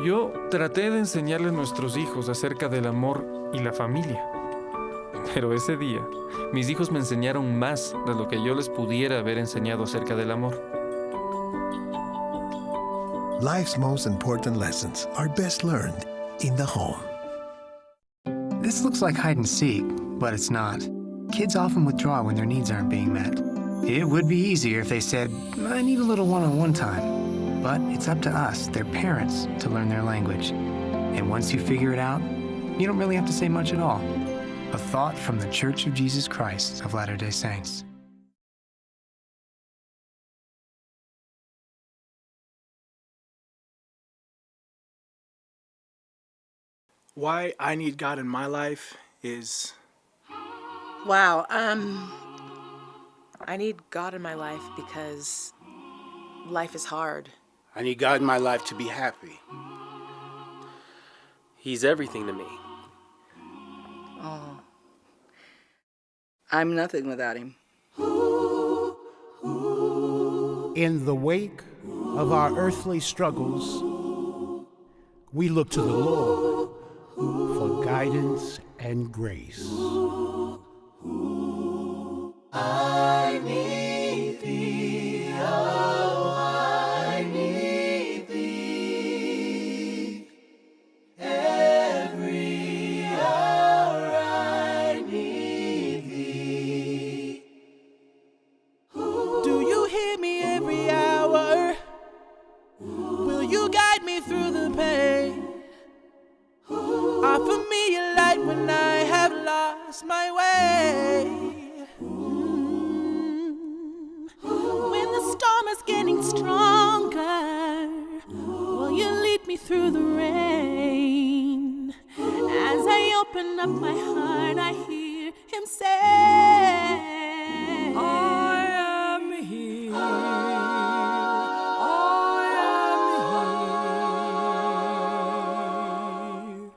Yo traté de enseñarle a nuestros hijos acerca del amor y la familia. Pero ese día, mis hijos me enseñaron más de lo que yo les pudiera haber enseñado acerca del amor. Life's most important lessons are best learned in the home. This looks like hide and seek, but it's not. Kids often withdraw when their needs aren't being met. It would be easier if they said, "I need a little one-on-one time." But it's up to us, their parents, to learn their language. And once you figure it out, you don't really have to say much at all. A thought from The Church of Jesus Christ of Latter-day Saints. Why I need God in my life is... Wow, um, I need God in my life because life is hard. I need God in my life to be happy. He's everything to me. Oh. I'm nothing without him. In the wake of our earthly struggles, we look to the Lord for guidance and grace. I need thee, oh, I need thee. Every hour I need thee. Do you hear me every hour? Will you guide me through the pain? Offer me a light when I have lost my way. Mm. When the storm is getting stronger, will you lead me through the rain? As I open up my heart, I hear him say, I am here. I am here.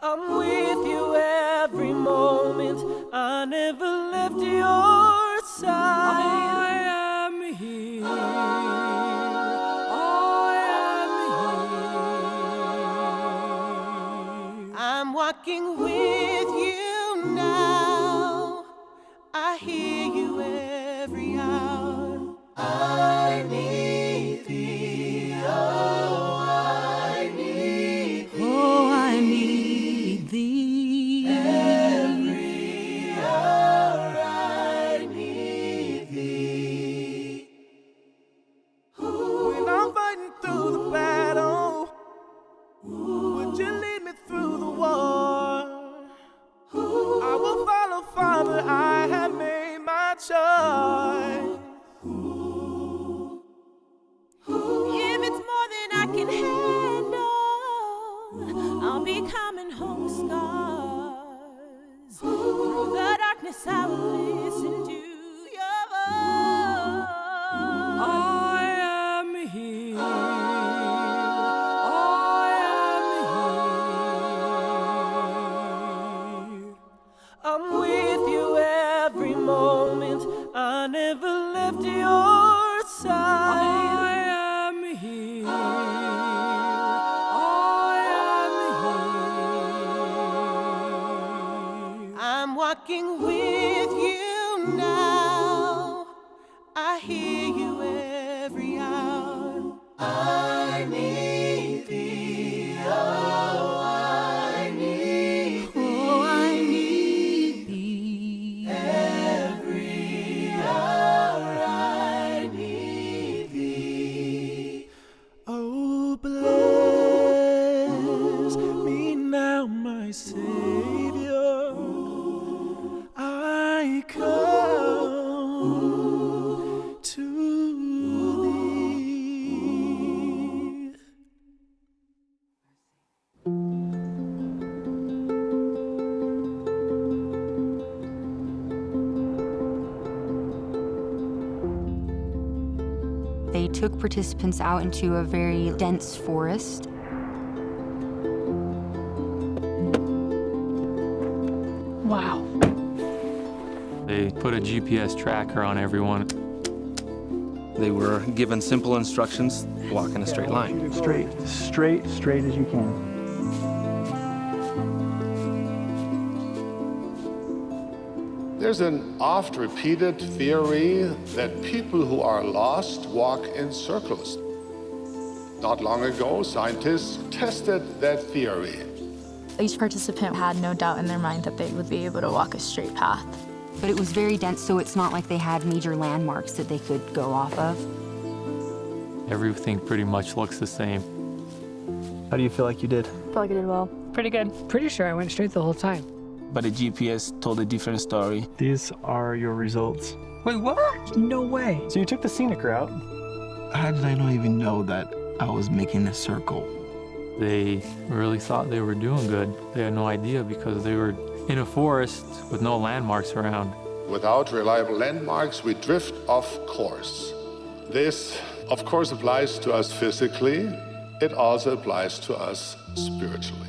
I'm with you every moment. I never left your side. I am here. I am here. I'm walking with you now. I hear you every hour. I need thee, oh, I need thee. Oh, I need thee. Every hour I need thee. When I'm fighting through the battle, would you lead me through the war? I will follow, Father, I have made my choice. If it's more than I can handle, I'll be coming home with scars. Through the darkness, I will listen to your voice. I am here. I am here. I'm with you every moment. I never left your side. I am here. I am here. I'm walking with you now. I hear you every hour. I need thee, oh, I need thee. Oh, I need thee. Every hour I need thee. Oh, bless me now, my Savior. I come to thee. They took participants out into a very dense forest. Wow. They put a G P S tracker on everyone. They were given simple instructions: walk in a straight line. Straight, straight, straight as you can. There's an oft-repeated theory that people who are lost walk in circles. Not long ago, scientists tested that theory. Each participant had no doubt in their mind that they would be able to walk a straight path. But it was very dense, so it's not like they had major landmarks that they could go off of. Everything pretty much looks the same. How do you feel like you did? Feel like I did well. Pretty good. Pretty sure I went straight the whole time. But the G P S told a different story. These are your results. Wait, what? No way. So you took the scenic route. How did I not even know that I was making a circle? They really thought they were doing good. They had no idea because they were in a forest with no landmarks around. Without reliable landmarks, we drift off course. This, of course, applies to us physically. It also applies to us spiritually.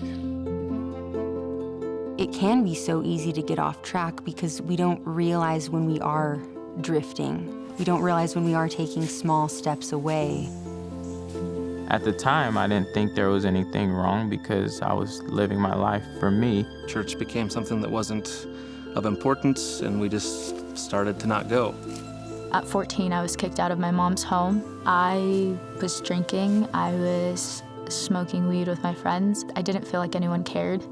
It can be so easy to get off track because we don't realize when we are drifting. We don't realize when we are taking small steps away. At the time, I didn't think there was anything wrong because I was living my life for me. Church became something that wasn't of importance, and we just started to not go. At fourteen, I was kicked out of my mom's home. I was drinking, I was smoking weed with my friends. I didn't feel like anyone cared.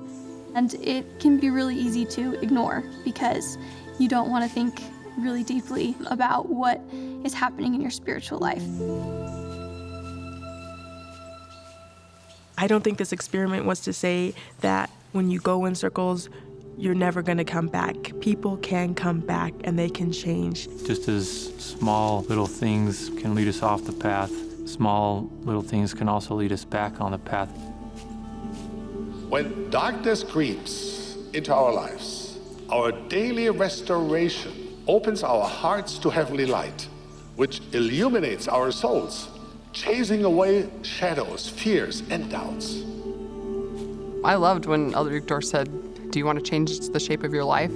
And it can be really easy to ignore because you don't want to think really deeply about what is happening in your spiritual life. I don't think this experiment was to say that when you go in circles, you're never gonna come back. People can come back and they can change. Just as small little things can lead us off the path, small little things can also lead us back on the path. When darkness creeps into our lives, our daily restoration opens our hearts to heavenly light, which illuminates our souls, chasing away shadows, fears, and doubts. I loved when Elder Victor said, "Do you want to change the shape of your life?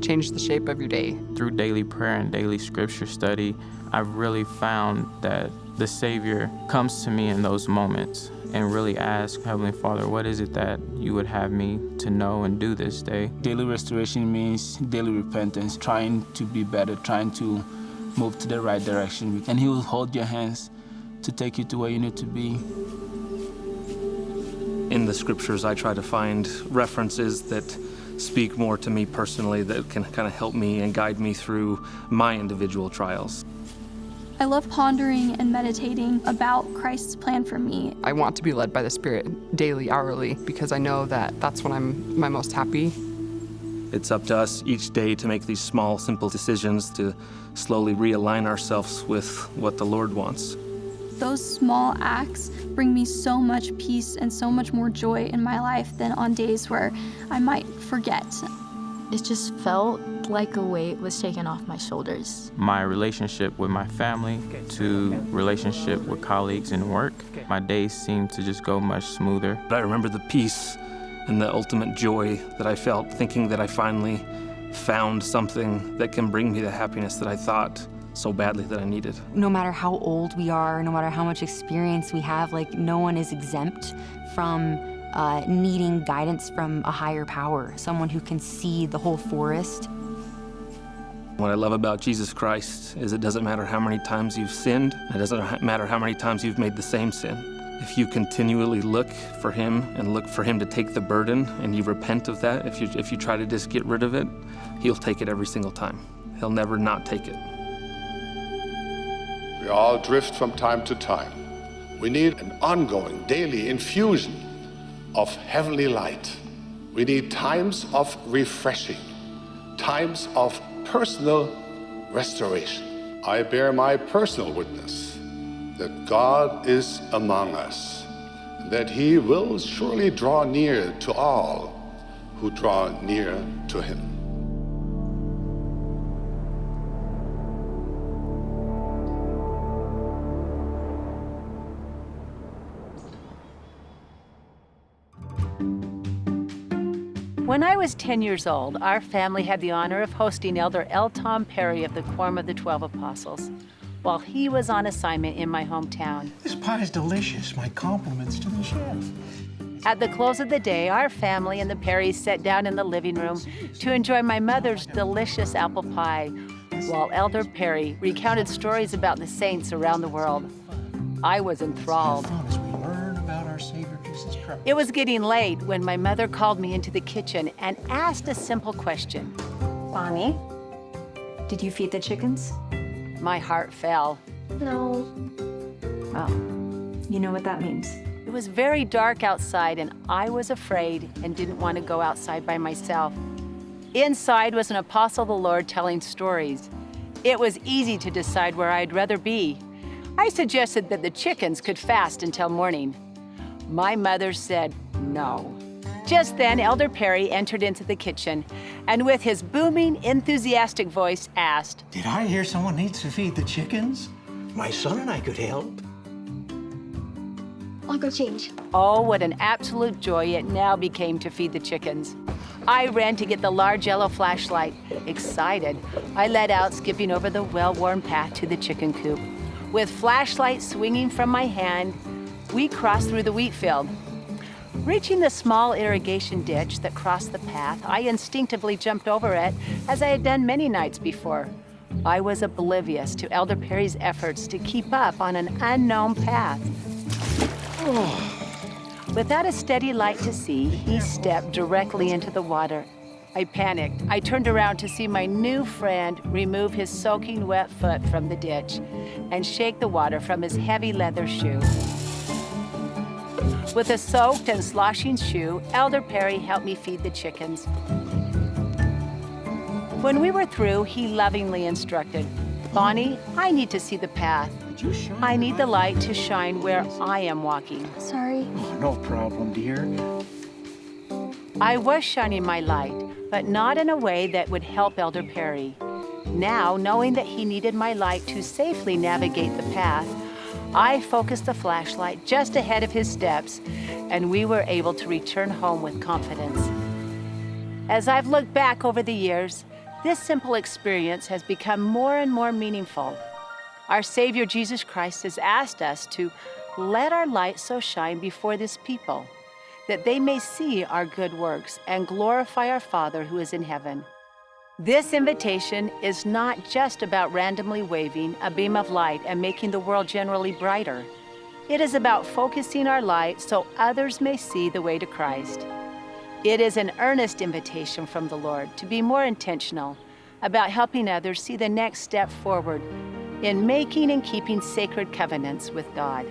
Change the shape of your day." Through daily prayer and daily scripture study, I've really found that the Savior comes to me in those moments and really asks, "Heavenly Father, what is it that you would have me to know and do this day?" Daily restoration means daily repentance, trying to be better, trying to move to the right direction. And He will hold your hands to take you to where you need to be. In the scriptures, I try to find references that speak more to me personally, that can kind of help me and guide me through my individual trials. I love pondering and meditating about Christ's plan for me. I want to be led by the Spirit daily, hourly, because I know that that's when I'm my most happy. It's up to us each day to make these small, simple decisions to slowly realign ourselves with what the Lord wants. Those small acts bring me so much peace and so much more joy in my life than on days where I might forget. It just felt like a weight was taken off my shoulders. My relationship with my family to relationship with colleagues and work, my days seemed to just go much smoother. But I remember the peace and the ultimate joy that I felt, thinking that I finally found something that can bring me the happiness that I thought so badly that I needed. No matter how old we are, no matter how much experience we have, like, no one is exempt from, uh, needing guidance from a higher power, someone who can see the whole forest. What I love about Jesus Christ is it doesn't matter how many times you've sinned, it doesn't ha-, matter how many times you've made the same sin. If you continually look for Him and look for Him to take the burden and you repent of that, if you, if you try to just get rid of it, He'll take it every single time. He'll never not take it. We all drift from time to time. We need an ongoing, daily infusion of heavenly light. We need times of refreshing, times of personal restoration. I bear my personal witness that God is among us, and that He will surely draw near to all who draw near to Him. When I was ten years old, our family had the honor of hosting Elder L. Tom Perry of the Quorum of the Twelve Apostles while he was on assignment in my hometown. This pie is delicious. My compliments to the chef. At the close of the day, our family and the Perrys sat down in the living room to enjoy my mother's delicious apple pie, while Elder Perry recounted stories about the saints around the world. I was enthralled. Have fun as we learn about our Savior Jesus Christ. It was getting late when my mother called me into the kitchen and asked a simple question. Bonnie, did you feed the chickens? My heart fell. No. Well, you know what that means. It was very dark outside, and I was afraid and didn't want to go outside by myself. Inside was an apostle of the Lord telling stories. It was easy to decide where I'd rather be. I suggested that the chickens could fast until morning. My mother said no. Just then, Elder Perry entered into the kitchen, and with his booming, enthusiastic voice, asked, "Did I hear someone needs to feed the chickens? My son and I could help." I'll go change. Oh, what an absolute joy it now became to feed the chickens. I ran to get the large yellow flashlight. Excited, I let out, skipping over the well-worn path to the chicken coop. With flashlight swinging from my hand, we crossed through the wheat field. Reaching the small irrigation ditch that crossed the path, I instinctively jumped over it, as I had done many nights before. I was oblivious to Elder Perry's efforts to keep up on an unknown path. Without a steady light to see, he stepped directly into the water. I panicked. I turned around to see my new friend remove his soaking wet foot from the ditch and shake the water from his heavy leather shoe. With a soaked and sloshing shoe, Elder Perry helped me feed the chickens. When we were through, he lovingly instructed, "Bonnie, I need to see the path. I need the light to shine where I am walking." Sorry. Oh, no problem, dear. I was shining my light, but not in a way that would help Elder Perry. Now, knowing that he needed my light to safely navigate the path, I focused the flashlight just ahead of his steps, and we were able to return home with confidence. As I've looked back over the years, this simple experience has become more and more meaningful. Our Savior Jesus Christ has asked us to let our light so shine before this people that they may see our good works and glorify our Father who is in heaven. This invitation is not just about randomly waving a beam of light and making the world generally brighter. It is about focusing our light so others may see the way to Christ. It is an earnest invitation from the Lord to be more intentional about helping others see the next step forward in making and keeping sacred covenants with God.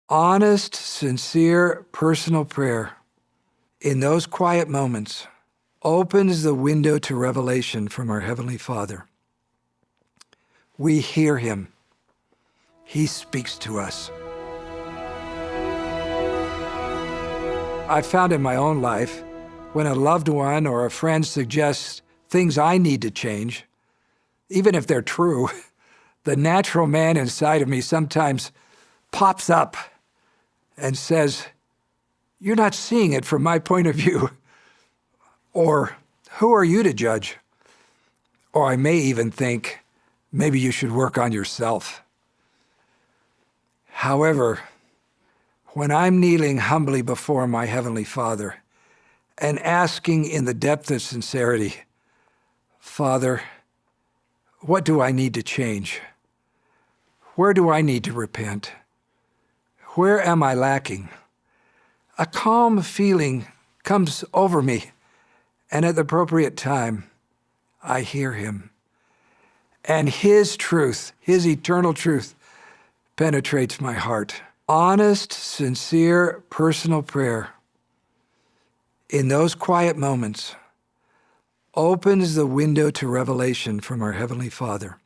Honest, sincere, personal prayer in those quiet moments opens the window to revelation from our Heavenly Father. We hear Him. He speaks to us. I've found in my own life, when a loved one or a friend suggests things I need to change, even if they're true, the natural man inside of me sometimes pops up and says, "You're not seeing it from my point of view." Or, "Who are you to judge?" Or I may even think, "Maybe you should work on yourself." However, when I'm kneeling humbly before my Heavenly Father and asking in the depth of sincerity, "Father, what do I need to change? Where do I need to repent? Where am I lacking?" A calm feeling comes over me, and at the appropriate time, I hear Him. And His truth, His eternal truth, penetrates my heart. Honest, sincere, personal prayer in those quiet moments opens the window to revelation from our Heavenly Father.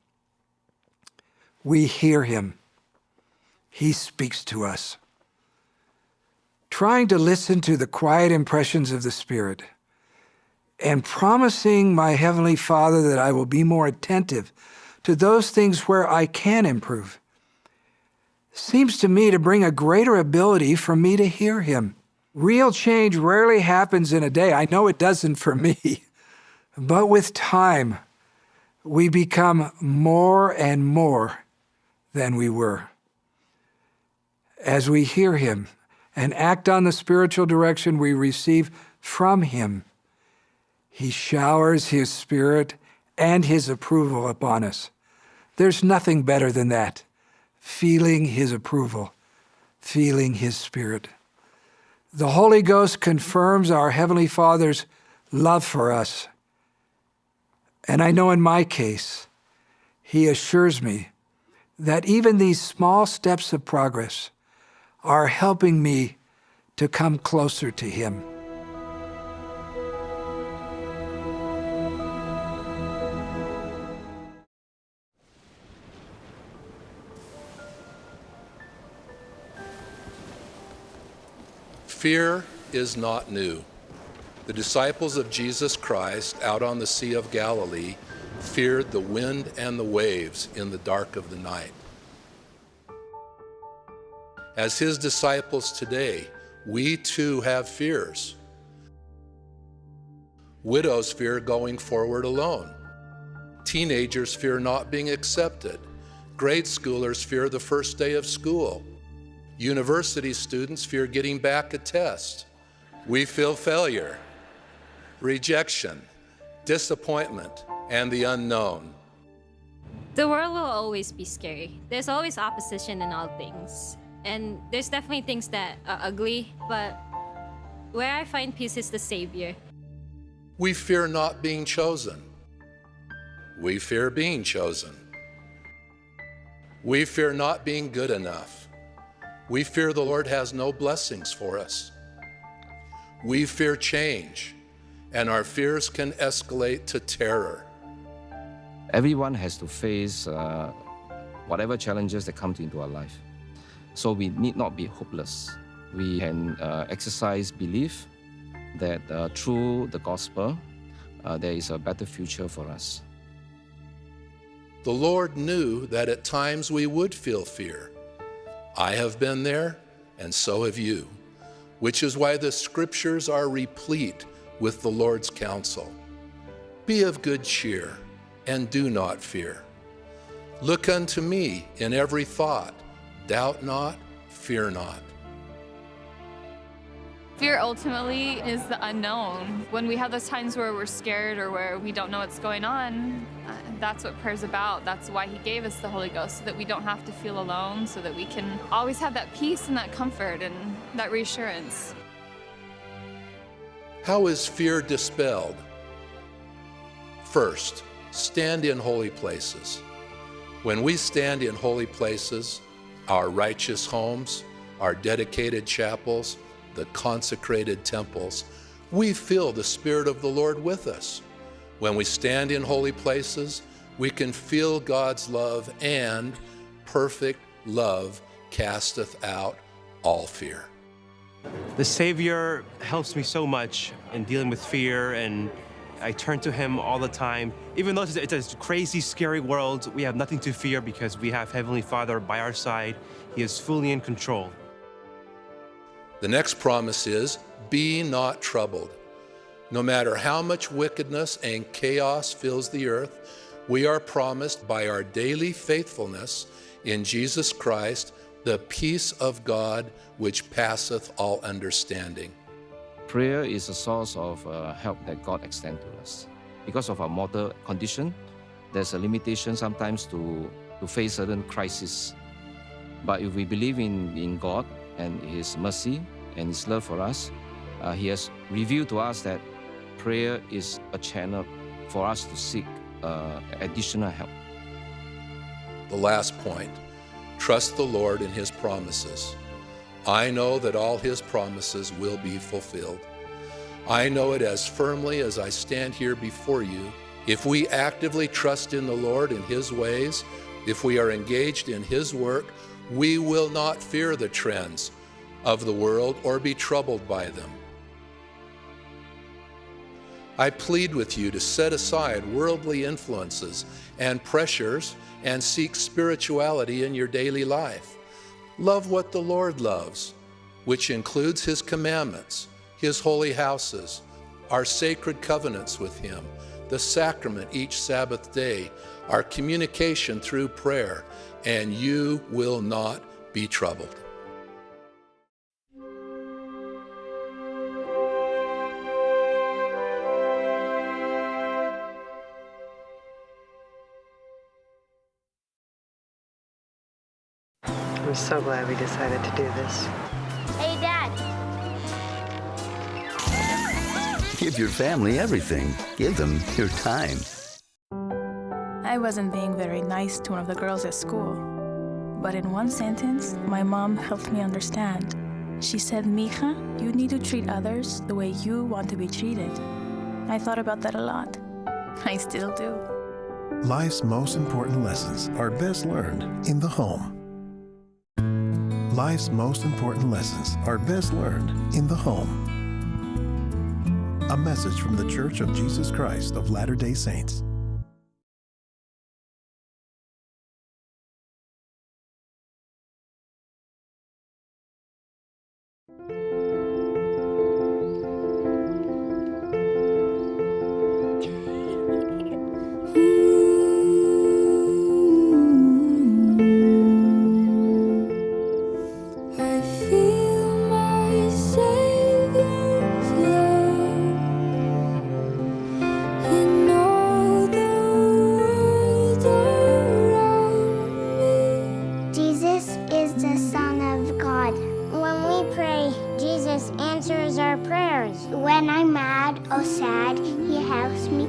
We hear Him. He speaks to us. Trying to listen to the quiet impressions of the Spirit and promising my Heavenly Father that I will be more attentive to those things where I can improve seems to me to bring a greater ability for me to hear Him. Real change rarely happens in a day. I know it doesn't for me. But with time, we become more and more than we were. As we hear Him and act on the spiritual direction we receive from Him, He showers His Spirit and His approval upon us. There's nothing better than that, feeling His approval, feeling His Spirit. The Holy Ghost confirms our Heavenly Father's love for us. And I know in my case, He assures me that even these small steps of progress are helping me to come closer to Him. Fear is not new. The disciples of Jesus Christ out on the Sea of Galilee feared the wind and the waves in the dark of the night. As his disciples today, we too have fears. Widows fear going forward alone. Teenagers fear not being accepted. Grade schoolers fear the first day of school. University students fear getting back a test. We feel failure, rejection, disappointment, and the unknown. The world will always be scary. There's always opposition in all things. And there's definitely things that are ugly, but where I find peace is the Savior. We fear not being chosen. We fear being chosen. We fear not being good enough. We fear the Lord has no blessings for us. We fear change, and our fears can escalate to terror. Everyone has to face uh, whatever challenges that come into our life. So we need not be hopeless. We can uh, exercise belief that uh, through the gospel, uh, there is a better future for us. The Lord knew that at times we would feel fear. I have been there, and so have you, which is why the scriptures are replete with the Lord's counsel. Be of good cheer, and do not fear. Look unto me in every thought, doubt not, fear not. Fear ultimately is the unknown. When we have those times where we're scared or where we don't know what's going on, uh, that's what prayer's about. That's why he gave us the Holy Ghost, so that we don't have to feel alone, so that we can always have that peace and that comfort and that reassurance. How is fear dispelled? First, stand in holy places. When we stand in holy places, our righteous homes, our dedicated chapels, the consecrated temples, we feel the Spirit of the Lord with us. When we stand in holy places, we can feel God's love, and perfect love casteth out all fear. The Savior helps me so much in dealing with fear, and I turn to him all the time. Even though it's a, it's a crazy, scary world, we have nothing to fear because we have Heavenly Father by our side. He is fully in control. The next promise is, be not troubled. No matter how much wickedness and chaos fills the earth, we are promised by our daily faithfulness in Jesus Christ the peace of God which passeth all understanding. Prayer is a source of uh, help that God extends to us. Because of our mortal condition, there's a limitation sometimes to, to face certain crises. But if we believe in, in God and His mercy and His love for us, uh, He has revealed to us that prayer is a channel for us to seek uh, additional help. The last point, trust the Lord in His promises. I know that all His promises will be fulfilled. I know it as firmly as I stand here before you. If we actively trust in the Lord and His ways, if we are engaged in His work, we will not fear the trends of the world or be troubled by them. I plead with you to set aside worldly influences and pressures and seek spirituality in your daily life. Love what the Lord loves, which includes His commandments, His holy houses, our sacred covenants with Him, the sacrament each Sabbath day, our communication through prayer, and you will not be troubled. I'm so glad we decided to do this. Hey, Dad. Give your family everything. Give them your time. I wasn't being very nice to one of the girls at school. But in one sentence, my mom helped me understand. She said, "Mija, you need to treat others the way you want to be treated." I thought about that a lot. I still do. Life's most important lessons are best learned in the home. Life's most important lessons are best learned in the home. A message from The Church of Jesus Christ of Latter-day Saints. I feel my Savior's love in all the world around me. Jesus is the Son of God. When we pray, Jesus answers our prayers. When I'm mad or sad, he helps me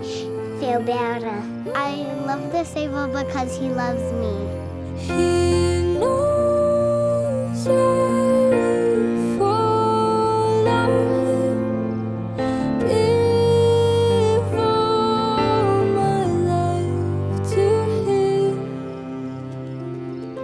feel better. I love the Savior because he loves me. He knows I will fall. I will give all my life to him.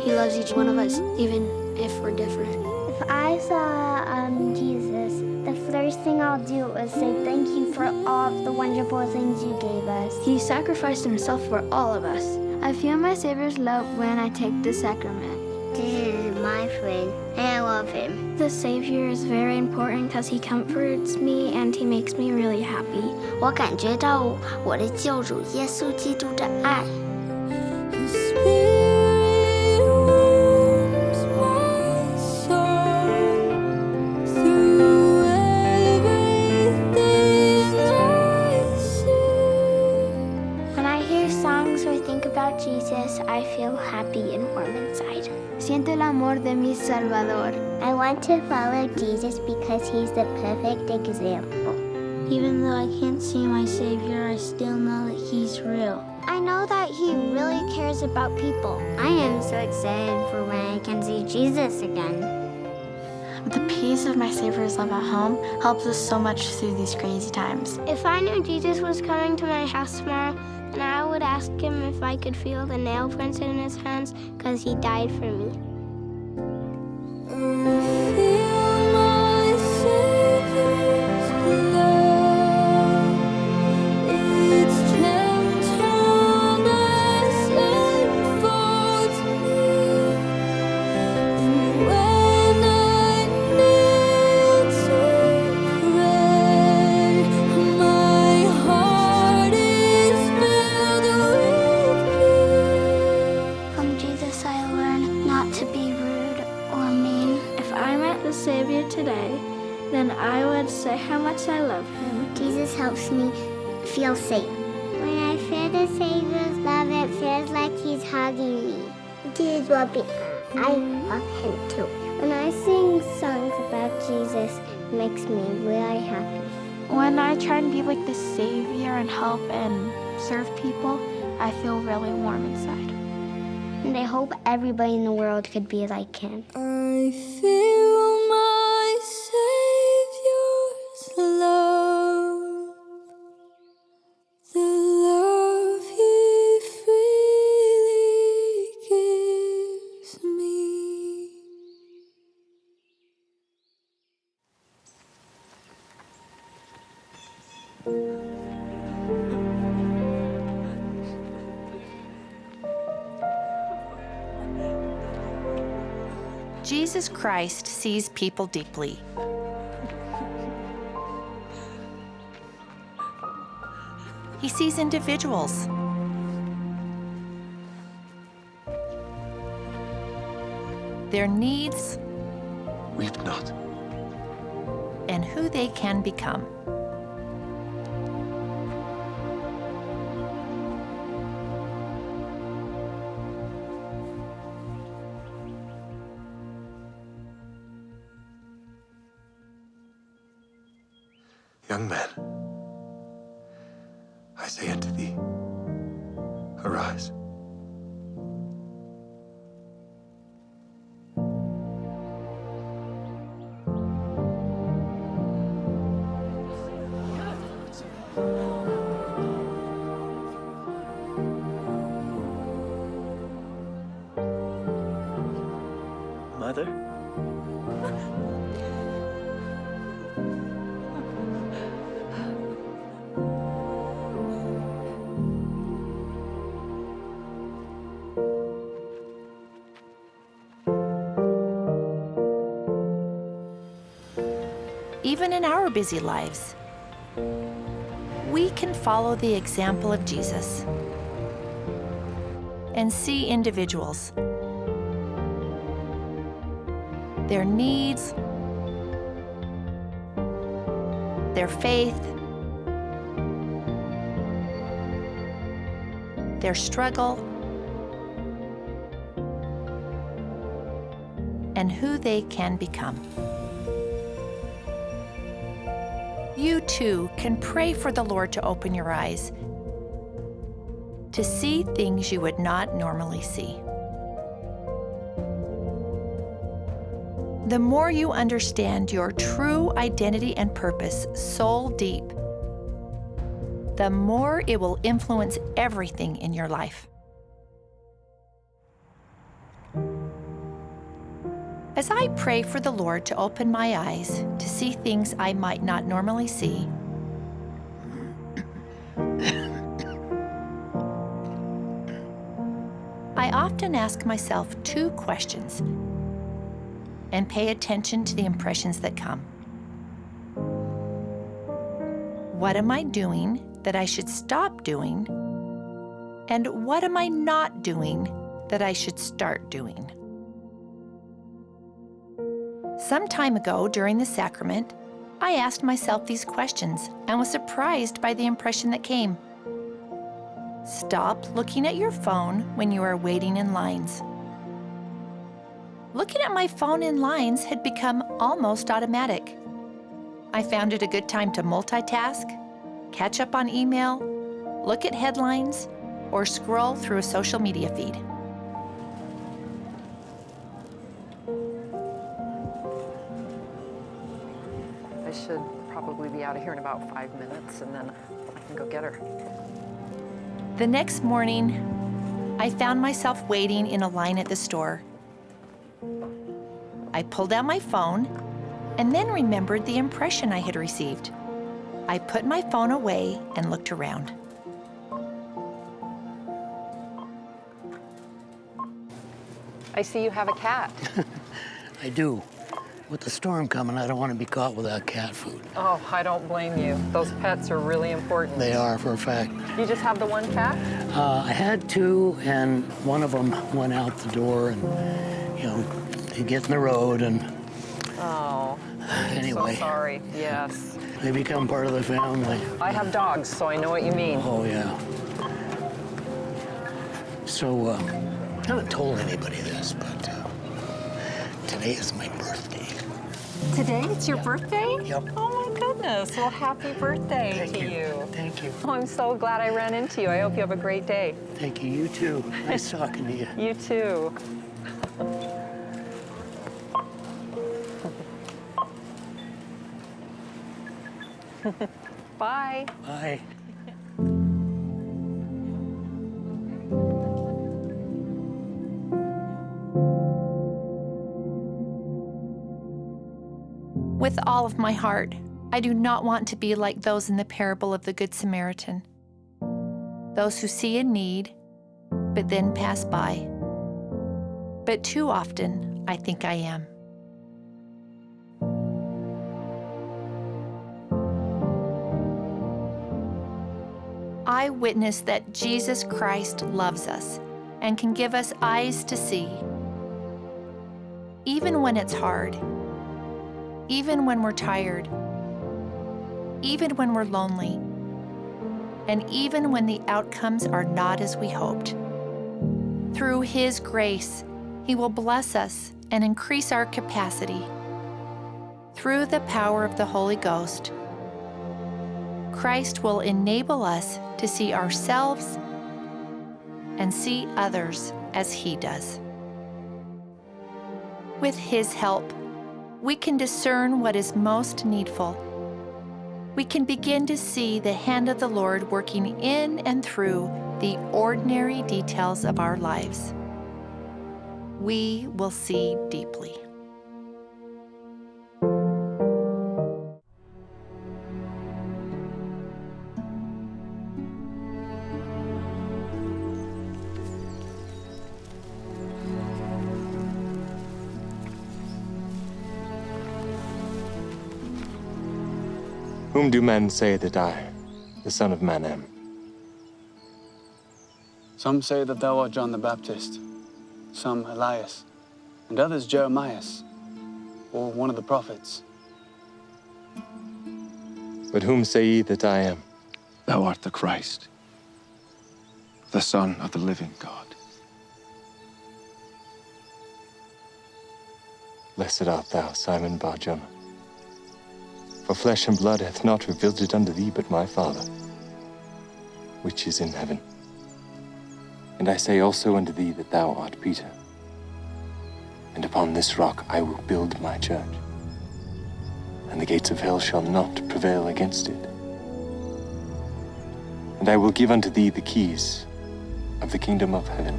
He loves each one of us, even if we're different. If I saw, um, Jesus, the first thing I'll do is say thank you for all the wonderful things you gave us. He sacrificed himself for all of us. I feel my Savior's love when I take the sacrament. Jesus is my friend, and I love him. The Savior is very important 'cause he comforts me and he makes me really happy. 我感觉到我的救主耶稣基督的爱。His spirit warms my soul through everything I see. When I hear songs or think about Jesus, I feel happy and warm inside. Siento el amor de mi Salvador. I want to follow Jesus because he's the perfect example. Even though I can't see my Savior, I still know that he's real. I know that he really cares about people. I am so excited for when I can see Jesus again. The peace of my Savior's love at home helps us so much through these crazy times. If I knew Jesus was coming to my house tomorrow, then I would ask him if I could feel the nail prints in his hands, 'cause he died for me. I feel my Savior's love. Its gentleness enfolds me. And when I kneel to pray, my heart is filled with peace. From Jesus, I learn not to be rude or mean. If I met the Savior today, then I would say how much I love him. Jesus helps me feel safe. When I feel the Savior's love, it feels like he's hugging me. Jesus will be, I love him too. When I sing songs about Jesus, it makes me really happy. When I try and be like the Savior and help and serve people, I feel really warm inside. And I hope everybody in the world could be like him. I feel my Savior's love, the love he freely gives me. Jesus Christ sees people deeply. He sees individuals, their needs, weep not, and who they can become. Young man, I say unto thee, arise. Mother? even in our busy lives, we can follow the example of Jesus and see individuals, their needs, their faith, their struggle, and who they can become. You too can pray for the Lord to open your eyes to see things you would not normally see. The more you understand your true identity and purpose soul deep, the more it will influence everything in your life. As I pray for the Lord to open my eyes to see things I might not normally see, I often ask myself two questions and pay attention to the impressions that come. What am I doing that I should stop doing? And what am I not doing that I should start doing? Some time ago, during the sacrament, I asked myself these questions and was surprised by the impression that came. Stop looking at your phone when you are waiting in lines. Looking at my phone in lines had become almost automatic. I found it a good time to multitask, catch up on email, look at headlines, or scroll through a social media feed. I should probably be out of here in about five minutes, and then I can go get her. The next morning, I found myself waiting in a line at the store. I pulled out my phone and then remembered the impression I had received. I put my phone away and looked around. I see you have a cat. I do. With the storm coming, I don't want to be caught without cat food. Oh, I don't blame you. Those pets are really important. They are, for a fact. You just have the one cat? Uh, I had two, and one of them went out the door, and, you know, he gets in the road, and Oh, I'm so anyway. Sorry. Yes. They become part of the family. I have dogs, so I know what you mean. Oh, yeah. So, uh, I haven't told anybody this, but, uh, today is my birthday. Today it's your birthday? Yep. Oh my goodness. Well, happy birthday to you. Thank you. Oh, I'm so glad I ran into you. I hope you have a great day. Thank you. You too. Nice talking to you. You too. Bye. Bye. With all of my heart, I do not want to be like those in the parable of the Good Samaritan. Those who see a need, but then pass by. But too often, I think I am. I witness that Jesus Christ loves us and can give us eyes to see, even when it's hard, even when we're tired, even when we're lonely, and even when the outcomes are not as we hoped. Through His grace, He will bless us and increase our capacity. Through the power of the Holy Ghost, Christ will enable us to see ourselves and see others as He does. With His help, we can discern what is most needful. We can begin to see the hand of the Lord working in and through the ordinary details of our lives. We will see deeply. Whom do men say that I, the Son of Man, am? Some say that thou art John the Baptist, some Elias, and others Jeremias, or one of the prophets. But whom say ye that I am? Thou art the Christ, the Son of the living God. Blessed art thou, Simon Bar Jonah. For flesh and blood hath not revealed it unto thee, but my Father, which is in heaven. And I say also unto thee that thou art Peter, and upon this rock I will build my church, and the gates of hell shall not prevail against it. And I will give unto thee the keys of the kingdom of heaven.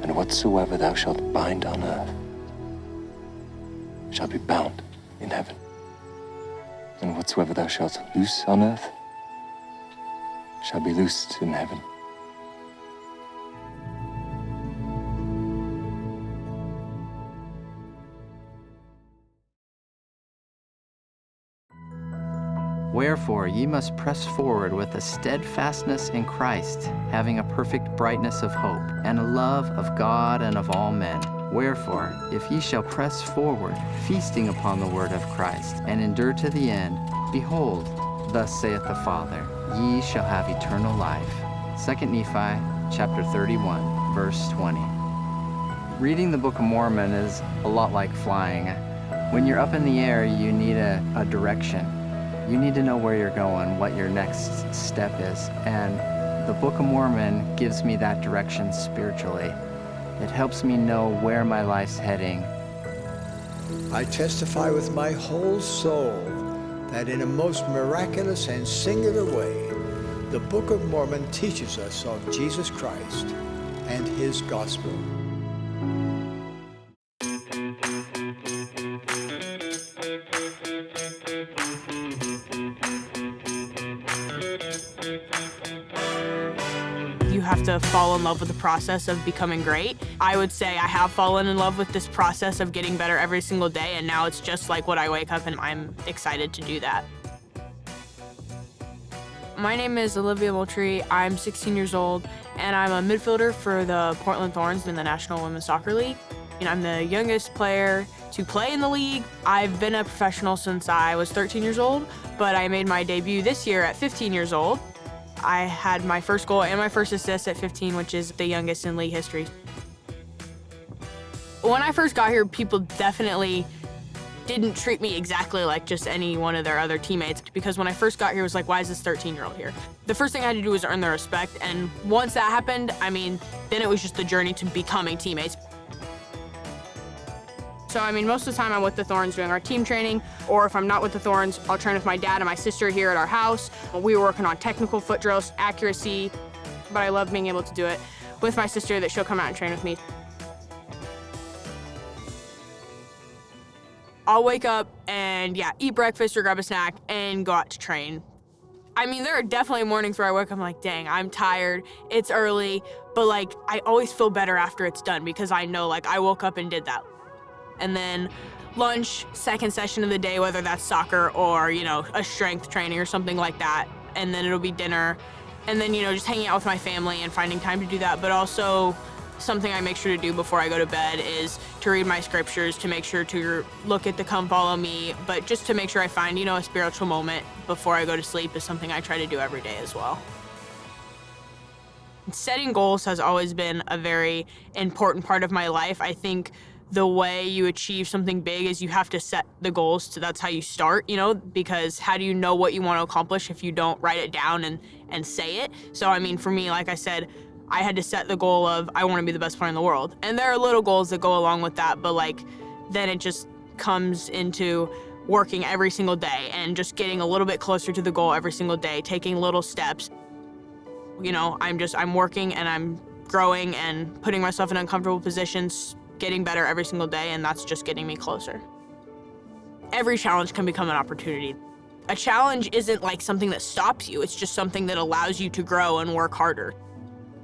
And whatsoever thou shalt bind on earth shall be bound in heaven. And whatsoever thou shalt loose on earth shall be loosed in heaven. Wherefore ye must press forward with a steadfastness in Christ, having a perfect brightness of hope, and a love of God and of all men. Wherefore, if ye shall press forward, feasting upon the word of Christ, and endure to the end, behold, thus saith the Father, ye shall have eternal life. Second Nephi chapter thirty-one, verse twenty. Reading the Book of Mormon is a lot like flying. When you're up in the air, you need a, a direction. You need to know where you're going, what your next step is. And the Book of Mormon gives me that direction spiritually. It helps me know where my life's heading. I testify with my whole soul that in a most miraculous and singular way, the Book of Mormon teaches us of Jesus Christ and his gospel. You have to fall in love with the process of becoming great. I would say I have fallen in love with this process of getting better every single day, and now it's just like what I wake up and I'm excited to do that. My name is Olivia Moultrie. I'm sixteen years old, and I'm a midfielder for the Portland Thorns in the National Women's Soccer League. And I'm the youngest player to play in the league. I've been a professional since I was thirteen years old, but I made my debut this year at fifteen years old. I had my first goal and my first assist at fifteen, which is the youngest in league history. When I first got here, people definitely didn't treat me exactly like just any one of their other teammates, because when I first got here, it was like, "Why is this thirteen-year-old here?" The first thing I had to do was earn their respect, and once that happened, I mean, then it was just the journey to becoming teammates. So, I mean, most of the time I'm with the Thorns doing our team training, or if I'm not with the Thorns, I'll train with my dad and my sister here at our house. We were working on technical foot drills, accuracy, but I love being able to do it with my sister, that she'll come out and train with me. I'll wake up and, yeah, eat breakfast or grab a snack and go out to train. I mean, there are definitely mornings where I wake up, I'm like, "Dang, I'm tired. It's early." But, like, I always feel better after it's done because I know, like, I woke up and did that. And then lunch, second session of the day, whether that's soccer or, you know, a strength training or something like that. And then it'll be dinner. And then, you know, just hanging out with my family and finding time to do that. But also, something I make sure to do before I go to bed is to read my scriptures, to make sure to look at the Come Follow Me, but just to make sure I find, you know, a spiritual moment before I go to sleep is something I try to do every day as well. Setting goals has always been a very important part of my life. I think the way you achieve something big is you have to set the goals. So that's how you start, you know, because how do you know what you want to accomplish if you don't write it down and, and say it? So, I mean, for me, like I said, I had to set the goal of, "I want to be the best player in the world." And there are little goals that go along with that, but, like, then it just comes into working every single day and just getting a little bit closer to the goal every single day, taking little steps. You know, I'm just, I'm working and I'm growing and putting myself in uncomfortable positions, getting better every single day, and that's just getting me closer. Every challenge can become an opportunity. A challenge isn't, like, something that stops you. It's just something that allows you to grow and work harder.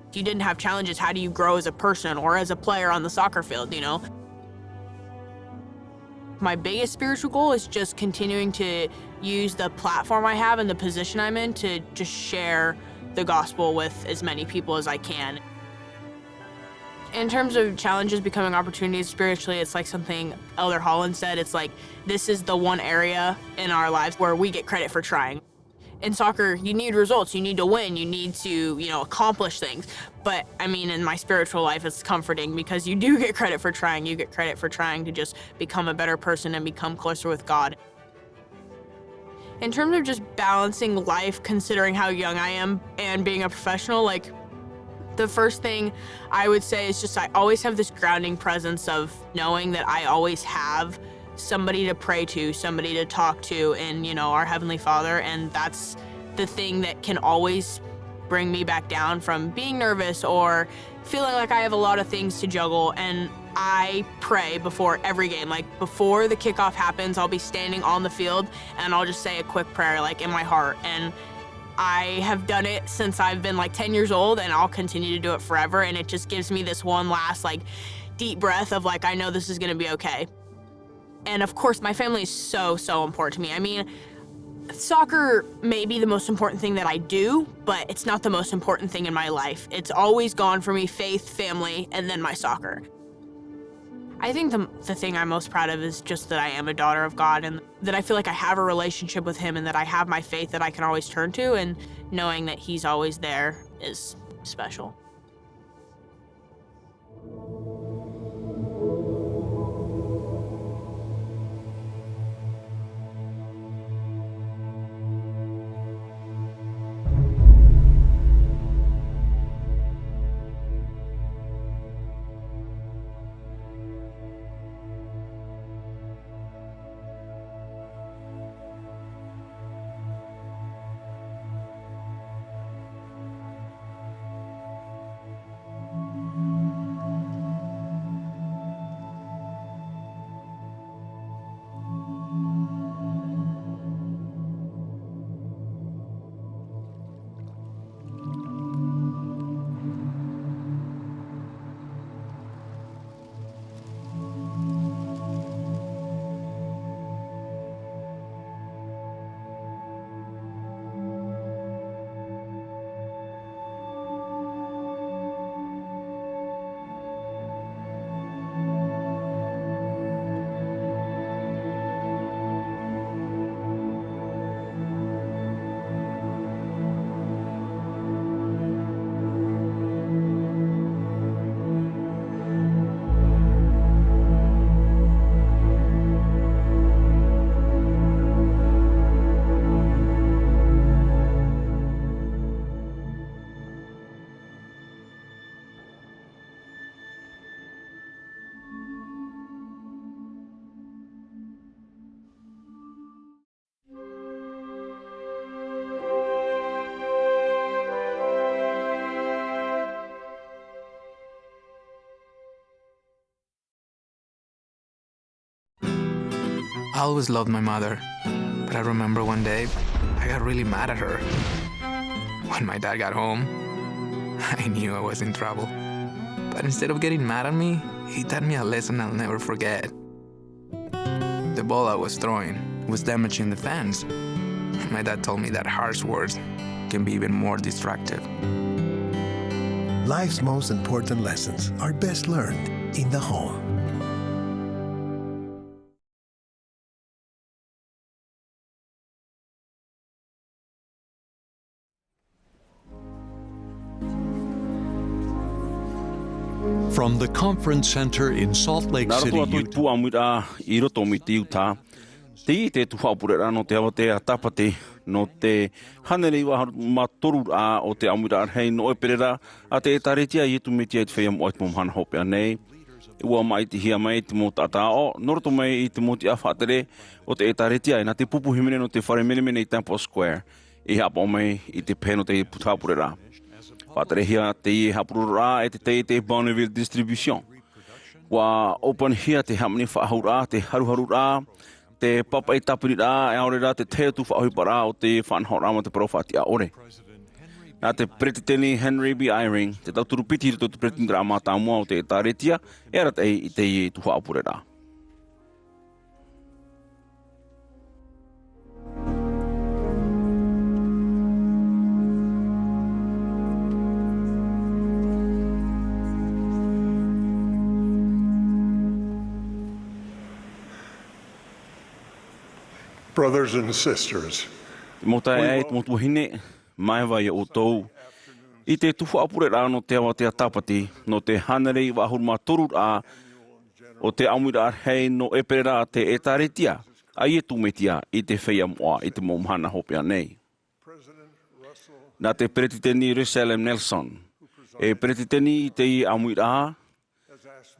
If you didn't have challenges, how do you grow as a person or as a player on the soccer field, you know? My biggest spiritual goal is just continuing to use the platform I have and the position I'm in to just share the gospel with as many people as I can. In terms of challenges becoming opportunities spiritually, it's like something Elder Holland said. It's like, this is the one area in our lives where we get credit for trying. In soccer, you need results, you need to win, you need to, you know, accomplish things. But, I mean, in my spiritual life, it's comforting because you do get credit for trying. You get credit for trying to just become a better person and become closer with God. In terms of just balancing life, considering how young I am and being a professional, like, the first thing I would say is just I always have this grounding presence of knowing that I always have somebody to pray to, somebody to talk to in, you know, our Heavenly Father. And that's the thing that can always bring me back down from being nervous or feeling like I have a lot of things to juggle. And I pray before every game. Like, before the kickoff happens, I'll be standing on the field and I'll just say a quick prayer, like, in my heart. And I have done it since I've been, like, ten years old, and I'll continue to do it forever. And it just gives me this one last, like, deep breath of, like, I know this is going to be okay. And of course, my family is so, so important to me. I mean, soccer may be the most important thing that I do, but it's not the most important thing in my life. It's always gone for me: faith, family, and then my soccer. I think the, the thing I'm most proud of is just that I am a daughter of God and that I feel like I have a relationship with Him and that I have my faith that I can always turn to, and knowing that He's always there is special. I always loved my mother, but I remember one day I got really mad at her. When my dad got home, I knew I was in trouble. But instead of getting mad at me, he taught me a lesson I'll never forget. The ball I was throwing was damaging the fence. My dad told me that harsh words can be even more destructive. Life's most important lessons are best learned in the home. From the conference center in Salt Lake City, Utah. Nā roto atu i te pū ʻāmuiraʻa i roto mai te Utah, teie te tuhaʻa pureraʻa nō te avatea Tāpati, nō te hānere iva ʻahuru mā toru raʻa o te ʻāmuiraʻa rahi nō ʻĒperēra a te ʻĒtārētia a Iesu Mesia i te Feiā Moʻa i te mau mahana hopeʻa nei. ʻUa māʻitihia mai te mau taʻata aʻo, nō roto mai i te mau tiʻa faʻatere o te ʻĒtārētia, e nā te pupu hīmene nō te fare menemene i Temple Square, i haʻapaʻo mai i te pehe nō te tuhaʻa pureraʻa. Faʻaterehia teie haʻapurororaʻa e te taiete Bonneville Distribution. ʻUa ʻōpanihia te hāmani faʻahouraʻa, te haruharuraʻa, te pāpaʻi tāpiriraʻa, e ʻaore rā te tahi atu faʻaʻohiparaʻa o te faʻanahoraʻa mā te parau faʻatiʻa ʻore. Nā te Peretiteni Henry B. Eyring te tauturu piti i roto i te peretiteniraʻa mātāmua o te ʻĒtārētia, e arataʻi i teie tuhaʻa pureraʻa. Brothers and sisters, te mau taeaʻe, te mau tuahine, māuiui ia ʻoutou i te tuhaʻa pureraʻa nō te avatea Tāpati, nō te hānere iva ʻahuru mā toru raʻa o te ʻāmuiraʻa rahi nō ʻEperēra a te ʻĒtārētia a Iesu Mesia i te feiā moʻa i te mau mahana hopeʻa nei. Nā te Peretiteni Russell M. Nelson e peretiteni i teie ʻāmuiraʻa,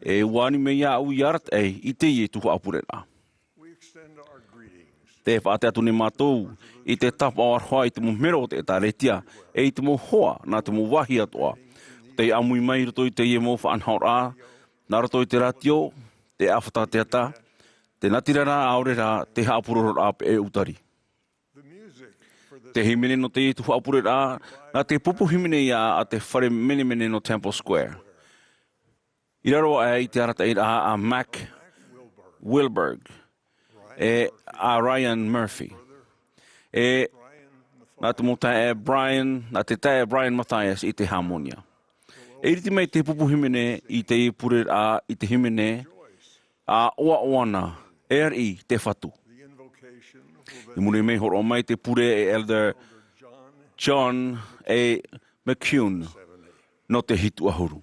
e ʻua ani mai iāʻu i arataʻi i teie tuhaʻa pureraʻa. Tē faʻatae atu nei mātou i te tāpaʻo aroha i te mau melo o te ʻĒtārētia, e i te mau hoa nā te mau vāhi atoʻa tei ʻāmui mai i roto i teie mau faʻanahoraʻa, nā roto i te rātio, te ʻāfata teata, te natirara, ʻaore rā te haʻapurororaʻa peʻe ʻūtari. Te hīmene nō teie tuhaʻa pureraʻa, nā te pupu hīmene ia a te fare menemene nō Temple Square, i raro aʻe i te arataʻiraʻa a Mac Wilberg, e a Ryan Murphy, e nā te mau taeaʻe Brian, nā te taeaʻe Brian Mathias i te hāmonia. E iriti mai te pupu hīmene i teie pureraʻa i te hīmene, A ʻoaʻoa na, e ariʻi te Fatu. I muri mai hōroʻa mai te pure e Elder John A. McCune nō te hitu ʻahuru.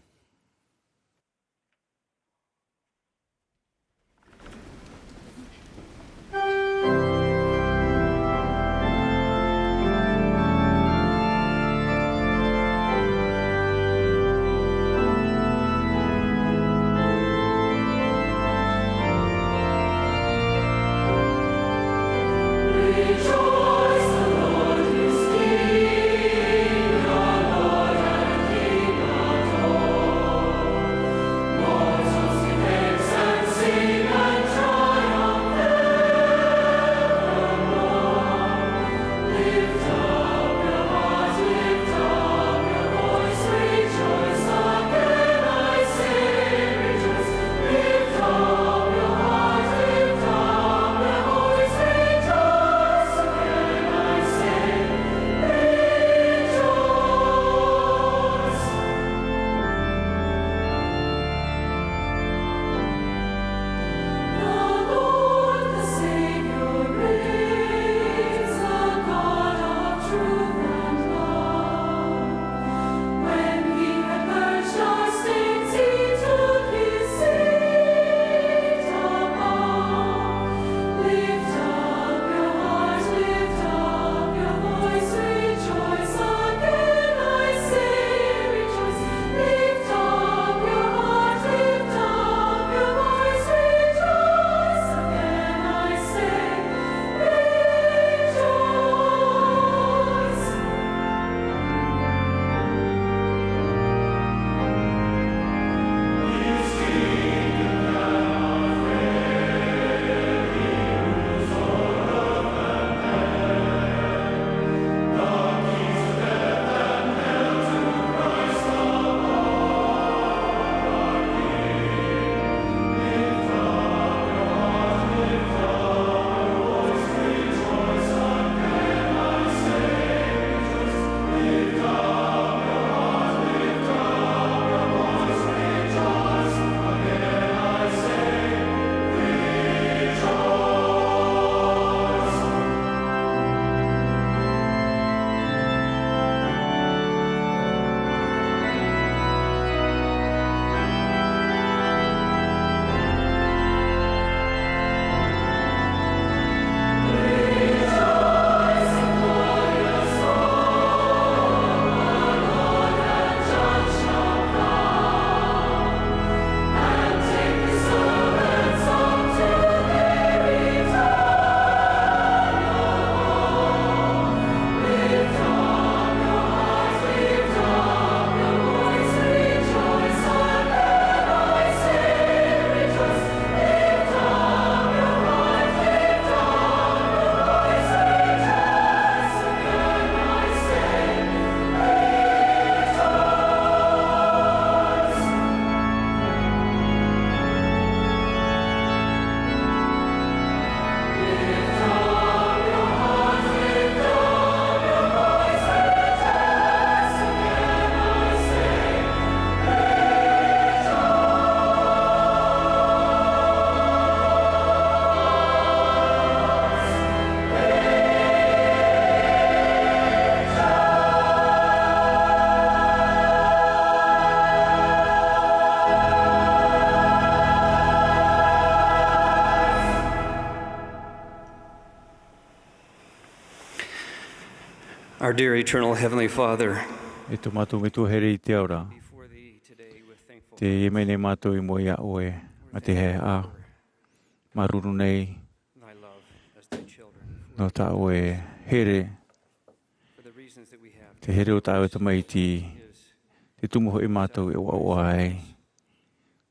Our dear eternal Heavenly Father, E tō mātou Metua here i te ao ra, before thee today with thankful tē ʻite mai nei mātou i mua iā ʻoe, mā te haʻehaʻa, māuruuru nei, thy love as thy children. Nō tā ʻoe here, For the reasons that we have, te here o tā ʻoe tamaiti, is te tumu hoʻi mātou e ʻoaʻoa ai,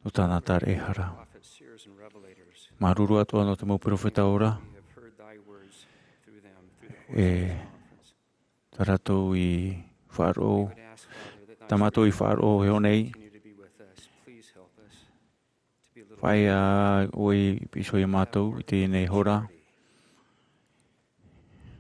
nō tāna taraehara. Prophets, seers, and revelators. Māuruuru atoʻa nō te mau peropheta ora. We have heard thy words through them, through the course of this conference. E tā rātou i faʻaroʻo, We would ask, Father, that thy tā mātou i faʻaroʻo iho nei. Continue to be with us. Please help us to be a little Faʻaea ʻoe i piʻi iho iā mātou i teie nei hora.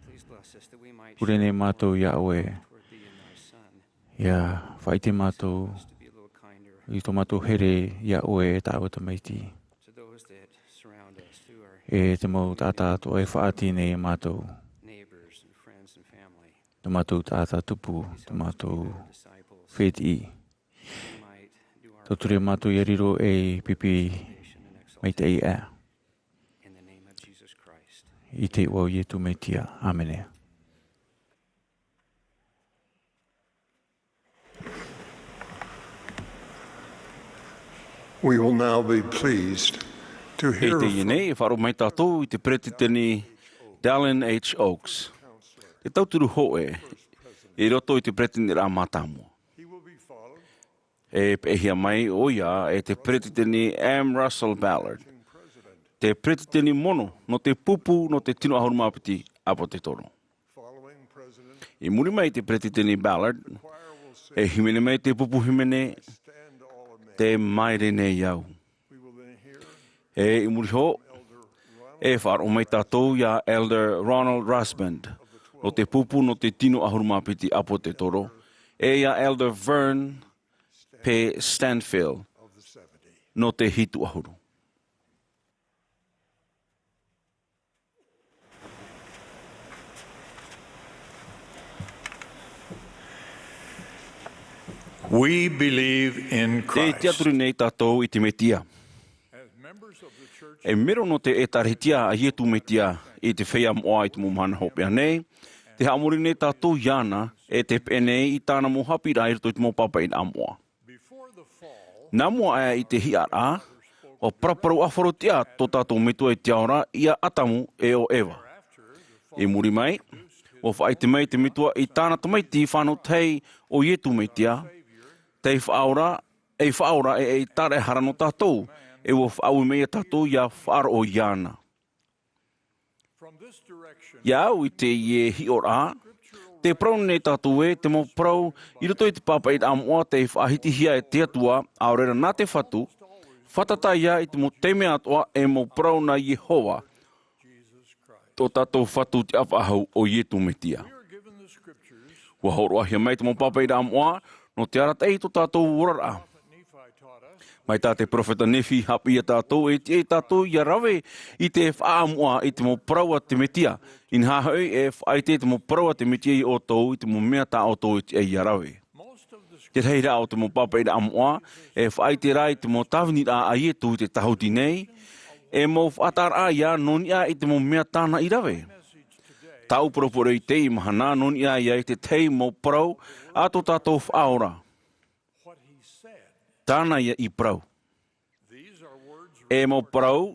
Please bless us that we might Pure nei mātou iā ʻoe. Toward thee and thy Son. ʻIa faʻaʻite mātou, Us to be a little kinder i tō mātou here iā ʻoe e tā ʻoe tamaiti. To those that surround us, to our E te mau taʻata atoʻa e faʻaʻite nei iā mātou. Neighbors and friends and family. Tō mātou taʻata tupu, tō mātou fētiʻi. Tauture mātou ʻia riro ei pipi maitaʻi ʻā. In the name of Jesus Christ. I te iʻoa o Ietu Metia. ʻĀmene. We will now be pleased to E hear teie from nei, e faʻaroʻo mai tātou i te peretiteni Dallin H. Oaks, te tauturu hōʻē i roto i te peretiteniraʻa mātāmua. He will be followed E peʻehia mai ʻoia e te peretiteni M. Russell Ballard, te peretiteni mono nō te pupu nō te tino ʻahuru mā piti ʻāpōtetoro. I muri mai i te peretiteni Ballard, e hīmene mai te pupu hīmene, Tē Māere Nei Au. E i muri iho, e faʻaroʻo mai tātou iā Elder Ronald Rasband, nō te pupu nō te tino ʻahuru mā piti ʻāpōtetoro, e iā Elder Vern P. Stanfill, nō te hitu ʻahuru. We believe in Christ. E tiʻaturi nei tātou i te Metia. As members of the Church E mero nō te ʻĒtārētia a Ietu Metia i te feiā moʻa i te mau mahana hopeʻa nei, tē haʻamori nei tātou iāna, e tē peʻe nei i tāna mau haʻapiʻiraʻa i roto i te mau pāpaʻiraʻa moʻa. Nā mua aʻe i te hiʻaraʻa, ʻua paraparau ʻāfaro tiʻa tō tātou Metua i te ao ra, iā Atamu e ʻo Eva. I muri mai, ʻua faʻaʻite mai te Metua i tāna Tamaiti fānau tahi ʻo Ietu Metia, tei Faʻaora, ei Faʻaora e ei Taraehara nō tātou, e ʻua faʻaue mai iā tātou ʻia faʻaroʻo iāna. Iā au i teie hiʻoraʻa, tē parau nei tātou ē, te mau parau i roto i te pāpaʻiraʻa moʻa tei faʻahitihia e te Atua, ʻaore ra nā te Fatu, fātata ia i te mau taime atoʻa e mau parau nā Iehova, tō tātou Fatu tiʻafaʻahou ʻo Ietu Metia. ʻUa hōroʻahia mai te mau pāpaʻiraʻa moʻa, nō te arataʻi i tō tātou oraraʻa. Mai tā te peropheta Nephi haʻapiʻi iā tātou, e tiʻa iā tātou ʻia rave i te faʻaʻamuʻa i te mau parau a te Metia. Inaha hoʻi, e faʻaʻite te mau parau a te Metia iā ʻoutou i te mau mea tā ʻoutou e tiʻa ʻia rave. Te rahiraʻa o te mau pāpaʻiraʻa moʻa, e faʻaʻite rā i te mau tāviniraʻa a Ietu i te tāhuti nei, e mau faʻataʻaraʻa ia nō niʻa i te mau mea tāna i rave. Tāʻu poroporo i teie mahana, nō niʻa ia i te tahi mau parau a tō tātou Faʻaora. Tāna ia i parau. E mau parau,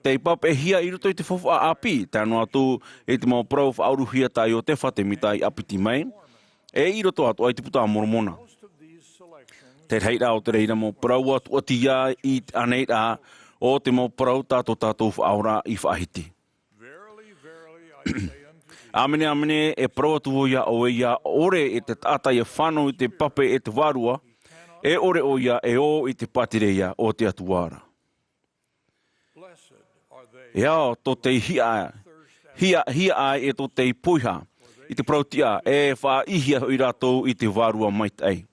tei pāpaʻihia i roto i te faufaʻa ʻāpī, tae noa atu i te mau parau faʻauruhia tā Iotefa Temita i ʻāpiti mai, e i roto atoʻa i te Puta a Moromona. Te rahiraʻa o te reira mau parau ʻua tuʻati ia i te ʻaneiraʻa o te mau parau tā tō tātou Faʻaora i faʻahiti. ʻĀmene, ʻāmene, e parau atu vau iā ʻoe, ʻia ʻore e te taʻata ʻia fānau i te pape e te Vārua, e ʻore ʻoia e ō i te pātireia o te Atua ra. E ao tō tei hiʻa, hiʻa, hiʻa ai e tō tei poiha i te parau tiʻa, e faʻaʻīhia hoʻi rātou i te Vārua maitaʻi.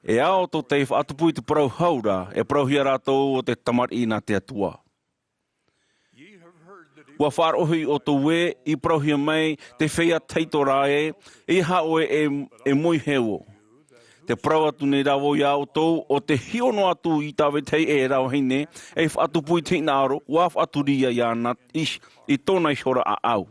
E ao tō tei faʻatupu i te parau hau ra, e parauhia rātou ʻo te tamariʻi nā te Atua. ʻUa faʻaroʻo hoʻi ʻoutou ē, i parauhia mai te feiā tahito ra ē, ʻeiaha ʻoe e, e moiheʻo. Tē parau atu nei rā vau iā ʻoutou, ʻo tē hiʻo noa atu i tā vetahi ʻē ra vahine, ei faʻatupu i te hinaʻaro, ʻua faʻaturi ia iāna i, i tōna ihora ʻāʻau.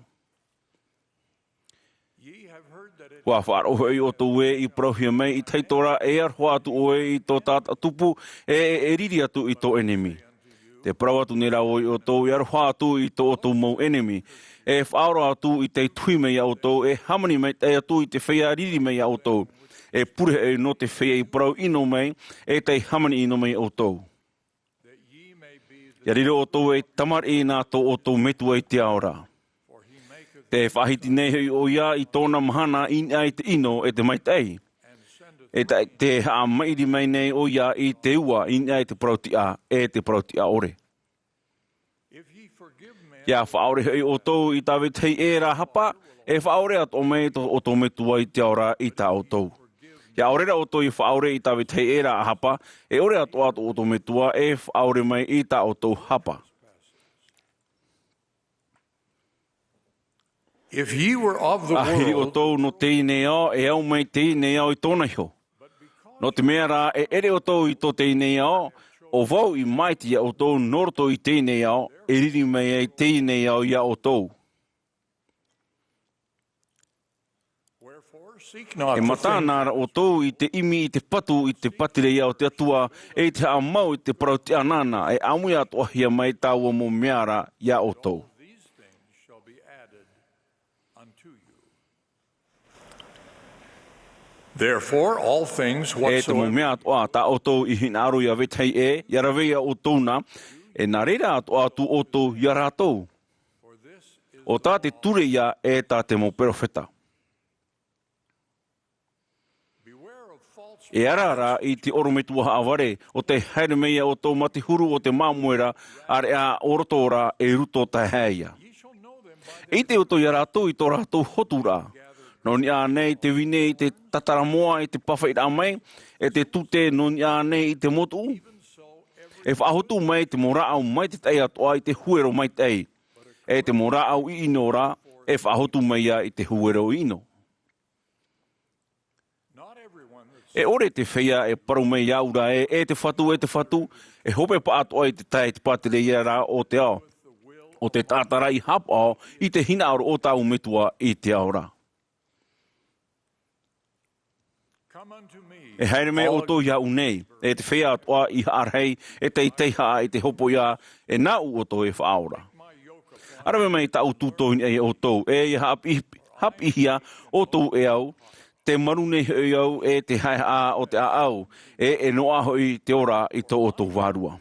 Ua faʻaroʻo hoʻi ʻoutou ē i parauhia mai i te tahi ora, e aroha atu ʻoe i tō tātou tupu, e, e, e riri atu i tō ʻenemi. Tē parau atu nei rā vau ia ʻoutou, e aroha atu i tō ʻoutou mau ʻenemi. E faʻaora atu i te tuhi mai ia ʻoutou, e hāmani maitaʻi atu i te feiā riri mai ia ʻoutou. E pure hoʻi nō te feiā i parau ʻino mai, e tē hāmani ʻino mai ia ʻoutou. ʻIa riro ʻoutou ei tamariʻi nā tō ʻoutou Metua i te ao ra. Tē faʻahiti nei hoʻi ʻoia i tōna mahana i niʻa i te ʻino e te maitaʻi. E tē, tē haʻamairi mai nei ʻoia i te ua i niʻa i te parau-tiʻa e te parau-tiʻa ʻore. ʻIa faʻaʻore hoʻi ʻoutou i tā vetahi ʻē ra hapa, e faʻaʻore atoʻa mai tō ʻoutou Metua i te ao ra i tā ʻoutou. ʻIa ʻore rā ʻoutou i faʻaʻore i tā vetahi ʻē ra hapa, e ʻore atoʻa tō ʻoutou Metua e faʻaʻore mai i tā ʻoutou hapa. If ye were of the world, ʻAhiri ʻoutou nō teie nei ao, e au mai teie nei ao i tōna iho. Nō te mea rā, e ʻere ʻoutou i tō teie nei ao, ʻo vau i māʻiti ia ʻoutou nō roto i teie nei ao, e riri mai ai teie nei ao ia ʻoutou. Wherefore, seek not E the things matāna ra ʻoutou i te ʻimi i te patu i te pātireia o te Atua, e i te haʻamau i te parau-tiʻa nāna, e ʻāmui atoʻahia mai taua mau mea ra ia ʻoutou. These things shall be added unto you. Therefore, all things E te mau whatsoever mea atoʻa tā ʻoutou i hinaʻaro ia vetahi ʻē, ʻia rave ia ʻoutou na, e nā reira atoʻa atu ʻoutou ia rātou. ʻO tā te ture ia e tā te mau perofeta. E ara ra i te ʻorometua haʻavare, ʻo tē haere mai ia ʻoutou mā te huru o te māmoe ra, ʻāreʻa ʻo roto ra e roto taehae ia. E ʻite ʻoutou ia rātou i tō rātou hotu ra. Nō niʻa nei te vine i te tatara moa i te pāfaʻiraʻa mai, e te tute nō niʻa nei i te motuʻu. E faʻahotu mai te mau rāʻau maitaʻi atoʻa i te huero maitaʻi. E te mau rāʻau ʻiʻino ra, e faʻahotu mai ia i te huero ʻiʻino. E ʻore te feiā e parau mai iāʻu ra ē, e te Fatu, e te Fatu, e hopeʻa atoʻa i te tae i te pātireia ra o te ao. ʻO te taʻata ra i haʻapaʻo i te hinaʻaro o tāʻu Metua i te ao ra. E haere mai ʻoutou iāʻu nei, e te feiā atoʻa i haʻarahi, e tei teiaha i te hopoiʻa, e nāʻu ʻoutou e faʻaora. ʻA rave mai tāʻu tūtō i niʻa iā ʻoutou, e ʻia haʻapiʻi-, haʻapiʻihia ʻoutou e au, tē maru nei hoʻi au e te haʻehaʻa o te ʻāʻau, e e noaʻa hoʻi te ora i tō ʻoutou vārua.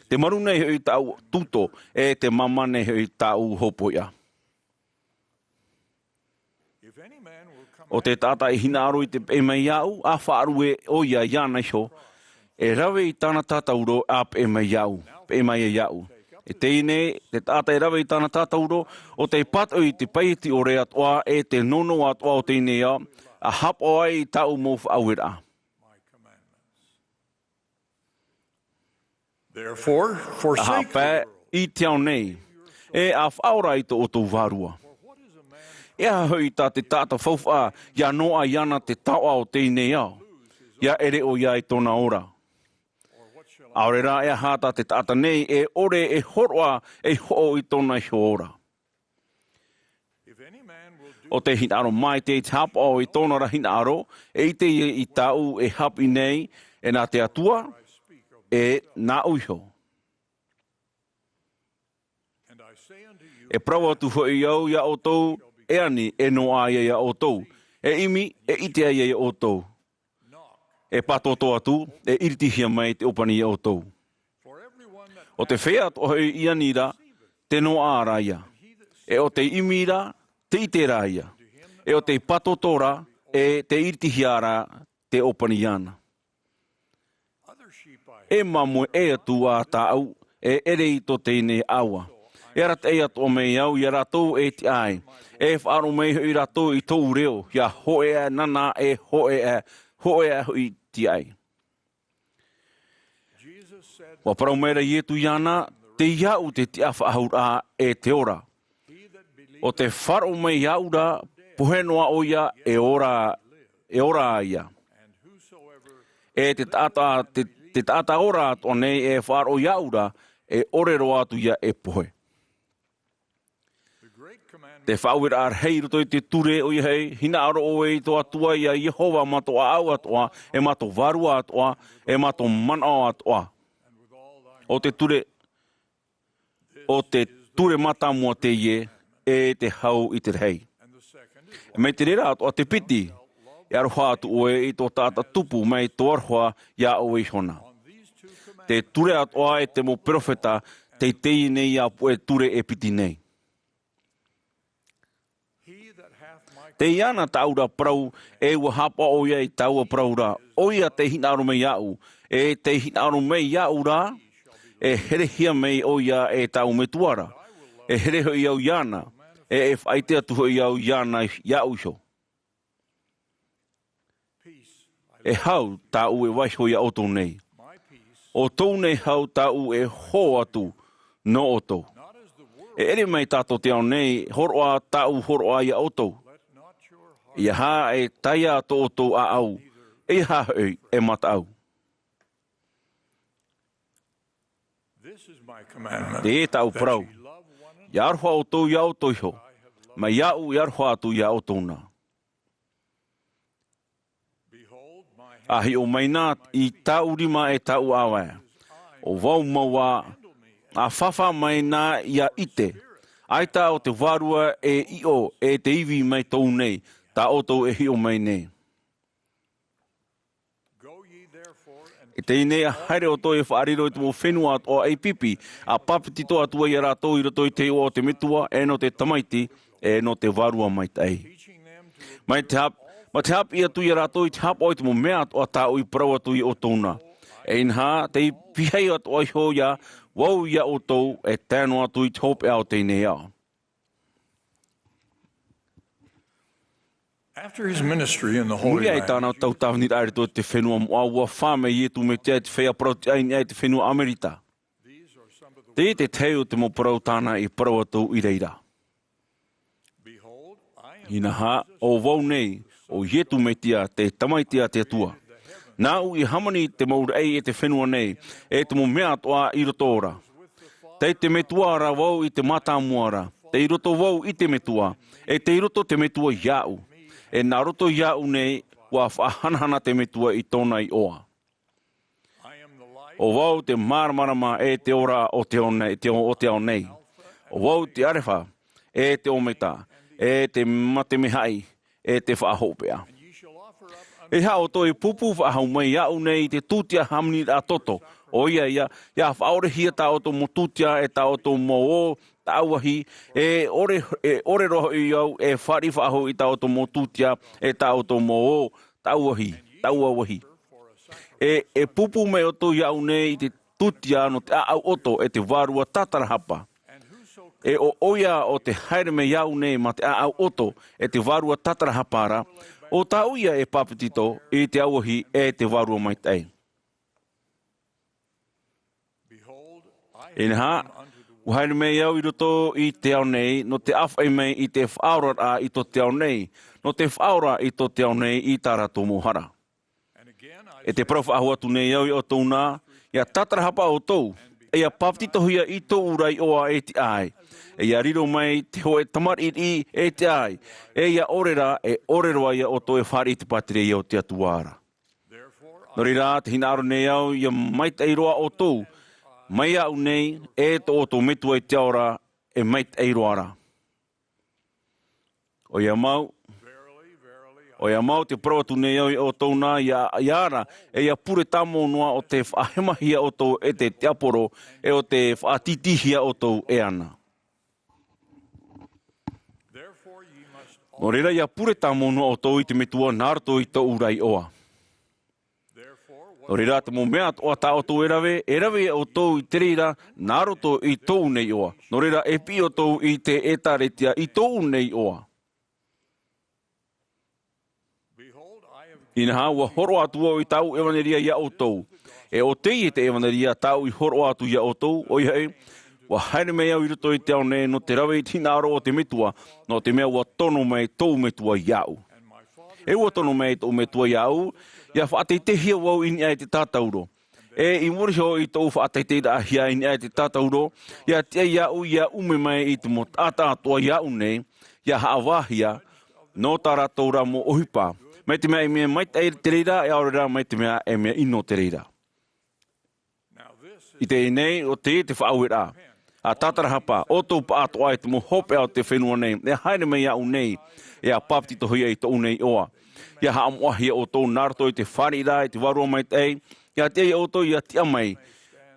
Tē maru nei hoʻi tāʻu tūtō, e tē māmā nei hoʻi tāʻu hopoiʻa. ʻO te taʻata i hinaʻaro i te peʻe mai iāʻu, ʻa faʻaruʻe ʻoia iāna iho, e rave i tāna tātauro ʻa peʻe mai iāʻu, peʻe mai iāʻu. E teie nei, te taʻata e rave i tāna tātauro, ʻo tē pātoʻi i te paieti ʻore atoʻa, e te nounou atoʻa o teie nei ao, ʻa haʻapaʻo ai i tāʻu mau faʻaueraʻa. Therefore, forsake the world. ʻA haʻapae i te ao nei, e ʻa faʻaora i tō ʻoutou vārua. E aha hoʻi tā te taʻata faufaʻa ʻia noaʻa iāna te taoʻa o teie nei ao, ʻia ʻere ʻoia i tōna ora? ʻAore rā e aha tā te taʻata nei e ʻore e hōroʻa ei hoʻo i tōna iho ora? ʻO tē hinaʻaro maitaʻi i te haʻapaʻo i tōna ra hinaʻaro, e ʻite ia i tāʻu e haʻapiʻi nei, e nā te Atua, e nāʻu iho. E parau atu hoʻi au iā ʻoutou, e ani, e noaʻa ia iā ʻoutou, e ʻimi, e ʻite ai ia ʻoutou. E pātōtō atu, e ʻiritihia mai te ʻōpani iā ʻoutou. ʻO te feiā atoʻa hoʻi i ani ra, tē noaʻa ra ia. E ʻo tē ʻimi ra, tē ʻite ra ia. E ʻo tē pātōtō ra, e tē ʻiritihia ra te ʻōpani iāna. E māmoe ʻē atu ā tāʻu, e ʻere i tō teie nei ʻāua. E arataʻi atoʻa mai au iā rātou e tiʻa ai. E faʻaroʻo mai hoʻi rātou i tōʻu reo, ʻia hōʻē ā nāna e hōʻē ā, hōʻē ā hoʻi tiaʻi. ʻUa parau mai ra Ietu iāna, tei iāʻu te tiʻafaʻahouraʻa e te ora. ʻO tē faʻaroʻo mai iāʻu ra, pohe noa ʻoia, e ora, e ora ia. E te taʻata, te, te taʻata ora atoʻa nei e faʻaroʻo iāʻu ra, e ʻore roa atu ia e pohe. Te faʻaueraʻa rahi i roto i te ture, ʻoia hoʻi, hinaʻaro ʻoe i tō Atua iā Iehova mā tō ʻāʻau atoʻa, e mā tō vārua atoʻa, e mā tō manaʻo atoʻa. ʻO te ture, ʻo te ture mātāmua teie, e te hau i te rahi. Mai te reira atoʻa te piti, e aroha atu ʻoe i tō taʻata tupu mai tō aroha iā ʻoe iho na. Te ture atoʻa e te mau perofeta, teitei nei ā puʻe ture e piti nei. Tei iāna tāʻu ra parau, e ʻua haʻapaʻo ʻoia i tāua parau ra, ʻoia tei hinaʻaro mai iāʻu, e tei hinaʻaro mai iāʻu ra, e herehia mai ʻoia e tāʻu Metua ra, e here hoʻi au iāna, e, e faʻaʻite atu hoʻi au iāna, iāʻu iho. E hau tāʻu e vaiho iā ʻoutou nei. ʻO tōʻu nei hau tāʻu e hō atu nō ʻoutou. E ʻere mai tā tō te ao nei hōroʻa tāʻu hōroʻa iā ʻoutou. ʻEiaha e taea tō ʻoutou ʻāʻau, ʻeiaha hoʻi e mataʻu. Teie tāʻu parau. ʻIa aroha ʻoutou iā ʻoutou iho. Mai iāʻu e aroha atu iā ʻoutou na. ʻA hiʻo mai na i tāʻu rima e tāʻu ʻāvae. ʻO vau mau ā, ʻa fāfā mai na ʻia ʻite. ʻAita ʻo te vārua e ʻiʻo e te ivi mai tōʻu nei, tā ʻoutou e hiʻo mai nei. E teie nei ʻa haere ʻoutou e faʻariro i te mau fenua atoʻa ei pipi, ʻa pāpetito atu ai iā rātou i roto i te iʻoa o te Metua, e nō te Tamaiti, e nō te Vārua Maitaʻi. Mai te hap-, mai te haʻapiʻi atu iā rātou i te haʻapaʻo i te mau mea atoʻa tāʻu i parau atu iā ʻoutou na. E inaha, tei pīhaʻi atoʻa iho iā vau iā ʻoutou, e tae noa atu i te hopeʻa o teie nei ao. After his ministry in the Holy Muri aʻe i Land, tāna tau tāviniraʻa i roto i te fenua moʻa, ʻua fā mai Ietu Metia i te feiā parau-tiʻa i niʻa i te fenua Amerita. Teie te tahi o te mau parau tāna i parau atu i reira. Inaha, ʻo vau nei, ʻo Ietu Metia, te Tamaiti a te Atua. Nāʻu i hāmani te mau raʻi e te fenua nei, e te mau mea atoʻa i roto ra. Tei te Metua ra vau i te mātāmua ra, tei roto vau i te Metua, e tei roto te Metua iāʻu. E nā roto iāʻu nei, ʻua faʻahanahana te Metua i tōna iʻoa. ʻO vau te māramarama e te ora o te ao nei, te ao, o te ao nei. ʻO vau te ʻArefa, e te ʻOmeta, e te mate mea haʻi, e te faʻahopeʻa. E aha ʻoutou e pūpū faʻahou mai iāʻu nei i te tūtia hāmaniraʻa toto, ʻoia ïa, ʻia faʻaʻorehia tā ʻoutou mau tūtia e tā ʻoutou mau ō tāʻuahi, e ʻore, e ʻore roa hoʻi au e fāriʻi faʻahou i tā ʻoutou mau tūtia e tā ʻoutou mau ō tāʻuahi, tāʻuahi. E, e pūpū mai ʻoutou iāʻu nei i te tūtia nō te ʻāʻau ʻoto e te vārua tātarahapa. E ʻo ʻoia ʻo tē haere mai iāʻu nei mā te ʻāʻau ʻoto e te vārua tātarahapa ra, ʻo tāʻu ïa e pāpetito i te auahi e te Vārua Maitaʻi. Inaha, ʻua haere mai au i roto i te ao nei, nō te ʻāfaʻi mai i te faʻaoraraʻa i tō te ao nei, nō te faʻaora i tō te ao nei i tā rātou mau hara. E tē parau faʻahou atu nei au iā ʻoutou na, ʻia tātarahapa ʻoutou, e ʻia pāpetitohia i tōʻu ra iʻoa e tiʻa ai, e ʻia riro mai te hōʻē tamariʻi e tiʻa ai, e ʻia ʻore ra, e ʻore roa iā ʻoutou e fāriʻi i te pātireia o te Atua ra. Nō reira, tē hinaʻaro nei au, ʻia maitaʻi roa ʻoutou, mai iāʻu nei, e tō ʻoutou Metua i te ao ra, e maitaʻi roa ra. ʻOia mau, ʻoia mau tē parau atu nei au iā ʻoutou na, ʻia, ʻia ara, e ʻia pure tāmau noa ʻo tē faʻahemahia ʻoutou e te tiaporo, e ʻo tē faʻatītīhia ʻoutou e ana. Nō reira, ʻia pure tāmau noa ʻoutou i te Metua nā roto i tōʻu ra iʻoa. Nō reira, te mau mea atoʻa tā ʻoutou e rave, e rave ʻoutou i te reira nā roto i tōʻu nei iʻoa. Nō reira, e piʻi ʻoutou i te ʻĒtārētia i tōʻu nei iʻoa. Inaha, ʻua hōroʻa atu vau i tāʻu ʻevaneria iā ʻoutou. E ʻo teie te ʻevaneria tāʻu i hōroʻa atu iā ʻoutou, ʻoia hoʻi, ʻua haere mai au i roto i te ao nei nō te rave i te hinaʻaro o te Metua, nō te mea ʻua tono mai tōʻu Metua iāʻu. E ʻua tono mai tōʻu Metua iāʻu, ʻia faʻateiteihia vau i niʻa i te tātauro. E i muri iho i tōʻu faʻateiteiraʻahia i niʻa i te tātauro, ʻia tiʻa iāʻu ʻia ʻume mai i te mau taʻata atoʻa iāʻu nei, ʻia haʻavāhia, nō tā rātou rā mau ʻohipa. Mai te mea e mea maitaʻi te reira, e ʻaore rā mai te mea e mea ʻino te reira. I teie nei, ʻo teie te faʻaueraʻa. ʻA tātarahapa, ʻoutou pāʻatoʻa e te mau hopeʻa o te fenua nei, e haere mai iāʻu nei, e ʻa bāpetizohia i tōʻu nei iʻoa. ʻIa haʻamoʻahia ʻoutou nā roto i te fāriʻiraʻa i te Vārua Maitaʻi, ʻia tiʻa ia ʻoutou ʻia tiʻa mai,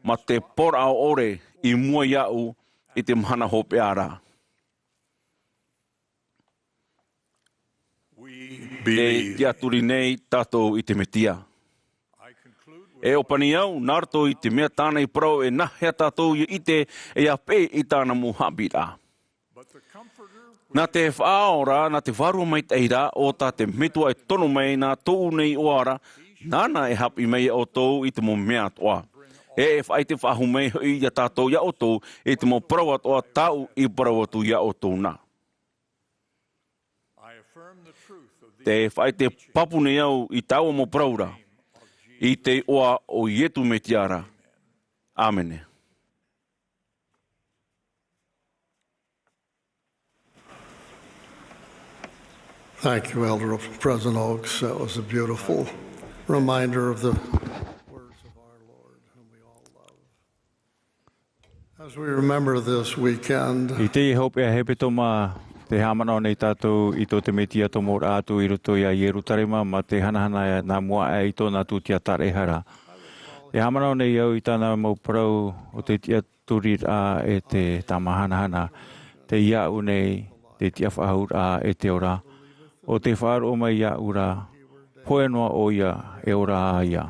mā te pōraʻa ʻore i mua iāʻu i te mahana hopeʻa ra. E tiʻaturi nei tātou i te Mesia. E ʻōpani au, nā roto i te mea tāna i parau e nāhea tātou ʻia ʻite, e ʻia peʻe i tāna mau haʻapiʻiraʻa. Nā te Faʻaora, nā te Vārua Maitaʻi ra, ʻo tā te Metua e tono mai nā tōʻu nei iʻoa ra, nāna e haʻapiʻi mai ia ʻoutou i te mau mea atoʻa. E, e faʻaʻite faʻahou mai hoʻi ia tātou ia ʻoutou i te mau parau atoʻa tāʻu i parau atu ia ʻoutou na. Tē faʻaʻite pāpū nei au i taua mau parau ra, i te iʻoa o Iesu Mesia ra. ʻĀmene. Thank you, Elder President Oaks. That was a beautiful reminder of the words of our Lord, whom we all love. As we remember this weekend, I teie hopeʻa hepetoma, tē haʻamanaʻo nei tātou i tō te Mesia tomoraʻa atu i roto ia Ierusalema, mā te hanahana nā mua aʻe i tōna tūtia taraehara. Tē haʻamanaʻo nei au i tāna mau parau o te tiʻaturiraʻa e te tāmāhanahana, tei iāʻu nei, te tiʻafaʻahouraʻa e te ora. ʻO tē faʻaroʻo mai iāʻu ra, hōʻē noa ʻoia e ora ā ia.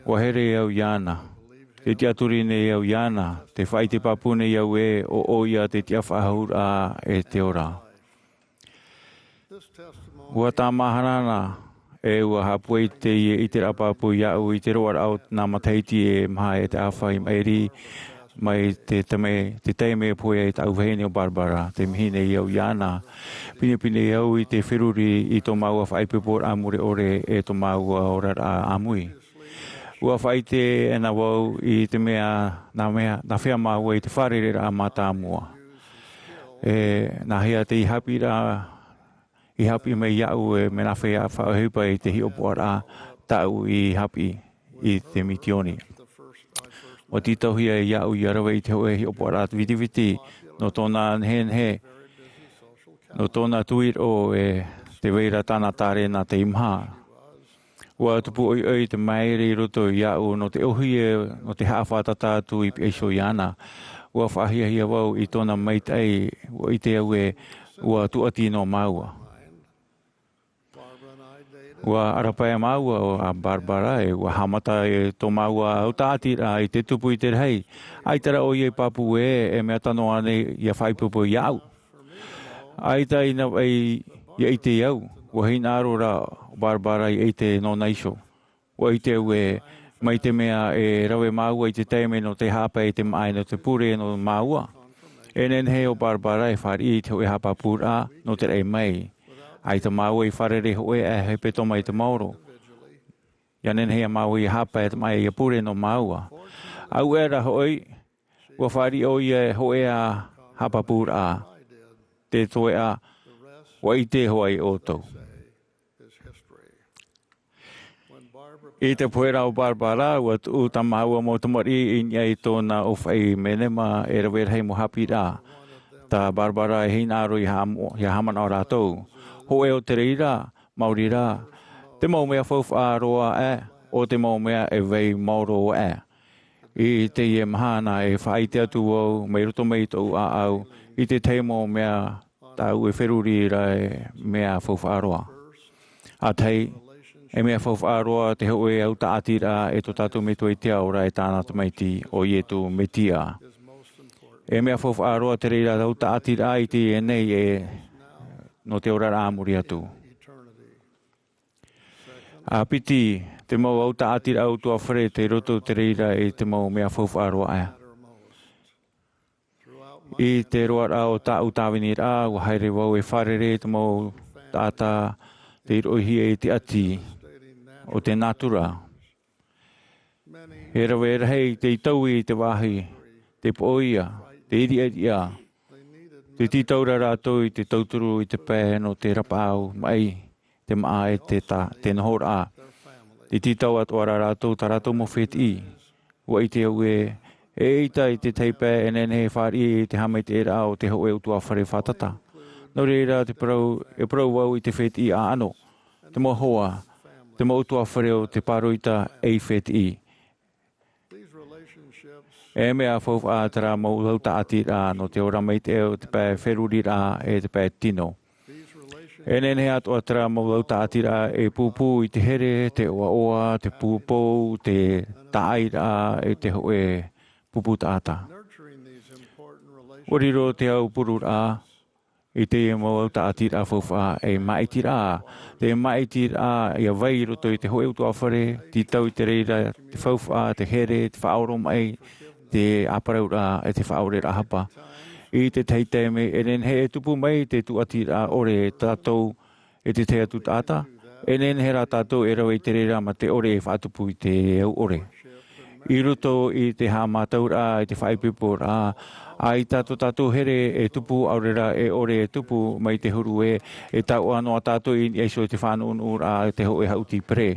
ʻUa here au iāna. Tē tiʻaturi nei au iāna, tē faʻaʻite pāpū nei au ē, ʻo ʻoia te tiʻafaʻahouraʻa e te ora. ʻUa tāmāhanahana, e ʻua haʻapūai teie ʻiteraʻa pāpū iāʻu i te roaraʻa o nā matahiti e maha e te ʻāfa i maʻiri, mai te taime, te taime e pohe ai tāʻu vahine ʻo Barbara, tē mihi nei au iāna. Pinepine au i te feruri i tō māua faʻaipoiporaʻa mure ʻore e tō māua oraraʻa ʻāmui. ʻUa faʻaʻite anaʻe vau i te mea, nā mea, nā hea māua i te fārereiraʻa mātāmua. E, nāhea te haʻapiʻiraʻa, i haʻapiʻi mai iāʻu e mea nā hea faʻaʻohipa i te hiʻopoʻaraʻa tāʻu i haʻapiʻi i te misiōni. ʻUa tītauhia iāʻu ʻia rave i te hōʻē hiʻopoʻaraʻa vitiviti, nō tōna nehenehe, nō tōna tuiroʻo e tē vai ra tāna tārena tei maha. ʻUa tupu ʻoiʻoi te māere i roto iāʻu nō te ʻōhie, nō te haʻafātata atu i piha iho iāna. ʻUa faʻahiahia vau i tōna maitaʻi, ʻua ʻite au ē, ʻua tūʻati noa māua. ʻUa ʻarapae māua ʻo, ʻa Barbara, e ʻua haʻamata e tō māua autāʻatiraʻa i te tupu i te rahi. ʻAita rā ʻoia i pāpū ē, e mea tano ānei ʻia faʻaipoipo iāʻu. ʻAita ināʻai ʻia ʻite au, ʻua hinaʻaro rā ʻo Barbara ʻia ʻite nōna iho. ʻUa ʻite au ē, mai te mea e rave māua i te taime nō te haʻapae i te maʻa nō te pure nō māua. E nehenehe ʻo Barbara e fāriʻi i te hōʻē haʻapāpūraʻa nō te raʻi mai. ʻAita māua i fārerei hōʻē ʻē hepetoma i te maoro. ʻIa nehenehe ā māua ʻia haʻapae i te maʻa ʻia pure nō māua. ʻAuē rā hoʻi, ʻua fāriʻi ʻoia i te hōʻē haʻapāpūraʻa. Te toeʻa, ʻua ʻite hoʻi ʻoutou. I te pohe ra ʻo Barbara, ʻua tuʻu tā māua mau tamariʻi i niʻa i tōna ʻōfaʻi menema e rave rahi mau haʻapiʻiraʻa. Tā Barbara e hinaʻaro ʻia haʻamo-, ʻia haʻamanaʻo rātou. Hōʻē o te reira, maori rā, te mau mea faufaʻa roa aʻe, ʻo te mau mea e vai maoro aʻe. I teie mahana e faʻaʻite atu vau, mai roto mai i tōʻu ʻāʻau, i te tahi mau mea tāʻu e feruri ra e mea faufaʻa roa. ʻA tahi, e mea faufaʻa roa te hōʻē autāʻatiraʻa e tō tātou Metua i te ao ra e tāna Tamaiti ʻo Iesu Mesia. E mea faufaʻa roa te reira autāʻatiraʻa i teie nei e nō te oraraʻa a muri atu. ʻA piti, te mau autāʻatiraʻa utuafare tei roto te reira i te mau mea faufaʻa roa aʻe. I te roaraʻa o tāʻu tāviniraʻa, ʻua haere vau e fārerei te mau taʻata tei roʻohia i te ʻati o te nātura. E rave rahi te taui i te vāhi, te poʻoia, te iriʻiriʻa. Te tītau ra rātou i te tauturu i te pae nō te rapaʻau maʻi, te māʻa e te, ta, te nohoraʻa. Te tītau atoʻa ra rātou tā rātou mau fētiʻi. ʻUa ʻite au ē, eʻita i te tahi pae e nehenehe e fāriʻi i te haʻamaitaʻiraʻa o te hōʻē ʻutuāfare fātata. Nō reira te parau, e parau vau i te fētiʻi ʻāʻano, te mau hoa, te mau ʻutuāfare o te pāroita ei fētiʻi. E mea faufaʻa terā mau ʻau tāʻatiraʻa nō te ora maitaʻi o te pae feruriraʻa e te pae tino. E nehenehe atoʻa terā mau ʻau tāʻatiraʻa e pūpū i te here, te ʻoaʻoa, te pūpou, te tāʻairaʻa, e te hōʻē pupu taʻata. ʻUa riro te aupururaʻa i te mau ʻau tāʻatiraʻa faufaʻa ei māʻitiraʻa. Te māʻitiraʻa ʻia vai i roto i te hōʻē ʻutuāfare, tītau i te reira te faufaʻa, te here, te faʻaoromaʻi, te ʻāparauraʻa, e te faʻaoreraʻa hapa. I te tahi taime, e nehenehe e tupu mai te tūʻatiraʻa ʻore e tātou e te tahi atu taʻata, e nehenehe rā tātou e rave i te reira mā te ʻore e faʻatupu i te au ʻore. I roto i te haʻamātauraʻa, i te faʻaipoiporaʻa, ʻaita tō tātou here e tupu, ʻaore rā e ʻore e tupu mai te huru ē, e taoʻa noa tātou i niʻa iho i te faʻanuʻunuʻuraʻa, te hōʻē haʻuti pere.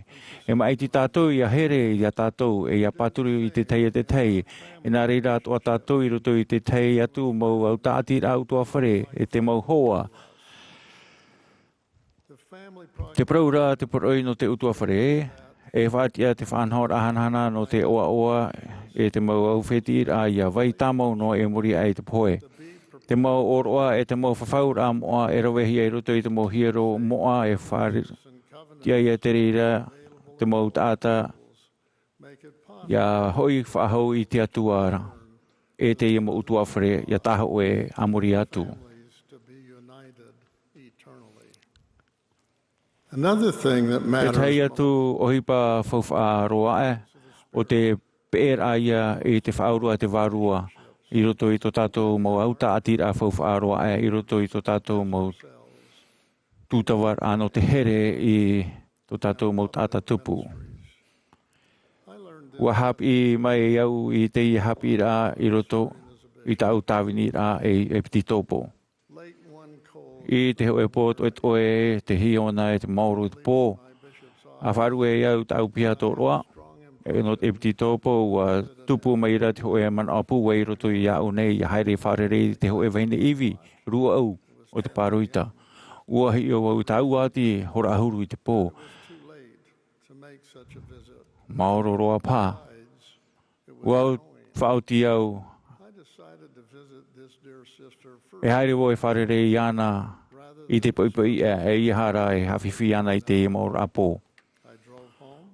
E māʻiti tātou ʻia here ia tātou, e ʻia pāturu i te tahi e te tahi. E nā reira atoʻa tātou i roto i te tahi atu mau ʻau tāʻatiraʻa ʻutuāfare, e te mau hoa. Te parau ra te poroʻi nō te ʻutuāfare, e faʻatiʻa te faʻanahoraʻa hanahana nō te ʻoaʻoa, e te mau ʻau fētiʻiraʻa ʻia vai tāmau noa i muri aʻe i te pohe. Te mau ʻōroʻa e te mau fafauraʻa moʻa e ravehia i roto i te mau hiero moʻa e faʻatiʻa ia te reira te mau taʻata ʻia hoʻi faʻahou i te Atua ra, e teie mau ʻutuāfare ʻia tāhōʻē a muri atu. Another thing that E matters tahi atu ʻohipa faufaʻa roa aʻe, ʻo te peʻeraʻa ia i te faʻaurua a te Vārua, i roto i tō tātou mau ʻau tāʻatiraʻa faufaʻa roa aʻe, i roto i tō tātou mau tūtavaraʻa nō te here i tō tātou mau taʻata tupu. ʻUa haʻapiʻi mai au i teie haʻapiʻiraʻa i roto i tāʻu tāviniraʻa ei ʻepititopo. I te hōʻē pō toʻetoʻe, te hiona e te maoro i te pō, ʻa faʻarue ai au tāʻu piha tōroʻa, e nō te ʻepititopo, ʻua tupu mai ra te hōʻē manaʻo pūai i roto iāʻu nei, ʻia haere fārerei i te hōʻē vahine ivi, rua ʻau, o te pāroita. ʻUa hiʻo au i tāʻu ati, hora ʻahuru i te pō. Maoro roa paha. ʻUa faʻaoti au e haere vau e fārerei iāna i te poʻipoʻi ʻē, ʻeiaha rā e haʻafifi iāna i te maororaʻa pō.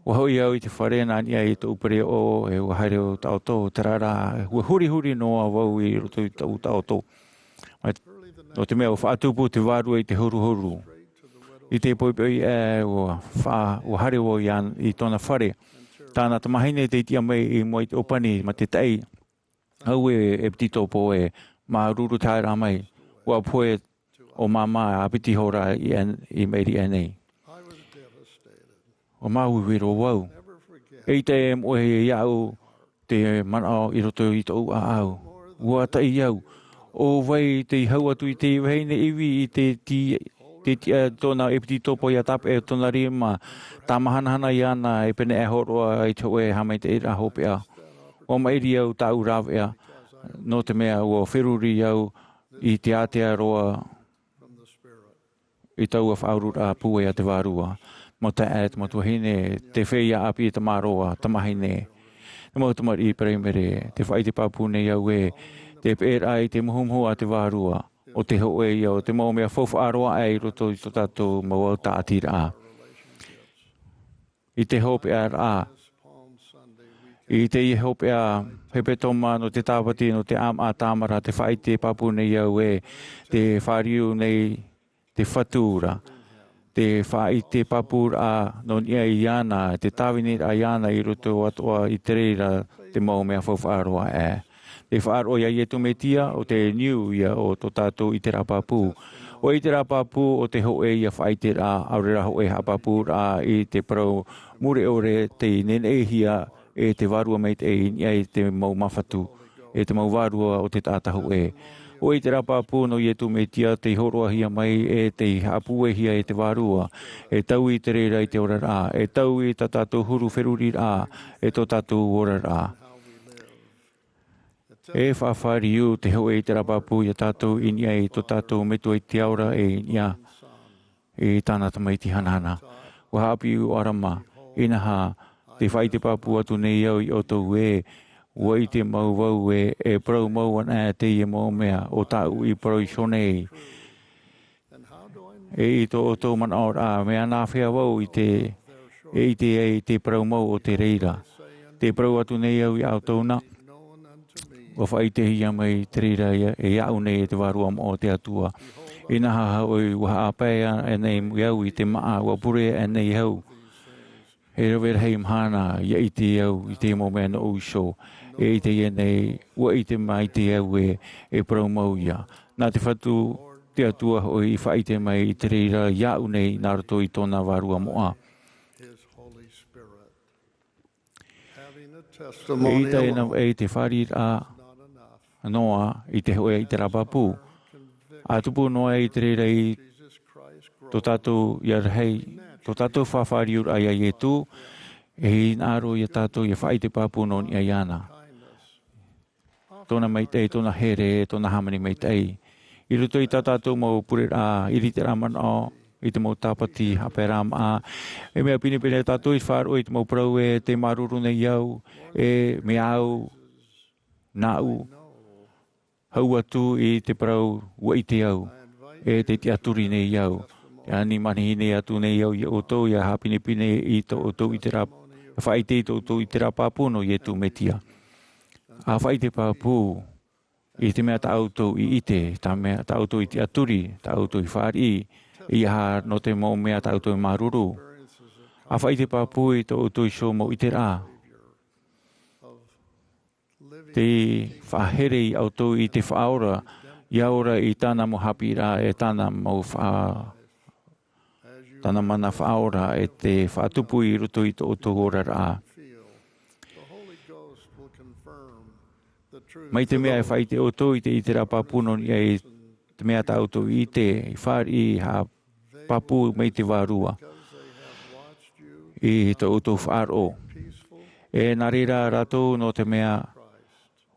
ʻUa hoʻi au i te fare nā niʻa i tōʻu pereoʻo, e ʻua haere au taʻoto, terā rā, ʻua hurihuri noa vau i roto i tōʻu taʻoto. Nō te mea ʻua faʻatupu te vārua i te huruhuru. I te poʻipoʻi ʻē, ʻua fa-, ʻua haere vau iāna, i tōna fare. Tāna tamahine tei tiʻa mai i mua i te ʻōpani mā te taʻi. Auē, ʻepititopo ē, māuruuru te haere mai. ʻUa pohe ʻo māmā ʻāpiti hora i, i maʻiri aʻe nei. ʻUa māuiui roa vau. ʻEita e moʻe iāʻu te manaʻo i roto i tōʻu ʻāʻau. ʻUa taʻi au. ʻO vai tei hau atu i te vahine ivi i te ti-, te tiʻa tōna ʻepititopo ʻia tāpeʻa tōna rima, tāmahanahana iāna e pene e hōroʻa i te hōʻē haʻamaitaʻiraʻa hopeʻa. ʻUa maʻiri au tāʻu rāveʻa, nō te mea ʻua feruri au i te ātea roa i taua faʻaururaʻa pūai a te Vārua. Mau taeaʻe, te mau tuahine, te feiā ʻāpī, e tamaroa, tamahine, te mau tamariʻi Paraimere, tē faʻaʻite pāpū nei au ē, te peʻeraʻa i te muhumuhu a te Vārua, ʻo te hōʻē ia o te mau mea faufaʻa roa aʻe i roto i tō tātou mau ʻau tāʻatiraʻa. I te hopeʻaraʻa, i teie hopeʻa hepetoma nō te Tāpati, nō te ʻāmaʻa tāmara, tē faʻaʻite pāpū nei au ē, tē fāriu nei te Fatu ra. Tē faʻaʻite pāpūraʻa nō niʻa iāna, te tāviniraʻa iāna i roto atoʻa i te reira te mau mea faufaʻa roa aʻe. Tē faʻaroʻo ia Iesu Mesia, ʻo te niu ia o tō tātou ʻiteraʻa pāpū. ʻO ʻiteraʻa pāpū, ʻo te hōʻē ia faʻaʻiteraʻa, ʻaore rā hōʻē haʻapāpūraʻa i te parau mure ʻore tei neneʻihia e te Vārua Maitaʻi i niʻa i te mau māfatu, e te mau vārua o te taʻata hōʻē. ʻOia i terā pāpū nō Iesu Mesia tei hōroʻahia mai e tei haʻapūaihia e te Vārua, e taui te reira i te oraraʻa, e taui tā tātou huru feruriraʻa, e tō tātou oraraʻa. E faʻafāriu te hōʻē i terā pāpū ia tātou i niʻa i tō tātou Metua i te Ao ra e i niʻa i tāna Tamaiti hanahana. ʻUa haʻapiʻi ʻo ʻArama, inaha, tē faʻaʻite pāpū atu nei au ia ʻoutou ē, ʻua ʻite mau vau ē, e parau mau ana teie mau mea ʻo tāʻu i parau iho nei. E i tō ʻoutou manaʻoraʻa, mea nāfea vau i te, e ʻite ai te parau mau o te reira. Tē parau atu nei au ia ʻoutou na, ʻua faʻaʻitehia mai te reira ia, e iaʻu nei e te Vārua Moʻa o te Atua. Inaha hoʻi, ʻua haʻapae aʻenei au i te māʻa, ʻua pure aʻenei au. E rave rahi mahana ia ʻite au i te mau mea nōʻu iho, e i teie nei, ʻua ʻite maitaʻi au ē, e parau mau ia. Nā te Fatu te Atua hoʻi i faʻaʻite mai i te reira iaʻu nei nā roto i tōna Vārua Moʻa. E ʻita e nā vaʻe i te fāriʻiraʻa noa i te hōʻē i terā pāpū. ʻA tupu noa i te reira i tō tātou ia rahi, tō tātou faʻafāriuraʻa ia Iesu, e hinaʻaro ia tātou ia faʻaʻite pāpū nō niʻa iāna. Tōna maitaʻi, tōna here, tōna hāmani maitaʻi. I roto i tā tātou mau pureraʻa, i te rā manaʻo, i te mau tāpati, haʻapaeraʻa māʻa. E mea pinepine tātou i faʻaroʻo i te mau parau ē, tē māuruuru nei au, e mea au, nāʻu, hau atu i te parau ʻua ʻite au, e tē tiʻaturi nei au. Tē ani manihini atu nei au ia ʻoutou, ia haʻapinepine i tō ʻoutou ʻiteraʻa, faʻaʻite i tō ʻoutou ʻiteraʻa pāpū nō Iesu Mesia. ʻA faʻaʻite pāpū i te mea tā ʻoutou i ʻite, tā mea tā ʻoutou i tiʻaturi, tā ʻoutou i fāriʻi, ʻeiaha nō te mau mea tā ʻoutou i māuruuru. ʻA faʻaʻite pāpū i tō ʻoutou iho mau ʻiteraʻa. Tē faʻahere ia ʻoutou i te Faʻaora, ia ora i tāna mau haʻapiʻiraʻa e tāna mau faʻa-, tāna mana faʻaora e tē faʻatupu i roto i tō ʻoutou oraraʻa. Mai te mea e faʻaʻite ʻoutou i te, i terā pāpū nō niʻa i te mea tā ʻoutou i ʻite, i fāriʻi, haʻapāpū mai te Vārua i tō ʻoutou faʻaroʻo. E nā reira rātou, nō te mea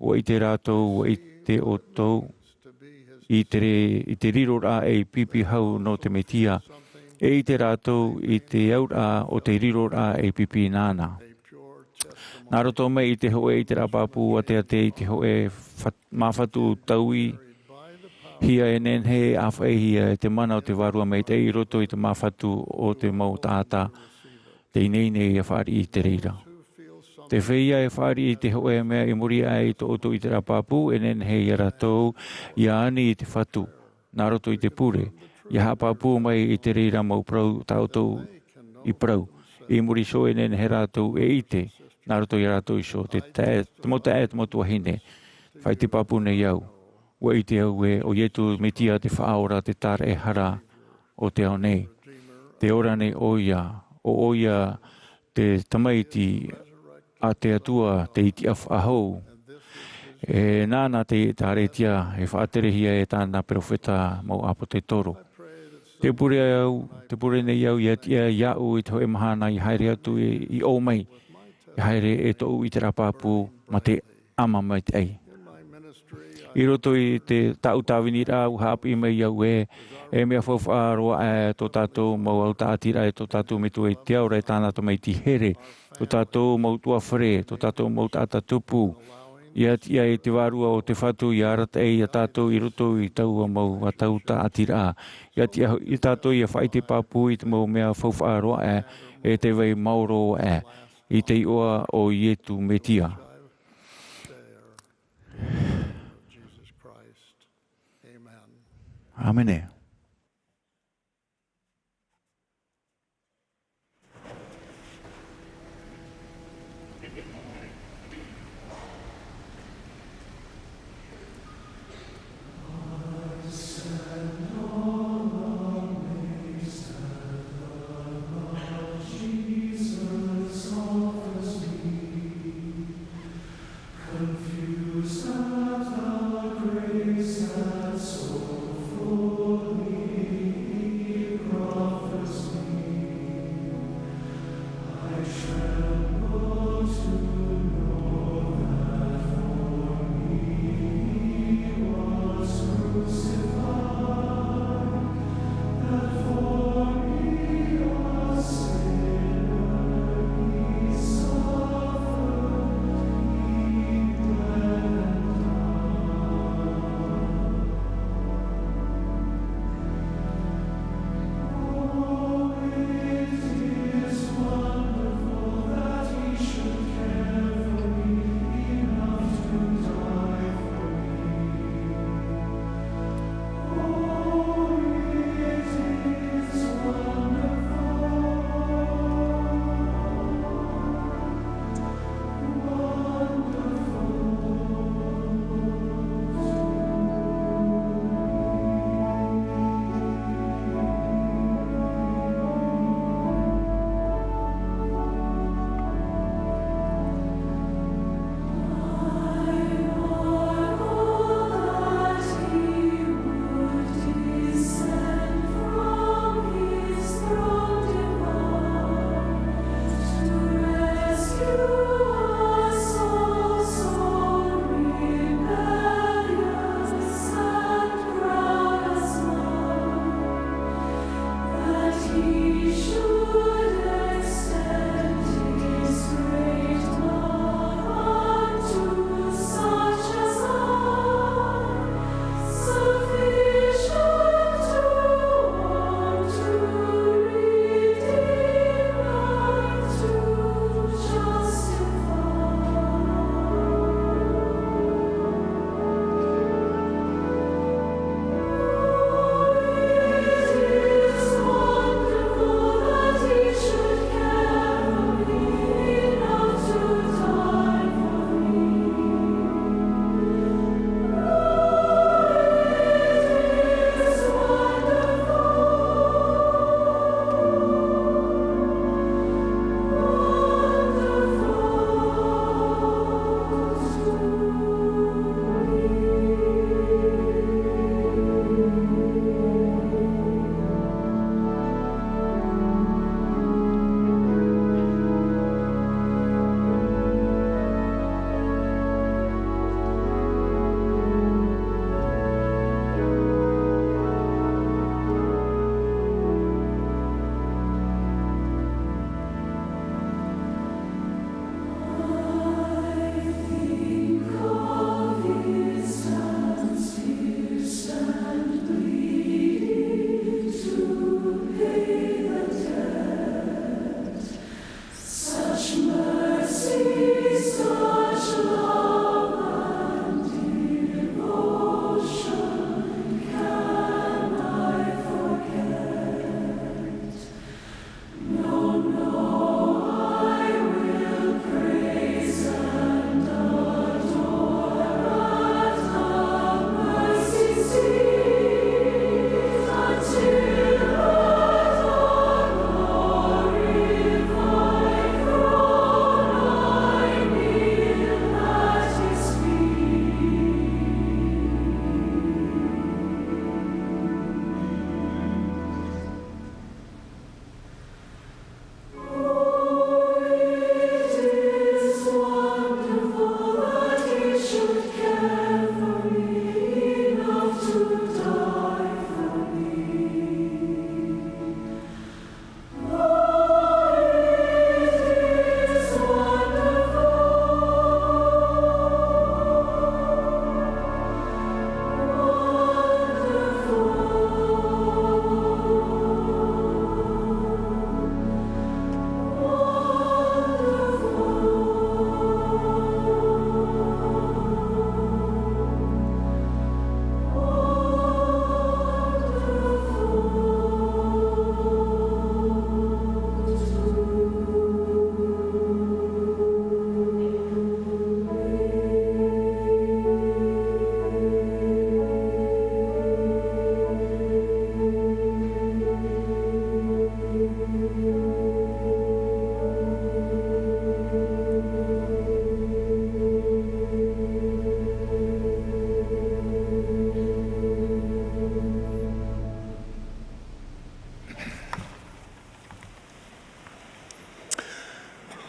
ʻua ʻite rātou, ʻua ʻite ʻoutou i te re-, i te riroraʻa ei pipi hau nō te Mesia. E ʻite rātou i te auraʻa o te riroraʻa ei pipi nāna. Nā roto mai i te hōʻē i terā pāpū ʻāteate i te hōʻē fat-, māfatu taui, hia e nehenehe e ʻāfaʻihia e te mana o te Vārua Maitaʻi i roto i te māfatu o te mau taʻata tē ineine ia fāriʻi i te reira. Te feiā e fāriʻi i te hōʻē mea i muri aʻe i tō ʻoutou i terā pāpū, e nehenehe ia rātou ia ani i te Fatu, nā roto i te pure, ia haʻapāpū mai i te reira mau parau tā ʻoutou i parau. I muri iho e nehenehe rātou e ʻite, nā roto ia rātou iho, te taeaʻe, te mau taeaʻe, te mau tuahine. Faʻaʻite pāpū nei au. ʻUa ʻite au ē, ʻo Iesu Mesia te Faʻaora, te Tāraʻehara o te ao nei. Tē ora nei ʻoia, ʻo ʻoia te Tamaiti a te Atua, te Itiʻa Faʻahou. E nāna te ʻĒkālesia e faʻaterehia e tāna perofeta mau ʻāpōsetolo. Tē pure au, tē pure nei au ia tiʻa iāʻu i te hōʻē mahana ia haere atu i, i ʻō mai, ia haere e tōʻu ʻiteraʻa pāpū mā te ʻama maitaʻi. I roto i te, tāʻu tāviniraʻa, ʻua haʻapiʻi mai au ē, e mea faufaʻa roa aʻe tō tātou mau autaʻatiraʻa e tō tātou Metua i te Ao ra e tāna Tamaiti here, tō tātou mau tuafare, tō tātou mau taʻata tupu. Ia tiʻa i te Vārua o te Fatu ia arataʻi ia tātou i roto i taua mau autaʻatiraʻa. Ia tiʻa ia tātou ia faʻaʻite pāpū i te mau mea faufaʻa roa aʻe, e te vai maoro aʻe, i te iʻoa o Iesu Mesia. ʻĀmene.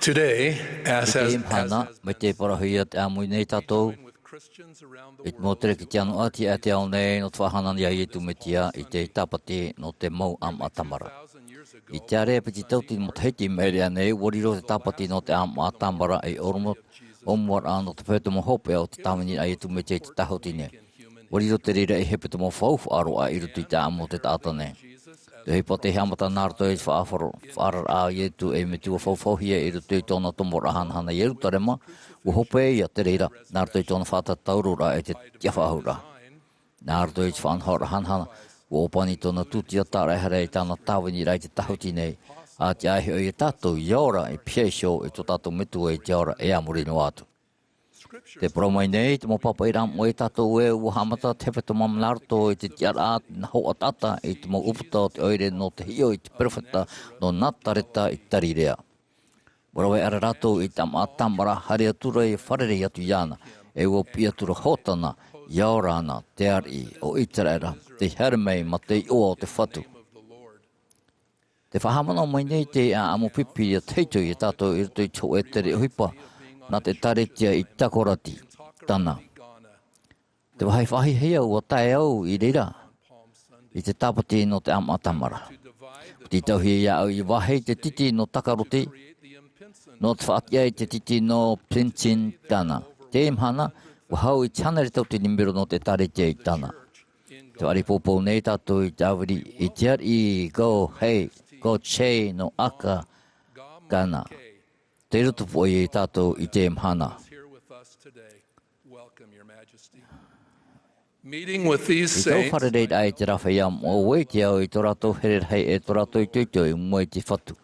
Today, as I teie mahana, mai te parauhia te ʻāmui nei tātou i te mau tere Kerisiano ʻati ʻa te ao nei nō te faʻahanahana ia Iesu Mesia i te tāpati nō te mau ʻāmaʻa tāmara. I te ʻārea piti tauatini matahiti i maʻiri aʻe nei, ʻua riro te tāpati nō te ʻāmaʻa tāmara ei ʻōmuaraʻa nō te peretoma hopeʻa o te tāviniraʻa a Iesu Mesia i te tahuti nei. ʻUa riro te reira ei hepetoma faufaʻa roa i roto i te ʻāʻamu o te taʻata nei. Te ʻohipa tei haʻamata nā roto i te faʻaʻaro-, faʻaʻararaʻa a Iesu ei metua faufauhia i roto i tōna tomoraʻa hanahana i Ierusalema, ʻua hope ia te reira nā roto i tōna faʻatatauroraʻa i te tiʻafaʻahouraʻa. Nā roto i te faʻanahoraʻa hanahana, ʻua ʻōpani tōna tūtiaraʻa e haere i tāna tāviniraʻa i te tahuti nei, ʻa tiʻa ai hoʻi ia tātou ia ora ei piha iho i tō tātou Metua i te ao ra e a muri noa atu. Tē parau mai nei te mau pāpaʻiraʻa moʻe ia tātou ē, ʻua haʻamata te hepetoma nā roto i te tiʻaraʻa a te hōʻē taʻata i te mau ʻūputa o te ʻoire nō te hiʻo i te perofeta nō Nazareta i Kalileia. ʻUa rave aʻera rātou i te ʻāmaʻa tāmara, haere atu ra ʻia fārerei atu iāna, ʻe ʻua piʻi atu ra Hōtana, ia ora na te ariʻi o Iseraela, tei haere mai mā te iʻoa o te Fatu. Tē faʻahaʻamanaʻo mai nei te ʻāʻamu pipi ia tahito ia tātou i roto i te hōʻē tere ʻohipa nā te ʻĒtārētia i Takorati, Tana. Te vāhi faʻahiahia ʻua tae au i reira i te tāpati nō te ʻāmaʻa tāmara. ʻUa tītauhia iāʻu ʻia vāhi te titi nō Takorati, nō te faʻatiʻa i te titi nō Princeton, Tana. Teie mahana, ʻua hau i te hānere tauatini mero nō te ʻĒtārētia i Tana. Tē faʻaʻite poupou nei tātou i te ʻāviri i te ariʻi Go Hei, Go Che nō Aka, Ghana. Tei roto poʻi ia tātou i teie mahana. Meeting with these I tōʻu saints, fārereiraʻa i te rāveʻa moʻa, ʻua ʻite au i tō rātou here rahi ʻe tō rātou itoito i mua i te Fatu.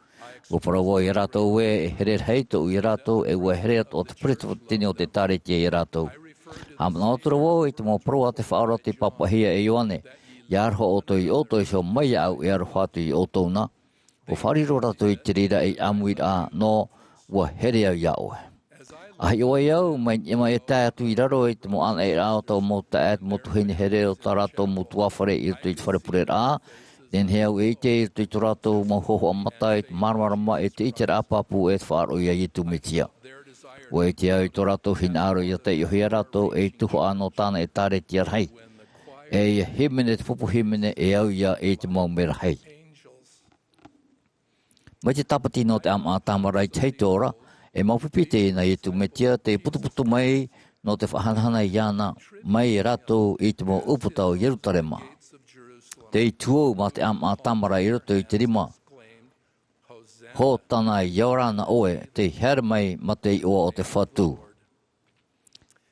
ʻUa parau au ia rātou ē, e here rahi tōʻu ia rātou, ʻe ʻua here atoʻa te peresideni o te ʻĒtārētia ia rātou. Haʻamanaʻo atu ra vau i te mau parau a te Faʻaora tei pāpaʻihia e Ioane, ʻia aroha ʻoutou ia ʻoutou iho mai iāʻu, e aroha atu ia ʻoutou na. ʻUa faʻariro rātou i te reira ei ʻāmuiraʻa nō, ʻua here au iā ʻoe. ʻA hiʻo ai au, mai niʻa mai e tae atu i raro i te mau ʻānaʻiraʻa o taua mau taeaʻe, te mau tuahine here o tā rātou mau tuāfare i roto i te fare pureraʻa, nehenehe au e ʻite i roto i tō rātou mau hōhoʻa mata i te māramarama, i te ʻiteraʻa pāpū, ʻe te faʻaroʻo ia Iesu Mesia. ʻUa ʻite au i tō rātou hinaʻaro ʻia taiʻohia rātou ei tuhaʻa nō tāna ʻĒtārētia rahi. ʻE ʻia hīmene te pupu hīmene, ʻe au ia i te mau merahi. Mai te tāpati nō te ʻāmaʻa tāmara i te tahito ra, e mau pipi teie nā Iesu Mesia tei putuputu mai nō te faʻahanahana iāna mai ia rātou i te mau ʻūputa o Ierusalema. Tei tuō mā te ʻāmaʻa tāmara i roto i te rima. Hōtana, ia ora na ʻoe, tei haere mai mā te iʻoa o te Fatu.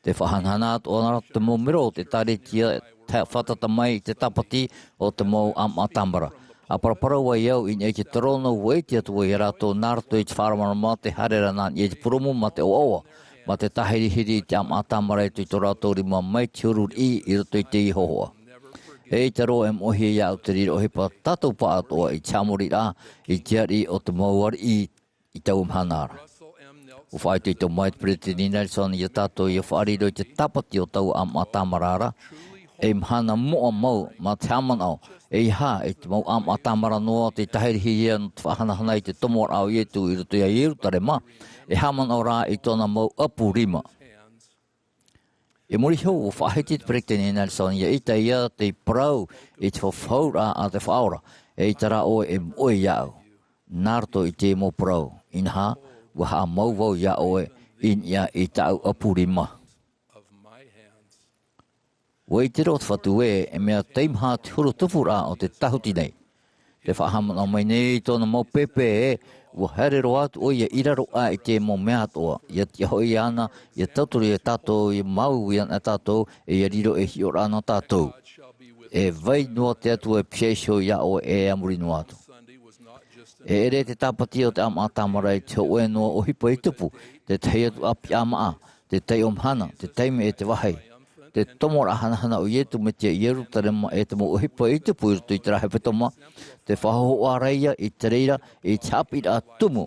Tē faʻahanahana atoʻa ra te mau mero o te ʻĒtārētia, tē fātata mai i te tāpati o te mau ʻāmaʻa tāmara. ʻA paraparau ai au i niʻa i te terōna, ʻua ʻite atu vau ia rātou nā roto i te faʻaromaroma, tē haere ra nā niʻa i te purūmu mā te ʻoaʻoa, mā te tāhirihiri i te ʻāmaʻa tāmara i tō rātou rima mai te huru riʻi i roto i te hōhoʻa. E ʻaita roa e moʻehia iāʻu te reira ʻohipa tātou pāʻatoʻa i te haʻamoriraʻa i te ariʻi o te mau ariʻi i taua mahana ra. ʻUa faʻaitoito mai te Peresideni Nelson ia tātou ʻia faʻariro i te tāpati o taua ʻāmaʻa tāmara ra, ei mahana moʻa mau mā te haʻamanaʻo, ʻeiaha i te mau ʻāmaʻa tāmara noa tei tāhirihiri nō te faʻahanahana i te tomoraʻa o Iesu i roto ia Ierusalema, e haʻamanaʻo rā i tōna mau ʻapu rima. I muri iho, ʻua faʻahiti te Peresideni Nelson ia ʻaita ia tei parau i te fafauraʻa a te Faʻaora, e ʻaita rā ʻoe e moʻe iāʻu nā roto i te mau parau, inaha, ʻua haʻamau vau iā ʻoe i niʻa i tāʻu ʻapu rima. ʻUa ʻite roa te Fatu ē, e mea teimaha te huru tupuraʻa o te tāhuti nei. Tē faʻahaʻamanaʻo mai nei tōna mau pēpē ē, ʻua haere roa atu ʻoia i raro aʻe i te mau mea atoʻa, ʻia tiʻa hoʻi iāna, ʻia tauturu ia tātou, ʻia māuiui iāna tātou, ʻe ʻia riro ei hiʻoraʻa nā tātou. E vai noa te Atua e piha iho iā ʻoe ʻe a muri noa atu. E ʻere te tāpati o te ʻāmaʻa tāmara i te hōʻē noa ʻohipa i tupu, te tahi atu ʻāpī ʻāmaʻa, te taiʻo mahana, te taime ʻe te vāhi. Te tomoraʻa hanahana o Iesu Mesia i Ierusalema ʻe te mau ʻohipa i tupu i roto i terā hepetoma, tē faʻahōhoʻa ra ia i te reira, i te haʻapiʻiraʻa tumu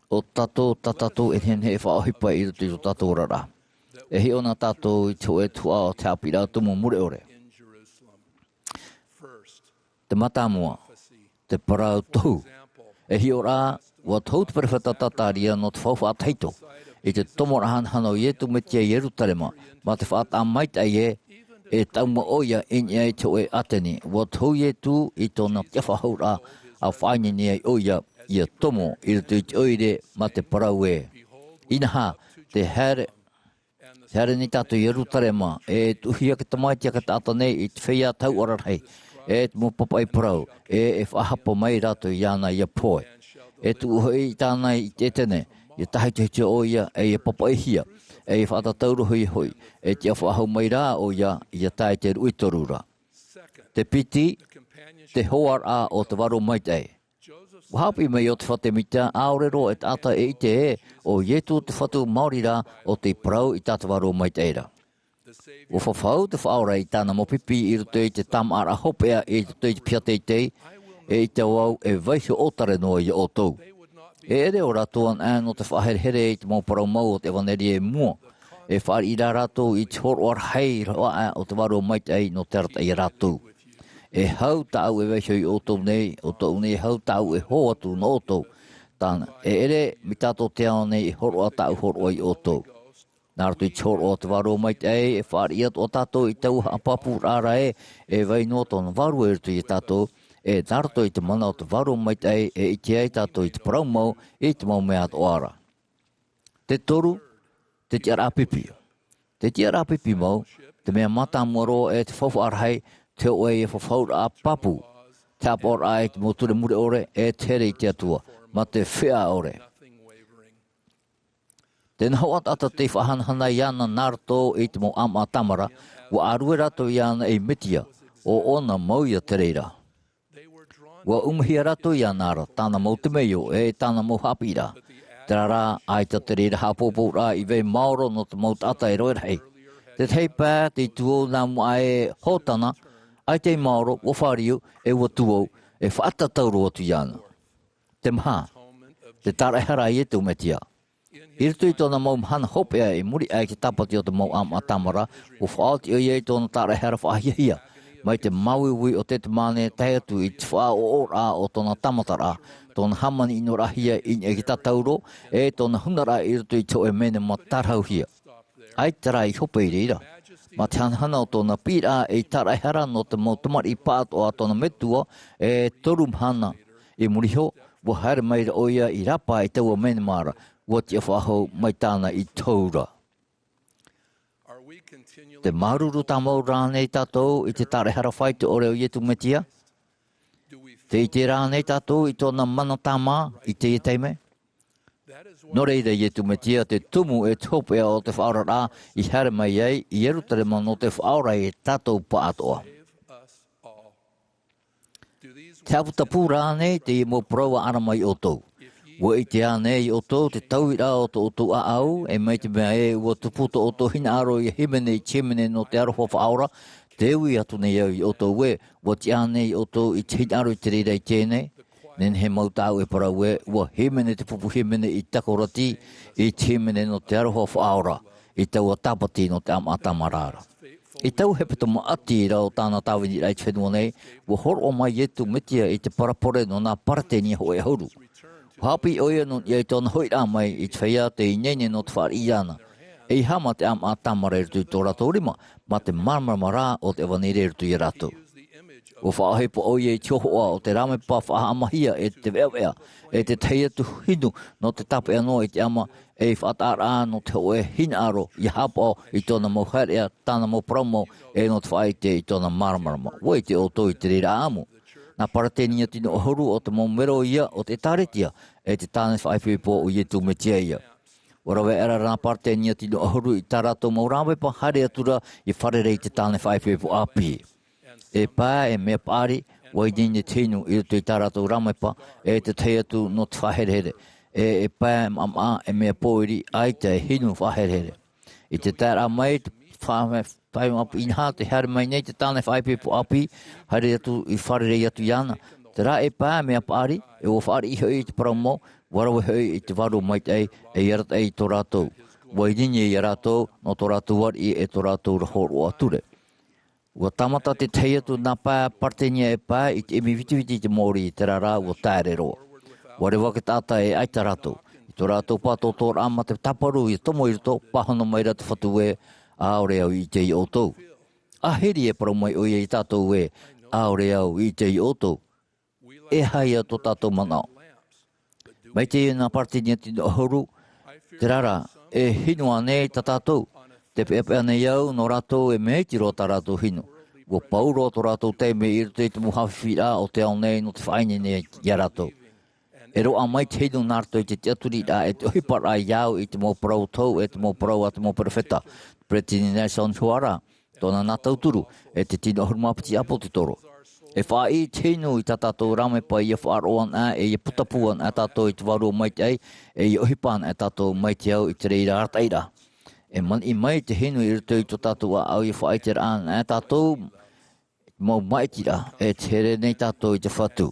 o tātou, tā tātou e nehenehe e faʻaʻohipa i roto i tō tātou oraraʻa. E hiʻo na tātou i te hōʻē tuhaʻa o te haʻapiʻiraʻa tumu mure ʻore. Te mātāmua, te parau tohu. E hiʻo rā, ua tohu te peropheta Zakaria nō te faufaʻa tahito i te tomoraʻa hanahana o Iesu Mesia i Ierusalema, mā te faʻataʻa maitaʻi ē, e taʻu mau ʻoia i niʻa i te hōʻē ʻāteni. Ua tohu Iesu i tōna tiʻafaʻahouraʻa, ʻa faʻaineine ai ʻoia ʻia tomo i roto i te ʻoire mā te parau ē, ʻinaha, te haere, te haere nei tātou i Ierusalema, e tuʻuhia te Tamaiti a te taʻata nei i te feiā tauʻara rahi, e te mau papaʻi parau, e, e faʻahapa mai rātou iāna ʻia pohe. E tuʻu hoʻi tāna i te ʻētene, ʻia tāhitohito ʻoia, e ʻia papaʻihia, e ʻia faʻatatauro hoʻi, e tiʻafaʻahou mai rā ʻoia, ʻia tae i te ruʻi toru ra. Te piti, te hoaraʻa o te vārua maitaʻi. Ua haʻapiʻi mai Iosepha Semita, ʻaore roa e taʻata e ʻite ē, ʻo Iesu te Fatu Maori rā ʻo tei parau i tā te vārua maitaʻi ra. Ua fafau te Faʻaora i tāna mau pipi i roto i te tāmāʻaraʻa hopeʻa i roto i te piha teitei, e ʻaita vau e vaiiho ʻōtare noa ia ʻoutou. E ʻere ʻo rātou anaʻe nō te faʻaherehere i te mau parau mau o te ʻevanelia i mua. E fāriʻi rā rātou i te hōroʻa rahi roa aʻe o te vārua maitaʻi nō te arataʻi ia rātou. E hau tāʻu e vaiiho ia ʻoutou nei, ʻo tōʻu nei e hau tāʻu e hō atu nō ʻoutou. Tāna, e ʻere mai tātou te ao nei e hōroʻa tāʻu hōroʻa ia ʻoutou. Nā roto i te hōroʻa o te vārua maitaʻi, e fāriʻi atoʻa tātou i taua haʻapāpūraʻa ra ē, e vai noa tōna vārua i roto ia tātou, e nā roto i te mana o te vārua maitaʻi, e ʻite ai tātou i te parau mau, i te mau mea atoʻa ra. Te toru, te tiʻaraʻa pipi. Te tiʻaraʻa pipi mau, te mea mātāmua roa e te faufaʻa rahi, te hōʻē e fafauraʻa pāpū, te haʻapaʻoraʻa i te mau ture mure ʻore, e te here i te Atua, mā te feiā ʻore. Tē nā hoʻi taʻata tei faʻahanahana iāna nā roto i te mau ʻāmaʻa tāmara, ua ʻārue rātou iāna ei Mesia, ʻo ʻōna mau ia te reira. Ua ʻumahia rātou iāna ra, tāna mau temeio, e tāna mau haʻapiʻiraʻa. Terā rā, ʻaita te reira haʻapoupouraʻa i vai maoro nō te mau taʻata e rave rahi. Te tahi pae, tei tuō nā mua e Hōsana, ʻaita i maoro, ua fāriu, e ua tuō, e faʻatatauro atu iāna. Te maha, te tāraʻehara a Iesu Mesia. I roto i tōna mau mahana hopeʻa i muri aʻe i te tāpati o te mau ʻāmaʻa tāmara, ua faʻaoti ʻoia i tōna tāraʻehara faʻahiahia. Mai te māuiui o Ketesemane tae atu i te faʻaʻoʻoraʻa o tōna tāmataraʻa, tōna hāmani ʻinoraʻahia i niʻa i te tātauro, e tōna hunaraʻa i roto i te hōʻē menema tārahuhia. ʻAita rā i hope i reira. Mā te hanahana o tōna piʻiraʻa ei tāraʻehara nō te mau tamariʻi pāʻatoʻa a tōna metua, e toru mahana i muri iho, ua haere mai ra ʻoia i rāpae i taua menema ra, ua tiʻafaʻahou mai tāna i te hau ra. Tē māuruuru tāmau ra ānei tātou i te tāraʻehara faito ʻore o Iesu Mesia? Tē ʻite ra ānei tātou i tōna mana tāmā i teie taime? Nō reira, Iesu Mesia te tumu e te hopeʻa o te faʻaoraraʻa i haere mai ai i Ierusalema nō te faʻaora ia tātou pāʻatoʻa. Te haʻaputapū ra ānei teie mau parau a ʻArama ia ʻoutou? Ua ʻite ānei ia ʻoutou te tauiraʻa o tō ʻoutou ʻāʻau, e mai te mea ē ua tupu tō ʻoutou hinaʻaro ʻia hīmene i te hīmene nō te aroha faʻaora? Tē ui atu nei au ia ʻoutou ē, ua tiʻa ānei ia ʻoutou i te hinaʻaro i te reira i teie nei? Nehenehe mau tāʻu e parau ē, ua hīmene te pupu hīmene i Takorati, i te hīmene nō te aroha faʻaora, i taua tāpati nō te ʻāmaʻa tāmara ra. I taua hepetoma ʻati ra o tāna tāviniraʻa i te fenua nei, ua hōroʻa mai Iesu Mesia i te parabole nō nā Paretenia hōʻē ʻahuru. Ua haʻapiʻi ʻoia nō niʻa i tōna hoʻiraʻa mai i te feiā tei ineine nō te fāriʻi iāna. ʻEiaha mā te ʻāmaʻa tāmara i roto i tō rātou rima, mā te māramarama rā o te ʻevanelia i roto ia rātou. Ua faʻaʻohipa ʻoia i te hōhoʻa o te rāmepa faʻahaʻamahia e te veʻaveʻa, e tētahi atu hinu nō te tāpeʻa noa i te ʻama, ei faʻataʻaraʻa nō te hōʻē hinaʻaro ʻia haʻapaʻo i tōna mau haereʻa, tāna mau parau mau, e nō te faʻaʻite i tōna māramarama. Ua ʻite ʻoutou i te reira ʻāʻamu. Nā Paretenia tino ʻahuru o te mau mero ia o te ʻĒtārētia, e te tāne faʻaipoipo o Iesu Mesia ia. Ua rave aʻera nā Paretenia tino ʻahuru i tā rātou mau rāmepa, haere atu ra ʻia fārerei i te tāne faʻaipoipo ʻāpī. E pae, e mea paʻari, ua ineine te hinu i roto i tā rātou rāmepa, e tētahi atu nō te faʻaherehere. E, e pae, maʻamaʻa, e mea pōiri, ʻaita e hinu faʻaherehere. I te taeraʻa mai, te fa-, faʻaineine ʻinaha, tē haere mai nei te tāne faʻaipoipo ʻāpī, haere atu ʻia fārerei atu iāna. Terā e pae, mea paʻari, e ua fāriʻi hoʻi i te parau mau, ua rave hoʻi i te vārua maitaʻi, ei arataʻi i tō rātou. Ua ineine ia rātou, nō tō rātou ariʻi e tō rātou ra hōroʻa ture. Ua tāmata tētahi atu nā pae Paretenia e pae i te ʻimi vitiviti i te mōrī, terā rā ua taere roa. ʻUa reva te taʻata e ʻaita rātou. I tō rātou pātōtōraʻa mā te tāparu i tomo i roto, pāhono mai ra te Fatu ē, ʻaore au i ʻite ia ʻoutou. ʻĀhiri e parau mai ʻoia ia tātou ē, ʻaore au i ʻite ia ʻoutou. E aha ia tō tātou manaʻo? Mai teie nā Paratinia tino ʻahuru, terā rā, e hinu ānei tā tātou? Tē peʻapeʻa nei au nō rātou e mea iti roa tā rātou hinu. ʻUa pau roa tō rātou taime i roto i te mau haʻafifi o te ao nei nō te faʻaineine ia rātou. E roaʻa mai te hinu nā roto i te tiʻaturiraʻa e te ʻohiparaʻa ia au i te mau parau tou, e te mau parau a te mau perofeta. Peretiteni Nelson i hoʻi ra, tōna nā tauturu, e te tino ʻahuru mā piti ʻāpōsetolo. E faʻaʻī te hinu i tā tātou rāmepa ia faʻaroʻo ana, e ia putapū ana tātou i te Vārua Maitaʻi, e ia ʻohipa ana tātou mai te au i te reira arataʻiraʻa. E maniʻi mai te hinu i roto i tō tātou ʻāʻau ia faʻaʻiteraʻa ana tātou, mau māʻitiraʻa, e te here nei tātou i te Fatu.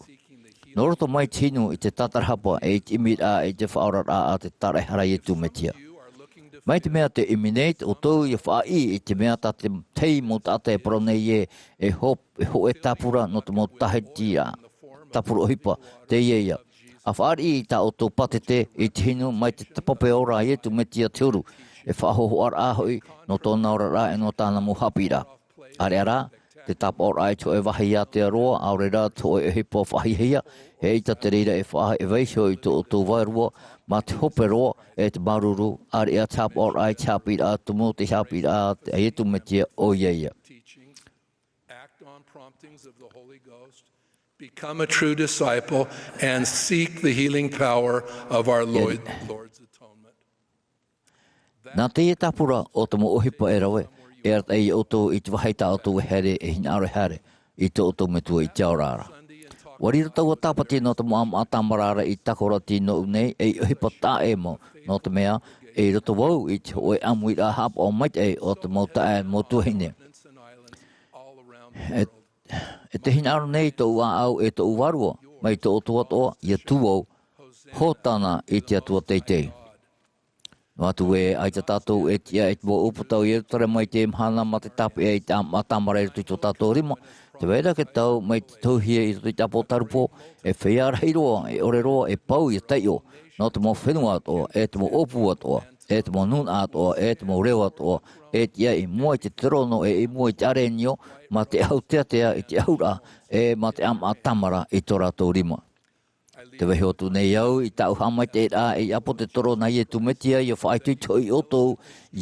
Nō roto mai te hinu i te tātarahapa, e i te ʻimiraʻa i te faʻaoraraʻa a te tāraʻehara Iesu Mesia. Mai te mea tē ʻimi nei ʻoutou ia faʻaʻī i te mea tā te tahi mau taʻata e parau nei ē, e hō-, e hōʻē tāpura nō te mau tāhiti ā, tāpura ʻohipa, teie ia. ʻA fāriʻi i tā ʻoutou pātete i te hinu mai te tāpape ora a Iesu Mesia te huru, e faʻahōhoʻaraʻa hoʻi nō tōna oraraʻa e nō tāna mau haʻapiʻiraʻa. ʻĀreʻa rā, te tāpaʻoraʻa i te hōʻē vāhi ātea roa, ʻaore rā te hōʻē ʻohipa faʻahiahia, eʻita te reira e faʻa-, e vaiiho i tō ʻoutou vārua, mā te hope roa, e te māuruuru, ʻāreʻa te tāpaʻoraʻa i te haʻapiʻiraʻa tumu, te haʻapiʻiraʻa a Iesu Mesia ʻoia ia. Act on promptings of the Holy Ghost, become a true disciple, and seek the healing power of our Lord, Lord's atonement. Nā teie tāpura o te mau ʻohipa e rave, e arataʻi ia ʻoutou i te vāhi tā ʻoutou e haere, e hinaʻaro e haere, i tō ʻoutou Metua i te ao ra. ʻUa riro taua tāpati nō te mau ʻāmaʻa tāmara ra i Takorati nōʻu nei, ei ʻohipa taʻa ʻē mau, nō te mea, e i roto vau i te hōʻē ʻāmuiraʻa haʻapaʻo maitaʻi o te mau taeaʻe mau tuahine. E, e tē hinaʻaro nei tōʻu ʻāʻau e tōʻu vārua, mai tō ʻoutou atoʻa, ia tū vau, Hōtana i te Atua teitei. Noa atu ē, ʻaita tātou e tiʻa i te mau ʻūpūtau i Ierutarema i teie mahana mā te tāpeʻa i te ʻāmaʻa tāmara i roto i tō tātou rima, tē vai ra te tau mai te tauhia i roto i te ʻāpōsetolo Paula, e feiā rahi roa, e ʻore roa, e pau ia taiʻo, nō te mau fenua atoʻa, e te mau ʻōpū atoʻa, e te mau nūnaʻa atoʻa, e te mau reo atoʻa, e tiʻa i mua i te terono, e i mua i te ʻārenio, mā te ʻahu teatea i te ʻahuraʻa, e mā te ʻāmaʻa tāmara i tō rātou rima. Tē vaiiho atu nei au i tāʻu haʻamaitaʻiraʻa ei ʻāpōsetolo nā Iesu Mesia, ia faʻaitoito hoʻi ʻoutou,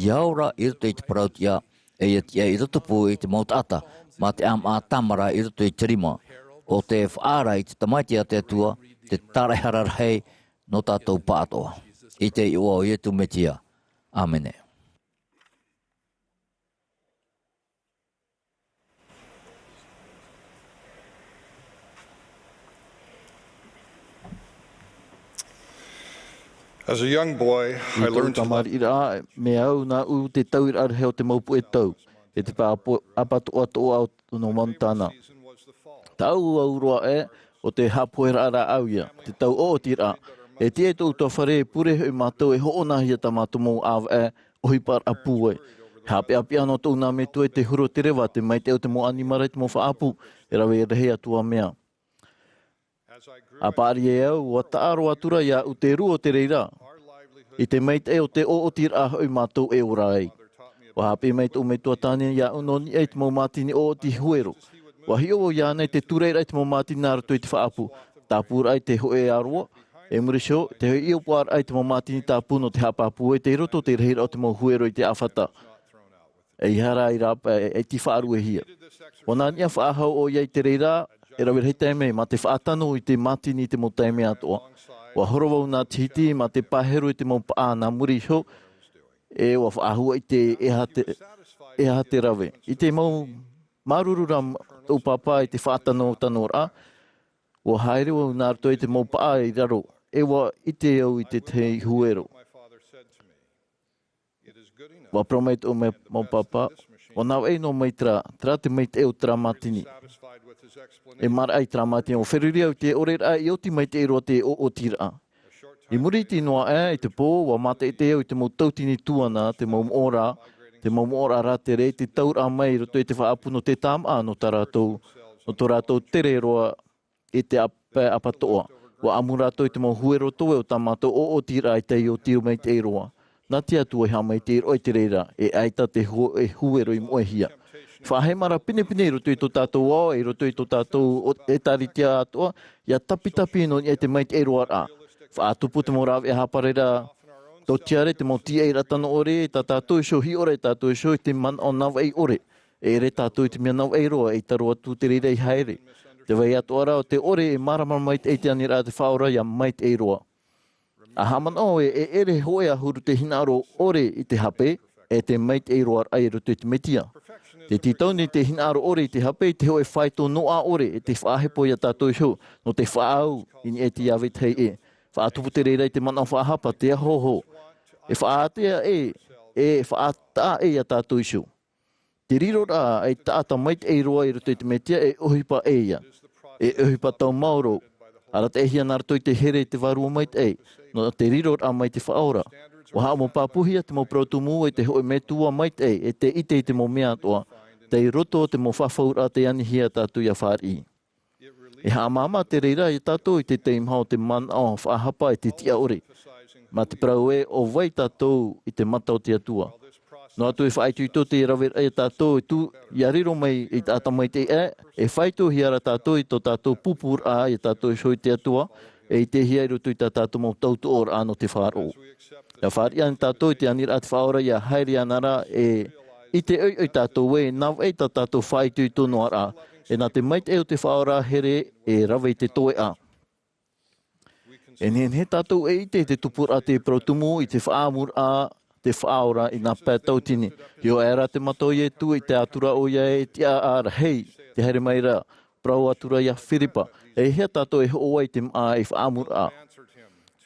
ia ora i roto i te parau-tiʻa, e ia tiʻa i roto pū i te mau taʻata, mā te ʻāmaʻa tāmara i roto i te rima, ʻo tē faʻaara i te Tamaiti a te Atua, te Tāraʻehara Rahi, nō tātou pāʻatoʻa. I te iʻoa o Iesu Mesia. ʻĀmene. As a young boy, I I tōʻu learned to love tamariʻiraʻa, mea au nāʻu te tauiraʻa rahi o te mau puʻe tau, e te pāʻapa-, ʻapatoʻatoʻa o nō Montana. Tāʻu au roa ē, ʻo te haʻapohe rāʻau ia, te tau ʻoʻotiraʻa. E tiʻa i tōʻu tuafare, e pure hoʻi mātou e hoʻonahia tā mātou mau ʻāvaʻe, ʻohiparaʻa pūai. Haʻapeʻapeʻa nō tōʻu nā metua i te huru o te reva, te maitaʻi o te mau ʻanimara i te mau faʻaʻapu, e rave rahi atu ā mea. ʻA paʻari e au, ʻua taʻa roa atu ra iāʻu te rū o te reira. I te maitaʻi o te ʻoʻotiraʻa hoʻi mātou e ora ai. ʻUa haʻapiʻi mai tōʻu metua tāne iāʻu nō niʻa i te mau mātini ʻoʻoti huero. ʻUa hiʻo vau iāna i te tūraʻiraʻa i te mau mātini nā roto i te faʻaʻapu. Tāpūraʻa i te hōʻē ʻāroa. E muri iho, te hōʻē ʻiopuaraʻa i te mau mātini tāpū nō te haʻapāpū e tei roto te rahiraʻa o te mau huero i te ʻāfata. E ʻeiaha rā i rāpae, e, e te faʻaruehia. ʻUa nā niʻa faʻahou ʻoia i te reira, e rave rahi taime, mā te faʻatano i te mātini i te mau taime atoʻa. ʻUa horo vau nā te hiti, mā te pāheru i te mau paʻa nā muri iho, e ʻua faʻahuaʻi te ʻeiaha te, ʻeiaha te rave. I te mau māuruuru ra tōʻu pāpā i te faʻatanotanoraʻa, ʻua haere vau nā roto i te mau paʻa i raro, e ʻua ʻite au i te tahi huero. ʻUa parau mai tōʻu mau pāpā, ʻua navaʻi noa mai terā, terā te maitaʻi o terā mātini. E maraʻa i terā mātini, ʻua feruri au i te ʻoreraʻa i oti maitaʻi roa te ʻoʻotiraʻa. I muri iho noa aʻe, i te pō, ʻua mātaʻitaʻi au i te mau tautini tuana, te mau moʻoraʻa, te mau moʻoraʻa rātere, te tauraʻa mai i roto i te faʻaʻapu nō te tāmaʻa nō tā rātou, nō tō rātou tere roa i te ʻāpae ʻapatoʻa. ʻUa ʻamu rātou i te mau huero toe o tā mātou ʻoʻotiraʻa i te oti maitaʻi roa. Nā te Atua e haʻamaitaʻi roa i te reira, e ʻaita te hu-, e huero i moʻehia. Faʻaheimara pinepine i roto i tō tātou ao, i roto i tō tātou o-, ʻētāretia atoʻa, ʻia tapitapi nō niʻa i te maitaʻi roaraʻa. Faʻatupu te mau rāveʻa hāpaʻo ra, tō tiare te mau tīaʻiraʻa tano ʻore, tā tātou iho hiʻo ra e tātou iho i te manaʻo navaʻi ʻore. E ʻere tātou i te mea navaʻi roa, ʻeita roa atu te reira i haere. Te vai atoʻa ra o te ʻore e māramarama maitaʻi i te aniraʻa a te Faʻaora ʻia maitaʻi roa. ʻA haʻamanaʻo ē, e ʻere hōʻē ʻahuru te hinaʻaro ʻore i te hape, e te maitaʻi roa raʻa i roto i te Mesia. Te tītau nei te hinaʻaro ʻore i te hape i te hōʻē faito noaʻa ʻore, e te faʻahepo ia tātou iho, nō te faʻaau i niʻa i te Iāvetahi ē. Faʻatupu te reira i te manaʻo faʻahapa, te ahoho. E faʻaātea ē, e faʻataʻa ē ia tātou iho. Te riroraʻa ei taʻata maitaʻi roa i roto i te Mesia, e ʻohipa ʻē ia. E ʻohipa tau maoro. Arataʻihia nā roto i te here i te Vārua Maitaʻi, nō te riroraʻa mai te Faʻaora. ʻUa haʻamau pāpūhia te mau parau tumu e te hōʻē metua maitaʻi, e te ʻite i te mau mea atoʻa, tei roto o te mau fafauraʻa tei anihia tātou ʻia fāriʻi. E haʻamāmā te reira ia tātou i te teimaha o te manaʻo faʻahapa e te tiʻa ʻore. Mā te parau ē, ʻo vai tātou i te mata o te Atua. Noa atu e faʻaitoito te raveraʻa ia tātou e tū, ʻia riro mai i te taʻata maitaʻi ē, e faitohia ra tātou i tō tātou pūpūraʻa ia tātou iho i te Atua, e ʻitehia i roto i tā tātou mau tautoʻoraʻa nō te faʻaroʻo. ʻIa fāriʻi ana tātou i te aniraʻa a te Faʻaora ʻia haere ana ra, e ʻite ʻoiʻoi tātou ē, navaʻi tā tātou faʻaitoito noa ra, e nā te maitaʻi o te Faʻaora here e rave i te toeʻa. E nehenehe tātou e ʻite i te tupuraʻa te parau tumu i te faʻaʻamuraʻa te Faʻaora i nā pae tauatini. Hiʻo aʻera te mata o Ietu i te atura ʻoia e tiʻaraʻa rahi, te haere mai ra, parau atura ia Firipa, e hea tātou e hoʻo ai te māʻa i faʻaʻamuraʻa.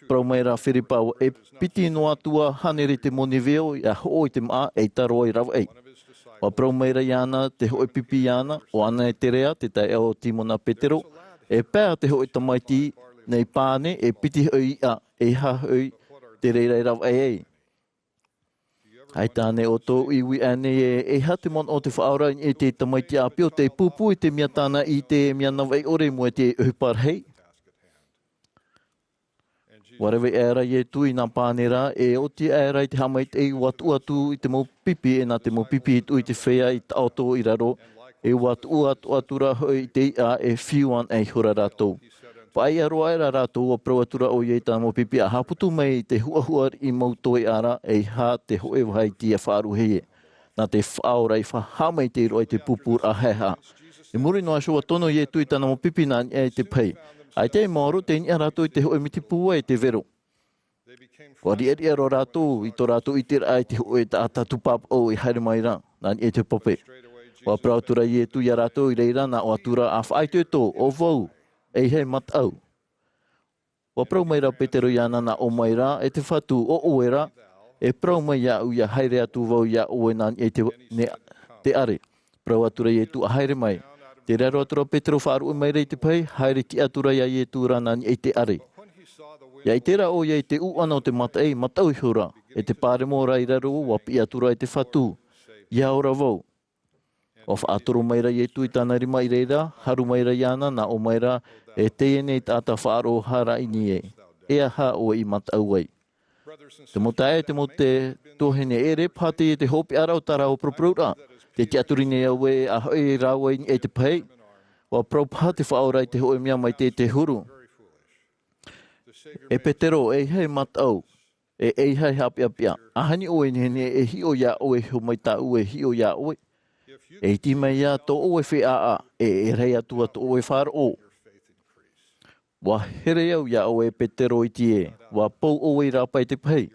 Parau mai ra Firipa, e piti noa atu ā hānere te moni veo ʻia hoʻo i te māʻa, ʻeita roa i ravaʻi. ʻUa parau mai ra iāna te hōʻē pipi iāna, ʻo Aneterea, te taeaʻe o Timona Petero, e pae te hōʻē tamaiti nei pane, e piti hoʻi iʻa, e aha hoʻi te reira e ravaʻi ai. ʻAita ānei ʻoutou i uiʻa nei ē, e aha te manaʻo o te Faʻaora i te tamaiti ʻāpī ʻo tei pūpū i te mea tāna i ʻite e mea navaʻi ʻore i mua i te ʻohipa rahi? ʻUa rave aʻera Ietu i nā pane ra, e oti aʻera i te haʻamaitaʻi, ʻua tuʻu atu i te mau pipi, e nā te mau pipi i tuʻu i te feiā i taʻoto i raro, e ʻua tuʻu atu, atu ra hoʻi i te iʻa, e fiu ana ihora rātou. Paʻiʻa roa aʻera rātou, ʻua parau atura ʻoia i tā mau pipi, ʻa haʻaputu mai i te huʻahuʻa riʻi mau toeʻa ra, e aha te hōʻē vāhi ʻia faʻaruʻe ai. Nā te Faʻaora i fa-, haʻamaitaʻi roa i te pūpūraʻa haʻehaʻa. I muri noa iho ʻua tono Ietu i tāna mau pipi nā niʻa i te pahi. ʻAita e maoro, tei niʻa rātou i te hōʻē miti pūai e te vero. ʻUa riʻariʻa roa rātou i tō rātou ʻiteraʻa i te hōʻē taʻata tūpāpaʻu i haere mai ra, nā niʻa i te pape. ʻUa parau atura Ietu ia rātou i reira, nā ʻō atura, ʻa faʻaitoito, ʻo vau, e aha e mataʻu. ʻUa parau mai ra Petero iāna, nā ʻō mai ra, e te Fatu, ʻo ʻoe ra, e parau mai iāʻu ʻia haere atu vau iā ʻoe nā niʻa i te, ne, te ʻare. Parau atura Ietu, ʻa haere mai. Tē riro atura Petero faʻaruʻe mai ra i te pahi, haere tiʻa atura ia Ietu ra nā niʻa i te ʻare. ʻIa ʻite ra ʻoia i te ʻuʻana o te mataʻi, mataʻu ihora, e te pāremo ra i raro, ʻua piʻi atura e te Fatu, ʻia ora vau. ʻUa faʻatoro mai ra Ietu i tāna rima i reira, haru mai ra iāna, nā ʻō mai ra, e teie nei taʻata faʻaroʻo hara i niʻa, e aha ʻoe i mataʻu ai. Te mau taeaʻe, te mau te-, tuahine, e ʻere paha teie te hopeʻa ra o tā rāua paraparauraʻa. Tē tiʻaturi nei au ē, ʻa hoʻi rāua i niʻa i te pahi, ʻua parau paha te Faʻaora i te hōʻē mea mai te, te huru. E Petero, e aha e mataʻu, e, e aha e haʻapeʻapeʻa. ʻAhani ʻoe e nehenehe e hiʻo iā ʻoe, e hiʻo mai tāʻu e hiʻo iā ʻoe. E iti mai ā tō ʻoe feʻaʻa, e, e rahi atu ā tō ʻoe faʻaroʻo. ʻUa here au iā ʻoe, e Petero iti ē, ʻua pou ʻoe i rāpae i te pahi.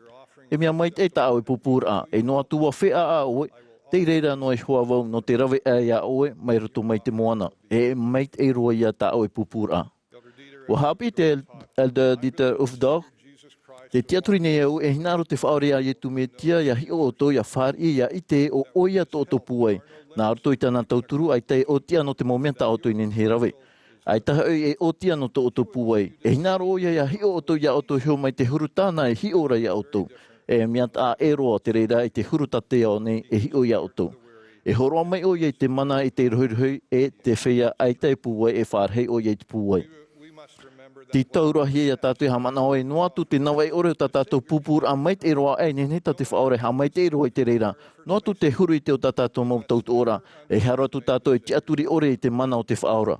E mea maitaʻi tā ʻoe pūpūraʻa, e noa atu ʻua feʻaʻa ʻoe, tei reira noa iho ā vau nō te rave aʻe iā ʻoe, mai roto mai te moana. E maitaʻi roa ia tā ʻoe pūpūraʻa. ʻUa haʻapiʻi te El-, Elder Dieter Uchtdorf, tē tiʻaturi nei au, e hinaʻaro te Faʻaora iā Ietu Mesia, ʻia hiʻo ʻoutou, ʻia fāriʻi, ʻia ʻite ʻo ʻoia tō ʻoutou pūai. Nā roto i tāna tauturu, ʻaita e ʻōtiʻa nō te mau mea tā ʻoutou i nehenehe e rave. ʻAita hoʻi e ʻōtiʻa nō tō ʻoutou pūai. E hinaʻaro ʻoia ʻia hiʻo ʻoutou iā ʻoutou iho mai te huru tāna e hiʻo ra iā ʻoutou. E mea taʻa ʻē roa te reira i te huru tā te ao nei e hiʻo iā ʻoutou. E hōroʻa mai ʻoia i te mana i te rohirohi e te feiā ʻaita e pūai, e fārahi ʻoia i te pūai. Tē tauraʻahia ia tātou e haʻamanaʻo ē, noa atu te navaʻi ʻore o tā tātou pūpūraʻa maitaʻi roa, e nehenehe tā te Faʻaora e haʻamaitaʻi roa i te reira. Noa atu te huru iti o tā tātou mau tautoʻoraʻa, e hara atu tātou e tiʻaturi ʻore i te mana o te Faʻaora.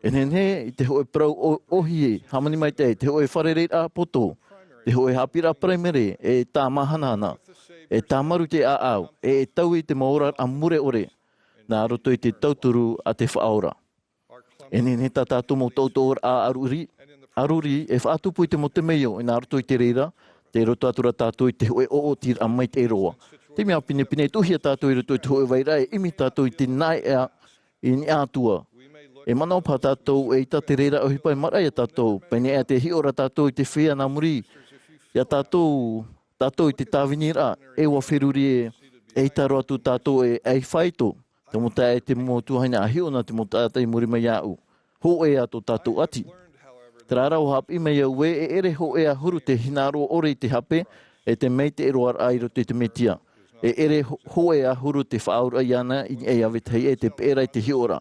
E nehenehe i te hōʻē parau ʻo-, ʻōhie, hāmani maitaʻi, te hōʻē fārereiraʻa poto, te hōʻē haʻapiʻiraʻa paraimere, e tāmāhanahana, e tāmaru te ʻāʻau, e, e taui te mau oraraʻa mure ʻore, nā roto i te tauturu a te Faʻaora. E nehenehe tā tātou mau tautoʻoraʻa ʻaruri, ʻaruri, e faʻatupu i te mau temeio, e nā roto i te reira, tei roto atu ra tātou i te hōʻē ʻoʻotiraʻa maitaʻi roa. Te mea pinepine, e tuʻuhia tātou i roto i te hōʻē vairaʻa, e ʻimi tātou i te naeʻa i niʻa atu ā. E manaʻo paha tātou, eʻita te reira ʻohipa e maraʻa ia tātou, pēneiaʻe tē hiʻo ra tātou i te feiā nā muri ia tātou, tātou i te tāviniraʻa, e ʻua feruri ē, eʻita roa atu tātou e, e faito. Te mau taeaʻe, te mau tuahine, ʻa hiʻo na te mau taʻata i muri mai iāʻu. Hōʻē ā tō tātou ʻati. Terā rā, ʻua haʻapiʻi mai au ē, e ʻere hōʻē ʻahuru te hinaʻaro ʻore i te hape, e te maitaʻi roa raʻa i roto i te Mesia. E ʻere hō-, hōʻē ʻahuru te faʻaauraʻa iāna i niʻa iā vetahi ʻē, te peʻeraʻa i te hiʻoraʻa.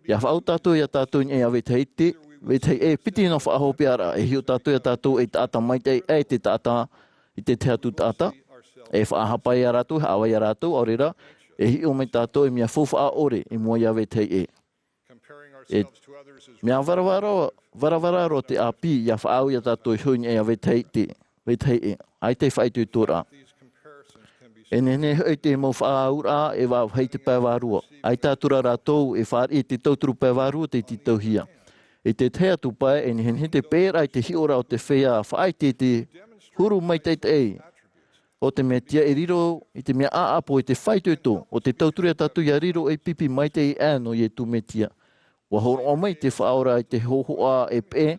ʻIa faʻaau tātou ia tātou i niʻa iā vetahi ʻē, vetahi ʻē, piti noa faʻahopeʻaraʻa, e hiʻo tātou ia tātou ei taʻata maitaʻi, ʻaita e taʻata i te tahi atu taʻata. E faʻahapa ia rātou, haʻavā ia rātou, ʻaore rā, e hiʻo mai tātou ei mea faufaʻa ʻore i mua iā vetahi ʻē. E mea varavara, varavara roa te ʻāpī, ʻia faʻaau ia tātou e hoʻi i niʻa iā vetahi ʻē, vetahi ʻē. ʻAita e faʻaitoitoraʻa. E nehenehe hoʻi te mau faʻaauraʻa e vāvāhi i te pae vārua. ʻAita atu ra rātou e fāriʻi i te tauturu pae vārua tei tītauhia. I te tahi atu pae, e nehenehe te peʻeraʻa i te hiʻoraʻa o te feiā faʻaʻite i te huru maitaʻitaʻi o te Mesia, e riro i te mea ʻāʻapo, i te faʻaitoito o te tauturu ia tātou ʻia riro ei pipi maitaʻi aʻe nō Iesu Mesia. ʻUa hōroʻa mai te Faʻaora i te hōhoʻa e peʻe,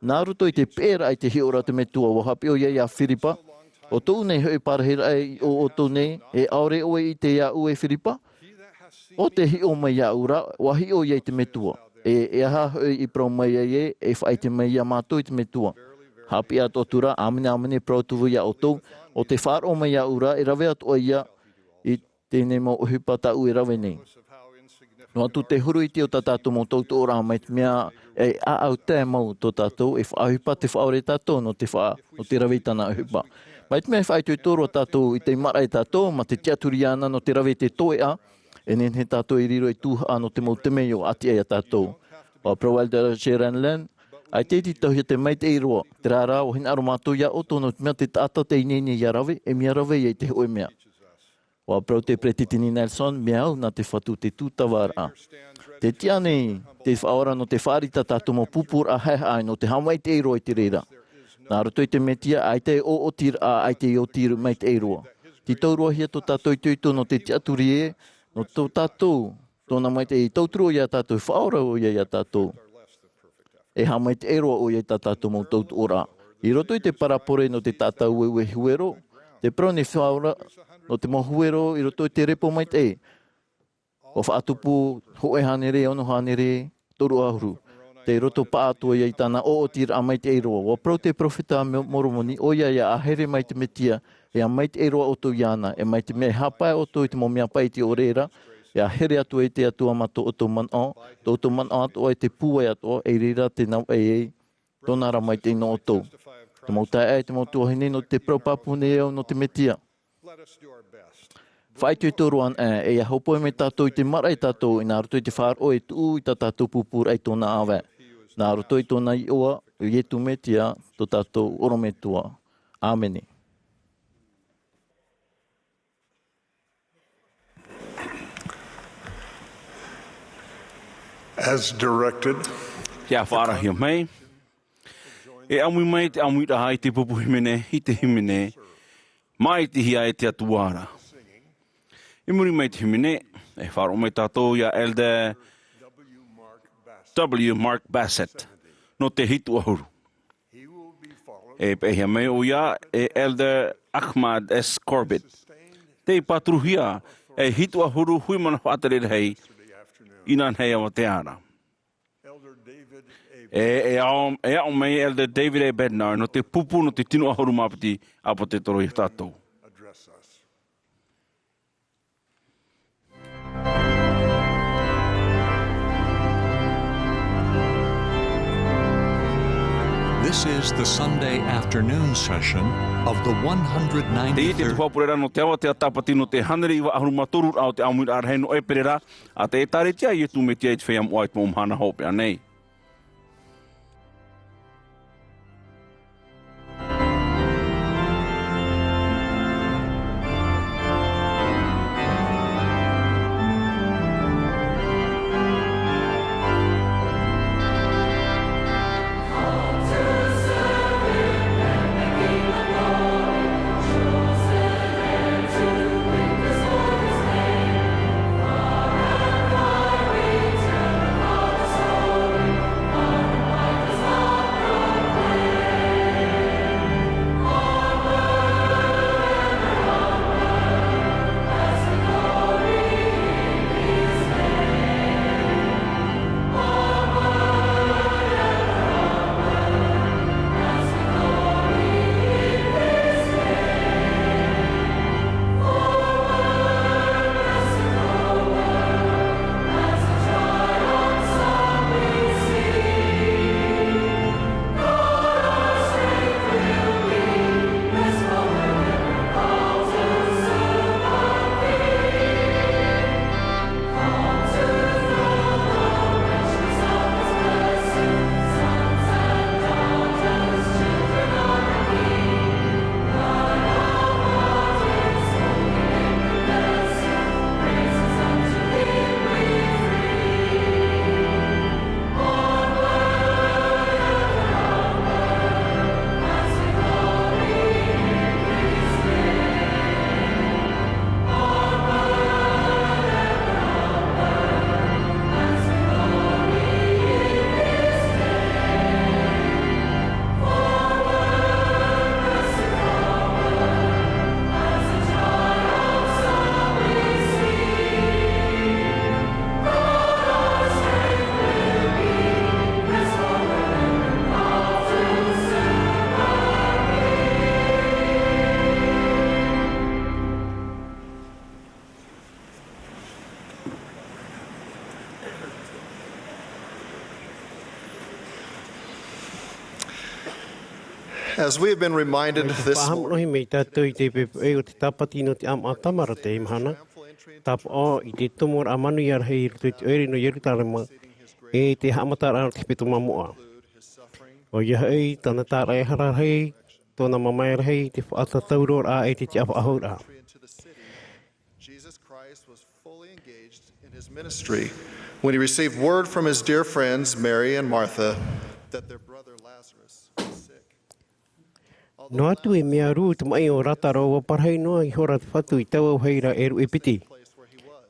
nā roto i te peʻeraʻa i te hiʻoraʻa o te Metua. ʻUa haʻapiʻi ʻoia iā Firipa, ʻo tōʻu nei hoʻi parahiraʻa i ʻō ʻoutou nei, e ʻaore ʻoe i ʻite iāʻu, e Firipa? ʻO tē hiʻo mai iāʻu ra, ʻua hiʻo ia i te Metua. E, e aha hoʻi i parau mai ai ē, e faʻaʻite mai ia mātou i te Metua? Haʻapiʻi atoʻa atu ra, ʻāmene, ʻāmene, parau atu vau ia ʻoutou, ʻo tē faʻaroʻo mai iāʻu ra, e rave atoʻa ia i teie nei mau ʻohipa tāʻu e rave nei. Noa atu te huru iti o tā tātou mau tautoʻoraʻa, mai te mea e ʻāʻau tae mau tō tātou, e faʻaʻohipa te Faʻaora ia tātou nō te faʻa-, nō te rave i tāna ʻohipa. Mai te mea e faʻaitoito roa tātou i te maraʻa ia tātou, mā te tiʻaturi iāna nō te rave i te toeʻa, e nehenehe tātou e riro ei tuhaʻa nō te mau temeio ʻātiʻa ia tātou. ʻUa parau Elder J. Renlund, ʻaita e tītauhia te maitaʻi roa, terā rā, ʻua hinaʻaro mātou ia ʻoutou nō te mea te taʻata tei ineine ia rave, e mea rave ia i te hōʻē mea. ʻUa parau te Peresideni Nelson, mea au nā te Fatu te tūtavaraʻa. Tē tiʻa nei te Faʻaora nō te fāriʻi i tā tātou mau pūpūraʻa haʻehaʻa nō te haʻamaitaʻi roa i te reira. Nā roto i te Mesia, ʻaita e ʻoʻotiraʻa, ʻaita e oti maitaʻi roa. Tē tauruahia tō tātou itoito nō te tiʻaturi ē, nō tō tātou, tōna maitaʻi i tauturu ia tātou, faʻaora ʻoia ia tātou. E haʻamaitaʻi roa ʻoia i tā tātou mau tautoʻoraʻa. I roto i te parabole nō te taʻata ueue huero, tē parau nei te Faʻaora nō te mau huero i roto i te repo maitaʻi. ʻUa faʻatupu hōʻē hānere, ono hānere, toru ʻahuru. Tei roto pāʻatoʻa ia i tāna ʻoʻotiraʻa maitaʻi roa. ʻUa parau te peropheta Mo-, Moromoni, ʻoia ʻia haere mai te Mesia, ʻia maitaʻi roa ʻoutou iāna, e mai te mea e haʻapae ʻoutou i te mau mea paʻiti ʻore ra, ʻia here atu ai te Atua mā tō ʻoutou manaʻo, tō ʻoutou manaʻo atoʻa e te pūai atoʻa, e reira tē navaʻi ai tōna ra maitaʻi nō ʻoutou. Te mau taeaʻe, te mau tuahine, nō te parau pāpū nei au nō te Mesia. Faʻaitoito roa anaʻe, e ʻia hōpoi mai tātou i te maraʻa ia tātou, i nā roto i te faʻaroʻo e tuʻu i tā tātou pūpūraʻa i tōna ʻāvae. Nā roto i tōna iʻoa, ʻo Iesu Mesia, tō tātou ʻorometua. ʻĀmene. As directed, ʻIa faʻaarahia mai. E ʻāmui mai te ʻāmuiraʻa i te pupu hīmene, i te hīmene, Māitihia e te Atua ra. I muri mai te hīmene, e faʻaroʻo mai tātou ia Elder W. Mark Bassett, nō te hitu ʻahuru. E peʻehia mai ʻoia e Elder Ahmad S. Corbett. Tei pāturuhia e hitu ʻahuru hui manaʻo faʻatere rahi, inanahi avatea ra. E, e aʻo, e aʻo mai Elder David A. Bednar nō te pupu nō te tino ʻahuru mā piti ʻāpōsetolo ia tātou. This is the Sunday afternoon session of the one hundred ninety-third. Teie te tuhaʻa pure ra nō te awa, te tāpati nō te hānere iva ʻahuru mā toru raʻa o te ʻāmuiraʻa rahi nō ʻEperēra, a te ʻĒtārētia a Iesu Mesia i te feiā moʻa i te mau mahana hopeʻa nei. As we have been reminded this morning, faʻahaʻamanaʻo mai tātou i te pepe o te tāpati nō te ʻāmaʻa tamara teie mahana, tāpaʻo i te tomoraʻa manuia rahi i roto i te ʻoire nō Ierutarema, e te haʻamataraʻa o te hepetoma moʻa. ʻOia hoʻi, tana tāraʻehara rahi, tōna mamae rahi, te faʻatatauroraʻa e te tiʻa faʻahouraʻa. Jesus Christ was fully engaged in his ministry when he received word from his dear friends Mary and Martha that their brother Lazarus was sick. Noa atu e mea rū te maʻi o Rātaro, ua parahi noa ihora te Fatu i taua vāhi ra e ruʻi piti.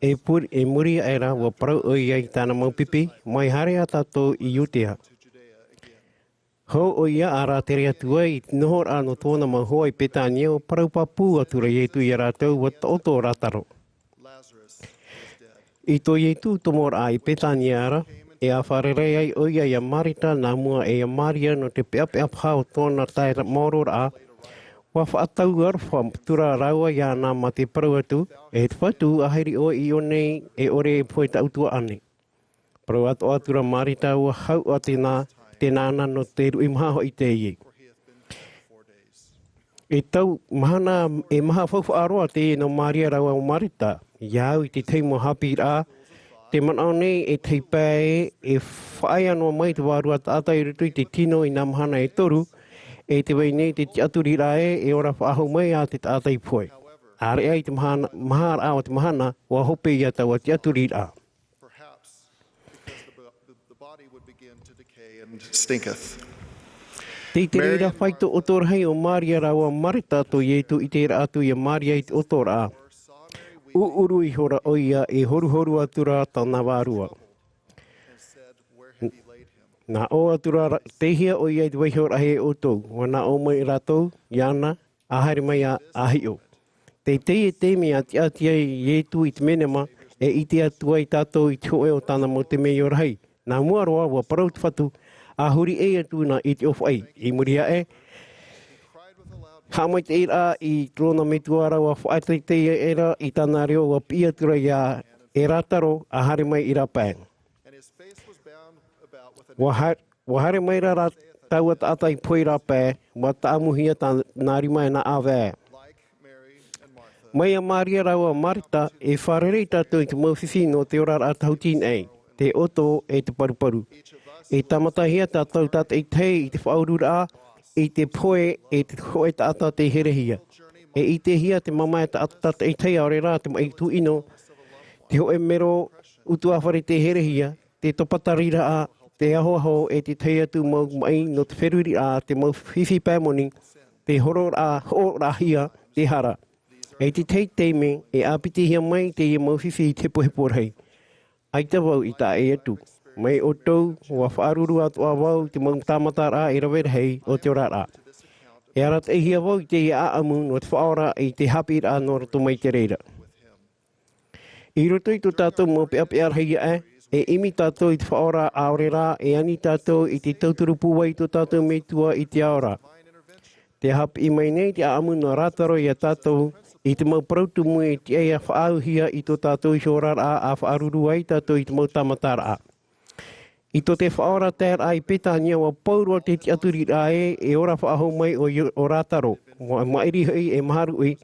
E pur-, i muri aʻe ra, ua parau ʻoia i tāna mau pipi, mai haere ā tātou i Iudea. Hou ʻoia ʻa rātere atu ai i te nohoraʻa nō tōna mau hoa i Betania, ʻua parau pāpū atu ra Iesu ia rātou, ʻua taʻoto ʻo Rātaro. I tō Iesu tomoraʻa i Betania ra, e ʻāfare ai ʻoia ia Marita, nā mua e ia Maria nō te peʻapeʻa paha o tōna tae maororaʻa, ʻua faʻatau aroha atu ra rāua iāna mā te parau atu, E te Fatu, ʻahiri ʻoe i ʻō nei, e ʻore e pohe taʻu tuaʻana nei. Parau atoʻa atu ra Marita, ʻua hau ʻa tēnā, tēnā na nō te ruʻi maha hoʻi teie. E tau mahana, e maha faufaʻa roa teie nō Maria rāua ʻo Marita. Ia au i te tahi mau haʻapiʻiraʻa, tē manaʻo nei e tahi pae e faʻaea noa mai te Vārua Taʻata i roto i te tino i nā mahana e toru, e tē vai nei te tiʻaturiraʻa ē, e ora faʻahou mai ā te taʻata i pohe. ʻĀreʻa i te mahana, maharaʻa o te mahana, ʻua hope ia taua tiʻaturiraʻa. Perhaps because the bo-, the, the body would begin to decay and stinketh. Tei te reira, Mary and fāito Martha ʻoto rahi ʻo Maria rāua Marita tō Iesu i ʻiteraʻa atu ia Maria i te ʻotoraʻa. Saw a very weak ʻUʻuru ihora ʻoia e horuhoru atu ra tāna vārua. And said, "Where have ye laid him?" Nā ʻō atu ra, ra-, Tei hea ʻoia i te vaiiho rahi e ʻoutou? ʻUa nā ʻō mai rātou iāna, A haere mai ā, a hiʻo. Teitei e taime a tiʻati ai Iesu i te menema, e ʻite atu ai tātou i te hōʻē o tāna mau temeio rahi. Nā mua roa, ʻua parau te Fatu, a huri ʻē atu na i te ʻōfaʻi. I muri aʻe, haʻamaitaʻiraʻa i tōna metua ra, ʻua faʻateitei aʻera i tāna reo, ʻua piʻi atu ra iā, e Rātaro, a haere mai i rāpae. ʻUa ha-, ʻua haere mai ra, ra, taua taʻata i pohe rāpae, ua taʻamuhia tā nā rima e nā ʻāvae. Mai iā Maria rāua Marita, e fārerei tātou i te mau fifi nō te oraraʻa tahuti nei, te ʻoto e te paruparu. E tāmatahia tātou tātaʻitahi i te faʻaururaʻa, i te pohe e te hōʻē taʻata tei herehia. E ʻitehia te mamae taʻata tātaʻitahi ʻaore rā te maʻi tūʻino, te hōʻē mero ʻutuāfare tei herehia, te topa tariraʻa, te ahoaho e te tahi atu mau maʻi nō te feruriraʻa, te mau fifi pae moni, te hororaʻa, hoʻoraʻahia, te hara. I te tahi taime, e ʻāpitihia mai teie mau fifi i te hepohepo rahi. ʻAita vau i taʻa ʻē atu. Mai ʻoutou, ua faʻaruru atoʻa vau i te mau tāmataraʻa e rave rahi o te oraraʻa. E arataʻihia vau i teie ʻāʻamu nō te faʻaora i te haʻapiʻiraʻa nō roto mai te reira. I roto i tō tātou mau peʻapeʻa rahi aʻe, e ʻimi tātou i te faʻaora ʻaore rā, e ani tātou i te tauturu pūai i tō tātou Metua i te ao ra. Tē haʻapiʻi mai nei te ʻāʻamu nō Rātaro iā tātou, i te mau parau tumu e tiʻa ia faʻaauhia i tō tātou iho oraraʻa a faʻaruru ai tātou i te mau tāmataraʻa. I tō te faʻaora taeraʻa i Petania, ua pau roa te tiʻaturiraʻa ē, e ora faʻahou mai ʻo, ʻo Rātaro, ua maʻiri hoʻi e maharuʻi,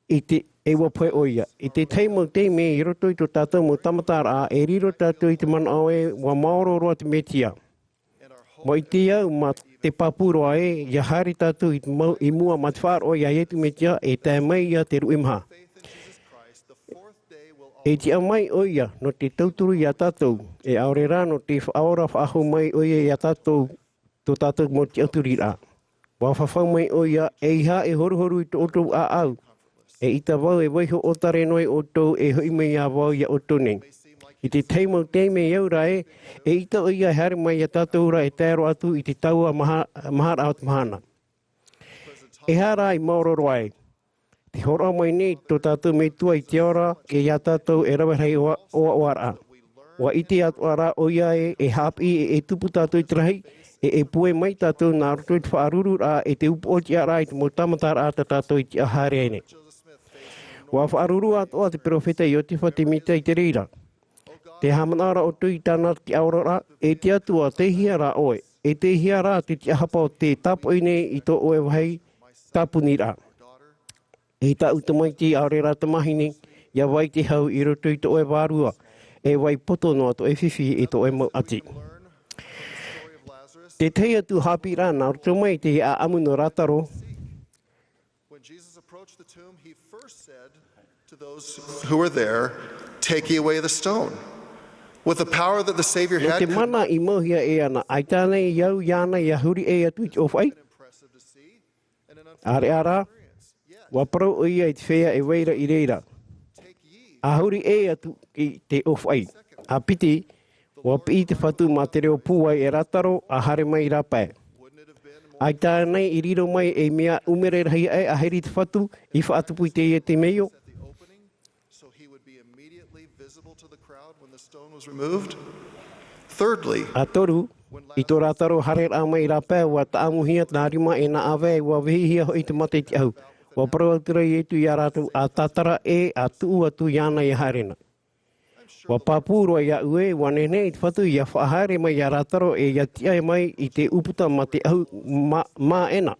i te, e ua pohe ʻoia. I te tahi mau taime i roto i tō tātou mau tāmataraʻa, e riro tātou i te manaʻo ē, ua maoro roa te Metia. Ua ʻite au mā te pāpū roa ē, ia haere tātou i te mau, i mua mā te faʻaroʻo iā Iesu Metia, e tae mai ia te ruʻi maha. E tiʻa mai ʻoia nō te tauturu iā tātou, e ʻaore rā nō te faʻaora faʻahou mai ʻoia iā tātou, tō tātou mau tiʻaturiraʻa. Ua fafau mai ʻoia, ʻeiaha e horuhoru i tō ʻoutou ʻāʻau. E ʻita vau e vaiho ʻōtare noa iā ʻoutou, e hoʻi mai ā vau iā ʻoutou nei. I te tahi mau taime i au ra ē, e ʻita ʻoia e haere mai iā tātou ra e tae roa atu i te taua maha-, maharaʻa o te mahana. E aha rā i maoro roa ai? Tē hōroʻa mai nei tō tātou Metua i te ao ra, kē iā tātou e rave rahi ʻoa-, ʻoaʻoaraʻa. Ua ʻite atoʻa rā ʻoia ē, e haʻapiʻi e, e tupu tātou i te rahi, e, e puai mai tātou nā roto i te faʻarururaʻa, e te upoʻotiʻaraʻa i te mau tāmataraʻa tā tātou i tiʻa haere ai nei. Ua faʻaruru atoʻa te peropheta Iotefa Temita i te reira. Tē haʻamanaʻo ra ʻoutou i tāna tiʻaoraraʻa, e te Atua, tei hea rā ʻoe? E tei hea rā te tiʻahapa o tē tāpoʻi nei i tō ʻoe vāhi tāpuniraʻa? E tāʻu tamaiti ʻaore rā tamahine, ʻia vai te hau i roto i tō ʻoe vārua, e vai poto noa tō ʻoe fifi e tō ʻoe mau ʻati. Te tahi atu haʻapiʻiraʻa nā roto mai i te ʻāʻamu nō Rātaro. When Jesus approached the tomb, he first said to those who were there, "Take ye away the stone." With the power that the Savior Nō had, te mana i mauhia e ana, ʻaita ānei au iāna ʻia huri ʻē atu i te ʻōfaʻi? Impressive to see. ʻĀreʻa rā, ua parau ʻoia i te feiā e vai ra i reira. ʻA huri ʻē atu i te ʻōfaʻi. ʻA piti, ua piʻi te fatu mā te reo pūai e Rātaro, ʻa haere mai i rāpae. ʻAita ānei i riro mai ei mea ʻumere rahi aʻe, ʻa heri te fatu, i faʻatupu i teie temeio? So he would be immediately visible to the crowd when the stone was removed. Thirdly, ʻA toru, i tō Rātaro haereraʻa mai i rāpae, ua taʻamuhia nā rima e nā ʻāvae, ua vehihia hoʻi te mata i te ʻahu. Ua parau atu ra Iesu iā rātou, ʻA tātara ē, ʻa tuʻu atu iāna ʻia haere na. Ua pāpū roa iāʻu ē, ua nehenehe i te fatu ʻia faʻahaere mai iā Rātaro, e ʻia tiʻa mai i te ʻūputa mā te ʻahu mā-, māʻena.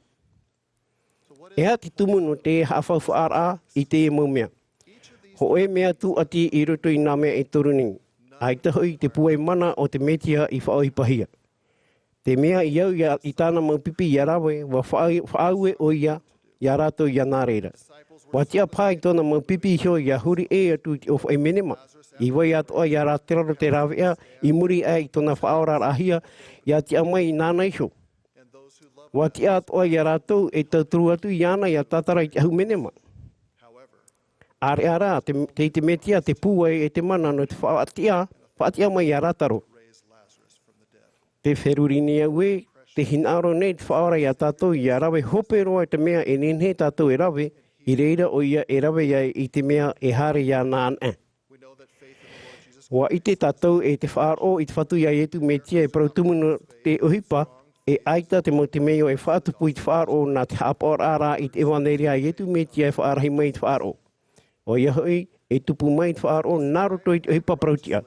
E aha te tumu nō te haʻafaufaʻaraʻa i teie mau mea? Hōʻē mea tūʻati i roto i nā mea e toru nei. ʻAita hoʻi te pūai mana o te Mesia i faʻaʻohipahia. Te mea i au ia, i tāna mau pipi ʻia rave, ua faʻa-, faʻaue ʻoia iā rātou iā nā reira. Ua tiʻa paha i tōna mau pipi iho ʻia huri ʻē atu i te ʻōfaʻi menema. I vai atoʻa iā Rātaro te rāveʻa, i muri aʻe i tōna faʻaoraraʻahia, ʻia tiʻa mai i nāna iho. Ua tiʻa atoʻa iā rātou e tauturu atu iāna ʻia tātara i te ʻahu menema. ʻĀreʻa rā, te, te, te Mesia te pūai e te mana nō te faʻatiʻa, faʻatiʻa mai iā Rātaro. Tē feruri nei au ē, tē hinaʻaro nei te Faʻaora iā tātou ʻia rave hope roa i te mea e nehenehe tātou e rave, i reira ʻoia e rave ai i te mea e haere iāna anaʻe. Ua ʻite tātou e te faʻaroʻo i te Fatu iā Iesu Mesia e parau tumu nō te ʻohipa, e ʻaita te mau temeio e faʻatupu i te faʻaroʻo nā te haʻapaʻoraʻa i te ʻevanelia a Iesu Mesia e faʻarahi mai i te faʻaroʻo. ʻOia hoʻi, e tupu mai te faʻaroʻo nā roto i te ʻohipa parautiʻa.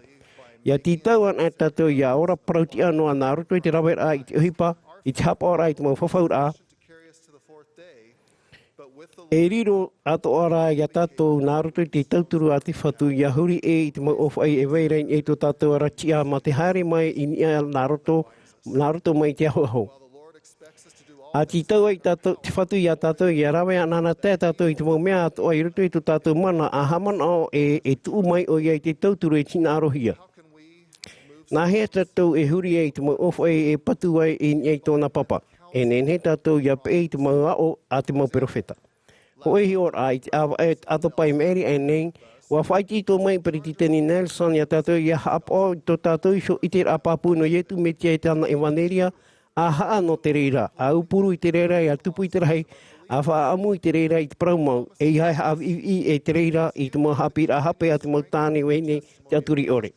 ʻIa tītau anaʻe tātou ʻia ora parautiʻa noa nā roto i te raveraʻa i te ʻohipa, I te haʻapaʻoraʻa i te mau fafauraʻa, e riro atoʻa rā iā tātou nā roto i te tauturu a te Fatu, ʻia huri ʻē i te mau ʻōfaʻi e vai ra i niʻa i tō tātou ara tiʻa mā te haere mai i niʻa nā roto, nā roto mai i te ahoaho. ʻA tītau ai tātou, te Fatu iā tātou, ʻia rave anaana tae tātou i te mau mea atoʻa i roto i tō tātou mana, ʻa haʻamanaʻo ē, e tuʻu mai ʻoia i te tauturu e hinaʻarohia. Nāhea tātou e huri ai i te mau ʻōfaʻi e patu ai i niʻa i tōna papa? E nehenehe tātou ʻia peʻe i te mau aʻo a te mau peropheta. Hōʻē hiʻoraʻa i te ʻāvaʻe ʻatopa i maʻiri aʻenei, ʻua faʻaitoito mai Peretiteni Nelson iā tātou ʻia haʻapaʻo i tō tātou iho ʻiteraʻa pāpū nō Iesu Mesia e tāna ʻevanelia, ʻa haʻa nō te reira, ʻa ʻaupuru i te reira, ʻia tupu i te rahi, ʻa faʻaʻamu i te reira i te parau mau, ʻeiaha e haʻaviʻiviʻi i te reira i te mau haʻapiʻiraʻa hape a te mau tāne vahine tiʻaturi ʻore.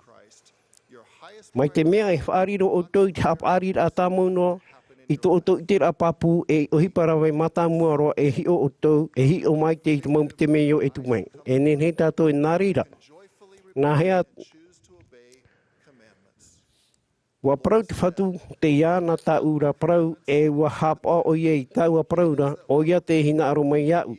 Mai te mea e faʻariro ʻoutou i te haʻapaʻariraʻa tāmau noa, i tō ʻoutou ʻiteraʻa pāpū, e ʻohipa rave mātāmua roa e hiʻo ʻoutou, e hiʻo maitaʻi i te mau temeio e tupu mai. E nehenehe tātou e nā reira. Nāhea, ʻua parau te Fatu, tei iāna tāʻu ra parau, e ʻua haʻapaʻo ʻoia i tāua parau ra, ʻoia tē hinaʻaro mai iāʻu.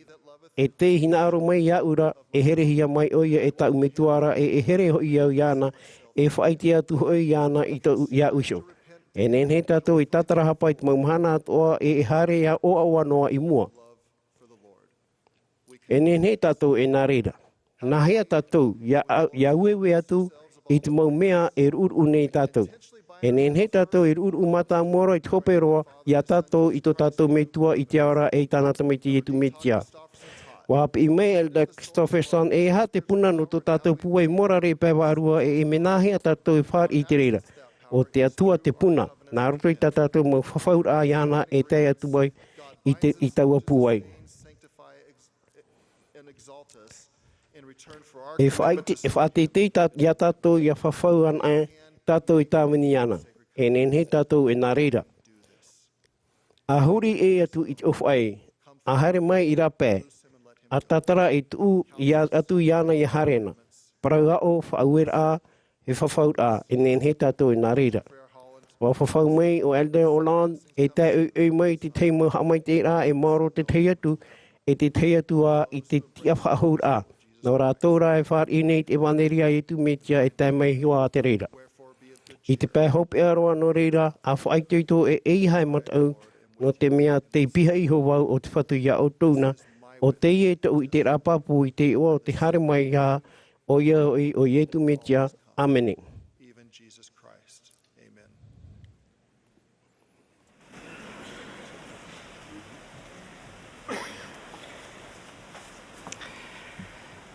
E tē hinaʻaro mai iāʻu ra, e herehia mai ʻoia e tāʻu Metua ra, e, e here hoʻi au iāna, e faʻaʻite atu hoʻi iāna i tō, iāʻu iho. E nehenehe tātou e tātarahapa i te mau mahana atoʻa, e, e haere ʻia ʻoaʻoa noa i mua. E nehenehe tātou e nā reira. Nāhea tātou, ʻia, ʻia ueue atu i te mau mea e ruʻuruʻu nei tātou. E nehenehe tātou e ruʻuruʻu mātāmua roa i te hope roa iā tātou i tō tātou Metua i te ao ra e i tāna Tamaiti Iesu Mesia. ʻUa piʻi mai Elder Christofferson, e aha te puna nō tō tātou pūai morare pae vārua, e, e mea nāhea tātou e fāriʻi i te reira. ʻO te Atua te puna, nā roto i tā tātou mau fafauraʻa iāna e tae atu ai i te, i taua pūai. E faʻaʻite, e faʻateitei tā, iā tātou ʻia fafau anaʻe tātou i tāvini iāna. E nehenehe tātou e nā reira. ʻA huri ʻē atu i te ʻōfaʻi, ʻa haere mai i rāpae, ʻa tātara e tuʻu iā, atu iāna ʻia haere na. Parau aʻo, faʻaueraʻa, e fafauraʻa, e nehenehe tātou e nā reira. ʻUa fafau mai ʻo Elder Holland, e tae ʻoiʻoi mai i te tahi mau haʻamaitaʻiraʻa e maoro te tahi atu, e te tahi atu ā i te tiʻa faʻahouraʻa. Nō rātou rā e fāriʻi nei i te ʻevanelia a Iesu Mesia e tae mai iho ā te reira. I te pae hopeʻa roa nō reira, ʻa faʻaitoito e ʻeiaha e mataʻu, nō te mea tei pihaʻi iho vau ʻo te Fatu iā ʻoutou na, ʻo teie tōʻu ʻiteraʻa pāpū i te iʻoa o te haere mai ā, ʻoia hoʻi ʻo Iesu Mesia. ʻĀmene.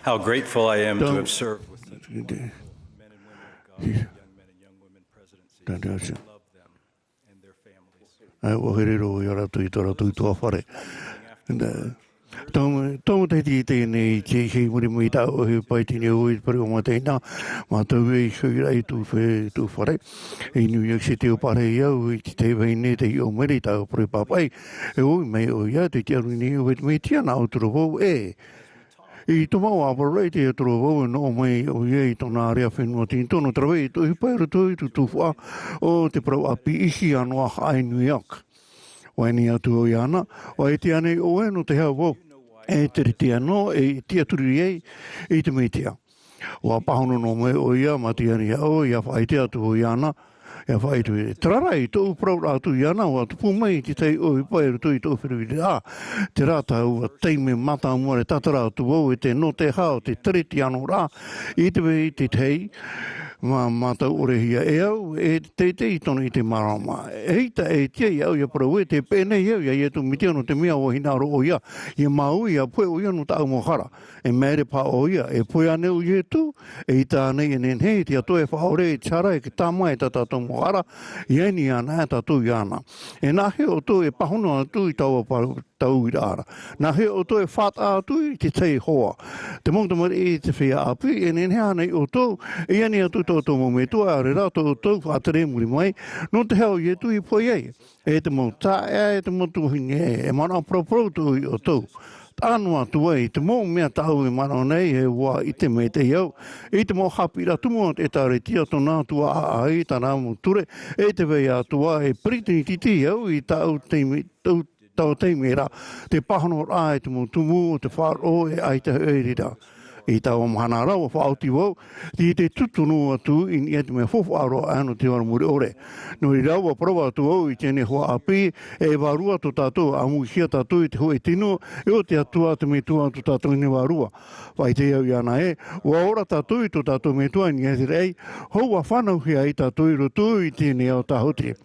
How grateful I am to have served with such men and women of God, young men and young women presidencies. I love them and their families. ʻAe, ʻua here roa iā rātou i tō rātou tuafare. Tō, tō matahiti i teie nei, i te hei muri mai i tāʻu ʻohipa i te niu i te parau o Mataina, mātou e i Hoira i tū fe-, tū fare. I New York City ʻo pārahi au i te tahi vahine tei hiʻo mai ra i tāʻu parau pāpaʻi. E ui mai ʻoia, tē tiʻa nei au i te Mesia nā ʻō atu ra vau, ē. I tō māua parau ra i te ʻō atu ra vau, e noʻo mai ʻoia i tōna ārea fenua Tinitō, nō te rave i tō ʻohipa i roto i tō tuhaʻa o te parau ʻāpī ʻihi ā noa ā i New York. ʻUa ʻite atu au iāna, ʻua ʻite ānei ʻoe nō te aha vau e tere atu ai, e tiʻaturi ai i te Mesia? ʻUa pāhono noa mai ʻoia, mātaiʻa nei iāʻu, ʻia faʻaʻite atu au iāna, ʻia faʻaʻite, terā rā i tōʻu parauraʻa atu iāna, ʻua tupu mai te tahi ʻohipa i roto i tōʻu feruriraʻa. Terā taua taime mātāmua ra e tātara atu vau e te, nō te aha ʻo te tere atu ra, i te vai i te tahi, mā, mātau ʻore hia e au, e teitei tonu i te mārama. ʻEita e tiʻa iāʻu ʻia parau ē, tē peʻe nei au iā Iesu Mesia nō te mea ʻua hinaʻaro ʻoia, ʻia māuiui, ʻia pohe ʻoia nō tāʻu mau hara. E mea ʻere paha ʻoia, e pohe ānei ʻo Iesu, eʻita ānei e nehenehe, te Atua e faʻaʻore, e te hara, e te tāmā, e tā tātou mau hara, ʻia ani anaʻe tātou iāna. E nāhea ʻoutou e pāhono atu i taua pa-, tauiraʻa ra? Nāhea ʻoutou e faʻataʻa atu i te tahi hoa? Te mau tamariʻi i te feiā ʻāpī, e nehenehe ānei ʻoutou e ani atu i tō ʻoutou mau metua, ʻaore rā tō ʻoutou faʻatere i muri mai, nō te aha ʻo Iesu i pohe ai? E te mau taeaʻe, e te mau tuahine, e manaʻo paraparau atoʻa ʻoutou. taʻa noa atu ai i te mau mea tāʻu e manaʻo nei, e ʻua ʻite maitaʻi au i te mau haʻapiʻiraʻa tumu o te ʻĒtārētia, tōna tuaʻaʻa, tāna mau ture, e tē vai atoʻa e peresideni tītau au i taua taime, tau, taua taime ra, te pāhonoraʻa i te mau tumu o te faʻaroʻo e ʻaita hoʻi reira. I taua mahana ra, ʻua faʻaoti vau i te tūtonu atu i niʻa i te mea faufaʻa roa aʻe nō te ora mure ʻore. Nō reira, ʻua parau atu vau i teie nei hoa ʻāpī, e vārua tō tātou, ʻāmuihia tātou i te hōʻē tino, e ʻo te Atua te Metua tō tātou nei vārua. Faʻaʻite au iāna ē, ʻua ora tātou i tō tātou Metua i niʻa i te raʻi, hou ʻua fānauhia ai tātou i roto i teie nei ao tāhuti.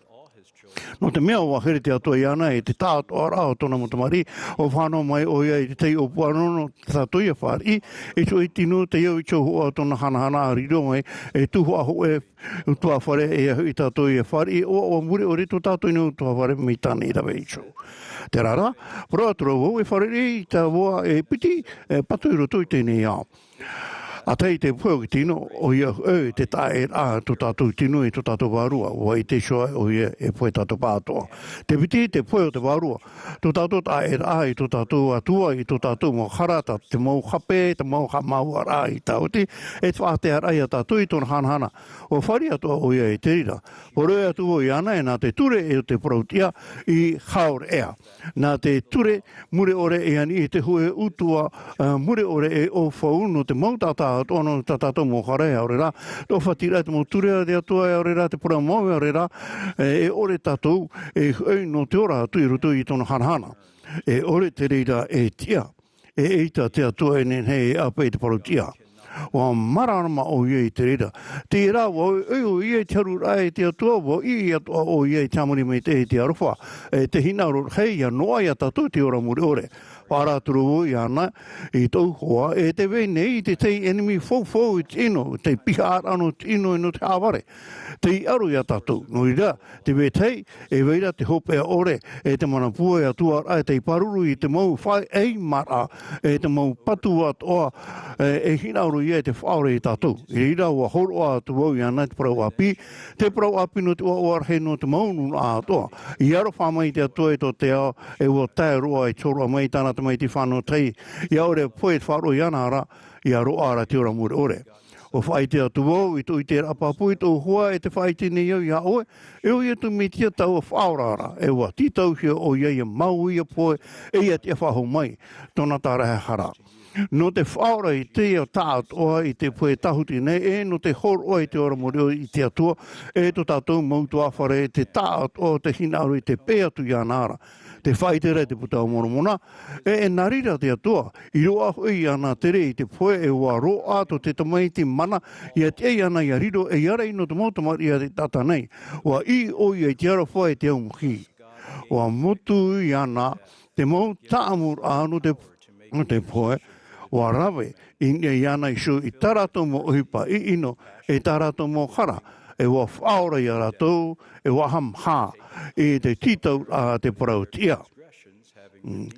Nō te mea ʻua here te Atua iāna i te taʻatoʻaraʻa o tōna mau tamariʻi, ʻua fānaʻo mai ʻoia i te tahi ʻōpuaraʻa nō tātou ʻia fāriʻi, i te hōʻē tino tei au i te hōhoʻa o tōna hanahana, ʻa riro mai ei tuhaʻa hōʻē ʻutuāfare, ʻeiaha hoʻi tātou ʻia fāriʻi, ʻoaʻoa mure ʻore tō tātou nei ʻutuāfare mai tāna i rave iho. Terā rā, parau atu ra vau e fārerei i te ʻāvaʻe piti, e patu i roto i teie nei ao. ʻA tahi te pohe o te tino, ʻoia hoʻi te taʻeraʻa tō tātou tino i tō tātou vārua, ʻua ʻite iho ʻoia e pohe tātou pāʻatoʻa. Te piti, te pohe o te vārua, tō tātou taʻeraʻa i tō tātou Atua, i tō tātou mau hara, tā te mau hape, te mau haʻamāuʻaraʻa i tāhuti, e te faʻatearaʻa ia tātou i tōna hanahana. ʻUa fāriʻi atoʻa ʻoia i te reira. Parau atu vau iāna ē, nā te ture ʻe ʻo te parau-tiʻa i haʻaore ʻea. Nā te ture mure ʻore e ani i te hōʻē ʻutuāfare, ā, mure ʻore e ʻaufau nō te mau taʻata atoʻa nō tā tātou mau hara, e ʻaore rā te ʻōfatiraʻa i te mau ture a te Atua, e ʻaore rā te parau mau, e ʻaore rā, e, e ʻore tātou e hoʻi nō te ora atu i roto i tōna hanahana. E ʻore te reira e tiʻa, e ʻeita te Atua e nehenehe e ʻāpeʻe i te parau-tiʻa. ʻUa māramarama ʻoia i te reira. Terā, ʻua ʻoiʻoi ʻoia i te haruraʻa i te Atua, ʻua ʻī atoʻa ʻoia i te hāmani maitaʻi, i te aroha, e te hinaʻaro rahi, ʻia noaʻa ia tātou i te ora mure ʻore. Faʻaara atu ra vau iāna, i tōʻu hoa, e tē vai nei te tahi ʻenemi faufau i te ʻino, te pihaʻaraʻa nō te ʻino, nō te haʻavare, tei aro ia tātou. Nō reira, tē vai tahi, e vai ra te hopeʻa ʻore, e te mana pūai atu ra, e tei pāruru i te mau faʻaʻaimaraʻa, e te mau patu atoʻa, e, e hinaʻaro ia i te faʻaora ia tātou. I reira, ʻua hōroʻa atu vau iāna i te parau ʻāpī, te parau ʻāpī nō te ʻoaʻoa rahi nō te mau nūnaʻa atoʻa. I aroha mai te Atua i tō te ao, e ʻua tae roa i te hōroʻa mai i tāna tamaiti fānau tahi, ʻia ʻore e pohe i te faʻaroʻo iāna ra, ʻia roaʻa ra te ora mure ʻore. ʻUa faʻaʻite atu vau i tōʻu ʻiteraʻa pāpū i tōʻu hoa, e tē faʻaʻite nei au ia ʻoe, e ʻo Iesu Mesia taua Faʻaora ra, e ʻua tītauhia ʻoia ʻia māuiui, ʻia pohe, e ʻia tiʻa faʻahou mai tōna tāraʻehara. Nō te faʻaora i te ao tāʻatoʻa i te pohe tāhuti nei, e nō te hōroʻa i te ora mure ʻore i te Atua, e tō tātou mau ʻutuāfare, te tāʻatoʻa o te hinaʻaro i te peʻe atu iāna ra. Tē faʻaʻite ra te Puta o Moromona, e, e nā reira te Atua, i roaʻa hoʻi iāna tere i te pohe, e ʻua roaʻa tō te Tamaiti mana, ʻia tiʻa iāna ʻia riro, e ʻia rahi nō te mau tamariʻi a te taʻata nei. ʻUa ʻī ʻoia i te aroha, e te au mahi. ʻUa motu iāna te mau taʻamuraʻa nō te, nō te pohe, ʻua rave i niʻa iāna iho i tā rātou mau ʻohipa ʻiʻino, e tā rātou mau hara, e ʻua faʻaora ia rātou, e ʻua haʻamāha i te tītauraʻa a te parau-tiʻa. Mm.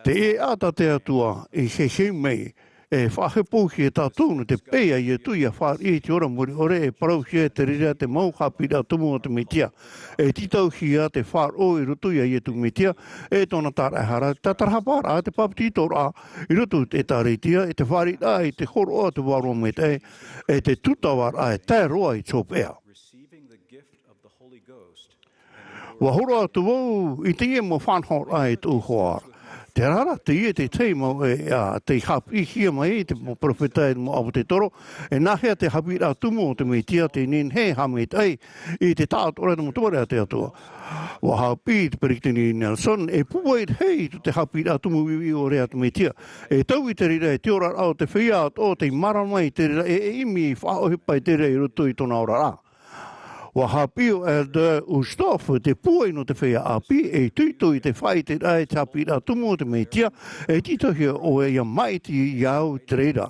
Te ʻēʻa tā te Atua i heheu mai, e faʻahepohia tātou nō te peʻe ia Iesu ʻia fāriʻi i te ora mure ʻore, e parauhia i te reira te mau haʻapiʻiraʻa tumu o te Mesia. E tītauhia te faʻaroʻo i roto ia Iesu Mesia, e tōna tāraʻehara, te tātarahaparaʻa, te bāpetizoraʻa i roto i te ʻĒtārētia, e te fāriʻiraʻa i te hōroʻa o te Vārua Maitaʻi, e te tūtavaraʻa e tae roa i te hopeʻa. ʻUa hōroʻa atu vau i teie mau faʻanahoraʻa i tōʻu hoa. Terā rā, teie te tahi mau, e, ā, tei haʻapiʻihia mai te mau perofeta e te mau ʻāpōsetolo, e nāhea te haʻapiʻiraʻa tumu o te Mesia tei nehenehe e haʻamaitaʻi i te taʻatoʻaraʻa i te mau tamariʻi a te Atua. ʻUa haʻapiʻi te Peresideni Nelson, e pūai rahi tō te haʻapiʻiraʻa tumu viʻiviʻi ʻore a te Mesia. E taui i te reira e te oraraʻa o te feiā atoʻa tei mārama i te reira, e, e ʻimi faʻaʻohipa i te reira i roto i tōna oraraʻa. ʻUa haʻapiʻi ʻo Elder Uchtdorf, te pūai nō te feiā ʻāpī, e ʻitoito i te faʻaʻiteraʻa i te haʻapiʻiraʻa tumu o te Mesia, e tītauhia ʻoe ʻia māʻiti ia au i te reira.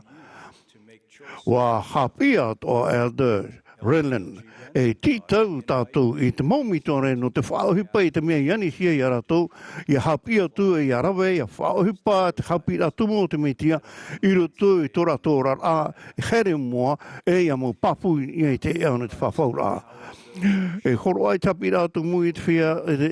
ʻUa haʻapiʻi atoʻa ʻo Elder Renlund, e tītau tātou i te mau mitionare nō te faʻaʻohipa i te mea i anihia ia rātou, ʻia haʻapiʻi atu, ʻia rave, ʻia faʻaʻohipa te haʻapiʻiraʻa tumu o te Mesia i roto i tō rātou oraraʻa, e haere i mua, e ʻia mau pāpū i niʻa i te ʻēʻa nō te fafauraʻa. E hōroʻa i te haʻapiʻiraʻa tumu i te feiā, e te,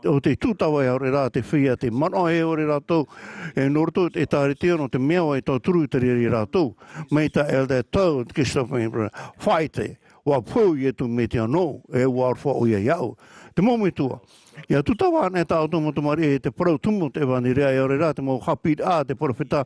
o te tūtava e aore rā te feiā te manaʻo e ʻore rātou, e nō roto i te ʻĒtārētia nō te mea ʻua tauturu i te reira ia rātou. Mai tā Elder Todd Christopher, faʻaʻite, ʻua pou Iesu Mesia nō, e ʻua aroha ʻoia iāʻu. Te mau metua, ʻia tūtava anaʻe tā ʻoutou mau tamariʻi e te parau tumu o te ʻevanelia e aore rā te mau haʻapiʻiraʻa a te peropheta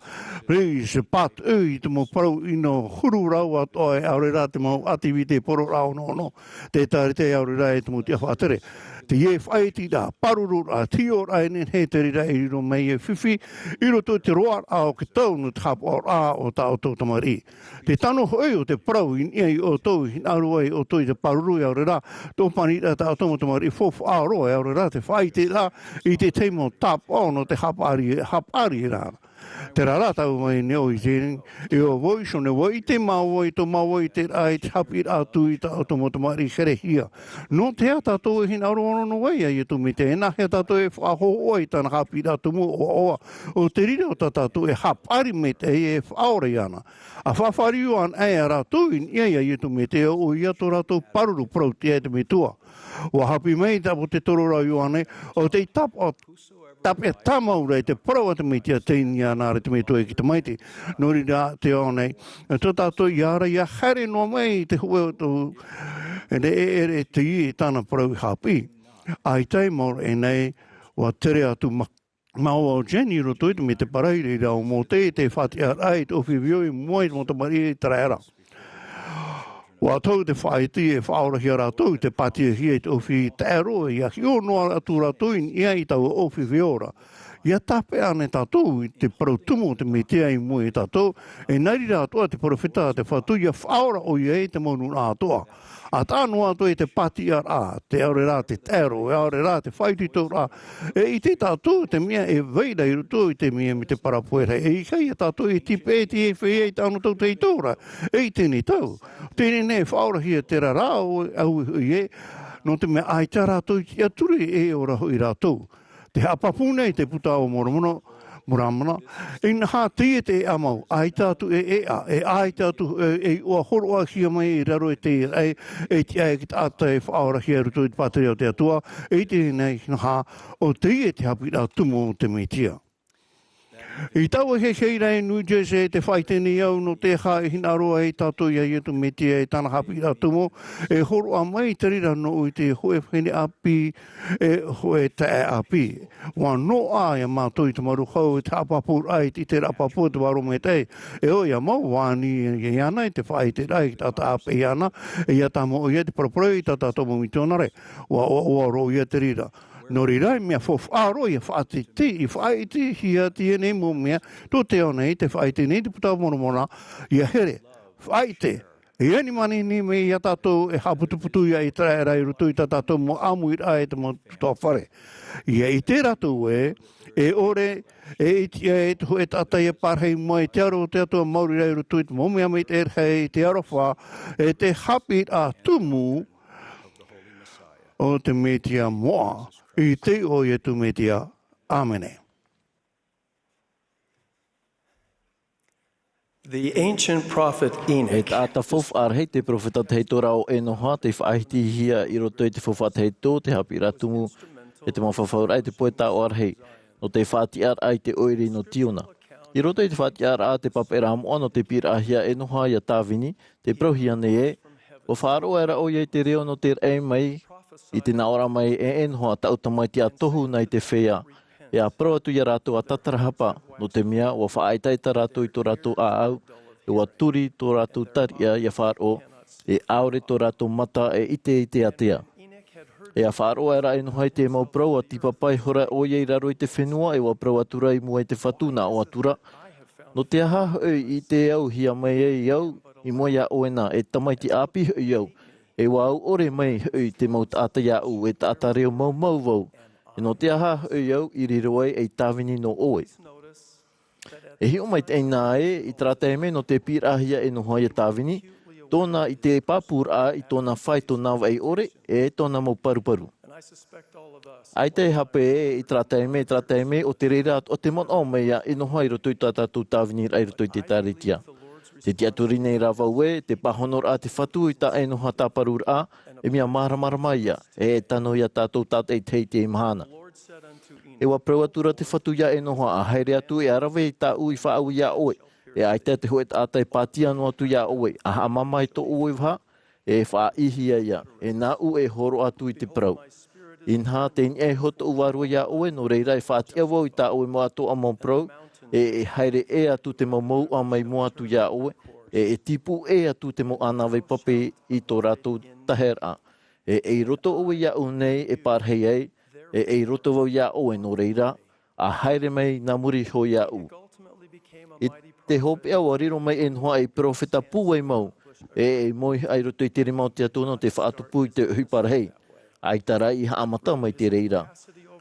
Blaze Pate i te mau parau ʻino huru rau atoʻa e aore rā te mau ʻativite poroʻraʻa onoono. Te ʻĒtārētia e aore rā e te mau tiʻa faʻatere. Teie faʻaʻiteraʻa, pārururaʻa, tiʻoraʻa e nehenehe te reira e riro mai e fifi i roto i te roaraʻa o te tau nō te haʻapaʻoraʻa o tā ʻoutou tamariʻi. Te tano hoʻi o te parau i niʻa ia ʻoutou, i hinaʻaro ai ʻoutou i te pāruru e aore rā te ʻōpaniraʻa tā ʻoutou mau tamariʻi faufaʻa roa e aore rā te faʻaʻiteraʻa i te tahi mau tāpaʻo nō te haʻapaʻari, haʻapaʻariraʻa. Terā rā tāʻu mau nei ʻoe i teie nei, e ʻo vau iho nei, ʻua ʻite māua i tō māua ʻiteraʻa i te haʻapiʻiraʻa atu i tā ʻoutou mau tamariʻi herehia. Nō te aha tātou e hinaʻaro noa ai ia Iesu Mesia, e nāhea tātou e faʻahōhoʻa i tāna haʻapiʻiraʻa tumu ʻoaʻoa, ʻo te reira ʻo tā tātou e haʻapaʻari maitaʻi e faʻaora iāna. ʻA faʻafāriu anaʻe rātou i niʻa ia Iesu Mesia, ʻoia tō rātou pāruru parau-tiʻa e te Metua. ʻUa haʻapiʻi mai te ʻāpōsetolo ra ʻo Ioane, ʻo tei tāpaʻo, tāpeʻa tāmau ra i te parau a te Mesia, teie nei nā reira te Metua i te tamaiti. Nō reira te ao nei, tō tātou ia ora, ia haere noa mai i te hōʻē o tō, e, e, e, e teie tāna parau i haʻapiʻi. ʻAita e maoro e nei, ʻua tere atu ma-, māua ʻo Jenny i roto i te Medebara i reira ʻo Mōse i te faʻatiʻaraʻa i te ʻōfī veo i mua i te mau tamariʻi ʻĪteraʻera. ʻUa tau te faʻaʻite e faʻaorahia rātou i te pātiahia i te ʻōfī taʻero, ʻia hiʻo noa atu rātou i niʻa i taua ʻōfī veo ra. ʻIa tāpeʻa anaʻe tātou i te parau tumu o te Mesia i mua ia tātou, e nā reira atoʻa te peropheta a te Fatu ʻia faʻaora ʻoia i te mau nūnaʻa atoʻa. ʻA taʻa noa atu i te pātiʻaraʻa, te aore rā te taʻero, e aore rā te faʻaitoitoraʻa, e ʻite tātou te mea e vai ra i roto i te mea mai te parau pohe ra, e ʻeiaha ia tātou e tīpeʻe i teie feiā i te anotau tahito ra, e i teie nei tau. Teie nei e faʻaorahia terā rā ʻoe, ʻoe hoʻi ē, nō te mea ʻaita rātou i tiʻaturi e ora hoʻi rātou. Tē haʻapāpū nei te Buka o Moromona, Moramana, inaha teie te ʻēʻa mau, ʻaita atu e ʻēʻa, e ʻaita atu e, e ʻua hōroʻahia mai i raro i te raʻi, e tiʻa e te taʻata e faʻaorahia i roto i te pātireia o te Atua, e i teie nei inaha, ʻo teie te haʻapiʻiraʻa tumu o te Mesia. I taua heihei ra i New Jersey, tē faʻaʻite nei au nō te aha e hinaʻaro ai tātou ia Iesu Mesia e tāna haʻapiʻiraʻa tumu, e hōroʻa mai te reira nōʻu i te hōʻē vahine ʻāpī, e hōʻē taeaʻe ʻāpī. ʻUa noaʻa ia mātou i te marū hau, i te haʻapāpūraʻa, i te ʻiteraʻa pāpū, te vārua maitaʻi. E ʻoia mau, ʻua ani iāna i te faʻaʻiteraʻa i te taʻata ʻāpeʻe iāna, e ʻia tāmau ʻoia i te paraparau i tā tātou mau mitionare. ʻUa, ʻua, ʻua roʻo ʻoia te reira. Nō reira, e mea faufaʻa roa ʻia faʻaʻite, ʻia faʻaʻitehia teie nei mau mea, tō te ao nei, tē faʻaʻite nei te Buka o Moromona, ʻia here, faʻaʻite, e ani manihini mai ia tātou e haʻaputuputu ia ʻĪteraʻera i roto i tā tātou mau ʻāmuiraʻa e te mau tuatāpaparaʻa. ʻIa ʻite rātou ē, e ʻore e iti ai te hōʻē taʻata ʻia parahi mai te aro o te Atua maori ra i roto i te mau mea maitaʻi rahi, te aroha, e te haʻapiʻiraʻa tumu o te Mesia moʻa, i te iʻoa o Iesu Mesia. ʻĀmene. The ancient prophet Enoch. E taʻata faufaʻa rahi, te peropheta tahito ra ʻo Enoha, tei faʻahitihia i roto i te faufaʻa tahito, te haʻapiʻiraʻa tumu, e te mau fafauraʻa, e te pohe taoʻa rahi, nō te faʻatiʻaraʻa i te ʻoire nō Ziona. I roto i te faʻatiʻaraʻa a te pāpaʻiraʻa moʻa nō te piʻiraʻahia a Enoha ia Tāvini, tē parauhia nei ē, ʻua faʻaroʻo aʻera ʻoia i te reo nō te raʻi mai, i te nāʻōraʻa mai e Enoha, taʻu tamaiti ʻa tohu na i te feiā, e ʻa parau atu ia rātou ʻa tatarahapa, nō te mea ʻua faʻaʻetaʻeta rātou i tō rātou ʻāʻau, e ʻua turi tō rātou tariʻa ʻia faʻaroʻo, e ʻaore tō rātou mata e ʻite i te ātea. E ʻa faʻaroʻo aʻera ʻe Enoha i te mau parau, ʻua tīpapa ihora ʻoia i raro i te fenua, e ʻua parau atura i mua i te Fatu, nā ʻō atura, nō te aha hoʻi i ʻitehia mai ai au, i mua iā ʻoe na, e tamaiti ʻāpī hoʻi au, e ʻua au ʻore mai hoʻi te mau taʻata iāʻu, e taʻata reo maumau vau, e nō te aha hoʻi au i riro ai ei tāvini nō ʻoe. E hiʻo maitaʻi na ē, i terā taime nō te piʻiraʻahia e Enoha ia Tāvini, tōna ʻite pāpūraʻa i tōna fāito navaʻi ʻore, e tōna mau paruparu. ʻAita e hape ē, i terā taime, i terā taime, ʻo te reira atoʻa te manaʻo mai iā Enoha i roto i tā tātou tāviniraʻa i roto i te ʻĒtārētia. Tē tiʻaturi nei rā vau ē, te pāhonoraʻa a te Fatu i tā Enoha tāparuraʻa, e mea māramarama ia, e tano ia tātou tātaʻitahi i teie mahana. E ʻua parau atu ra te Fatu ia Enoha, ʻa haere atu e ʻa rave tāʻu i faʻaau iā ʻoe. E ʻaita te hōʻē taʻata e pātia noa atu iā ʻoe, ʻa haʻamāmā i tō ʻoe vaha, e faʻaʻīhia ia, e nāʻu e hōroʻa atu i te parau. Inaha, tei niʻa iho tōʻu Vārua iā ʻoe, nō reira e faʻatiʻa vau i tā ʻoe mau atoʻa mau parau, e, e haere ʻē atu te mau mouʻa mai mua atu iā ʻoe, e, e tīpū ʻē atu te mau ʻānāvai pape i tō rātou taheraʻa. E, e i roto ʻoe iāʻu nei e pārahi ai, e, e i roto vau iā ʻoe, nō reira, ʻa haere mai nā muri iho iāʻu. I te hopeʻa ʻua riro mai Enoha ei peropheta pūai mau, e, e moihaʻa i roto i te rima o te Atua nō te faʻatupu i te ʻohipa rahi. ʻAita rā i haʻamata mai te reira.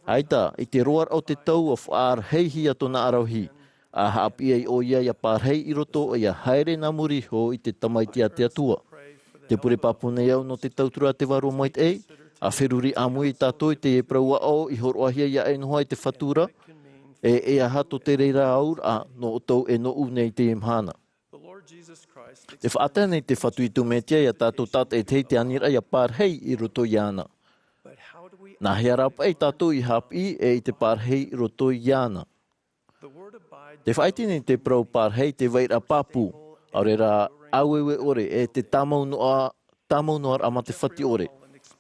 ʻAita, i te roaraʻa o te tau ʻua faʻarahi ia tōna ʻaravihi, ʻa haʻapiʻi ai ʻoia ʻia pārahi i roto, ʻia haere nā muri iho i te Tamaiti a te Atua. Te pure pāpū nei au nō te tauturu a te Vārua Maitaʻi, ʻa feruri ʻāmui ia tātou i te parau aʻo i hōroʻahia iā Enoha e te Fatu ra, e, e aha tō te reira auraʻa nō ʻoutou e nōʻu nei i teie mahana. Te faʻatae nei te Fatu Iesu Mesia ia tātou tātaʻitahi i te aniraʻa ʻia pārahi i roto iāna. Nā hea rā paʻi tātou i haʻapiʻi e i te pārahi i roto iāna? Te faʻaʻite nei te parau pārahi i te vairaʻa pāpū, ʻaore rā ʻāueue ʻore, e te tāmau noa, tāmau noa raʻa mā te fati ʻore.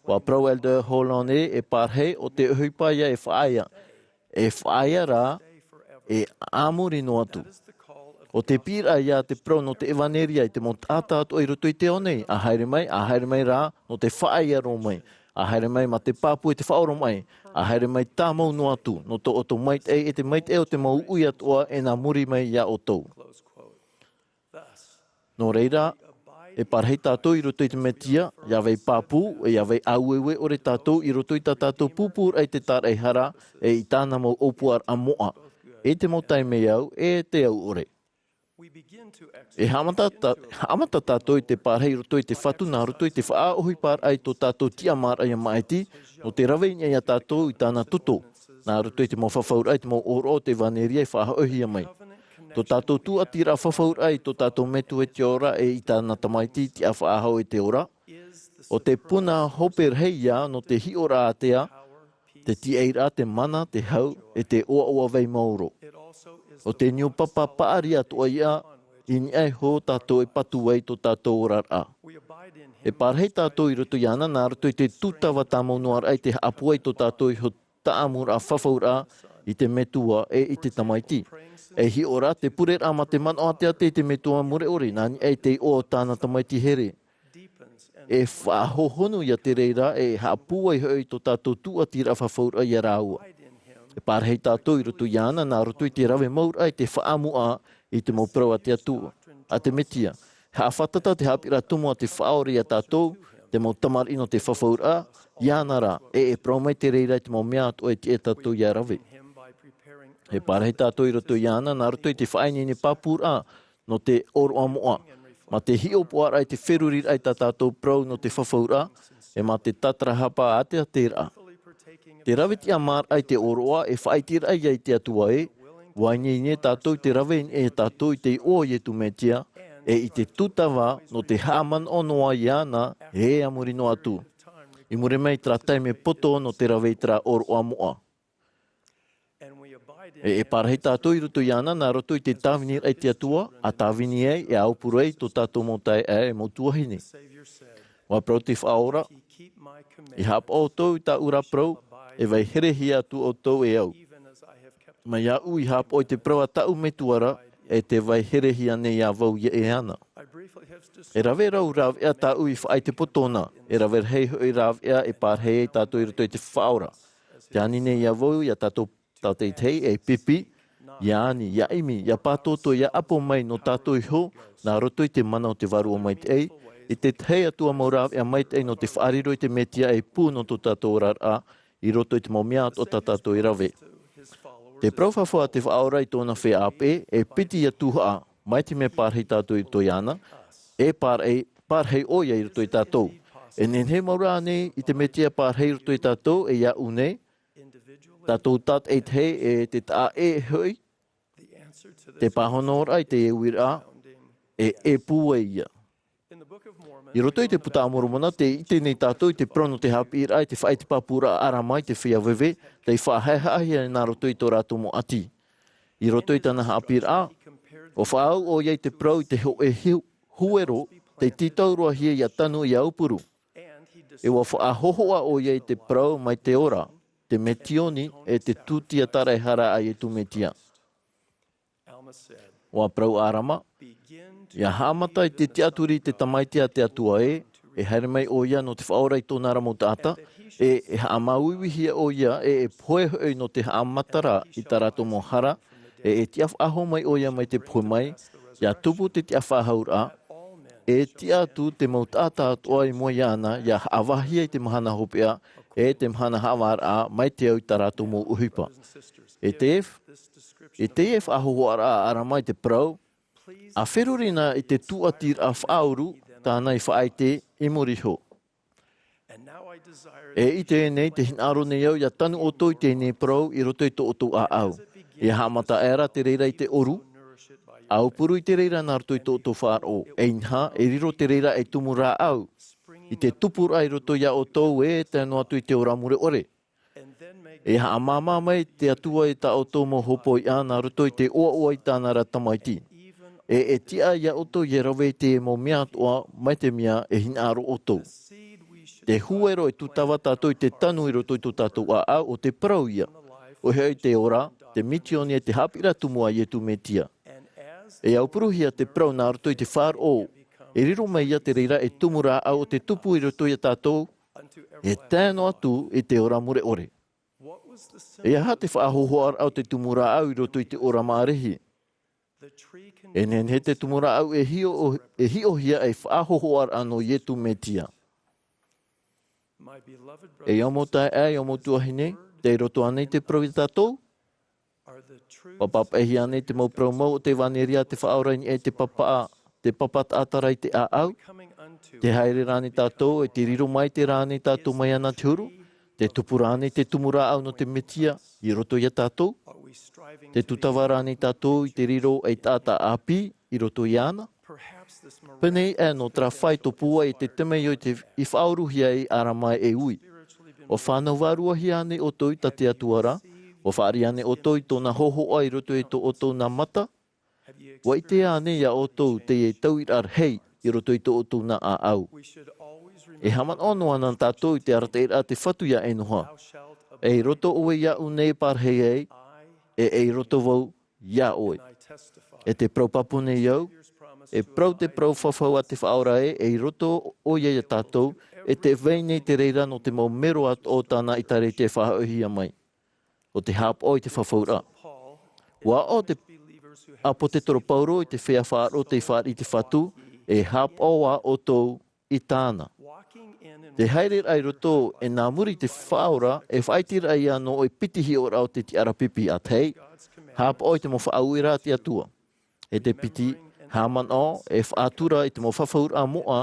ʻUa parau Elder Holland ē, e pārahi ʻo te ʻohipa ia e faʻaea, e faʻaea rā, e ʻāmuri noa atu. ʻO te piʻiraʻa ia te parau nō te ʻevaneria i te mau taʻata atoʻa i roto i te ao nei, ʻa haere mai, ʻa haere mai rā, nō te faʻaea roa mai, ʻa haere mai mā te pāpū e te faʻaoromaʻi, ʻa haere mai tāmau noa atu, nō tō ʻoutou maitaʻi e te maitaʻi o te mau uʻi atoʻa e nā muri mai iā ʻoutou. Nō reira, e pārahi tātou i roto i te Mesia, ʻia vai pāpū, e ʻia vai ʻāueue ʻore tātou i roto i tā tātou pūpūraʻa i te tāraʻehara, e i tāna mau ʻōpuaraʻa moʻa. E te mau taime au, e te au ʻore. E haʻamata tā-, haʻamata tātou i te pārahi i roto i te Fatu nā roto i te faʻaʻohiparaʻa i tō tātou tiʻamāraʻa ia maʻiti, nō te rave i niʻa iā tātou i tāna toto, nā roto i te mau fafauraʻa i te mau ʻōroʻa o te ʻevaneria i faʻahoʻihia mai. Tō tātou tūʻatiraʻa fafauraʻa i tō tātou Metua i te ora e i tāna Tamaiti tiʻa faʻahou e te ora, ʻo te puna hope rahi ia nō te hiʻoraʻa ātea, te tīaʻiraʻa, te mana, te hau, e te ʻoaʻoa vai maoro. ʻO te niu papa paʻari atoʻa ia, i niʻa iho tātou e patu ai tō tātou oraraʻa. E pārahi tātou i roto iāna, nā roto i te tūtava tāmau noa raʻa i te haʻapūai tō tātou iho taʻamuraʻa fafauraʻa i te Metua e i te Tamaiti. E hiʻo rā te pureraʻa mā te manaʻo āteatea i te Metua mure ʻore, nā niʻa i te iʻoa o tāna tamaiti here. E faʻahohonu ia te reira, e haʻapūai hoʻi tō tātou tūʻatiraʻa fafauraʻa ia rāua. E pārahi tātou i roto iāna, nā roto i te rave mau raʻa i te faʻaʻamu i te mau parau a te Atua, a te Mesia. Haʻafātata te haʻapiʻiraʻa tumu a te Faʻaora ia tātou, te mau tamariʻi nō te fafauraʻa, iāna rā, e, e parau mai te reira i te mau mea atoʻa e tiʻa tātou ia rave. E pārahi tātou i roto iāna, nā roto i te faʻaineine pāpūraʻa, nō te ʻōroʻa moʻa, mā te hiʻopoʻaraʻa i te feruriraʻa i tā tātou parau nō te fafauraʻa, e mā te tātarahapa āteateraʻa. Te rave tiʻamāraʻa i te ʻōroʻa e faʻaiteraʻa ia i te Atua ē, ʻua ineine tātou i te rave i niʻa iā tātou i te iʻoa o Iesu Mesia, e i te tūtava nō te haʻamanaʻo noa iāna e a muri noa atu. I muri mai i terā taime poto nō te rave i terā ʻōroʻa moʻa. E, e pārahi tātou i roto iāna, nā roto i te tāviniraʻa i te Atua, ʻa tāvini ai, e aupuru ai tō tātou mau taeaʻe, mau tuahine. ʻUa parau te Faʻaora, i haʻapaʻo ʻoutou i tāʻu ra parau, e vai herehia atu ʻoutou e au. Mai iāʻu i haʻapaʻo i te parau a tāʻu Metua ra, e tē vai herehia nei ā vau ia e ana. E rave rau rāveʻa tāʻu i faʻaʻite poto na, e rave rahi hoʻi rāveʻa e pārahi ai tātou i roto i te Faʻaora. Tē ani nei iā vau, iā tātou tātaʻitahi, e pipi, ʻia ani, ʻia ʻimi, ʻia pātōtō, ʻia ʻapo mai nō tātou iho, nā roto i te mana o te Vārua Maitaʻi, i te tahi atu ā mau rāveʻa maitaʻi nō te faʻariro i te Mesia e pū nō tō tātou oraraʻa, i roto i te mau mea atoʻa tā tātou e rave. Te parau fafau a te Faʻaora i tōna feiā ʻāpeʻe, e piti ïa tuhaʻa, mai te mea pārahi tātou i roto iāna, e pārahi, pārahi ʻoia i roto iā tātou. E nehenehe mau rā ānei i te Mesia pārahi i roto iā tātou, e iāʻu nei, tātou tātaʻitahi e te taʻa ʻē hoʻi, te pāhonoraʻa i te uiraʻa, e, e pūai ïa. I roto i te Buka a Moromona, tē ʻite nei tātou i te parau nō te haʻapiʻiraʻa i te faʻaʻite pāpūraʻa a ʻArama i te feiā veve, tei faʻahaʻehaʻahia nā roto i tō rātou mau ʻati. I roto i tāna haʻapiʻiraʻa, ʻua faʻaau ʻoia i te parau i te hōʻē hiu-, huero, tei tītau roa hia ʻia tanu ʻia aupuru. E ʻua faʻahōhoʻa ʻoia i te parau mai te ora, te misiōni, e te tūtiataraʻehara a Iesu Mesia. ʻUa parau ʻo ʻArama, ʻia haʻamata i te tiʻaturi i te Tamaiti a te Atua ē, e haere mai ʻoia nō te faʻaora i tōna ra mau taʻata, e, e haʻamāuiuihia ʻoia, e, e pohe hoʻi nō te haʻamataraʻa i tā rātou mau hara, e, e tiʻa faʻahou mai ʻoia mai te pohe mai, ʻia tupu te tiʻafaʻahouraʻa, e tiʻa atu te mau taʻata atoʻa i mua iāna, ʻia haʻavāhia i te mahana hopeʻa, e te mahana haʻavāraʻa, mai te au i tā rātou mau ʻohipa. E te, e te faʻahōhoʻaraʻa a ʻArama i te parau, ʻa feruri na i te tūʻatiraʻa faʻauru, tāna i faʻaʻite i muri iho. E ʻite nei te hinaʻaro nei au ʻia tanu ʻoutou i teie nei parau i roto i tō ʻoutou ʻāʻau. ʻIa haʻamata aʻera te reira i te ʻoru, aupuru i te reira nā roto i tō ʻoutou faʻaroʻo, e inaha, e riro te reira ei tumu rāʻau, i te tupuraʻa i roto iā ʻoutou e tae noa atu i te ora mure ʻore. E haʻamāmā mai te Atua i tā ʻoutou mau hopoiʻa nā roto i te ʻoaʻoa i tāna ra Tamaiti. E, e tiʻa iā ʻoutou ʻia rave i te mau mea atoʻa, mai te mea e hinaʻaro ʻoutou. Te huero e tūtava tātou i te tanu i roto i tō tātou ʻāʻau, ʻo te parau ïa. ʻOia hoʻi te ora, te misiōni e te haʻapiʻiraʻa tumu a Iesu Mesia. E aupuruhia te parau nā roto i te faʻaroʻo, e riro mai ïa te reira ei tumu rāʻau ʻo te tupu i roto iā tātou, e tae noa atu i te ora mure ʻore. E aha te faʻahōhoʻaraʻa o te tumu rāʻau i roto i te ora mārahi? E nehenehe te tumu rāʻau e hiʻo, e hiʻohia ei faʻahōhoʻaraʻa nō Iesu Mesia. E ʻo mau taeaʻe, e ʻo mau tuahine, tei roto ānei te parau iā tātou? ʻUa pāpaʻihia ānei te mau parau mau o te ʻevanelia a te Faʻaora i niʻa i te papa, te papa taʻata ra i te ʻāʻau? Tē haere ra ānei tātou, e tē riro maitaʻi ra ānei tātou mai iāna te huru? Tē tupu ra ānei te tumu rāʻau nō te Mesia i roto iā tātou? Tē tūtava ra ānei tātou i te riro ei taʻata ʻāpī i roto iāna? Pēneiaʻe nō terā fāito tōpū ai te temeio i te, i faʻauruhia ai ʻArama e ui. ʻUa fānau vāruahia ānei ʻoutou i tā te Atua ra? ʻUa fāriʻi ānei ʻoutou i tōna hōhoʻa i roto i tō ʻoutou nā mata? ʻUa ʻite ānei iā ʻoutou teie tauiraʻa rahi i roto i tō ʻoutou nā ʻāʻau? E haʻamanaʻo noa na tātou i te arataʻiraʻa a te Fatu iā ʻEnoha. Ei roto ʻoe iāʻu nei e parahi ai, e ei roto vau iā ʻoe. E tē parau pāpū nei au, e parau te parau fafau a te Faʻaora ē, ei roto ʻoia iā tātou, e tē vai nei te reira nō te mau mero atoʻa o tāna ʻĒtārētia e faʻahoʻihia mai. ʻO te haʻapaʻo i te fafauraʻa. ʻUa aʻo te ʻāpōsetolo Paulo i te feiā faʻaroʻo tei fāriʻi i te Fatu, e haʻapaʻo ā ʻoutou i tāna. Te haereraʻa i roto e nā muri i te Faʻaora, e faʻaiteraʻa ïa nō ʻoe piti hiʻoraʻa o te tiʻaraʻa pipi, ʻa tahi, haʻapaʻo i te mau faʻaueraʻa a te Atua. E te piti, haʻamanaʻo, e faʻatura i te mau fafauraʻa moʻa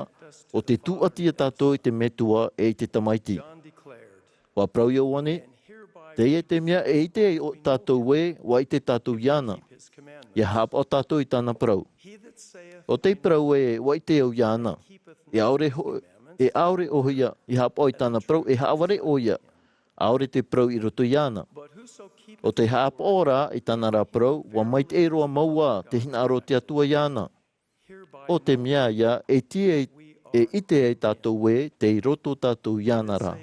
o tē tūʻati iā tātou i te Metua e i te Tamaiti. ʻUa parau Ioane, teie te mea e ʻite ai ʻo tātou ē, ʻua ʻite tātou iāna. ʻIa haʻapaʻo tātou i tāna parau. ʻO tei parau ē, ʻua ʻite au iāna. E ʻaore ho-, e ʻaore ʻoia i haʻapaʻo i tāna parau, e haʻavare ʻoia. ʻAore te parau i roto iāna. ʻO tē haʻapaʻo ra i tāna ra parau, ʻua maitaʻi roa mau ā te hinaʻaro o te Atua iāna. ʻO te mea ïa, e ʻite ai, e ʻite ai tātou ē, tei roto tātou iāna ra.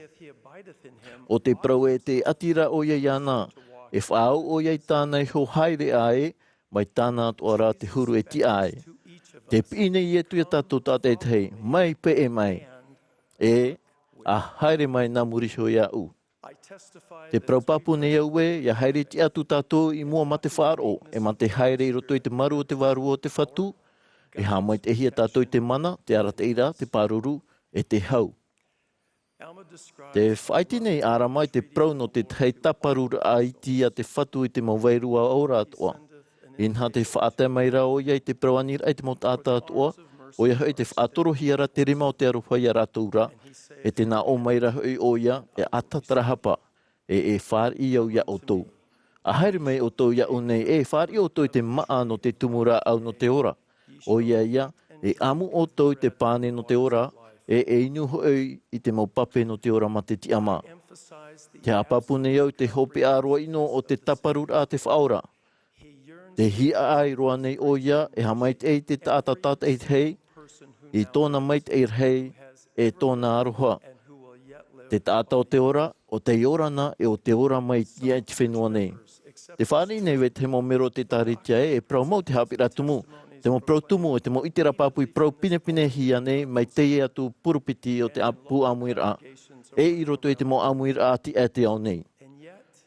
ʻO te parau ē tē ʻati ra ʻoia iāna, e faʻaau ʻoia i tāna iho haereʻa ē, mai tāna atoʻa ra te huru e tiʻa ai. Tē piʻi nei Iesu iā tātou tātaʻitahi, mai peʻe mai. E, ʻa haere mai nā muri iho iāʻu. Te parau pāpū nei au ē, ʻia haere tiʻa atu tātou i mua mā te faʻaroʻo, e mā te haere i roto i te maru o te Vārua o te Fatu, e haʻamaitaʻihia tātou i te mana, te arataʻiraʻa, te pāruru, e te hau. Tē faʻaʻite nei ʻĀrama i te parau nō te tahi tāparuraʻa iti a te Fatu i te mau vairua ora atoʻa. Inaha tē faʻatae mai ra ʻoia i te parau aniraʻa i te mau taʻata atoʻa, ʻoia hoʻi tē faʻatorohia ra te rima o te aroha iā rātou ra, e tē nā ʻō mai ra hoʻi ʻoia, e ʻAta tarahapa, e, e fāriʻi au iā ʻoutou. ʻA haere mai ʻoutou iāʻu nei, e fāriʻi ʻoutou i te māʻa nō te tumu rāʻau nō te ora. ʻOia ïa, e ʻamu ʻoutou i te pane nō te ora, e e inu hoʻi i te mau pape nō te ora mā te tiʻamā. Te haʻapāpū nei au i te hopeʻa roa ʻino o te tāparuraʻa a te Faʻaora. Te hiaʻai roa nei ʻoia e haʻamaitaʻi i te taʻata tātaʻitahi, i tōna maitaʻi rahi, e tōna aroha. Te taʻata o te ora, ʻo tei ora na, e ʻo te ora mai ia i te fenua nei. Te fāriʻi nei e te mau mero o te ʻĒtārētia ē, e parau mau te haʻapiʻiraʻa tumu, te mau parau tumu, e te mau ʻiteraʻa pāpū i parau pinepinehia nei, mai teie atu poropiti o te ʻāpū ʻāmuiraʻa. E i roto i te mau ʻāmuiraʻa ʻati ʻē te ao nei.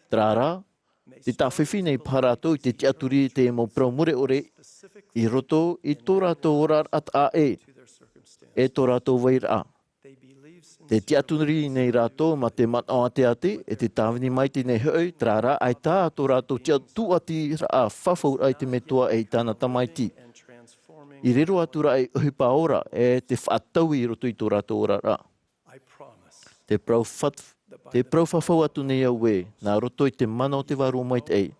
Terā rā, te tāfifi nei paha rātou i te tiʻaturi i te mau parau mure ʻore, i roto i tō rātou oraraʻa taʻa ʻē, e tō rātou vairaʻa. Te tiʻaturi nei rātou mā te manaʻo ʻāteʻate, e te tāvini maitaʻi nei hoʻi, terā rā, ʻaita tō rātou tiʻaturi ʻati rā fafauraʻa i te Metua e i tāna Tamaiti. I riro atu rā ei ʻohipa ora, e te faʻataui i roto i tō rātou oraraʻa. Te parau fat-, te parau fafau atu nei au ē, nā roto i te mana o te Vārua Maitaʻi,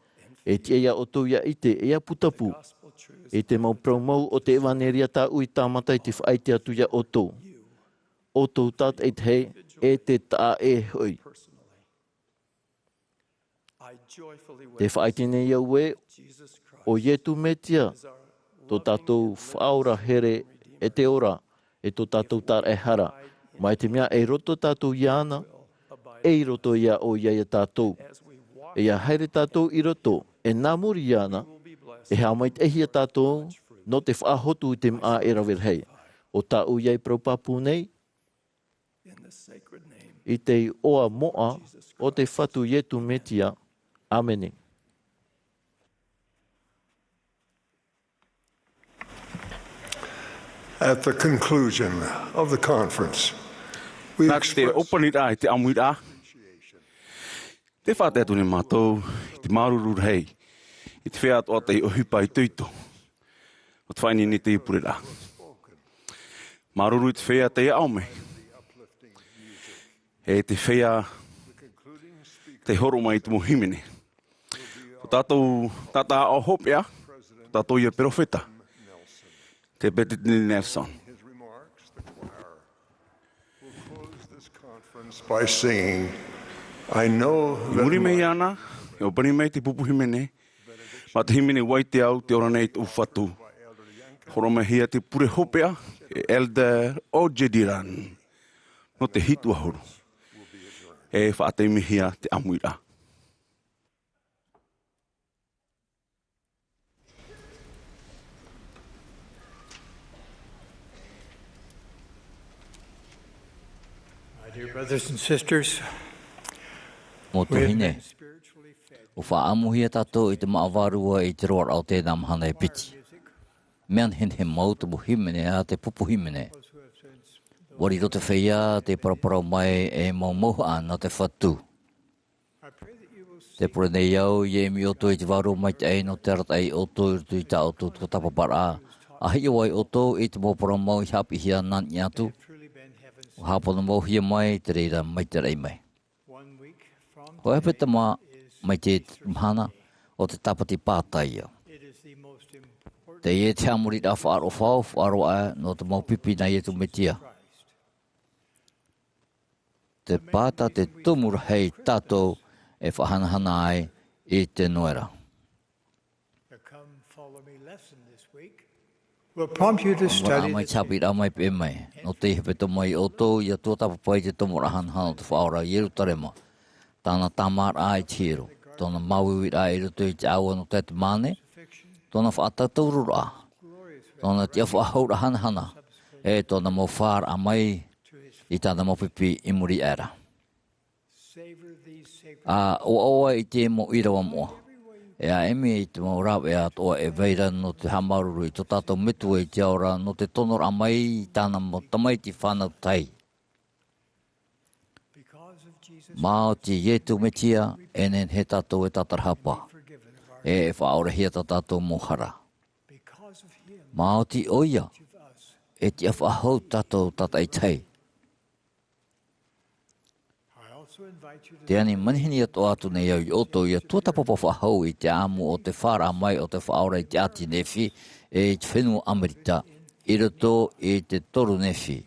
e tiʻa ia ʻoutou ia ʻite, e ia putapū, i te mau parau mau o te ʻevaneria tāʻu i tāmata i te faʻaʻite atu ia ʻoutou. ʻOutou tātaʻitahi, e te taʻa ʻē hoʻi. Te faʻaʻite nei au ē, ʻo Ietu Metia, tō tātou Faʻaora here e te ora, e tō tātou tāraʻehara. Mai te mea e roto tātou iāna, e i roto ia ʻoia ia tātou. E ia haere tātou i roto, e nā muri iāna, e haʻamaitaʻihia tātou, nō te faʻahotu i te māʻa e rave rahi. ʻO tāʻu ia e parau pāpū nei, i te iʻoa moʻa o te Fatu Ietu Metia. ʻĀmene. At the conclusion of the conference, we Nā te express ʻōpaniraʻa i te ʻāmuiraʻa, te faʻatae atu nei mātou i te māuruuru rahi i te feiā atoʻa tei ʻohipa itoito o te faʻaineine i teie pureraʻa. Māuruuru i te feiā tei aʻo mai, e te feiā tei hōroʻa mai i te mau hīmene. Ko tātou taʻata aʻo hopeʻa, ko tātou ia perofeta, te Peretiteni Nelson. By singing, I know I muri mai iāna, e ʻōpani mai te pupu hīmene, mā te hīmene ʻUa ʻite au tē ora nei tōʻu Fatu. Hōroʻa mai hia te pure hopeʻa, e Elder O J Dillon, nō te hitu ʻahuru. E faʻataimihia te ʻāmuiraʻa. My dear brothers and sisters, Mau tuahine, ʻua faʻaʻamuhia tātou i te māʻa vārua i te roaraʻa o teie mahana e piti. Mea nehenehe mau te mau hīmene a te pupu hīmene. ʻUa riro te feiā tei paraparau mai ei mau mauhaʻa nā te Fatu. Tē pure nei au ʻia ʻimi ʻoutou i te Vārua Maitaʻi nō te arataʻi ia ʻoutou i roto i tā ʻoutou tuatāpaparaʻa, ʻa hiʻo ai ʻoutou i te mau parau mau i haʻapiʻihia nā niʻa atu, ʻua hāpono mauhia mai te reira mai te raʻi mai. Hōʻē hepetoma mai teie mahana, ʻo te Tāpati Pāta ïa. Teie te haʻamoriraʻa faʻaroʻo fau, faʻaroʻo aʻe nō te mau pipi nā Ietu Metia. Te pāta te tumu rahi ia tātou e faʻahanahana ai i te noera. The Come Follow Me lesson this week will prompt you to study the text. Mai te haʻapiʻiraʻa mai, peʻe mai. Nō teie hepetoma ia ʻoutou ʻia tuatāpapa i te tomoraʻa hanahana o te Faʻaora i Ierutarema, tāna tāmāraʻa i te hiero, tōna māuiuiraʻa i roto i te ʻāua nō Tetemane, tōna faʻatātauroraʻa, tōna tiʻafaʻahouraʻa hanahana, e tōna mau fāraʻa mai i tāna mau pipi i muri aʻe ra. ʻA ʻoaʻoa i te mau ʻīrava moʻa, e ʻimi i te mau rāveʻa atoʻa e vai ra nō te haʻamāuruuru i tō tātou Metua i te ao ra, nō te tonoraʻa mai i tāna mau tamaiti fānau tahi. Maoti Ietu Metia, e nehenehe tātou e tātarahapa, e e faʻaorahia tā tātou mau hara. Maoti ʻoia, e tiʻafaʻahou tātou tātaʻitahi. Tē ani manihini atoʻa atu nei au ia ʻoutou ʻia tuatāpapa faʻahou i te ʻāmu o te fāraʻa mai o te Faʻaora i te ʻāti Nephi, e i te fenua ʻAmerika, i roto i te toru Nephi.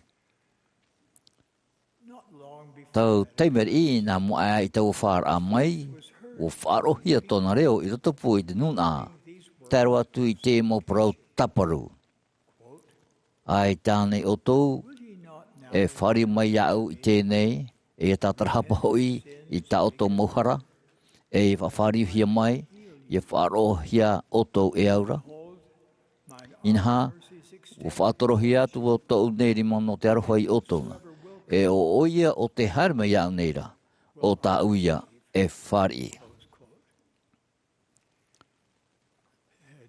Tau taime riʻi nā mua aʻe i taua fāraʻa mai, ʻua faʻaroʻohia tōna reo i rotopū i te nūnaʻa, tae roa atu i te mau parau tāparu. ʻAita ānei ʻoutou e fāriu mai iāʻu i teie nei, e ʻia tātarahapa hoʻi i tā ʻoutou mau hara, e ʻia faʻafāriuhia mai, ʻia faʻaroʻohia ʻoutou e au ra? Inaha, ʻua faʻatorohia atu tōʻu nei rima nō te aroha iā ʻoutou na, e ʻo ʻoia ʻo tē haere mai iāʻu nei ra, ʻo tāʻu ia e fāriʻi.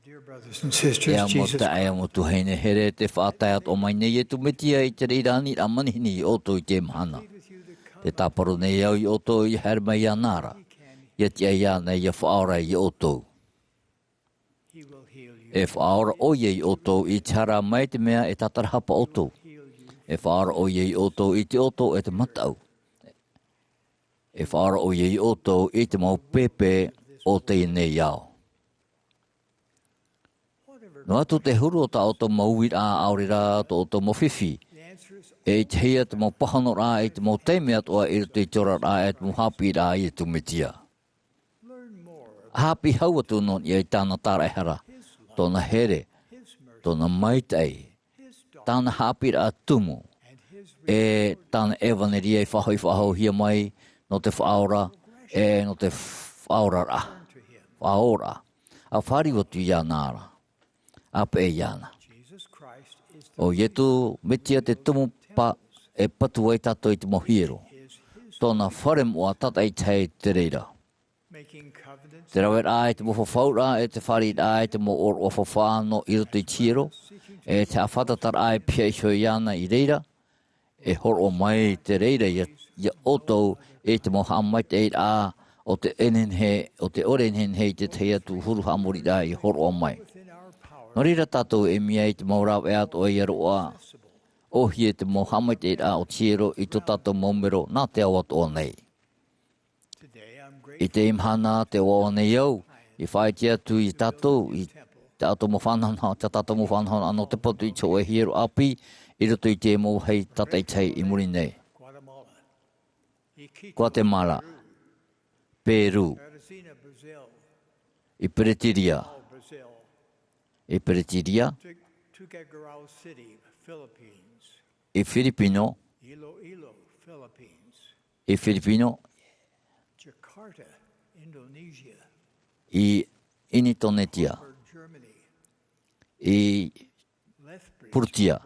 Dear brothers and sisters, ʻE ʻamu Jesus taʻa, ʻe ʻamu tuahine here, tē faʻatae atoʻa mai nei Iesu Mesia i te reira aniraʻa manihini iā ʻoutou i teie mahana. Tē tāparu nei au iā ʻoutou ʻia haere mai iāna ra, ʻia tiʻa iāna ʻia faʻaora iā ʻoutou. E faʻaora ʻoia iā ʻoutou i te hara mai te mea e tātarahapa ʻoutou. E faʻaora ʻoia iā ʻoutou i te ʻoto e te mataʻu. E faʻaora ʻoia iā ʻoutou i te mau pēpē o teie nei ao. Noa atu te huru o tā ʻoutou mau uiraʻa, ʻaore rā tō ʻoutou mau fifi, e ʻitehia te mau pāhonoraʻa i te mau taime atoʻa i roto i te oraraʻa e te mau haʻapiʻiraʻa a Iesu Mesia. Haʻapiʻi hau atu nō niʻa i tāna tāraʻehara, tōna here, tōna maitaʻi, tāna haʻapiʻiraʻa tumu, e tāna ʻevaneria i faʻahoʻi faʻahouhia mai nō te faʻaora, e nō te faʻaoraraʻa, faʻaora. ʻA fāriu atu iāna ra, ʻa peʻe iāna. ʻO Iesu Mesia te tumu pae e patu ai tātou i te mau hiero. Tōna fare moʻa tātaʻitahi te reira. Te raveraʻa i te mau fafauraʻa, e te fāriʻiraʻa i te mau ʻōroʻa fafā nō i roto i te hiero, e te haʻafātataraʻa e pihaʻi iho iāna i reira, e hōroʻa mai te reira iā, iā ʻoutou i te mau haʻamaitaʻiraʻa o te ʻenenehe, o te ʻore nehenehe i te tahi atu huru haʻamoriraʻa i hōroʻa mai. Nō reira tātou e ʻimi ai te mau rāveʻa atoʻa ʻia roaʻa, ʻōhie te mau haʻamaitaʻiraʻa o te hiero i tō tātou mau mero nā te ao atoʻa nei. I teie mahana, tē ʻoaʻoa nei au, i faʻaʻite atu iā tātou, i tā tātou mau fānahonahoa, tā tātou mau fānahonahoa nō te patu i te hōʻē hiero ʻāpī, i roto i te mau vāhi tātaʻitahi i muri nei. Guatemala, Perū, i Peretiria, i Peretiria, i Firipino, i Firipino, i Initonētia, i Pūrutia,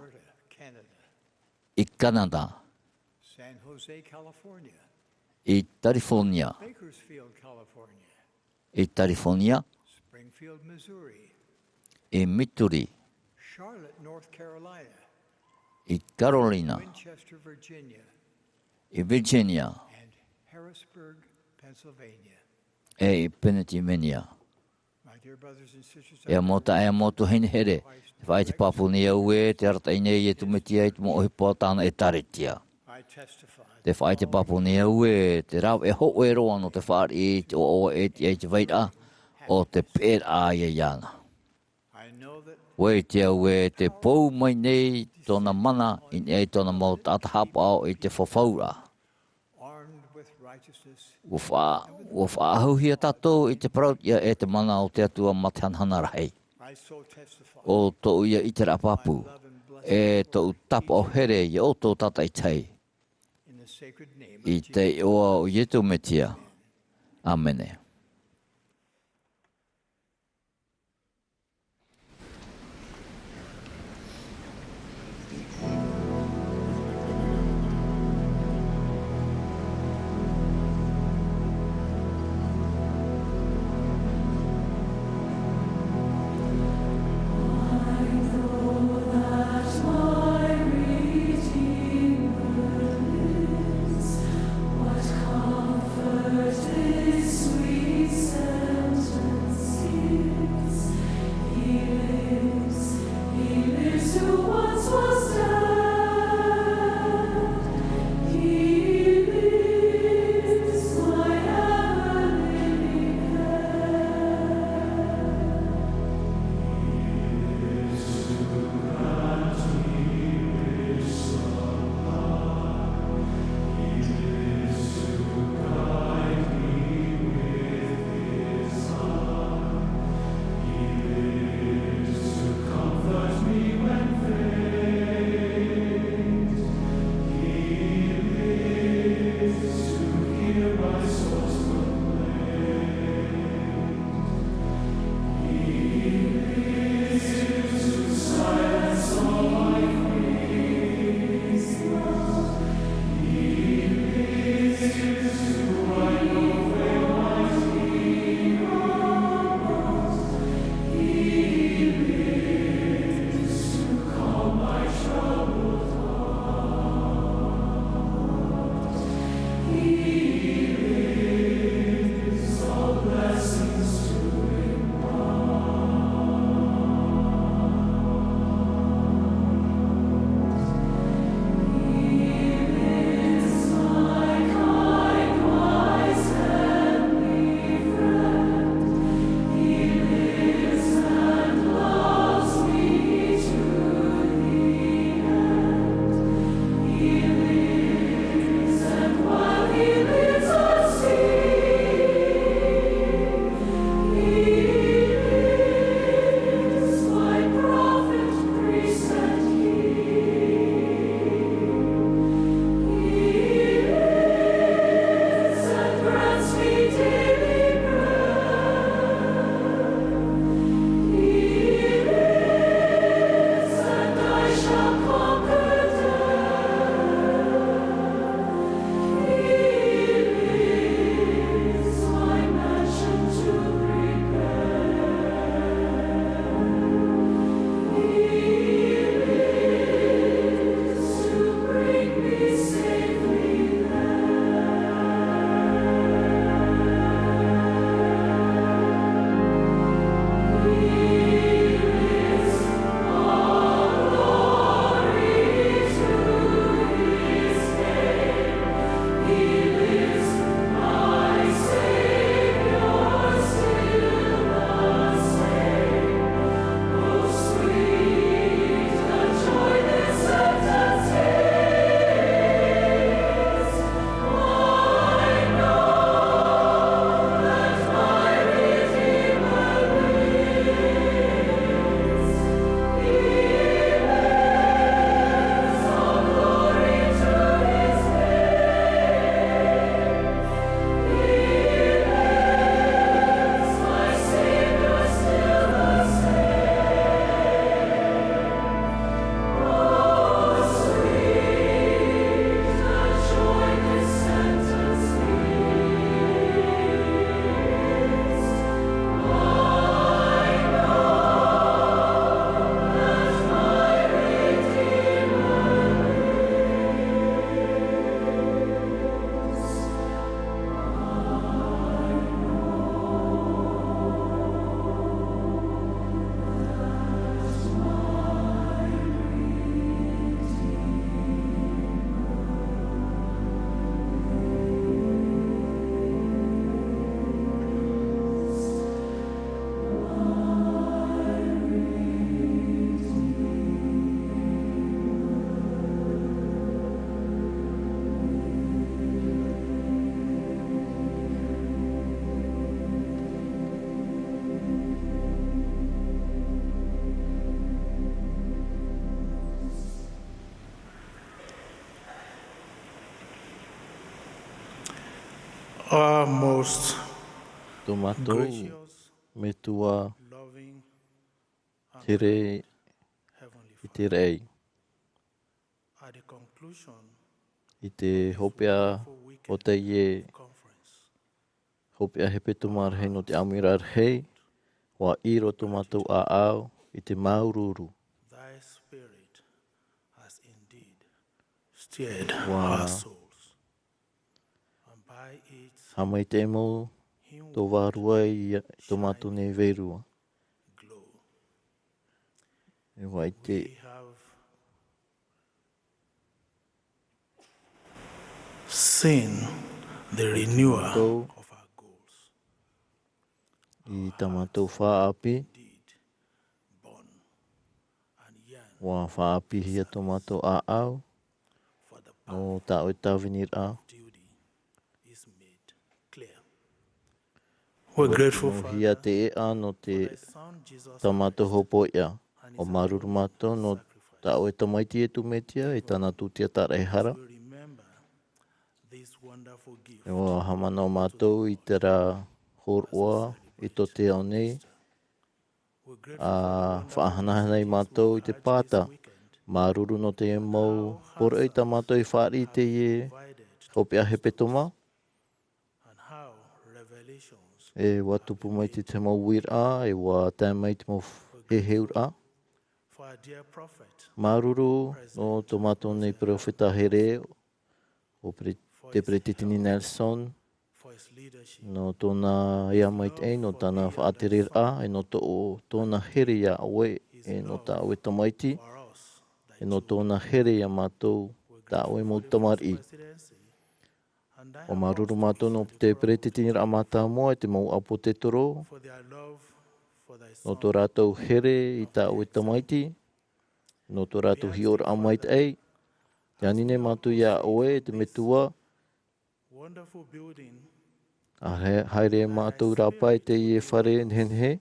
i Kanata, i Tarifōnia, i Tarifōnia, i Misuri, i Karolina, i Virginia, e i Pennsylvania. E ʻamu taʻa, e ʻamu tuahine here, tē faʻaʻite pāpū nei au ē, tē arataʻi nei Iesu Mesia i te mau ʻohipa o tāna ʻēkālesia. Tē faʻaʻite pāpū nei au ē, te rāveʻa hōʻē roa nō te fāriʻi i te ʻoaʻoa e tiʻa i te vairaʻa, ʻo te peʻeraʻa ïa iāna. ʻUa ʻite au ē, tē pou mai nei tōna mana i niʻa i tōna mau taʻata haʻapaʻo i te fafauraʻa. ʻUa fa-, ʻua faʻaʻahuhia tātou i te parau-tiʻa e te mana o te Atua mā te hanahana rahi. ʻO tōʻu ïa ʻiteraʻa pāpū, e tōʻu tāpaʻo here iā ʻoutou tātaʻitahi. I te iʻoa o Iesu Mesia. ʻĀmene. Our most tō mātou gracious, metua, loving, and here perfect Heavenly i te Father, rei. At the conclusion I te of this hopeʻa wonderful weekend o teie conference, hopeʻa hepetoma rahi nō te ʻāmuiraʻa rahi, ʻua ʻiro tō mātou ʻāʻau i te māuruuru. Thy spirit has indeed stirred ʻUa our souls, and by its haʻamaitaʻi mau tō vārua i tō mātou nei vārua. Glow. E ʻua ʻite We have seen the renewal Tō of our goals. I tā mātou faʻaʻāpī, Indeed, born and yearn ʻua faʻaʻāpīhia tō mātou ʻāʻau for the nō path tāʻoe tāviniraʻa. Of duty is made clear. We're grateful, Father, Nō hia te ʻēʻa nō te for thy Son, Jesus tā mātou Christ, hopoiʻa. And his atoning sacrifice. ʻUa māuruuru mātou nō tāʻoe tamaiti Iesu Mesia e tāna tūtia tāraʻehara. As we remember this wonderful gift, E ʻua haʻamanaʻo mātou i terā hōroʻa i tō te ao nei, we're grateful ʻa for the wonderful faʻahanahana ai mātou i te pāta. Māuruuru nō te mau poroʻi tā mātou i fāriʻi i teie hopeʻa hepetoma. And how revelations E ʻua tupu mai te, te mau uiraʻa, e ʻua tae mai te mau heheuraʻa. For our dear prophet, Māuruuru nō tō mātou nei peropheta here, ʻo Pre-, te Peretiteni Nelson, for his leadership, nō tōna ea maitaʻi, nō tāna faʻatereraʻa, e nō tō, tōna here iā ʻoe, e nō tāʻoe tamaiti, for us, thy e nō children, tōna here iā mātou, tāʻoe mau tamariʻi. Presidency, ʻUa māuruuru mātou nō te Peretiteniraʻa Mātāmua e te mau ʻāpōsetolo, nō tō rātou here i tāʻoe tamaiti, nō tō rātou hiʻoraʻa maitaʻi. Tē ani nei mātou iā ʻoe, e te Metua, ʻa hae-, haere mātou rāpae i teie fare nehenehe,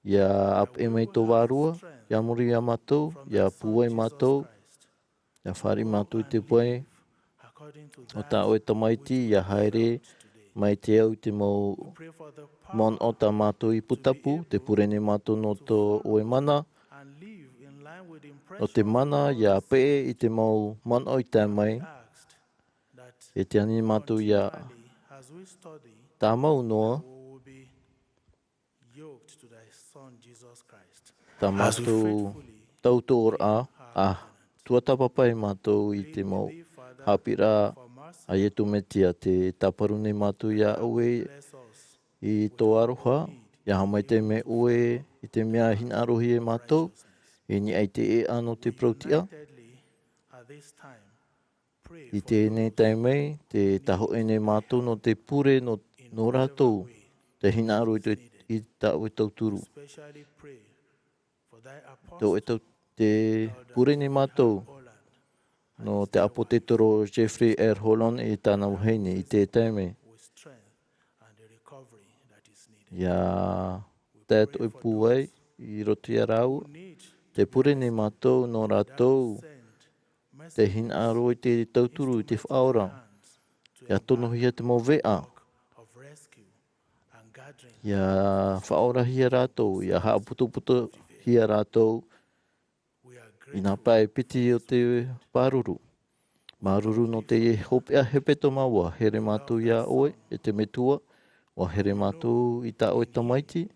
ʻia ʻāpeʻe mai tō vārua, ʻia muri iā mātou, ʻia pūai mātou, ʻia fāriʻi mātou i te pae o tāʻoe tamaiti, ʻia haere mai te au i te mau manaʻo tā mātou ipu tapu, tē pure nei mātou nō tō ʻoe mana, nō te mana ʻia peʻe i te mau manaʻo i tae mai, e tē ani mātou ʻia tāmau noa, tā mātou tautooraʻa, ʻa tuatāpapa mātou i te mau haʻapiʻiraʻa a Iesu Mesia. Tē tāparu nei mātou iā ʻoe i tō aroha, ʻia haʻamaitaʻi mai ʻoe i te mea e hinaʻarohia e mātou, i niʻa i te ʻēʻa nō te parau-tiʻa. I teie nei taime, tē tāhōʻē nei mātou nō te pure nō, nō rātou, tē hinaʻaro i te, i tāʻoe tauturu. Tō e tau-, tē pure nei mātou nō te ʻāpōsetolo Jeffrey R. Holland e tāna vahine i teie taime. ʻIa tae atoʻa pūai i roto iā rāua, tē pure nei mātou nō rātou, tē hinaʻaro i te tauturu, i te faʻaora, ʻia tonohia te mau veʻa, ʻia faʻaorahia rātou, ʻia haʻapotopotohia rātou i nā pae piti o te pāruru. Māuruuru nō teie hopeʻa hepetoma, ʻua here mātou iā ʻoe, e te Metua, ʻua here mātou i tāʻoe tamaiti,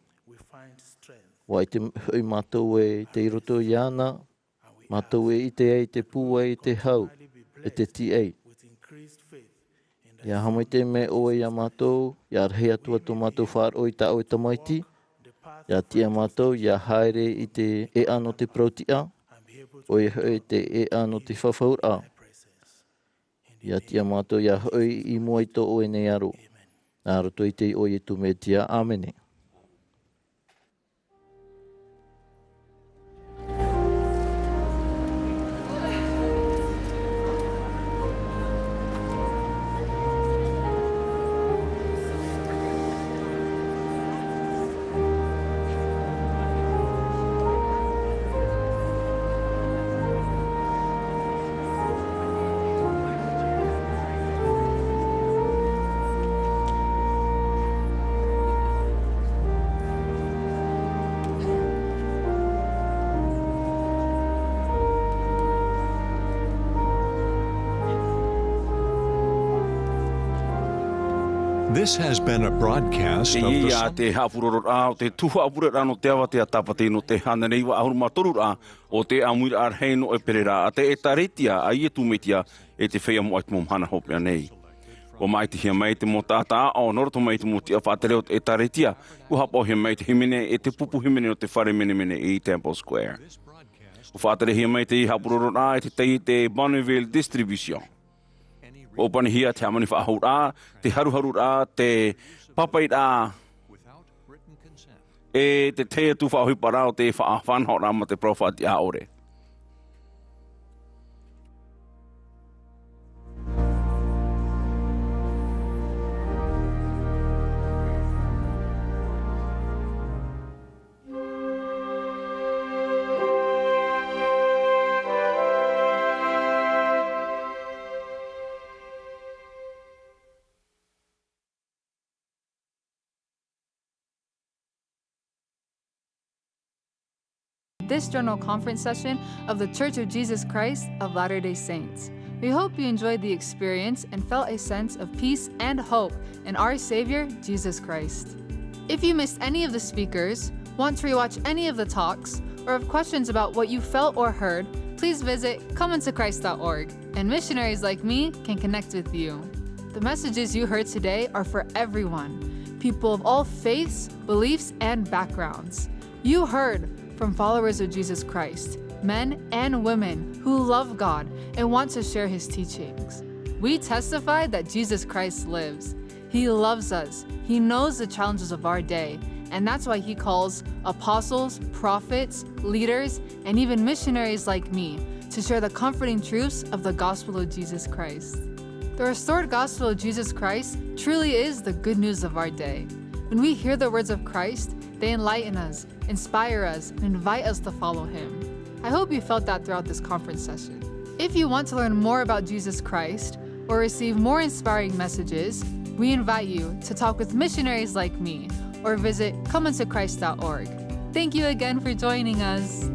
ʻua ʻite hoʻi mātou ē tei roto iāna, mātou e ʻite ai te pūai, te hau, e te tīaʻi. ʻIa haʻamaitaʻi mai ʻoe iā mātou, ʻia rahi atu ā tō mātou faʻaroʻo i tāʻoe tamaiti, ʻia tiʻa mātou, ʻia haere i te ʻēʻa nō te parau-tiʻa, ʻoia hoʻi te ʻēʻa nō te fafauraʻa. ʻIa tiʻa mātou, ʻia hoʻi i mua i tō ʻoe nei aro. Nā roto i te iʻoa o Iesu Mesia, ʻāmene. This has been a broadcast of the Teie te haʻapurororaʻa o te tuhaʻa pureraʻa nō te avatea tāpati nō te hānere iva ʻahuru mā toru raʻa o te ʻāmuiraʻa rahi nō ʻEperēra a te ʻĒtārētia a Ietu Metia e te feiā moʻa i te mau mahana hopeʻa nei. ʻUa māʻitihia mai te mau taʻata aʻo nō roto mai i te mau tiʻa faʻatere o te ʻĒtārētia, ʻua haʻapaʻohia mai te hīmene e te pupu hīmene o te fare menemene i Temple Square. ʻUa faʻaterehia mai te haʻapurororaʻa e te taiete Bonneville Distribution. ʻUa ʻōpanihia te hāmani faʻahou raʻa, te haruharu raʻa, te pāpaʻi raʻa, e te tahi atu faʻaʻohiparaʻa o te faʻa-, faʻanahoraʻa mā te parau faʻatiʻa ʻore. This general conference session of The Church of Jesus Christ of Latter-day Saints. We hope you enjoyed the experience and felt a sense of peace and hope in our Savior, Jesus Christ. If you missed any of the speakers, want to rewatch any of the talks, or have questions about what you felt or heard, please visit come unto christ dot org, and missionaries like me can connect with you. The messages you heard today are for everyone, people of all faiths, beliefs, and backgrounds. You heard from followers of Jesus Christ, men and women who love God and want to share his teachings. We testify that Jesus Christ lives. He loves us. He knows the challenges of our day, and that's why he calls apostles, prophets, leaders, and even missionaries like me to share the comforting truths of the gospel of Jesus Christ. The restored gospel of Jesus Christ truly is the good news of our day. When we hear the words of Christ, they enlighten us, inspire us, and invite us to follow him. I hope you felt that throughout this conference session. If you want to learn more about Jesus Christ or receive more inspiring messages, we invite you to talk with missionaries like me or visit come unto christ dot org. Thank you again for joining us.